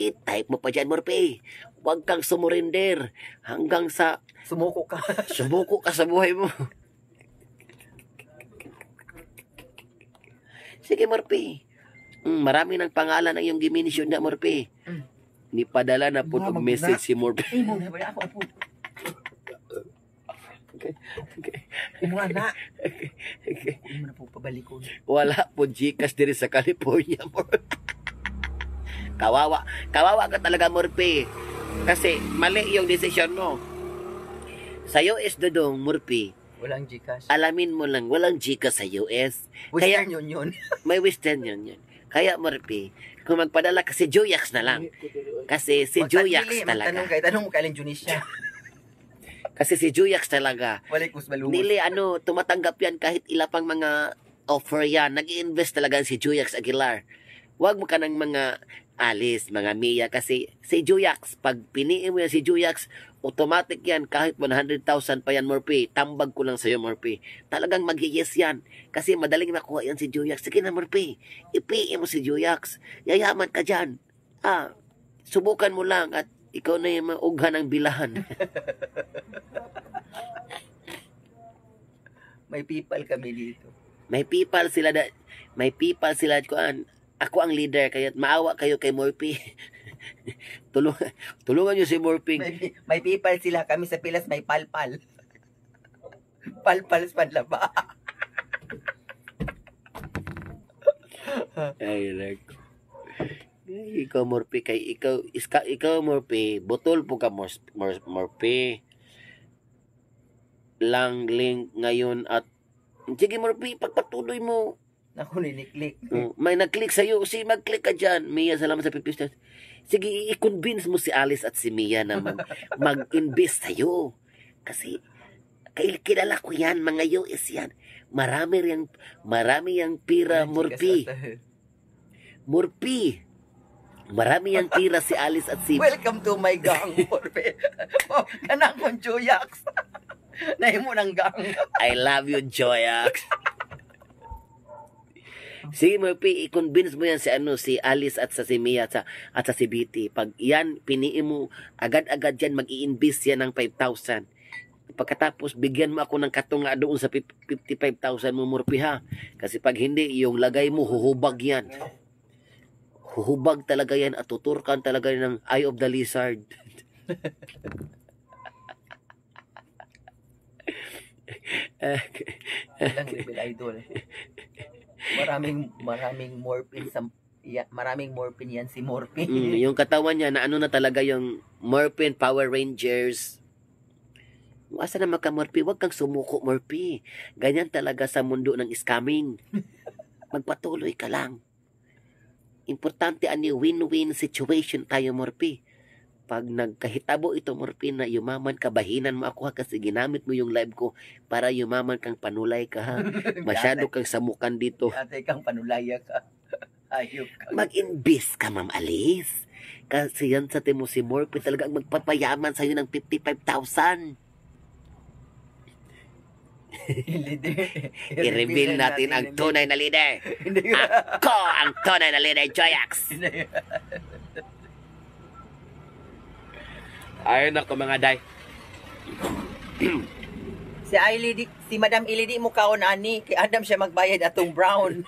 I-type mo pa dyan, Murphy. Huwag kang sumurinder hanggang sa Sumuko ka. sumuko ka sa buhay mo. Sige, Murphy. Marami ng pangalan ang iyong gimintion na, Murphy. Ni padala na po og message si Murphy. Ay, mo na wala ako apo. Imo na. Imo na po pabalikon. Wala po Gcash diri sa California, Murphy. Kawawa. Kawawa ka talaga, Murphy. Kasi mali yung desisyon mo. Sa US, Dodong, Murphy, Walang Gcash. Alamin mo lang, walang Gcash sa US. Kaya, Western Union. May Western Union. Kaya, Murphy, kung magpadala ka si Joyax na lang. Kasi si Joyax Magtagili, talaga. Magtanong kay, tanong mo kay Aling Junisha. Kasi si Joyax talaga. Walay kus balungos. Nili, ano, tumatanggap yan kahit ila pang mga offer yan. Nag invest talaga si Juyax Aguilar. Huwag mo ka ng mga Alice, mga Mia, kasi si Juyax, pag piniin mo yan si Juyax, automatic yan, kahit 100,000 pa yan, Murphy. Tambag ko lang sa'yo, Murphy. Talagang mag yes yan. Kasi madaling makuha yan si Juyax. Sige na, Murphy. Ipiin mo si Juyax. Yayaman ka dyan. Ah, subukan mo lang at ikaw na yung maugha ng bilahan. May people kami dito. May people sila da, may people sila, kuan. Ako ang leader kaya maawa kayo kay Murphy. Tulungan niyo si Murphy. May people sila kami sa Pilas, may palpal. Palpal sa panlaba. Ay, nako. Ay, ikaw Murphy kay ikaw iska, ikaw Murphy, butol po ka Murphy. Lang link ngayon at sige Murphy, pagpatuloy mo. Naku, niliklik. Oh, may nag-click sa'yo. Sige, mag-click ka dyan. Mia, salamat sa 50 stars. Sige, i-convince mo si Alice at si Mia na mag-invest sa'yo. Kasi, kilala ko yan, mga US yan. Marami yang pira, Murphy. Murphy. Marami yang pira si Alice at si... Welcome to my gang, Murphy. Oh, kanang kong Juyax. Nahimo ng gang. I love you, Joyax. Sige, Murphy, i-convince mo yan si ano, si Alice at sa si Mia at sa si BT. Pag yan, piniin mo, agad-agad yan, mag-i-invest yan ng 5,000. Pagkatapos, bigyan mo ako ng katunga doon sa 55,000 mo, Murphy, ha? Kasi pag hindi, yung lagay mo, huhubag yan. Huhubag talaga yan at tuturkan talaga yan ng eye of the lizard. Walang level idol. Maraming morphine sa ya, maraming morphine yan si Morphine. Yung katawan niya na ano na talaga yung Morphin Power Rangers. Asa naman ka, Murphy? Huwag kang sumuko, Murphy. Ganyan talaga sa mundo ng scamming. Magpatuloy ka lang. Importante ani win-win situation tayo, Murphy. Pag nagkahitabo ito, Murphy, na yumaman ka, bahinan mo ako ha, kasi ginamit mo yung live ko para yumaman kang panulay ka ha. Masyado kang samukan dito. Ate kang panulaya ka. Ayop ka. Mag-invest ka, Ma'am Alice. Kasi yan sa timo si Murphy talaga ang magpapayaman sa'yo ng 55,000. I-reveal natin ang tunay na leader. Hindi. Ako ang tunay na leader, Joyax. Ayun ako, mga day. Si Ailey, si Madam Ili di mo kaon ani kay Adam siya magbayad atong brown.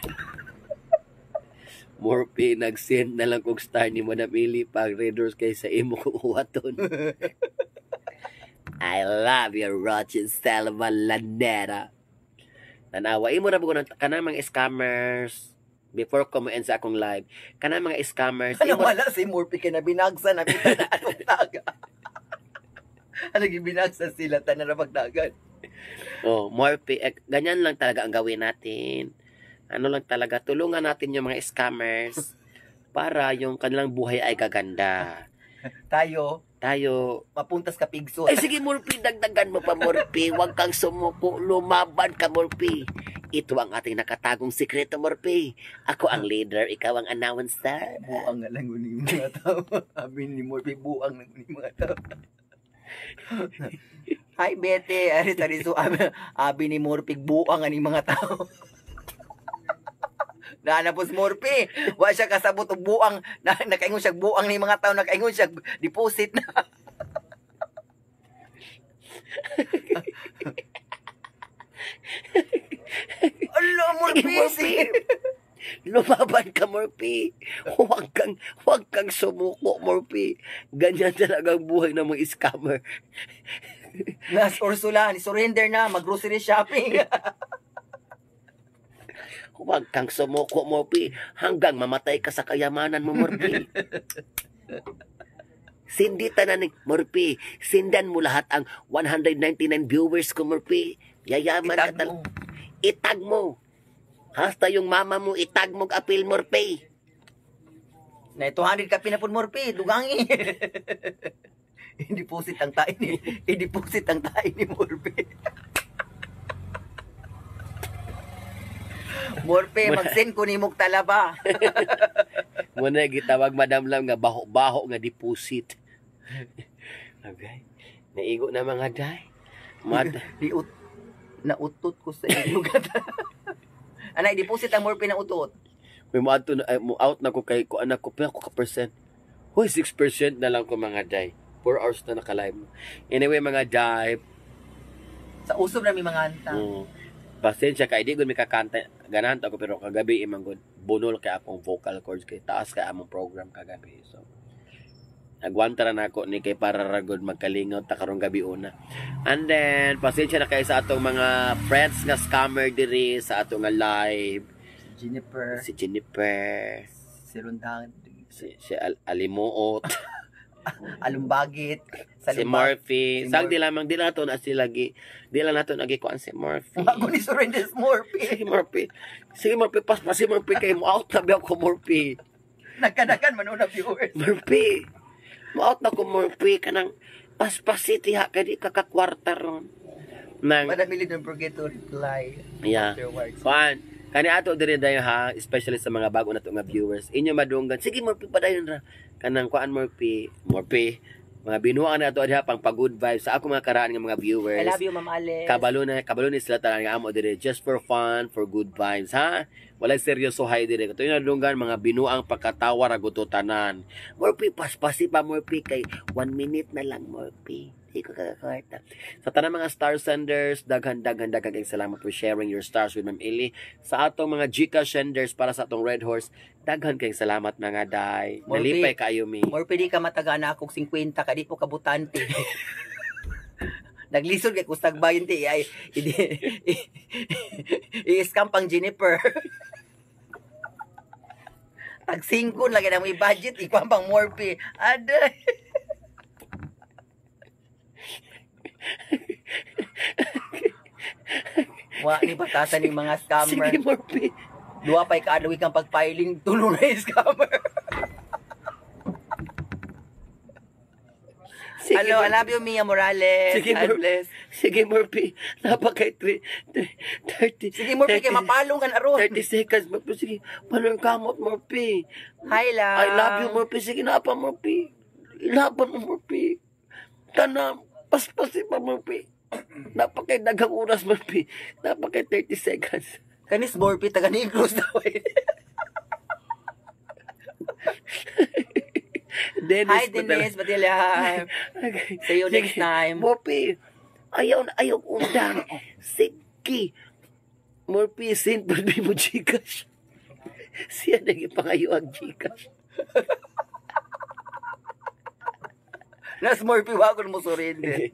Murphy, nag-send na lang kog star ni Madam Ili pag readers kay sa imo ko uwaton. I love you, Roger Selva Lanera. Tanawa, imo ra ko ng kanang mga scammers before ko mo-end sa akong live. Kanang mga scammers, Ano imo wala si Murphy kay nabinagsa na kita na anong taga. Ano gibinagsa sila tanan na pagdagan. Oh, Murphy, eh, ganyan lang talaga ang gawin natin. Ano lang talaga, tulungan natin yung mga scammers para yung kanilang buhay ay gaganda. Tayo Tayo, mapuntas ka pigso. Ay sige Murphy, dagdagan mo pa, Murphy. Huwag kang sumuko, lumaban ka, Murphy. Ito ang ating nakatagong sikreto, Murphy. Ako ang leader, ikaw ang announcer. Buang nga lang ni mga tao. Sabi ni Murphy, buang lang ni mga tao. Hi, Bete. Ari tariso abi ni Murphy, buang ani mga tao. Naana po si Murphy. Wa siya kasabot og buang. Na, nakaingon siya buang ni mga tao, nakaingon siya deposit na. Ala, Sige, Murphy. Murphy. Lumaban ka, Murphy. Huwag kang sumuko, Murphy. Ganyan talaga ang buhay ng mga scammer. Nas Ursula, ni surrender na, mag-grocery shopping. Huwag kang sumuko, Morphy. Hanggang mamatay ka sa kayamanan mo, Morphy. Sindi tanan ni Morphy. Sindan mo lahat ang 199 viewers ko, Morphy. Yayaman ka Itag tal- mo. Itag mo. Hasta yung mama mo, itag mo apil, Morphy. Na 200 ka pinapun Morphe, dugangi. I-deposit ang tae ni, i-deposit ang tae ni Morphe. Morphe, mag-send ko ni mong talaba. Muna gitawag Madam Lam nga baho-baho nga deposit. Okay. Naigo na mga day. Mad Di ut nautot ko sa inyo gata. Anay, deposit ang Morphe na utot. May mo adto na ay, mo out na ko kay ko anak ko pila ko ka percent. Hoy, 6% na lang ko mga day. 4 hours na naka-live. Anyway mga day, Sa usob na may mga anta. Pasensya kay di gud mi kakanta. Ganahan ta ko pero kagabi imang gud bunol kay akong vocal cords kay taas kay among program kagabi. So nagwanta ra nako ni kay para ra gud magkalingaw ta karong gabi una. And then pasensya na kayo sa atong mga friends nga scammer diri sa atong nga live. Jennifer, Si Jennifer, si Rondang, si Alimuot, Alumbagit, si Murphy. Si Sang di lamang di lang nato na sila gi di lang nato nagi kuan si Murphy. Bago ni surrender si Morphe. Sige Murphy. Sige Murphy, pas pa si Murphy kay mo out na biya ko Murphy. Nagkadagan man una viewers. Murphy. Mo out na ko Murphy kanang paspasiti ha kay di ka kakwarta ron. Nang Madam Millie, don't forget to reply yeah. afterwards. Kuan, kani ato diri dayon ha, especially sa mga bago nato nga viewers. Inyo madunggan. Sige Murphy padayon ra. Kanang kuan Murphy, Murphy. Mga binuang na ato diha pang pa good vibes sa ako mga karaan nga mga viewers. I love you, Ma'am Alice. Kabalo na, kabalo ni sila tanan nga amo dire just for fun, for good vibes, ha? Walay seryoso hay dire. Katuyo na dunggan mga binuang pagkatawa ra guto tanan. Murphy paspasi pa Murphy kay 1 minute na lang Murphy. Di ko kakakarta. Sa tanang mga star senders, daghan daghan daghan kayong salamat for sharing your stars with Ma'am Ili. Sa atong mga Gcash senders para sa atong Red Horse, daghan kayong salamat mga day. Murphy. Nalipay kaayo mi. Morphe, di ka mataga na akong 50 ka, di po kabutante. Naglisod kay kustag 20 ay i-scam pang Jennifer. Tag 5 lagi na may budget, ikuha pang Morphe. Aday. Wa ni batasan ni mga scammer. Sige Murphy. Duha pa'y kaadlaw kang pag-filing, tulo na yung scammer. Sige, Hello, I Murphy. love you, Mia Morales. Sige, God Murphy. bless. Sige, Murphy. Napakay 30, Sige, Murphy, kay mapalong ka na ron. 30 seconds, Murphy. Sige, palong kamot, Murphy. Hi, love. I love you, Murphy. Sige na pa, Murphy. Ilaban mo, Murphy. Tana, paspasi pa, Murphy. Napakay daghang oras, Murphy. Napakay 30 seconds. Kanis Murphy, taga Negros daw eh. Dennis, Hi, Dennis Batilla. Okay. See you next Sige. time. Murphy, ayaw na ayaw undang. Sige. Murphy, send pa mo Gcash. Siya nag-ipangayo ang Gcash. Nas Murphy, wagon mo surrender.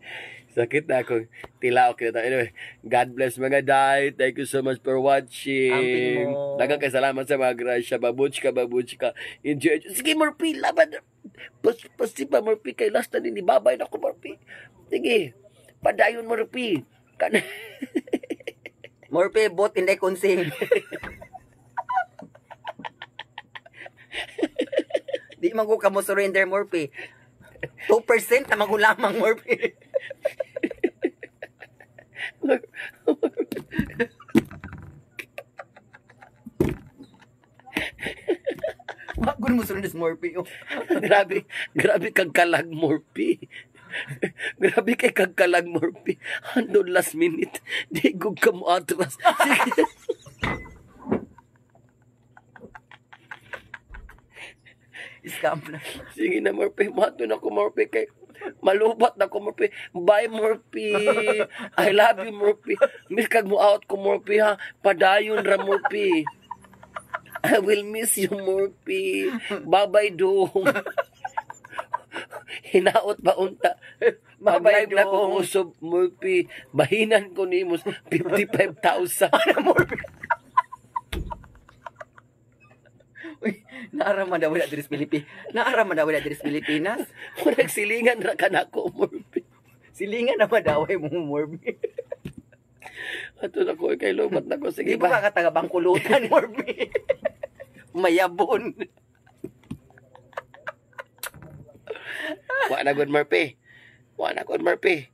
Sakit na akong tilaok kita. Anyway, God bless mga day. Thank you so much for watching. Amping mo. Daghang kay salamat sa mga grasya. Babuchka, babuchka. Enjoy. Sige, Murphy, laban. Pas, pasti pa, Murphy. Kay last na nini. Babay na ko, Murphy. Sige. Padayon, Murphy. Kana. Murphy, bot hindi konsing. Di man ko kamo surrender, Murphy. 2% na magulamang, Murphy. Wagon mo surrender, Murphy. Oh. Grabe, grabe kag kalag, Murphy. Grabe kay kag kalag, Murphy. Andon last minute. Di gug ka mo atras. Sige. Scam na. Sige na, Murphy. Mato na ko, Murphy. Kay malubat na ko, Murphy. Bye, Murphy. I love you, Murphy. Miss kag mo out ko, Murphy, ha. Padayon ra, Murphy. I will miss you, Murphy. Bye-bye, dong. Hinaot ba unta? Pag Bye-bye, live na ko dong. usob, Murphy, bahinan ko nimo 55,000. Murphy. Uy, naara man daw wala diri sa Pilipinas. Naara man daw wala diri sa Pilipinas. Murag silingan ra ka nako, Murphy. Silingan na madaway mo, Murphy. Ato na ko kay lumat na ko sige Di ba ba. ka taga Bangkulutan, Murphy? Mayabon. Wa na good, Murphy. Wa na good, Murphy.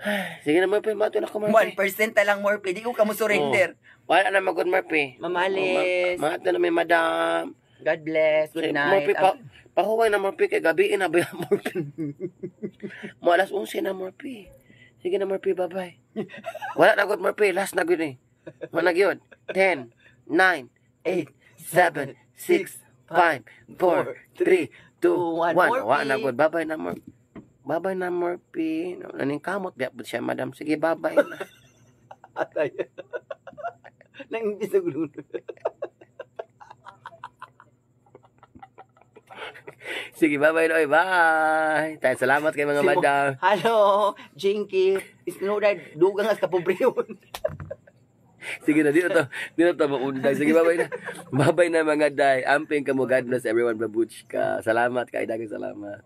Ay, sige na, Murphy, mato na ko, Murphy. 1% ta lang, Murphy. Di ko ka mo surrender. Oh, wala na magod, Murphy. Mamalis. Oh, mato na may madam. God bless. Good Sige, night. Murphy, pahuway na, Murphy, kay gabi na ba yan, Murphy? Mo alas 11 na, Murphy. Sige na, Murphy, bye-bye. Wala na good, Murphy. Last na good eh. Wala na yun. 10, 9, 8, 7, 6, 5, 4, 3, 2, 1. Wala na good. Bye-bye na, Murphy. Bye-bye na, Murphy. Naning kamot, biya po siya, madam. Sige, bye-bye na. Atay. Nang imbis na gulo. Sige, bye-bye na. Oy, bye. Tayo, salamat kay mga madam. Hello, Jinky. Isno na dugang as kapobre yun. Sige na, dito to maunday. Sige, bye-bye na. Bye-bye na, mga day. Amping kamo. God bless everyone. Babuchka. Salamat kay daghang salamat.